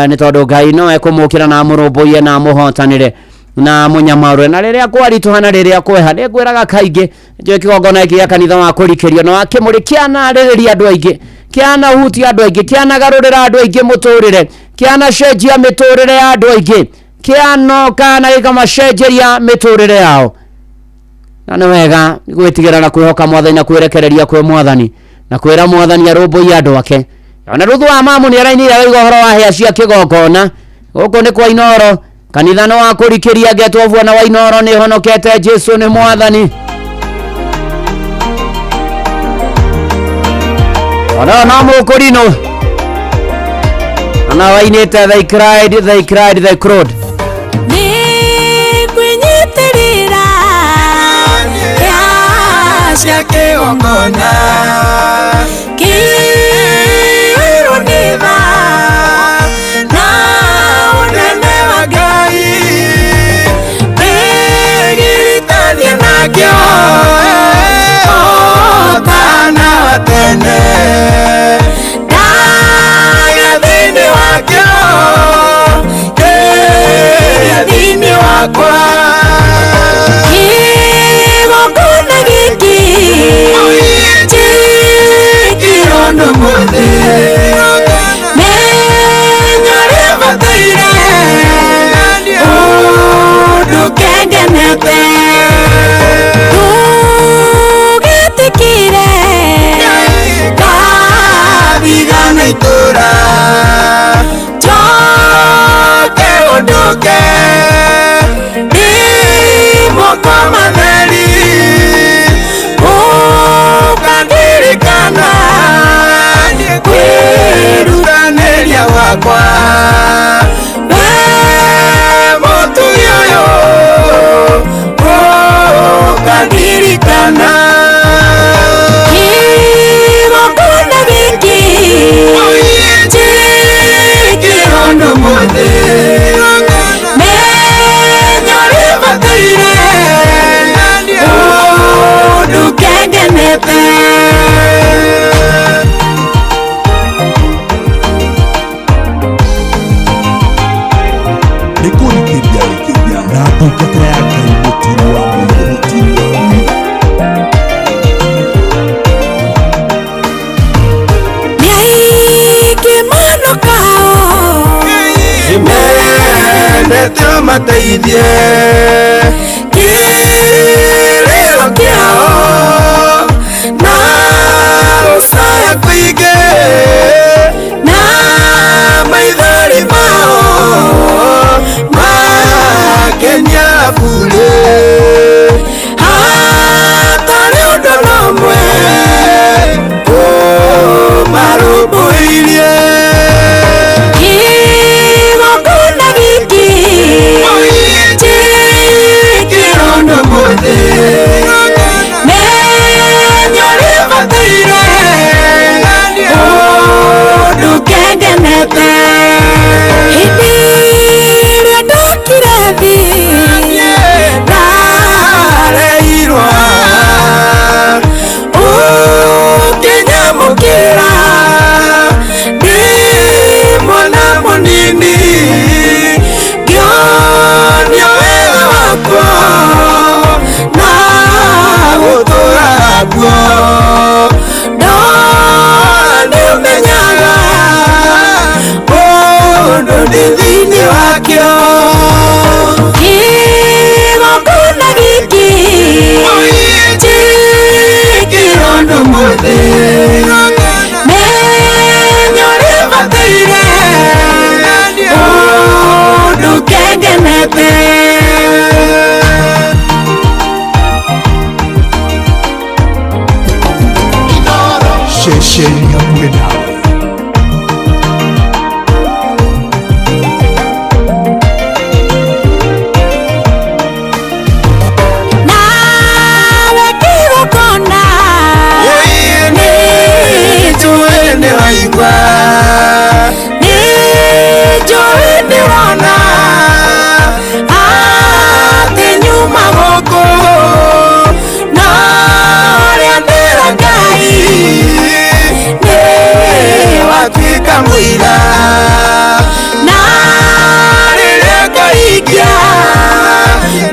nĩ tondũ Ngai no ekũmũkĩra na amũrũmbũiye na amũhotanĩre na mũnyamarwe. Na rĩrĩa kwaritũha na rĩrĩa kweha nĩ ngwĩraga kaingĩ njũĩ kĩgongona gĩkĩ gĩa kanitha wa kũrikĩrio na wakĩmũrĩ kĩanarĩrĩria andũ aingĩ, kĩanahutia andũ aingĩ, kĩanagarũrĩra andũ aingĩ mũtũrĩre, kĩanacenjia mĩtũrĩre ya andũ aingĩ, kĩanoka na gĩkamacenjeria mĩtũrĩre yao. Na nĩ wega gwĩtigĩra na kwĩhoka mwathani na kwĩrekereria kwĩ mwathani na kwĩra mwathani arũmbũiye andũ ake. Ona Ruthu wa Mamu nĩ arainire arauga ũhoro wa hĩa cia kĩgongona. Gũkũ nĩ kwa Inooro kanitha nĩ wa kũrikĩria ngetwo bwana wa Inooro nĩ honokete Jesu nĩ mwathani. Ona no mũkũrinũ ana wainĩte they cried, they cried, they crowed. Nĩngwĩnyitĩrĩra hĩa cia kĩgongona kĩirwo nĩ tha na ũnene wa Ngai. Mendete ũmateithie kĩrĩro kĩao na gũcaya kũingĩ na maithori mao makenia bure hatarĩ ũndũ n'ũmwe ũmarũmbũirie. Kĩgongona gĩkĩ njĩkĩrwo mũthĩ menya ũrĩa bataire ũndũ kengenete. Hĩndĩ ĩrĩa ndokire thĩ ndareirwo ũkĩnyamũkĩra ndĩ mwana mũnini ngĩonio wega wakwa na gũtũra guo ndona nĩũmenyaga ũndũ ndĩ thĩinĩ wakĩo. Kĩgongona gĩkĩ njĩkĩrwo ũndũ mũthĩ menya ũrĩa bataire ũndũ kengenete. Ceceni hamwe nawe. Nawe kĩgongona nĩnjũĩ nĩwaigua nĩnjũĩ nĩũrona atĩ nyuma gũkũ na ũrĩa ndĩra Ngai nĩwatuĩka mũira na rĩrĩa ngahingia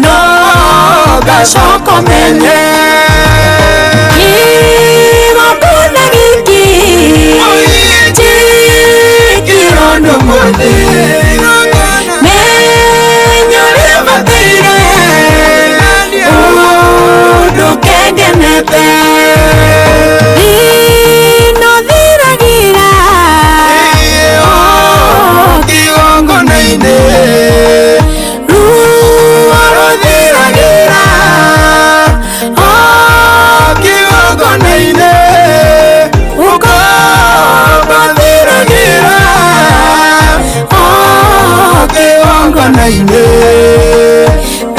no ngacoka menye. Kĩgongona gĩkĩ njĩkĩrwo ũndũ mũthĩ menya ũrĩa bataire ũndũ kengenete. Thĩna ũthiragĩra kĩgongona-inĩ ruo rũthiragĩra kĩgongona-inĩ ũkombo thiragĩra kĩgongona-inĩ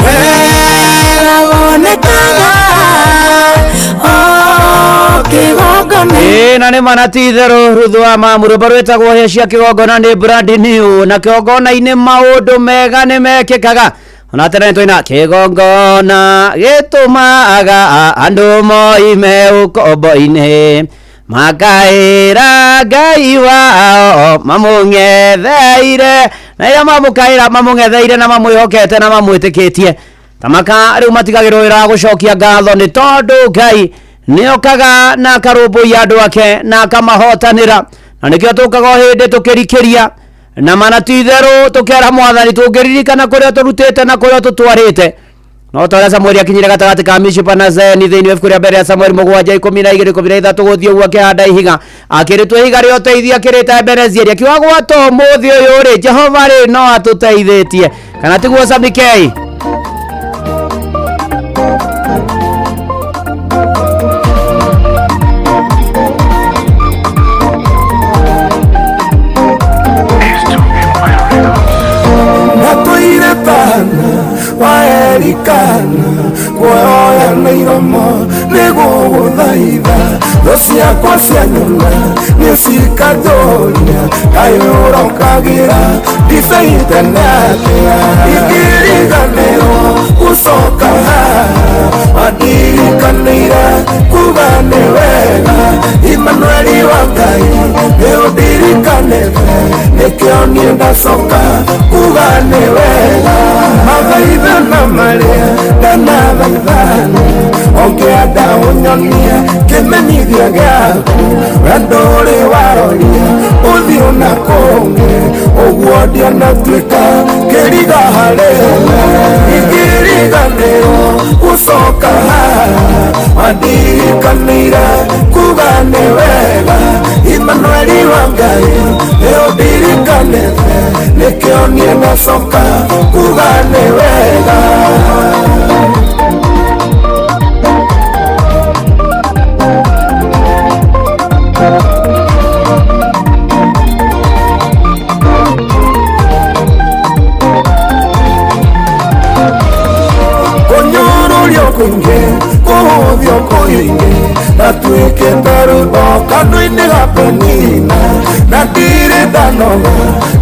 wega wonekaga kĩgongona-inĩ. Ĩĩ na nĩ mana ti itherũ Ruthu wa Mamu rwĩmbo rwĩtagwo hĩa cia kĩgongona nĩ brand new na kĩgongona-inĩ maũndũ mega nĩ mekĩkaga ona tene twĩna kĩgongona gĩtũmaga andũ moime ũkombo-inĩ makaĩra Ngai wao mamũng'etheire na ĩrĩa mamũkaĩra mamũng'etheire na mamwĩhokete na mamwĩtĩkĩtie tamaka rĩu matigagĩrwo wĩra wa gũcokia ngatho nĩ tondũ Ngai nĩokaga na akarũmbũiya andũ ake na akamahotanĩra na nĩkĩo tũkaga o hĩndĩ tũkĩrikĩria na mana ti itherũ tũkera mwathani tũngĩririkana kũrĩa tũrutĩte na kũrĩa tũtwarĩte no ta ũrĩa Samueli akinyire gatagatĩ ka Mishipa na Zeni thĩinĩ wa ibuku rĩa mbere ya Samueli 7 12 13 gũthiĩ ũguo akĩhanda ihiga akĩrĩtua ihiga rĩa ũteithio akĩrĩta Ebenezer akiuga gwata ũmũthĩ ũyũ rĩ Jehova rĩ no atũteithĩtie kana tiguo Sami K? Natũire tana waerikana kuoya na iromo nĩgũgũthaitha thũ ciakwa cianyona nĩcikanjũria kaĩ ũrokagĩra ndibei tene atĩa ingĩriganĩrwo gũcoka haha wandirikanĩire kuga nĩ wega Imanueli wa Ngai nĩũndirikanĩte nĩkĩo niĩ ndacoka kuga nĩ wega mathaithana marĩa ndanathaithana ũngĩenda ũnyonie kĩmenyithia gĩaku wendo ũrĩ waroria ũthiũ na kũngĩ ũguo ndionatuĩka kĩriga. harĩ ingĩriganĩrwo gũcoka haha wandirikanĩire kuga nĩ wega Imanueli wa Ngai nĩ ũndirikanĩte nĩkĩo niĩ ndacoka kuga nĩ wega. Kũnyũrũrio kũingĩ kũhũthio kũingĩ natuĩkĩte rwĩmbo kanua-inĩ ga Penina na ndirĩ ndanoga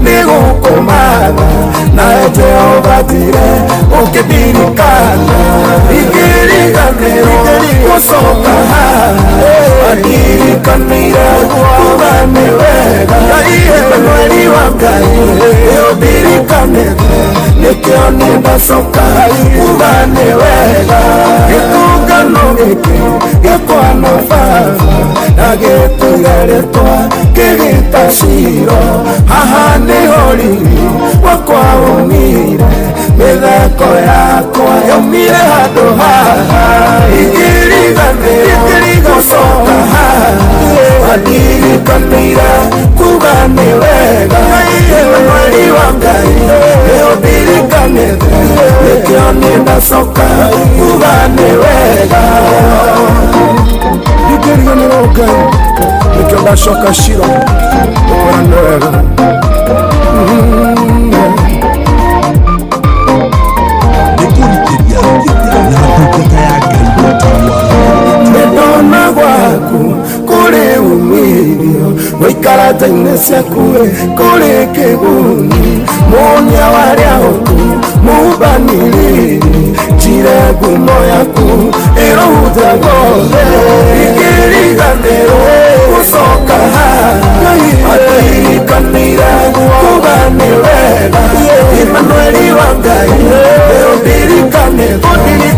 nĩ gũkũmatha nawe Jehova njire ũkĩndirikana ingĩriganĩrwo gũcoka haha wandirikanĩire kuga nĩ wega Imanueli wa Ngai nĩ ũndirikanĩte nĩkĩo niĩ ndacoka kuga nĩ wega. Gĩtũngano gĩkĩ gĩkwa na baba na gĩtũire rĩtwa kĩgĩta Shilo haha nĩho riri wakwa umire mĩtheko yakwa yaumire handũ haha ingĩriganĩrwo gũcoka haha wandirikanĩire kuga nĩ wega Imanueli wa Ngai nĩ ũndirikanĩte nĩkĩo niĩ ndacoka kuga nĩ wega. Ndingĩriganĩrwo Ngai nĩkĩo ndacoka Shilo gũkora nĩ wega. Nĩndona gwaku kũrĩ umithio gũikara nja-inĩ ciaku kũrĩ kĩguni mũnya warĩa ũku mũmbanĩrĩri njire ngumo yaku ĩrohunja guothe ingĩriganĩrwo gũcoka haha wandirikanĩire kuga nĩ wega Imanueli wa Ngai nĩ ũndirikanĩte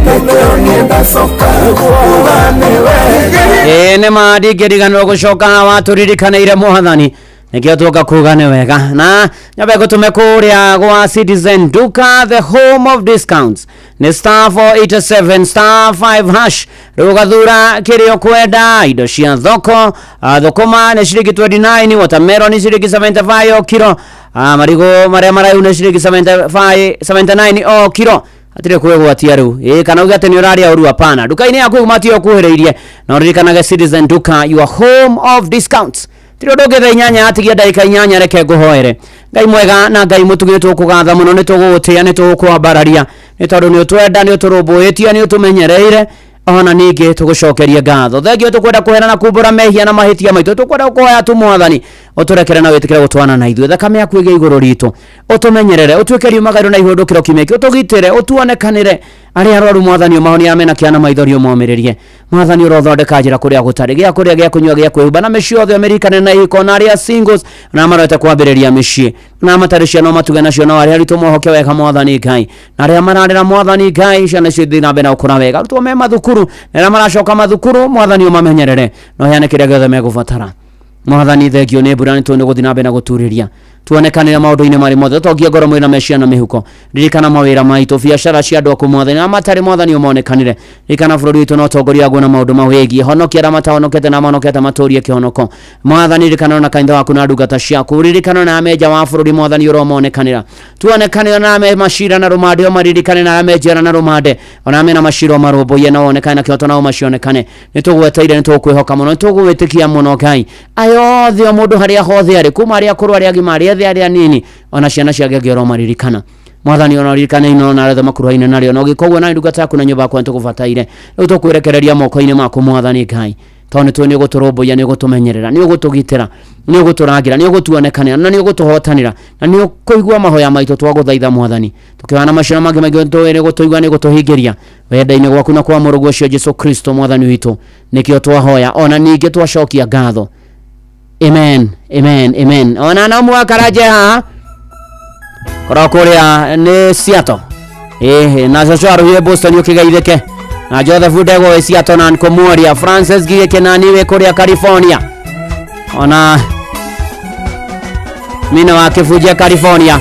nĩkĩo niĩ ndacoka kuga nĩ wega. Ĩĩ nĩ ma ndingĩriganĩrwo gũcoka watũririkanĩire mwathani nĩkĩo tuoka kuga nĩ wega na nyambe ngũtũme kũrĩa gwa Citizen Duka, the home of discounts nĩ star 487 star 5 hash. Rĩu ũgathura kĩrĩa ũkwenda, indo cia thoko, thũkũma nĩ ciringi 29, watermelon nĩ ciringi 75 o kiro, marigũ marĩa maraihu nĩ ciringi 75 79 o kiro. Hatirĩ kwĩgwatia rĩu ĩĩ kana uge atĩ nĩ ũrarĩa ũru, hapana. Nduka-inĩ yaku ĩgumatio ũkuhĩrĩirie na ũririkanage Citizen Duka, your home of discounts. Tiri ũndũ ũngĩ thaa 8 yatigia ndagĩka 8, reke ngũhoere. Ngai mwega na Ngai mũtugi, nĩ tũkũgatha mũno, nĩ tũgũgũtĩa, nĩ tũgũkwambararia nĩ tondũ nĩ ũtwenda, nĩ ũtũrũmbũĩtie, nĩ ũtũmenyereire ona ningĩ tũgũcokerie ngatho. Thengio tũkwenda kũhera na kumbũra mehia na mahĩtia maitũ, tũkwenda gũkũhoya tu mwathani ũtũrekere na wĩtĩkĩre gũtwana na ithuĩ. Thakame yaku ĩgĩe igũrũ ritũ, ũtũmenyerere, ũtuĩke riumagario na ihũndũkĩro kimĩki, ũtũgitĩre, ũtuonekanĩre. Arĩa arwaru mwathani ũmahonie, arĩa mena kĩana na maithori ũmomĩrĩrie. Mwathani ũrothondeka njĩra kũrĩa gũtarĩ, gĩa kũrĩa, gĩa kũnyua, gĩa kwĩhumba, na mĩciĩ yothe ũmĩririkane na ihiko, na arĩa singles na marete kwambĩrĩria mĩciĩ na matarĩ ciana ũmatuge nacio, na arĩa aritũ mohoke wega mwathani Ngai, na arĩa mararĩra mwathani Ngai ciana icio ithiĩ na mbere na gũkũra wega, arutwo me mathukuru na arĩa maracoka mathukuru mwathani ũmamenyerere na ũheane kĩrĩa gĩothe megũbatara. Mwathani thengio nĩ mbura, nĩ tũĩ nĩ gũthiĩ na mbere na gũturĩria tuonekanĩre maũndũ-inĩ marĩ mothe, ũtongie ngoro mwĩrĩ na meciria na mĩhuko. Ririkana mawĩra maitũ, biacara cia andũ aku mwathani, na matarĩ mwathani ũmonekanĩre. Ririkana bũrũri witũ na ũtongoria waguo na maũndũ mawĩgiĩ, honokia arĩa matahonokete na mahonokete matũrie kĩhonoko. Mwathani ririkana na kanitha waku na ndungata ciaku, ririkana na amenja wa bũrũri mwathani ũromonekanĩra, tuonekanĩra na ame macira na rũmande ũmaririkane, na ame njera na rũmande ona ame na macira ũmarũmbũiye na wonekane na kĩhoto na ũmacionekane. Nĩ tũgweteire, nĩ tũgũkwĩhoka mũno, nĩ tũgũgwĩtĩkia mũno Ngai. Aya othe o mũndũ harĩa hothe arĩ, kuma arĩa akũrũ, arĩa agima, arĩa ethĩ, arĩa anini, ona ciana ciake angĩ ũromaririkana mwathani, ona ũririkane ino na arĩa othe makuruhaine narĩo, na ũgĩka ũguo na ndungata yaku na nyũmba yakwa nĩ tũgũbataire. Rĩu tũkwĩrekereria moko-inĩ maku mwathani Ngai, tondũ nĩ tũĩ nĩ ũgũtũrũmbũiya, nĩ ũgũtũmenyerera, nĩ ũgũtũgitĩra, nĩ ũgũtũrangĩra, nĩ ũgũtuonekanĩra na nĩ ũgũtũhotanĩra na nĩ ũkũigua mahoya maitũ. Twagũthaitha mwathani, tũkĩhoya na macio na mangĩ maingĩ tũĩ nĩ ũgũtũigua, nĩ ũgũtũhingĩria wenda-inĩ gwaku na kwa mũrũguo ũcio Jesu Kristo mwathani witũ, nĩkĩo twahoya ona ningĩ twacokia ngatho. Amen, amen, amen. Ona no mwakara haha korwo kũrĩa nĩ Seattle ĩhĩ na cũcũ arũhire Boston ũkĩgeithĩke na Joseph Ndegwa wĩ Seattle na Nkomuoria Francis Gige Kenani wĩ kũrĩa California ona mina wa kĩbunjia California.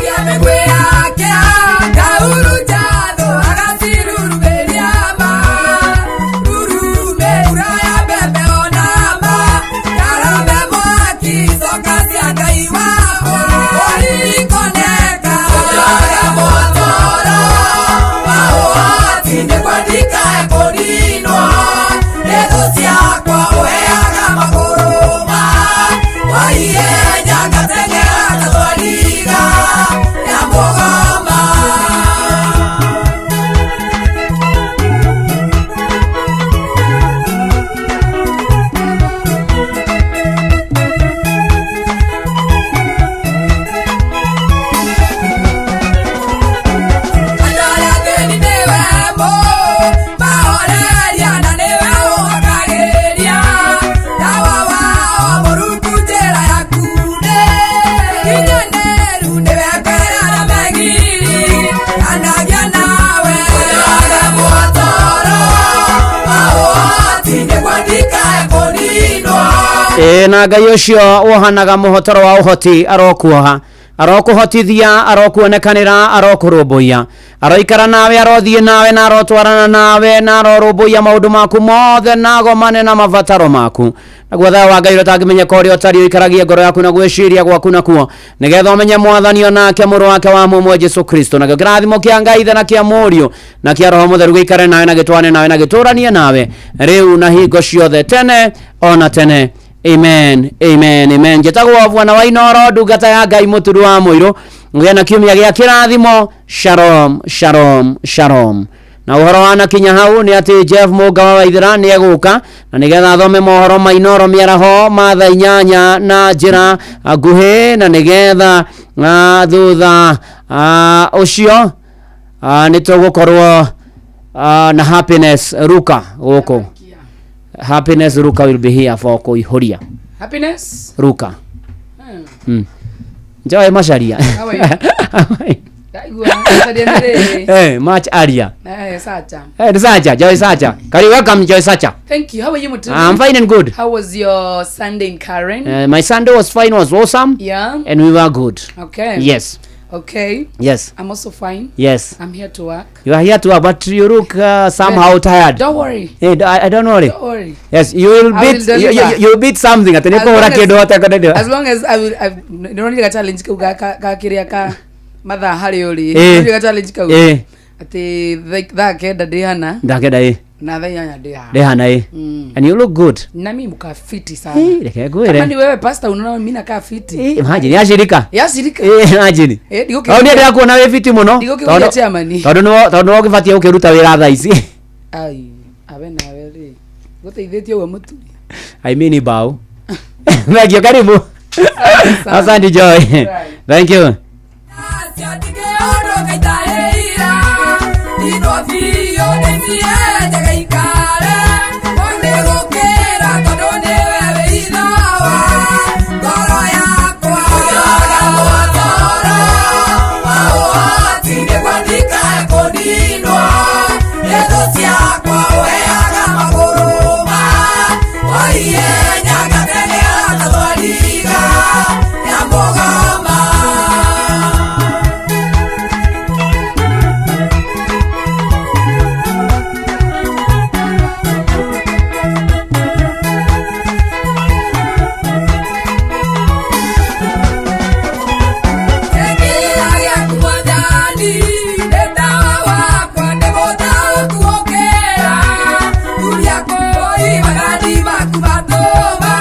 Ĩĩ na Ngai ũcio wohanaga mũhotoro wa ũhoti arokuoha, arokũhotithia, arokuonekanĩra, arokũrũmbũiya, aroikara nawe, arothiĩ nawe, na arotwarana nawe, na arorũmbũiya maũndũ maku mothe, na agomane na mabataro maku. Naguo thayũ wa Ngai ũrĩa ũtangĩmenyeka ũrĩa ũtariĩ ũikaragie ngoro yaku na gwĩciria gwaku nakuo, nĩgetha ũmenye Mwathani o nake Mũrũ wake wa mũmwe Jesu Kristo. Nakĩo kĩrathimo kĩa Ngai Ithe na kĩa Mũriũ na kĩa Roho Mũtheru gĩikare nawe na gĩtwane nawe na gĩtũranie nawe rĩu na hingo ciothe, tene ona tene. Amen, amen, amen. Njĩtagwo Bwana wa Inooro, ndungata ya Ngai, mũturu wa mũirũ. Ngũgĩa na kiumia gĩa kĩrathimo. Shalom, shalom, shalom. Na ũhoro wanakinya hau nĩ atĩ Jeff Mũnga wa Waithĩra nĩ egũka na nĩgetha athome mohoro ma Inooro mĩaraho ma thaa 8 na njĩra nguhĩ, na nĩgetha thutha ũcio nĩ tũgũkorwo na Happiness Ruka gũkũ. Happiness Ruka will be here for kũihũria. Happiness? Ruka. Joy Macharia. How are you? Ndaigua, Macharia nĩ rĩrĩ. Eh, much earlier. Eh, Sacha. Eh, Sacha, Joy Sacha. Kari, welcome Joy Sacha. Thank you. How are you, Muturi? I'm fine and good. How was your Sunday in Karen? My Sunday was fine, was awesome. Yeah. And we were good. Okay. Yes. Okay. Yes. I'm also fine. Yes. I'm here to work. You are here to work, but you look somehow tired. Don't worry. Hey, I don't worry. Don't worry. Yes, you will I beat will you, you, deliver. you will beat something. Ati As niko long ura as- kindu atakona. As long as I will, ndĩronire ga challenge kau ga kĩrĩa ka mathaa harĩa ũrĩ. Eh. Ndĩronire ga challenge kau. Eh. Atĩ thaa 9 ndĩ hana Ndakenda eh. na thaa 8 ndĩ haha. Ndehana eh. And you look good. Na mimi mkaa fiti sana. Eh, reke ngwĩre. Kama ni wewe pastor, unaona mimi nakaa fiti. Eh, imagine yacirika. Yacirika. Eh, imagine. Eh, ndigũkĩ- Tondũ niĩ ndĩrakuona wĩ fiti mũno. Ndigũkĩgũria chairman. Tondũ nĩwe tondũ nĩwe ũgĩbatiĩ gũkĩruta wĩra thaa ici. Ai, awe nawe rĩ. Gũteithĩtie ũguo mũturi. I mean bao. Thank you, karibu. Asante Joy. Thank you. Maku matoma.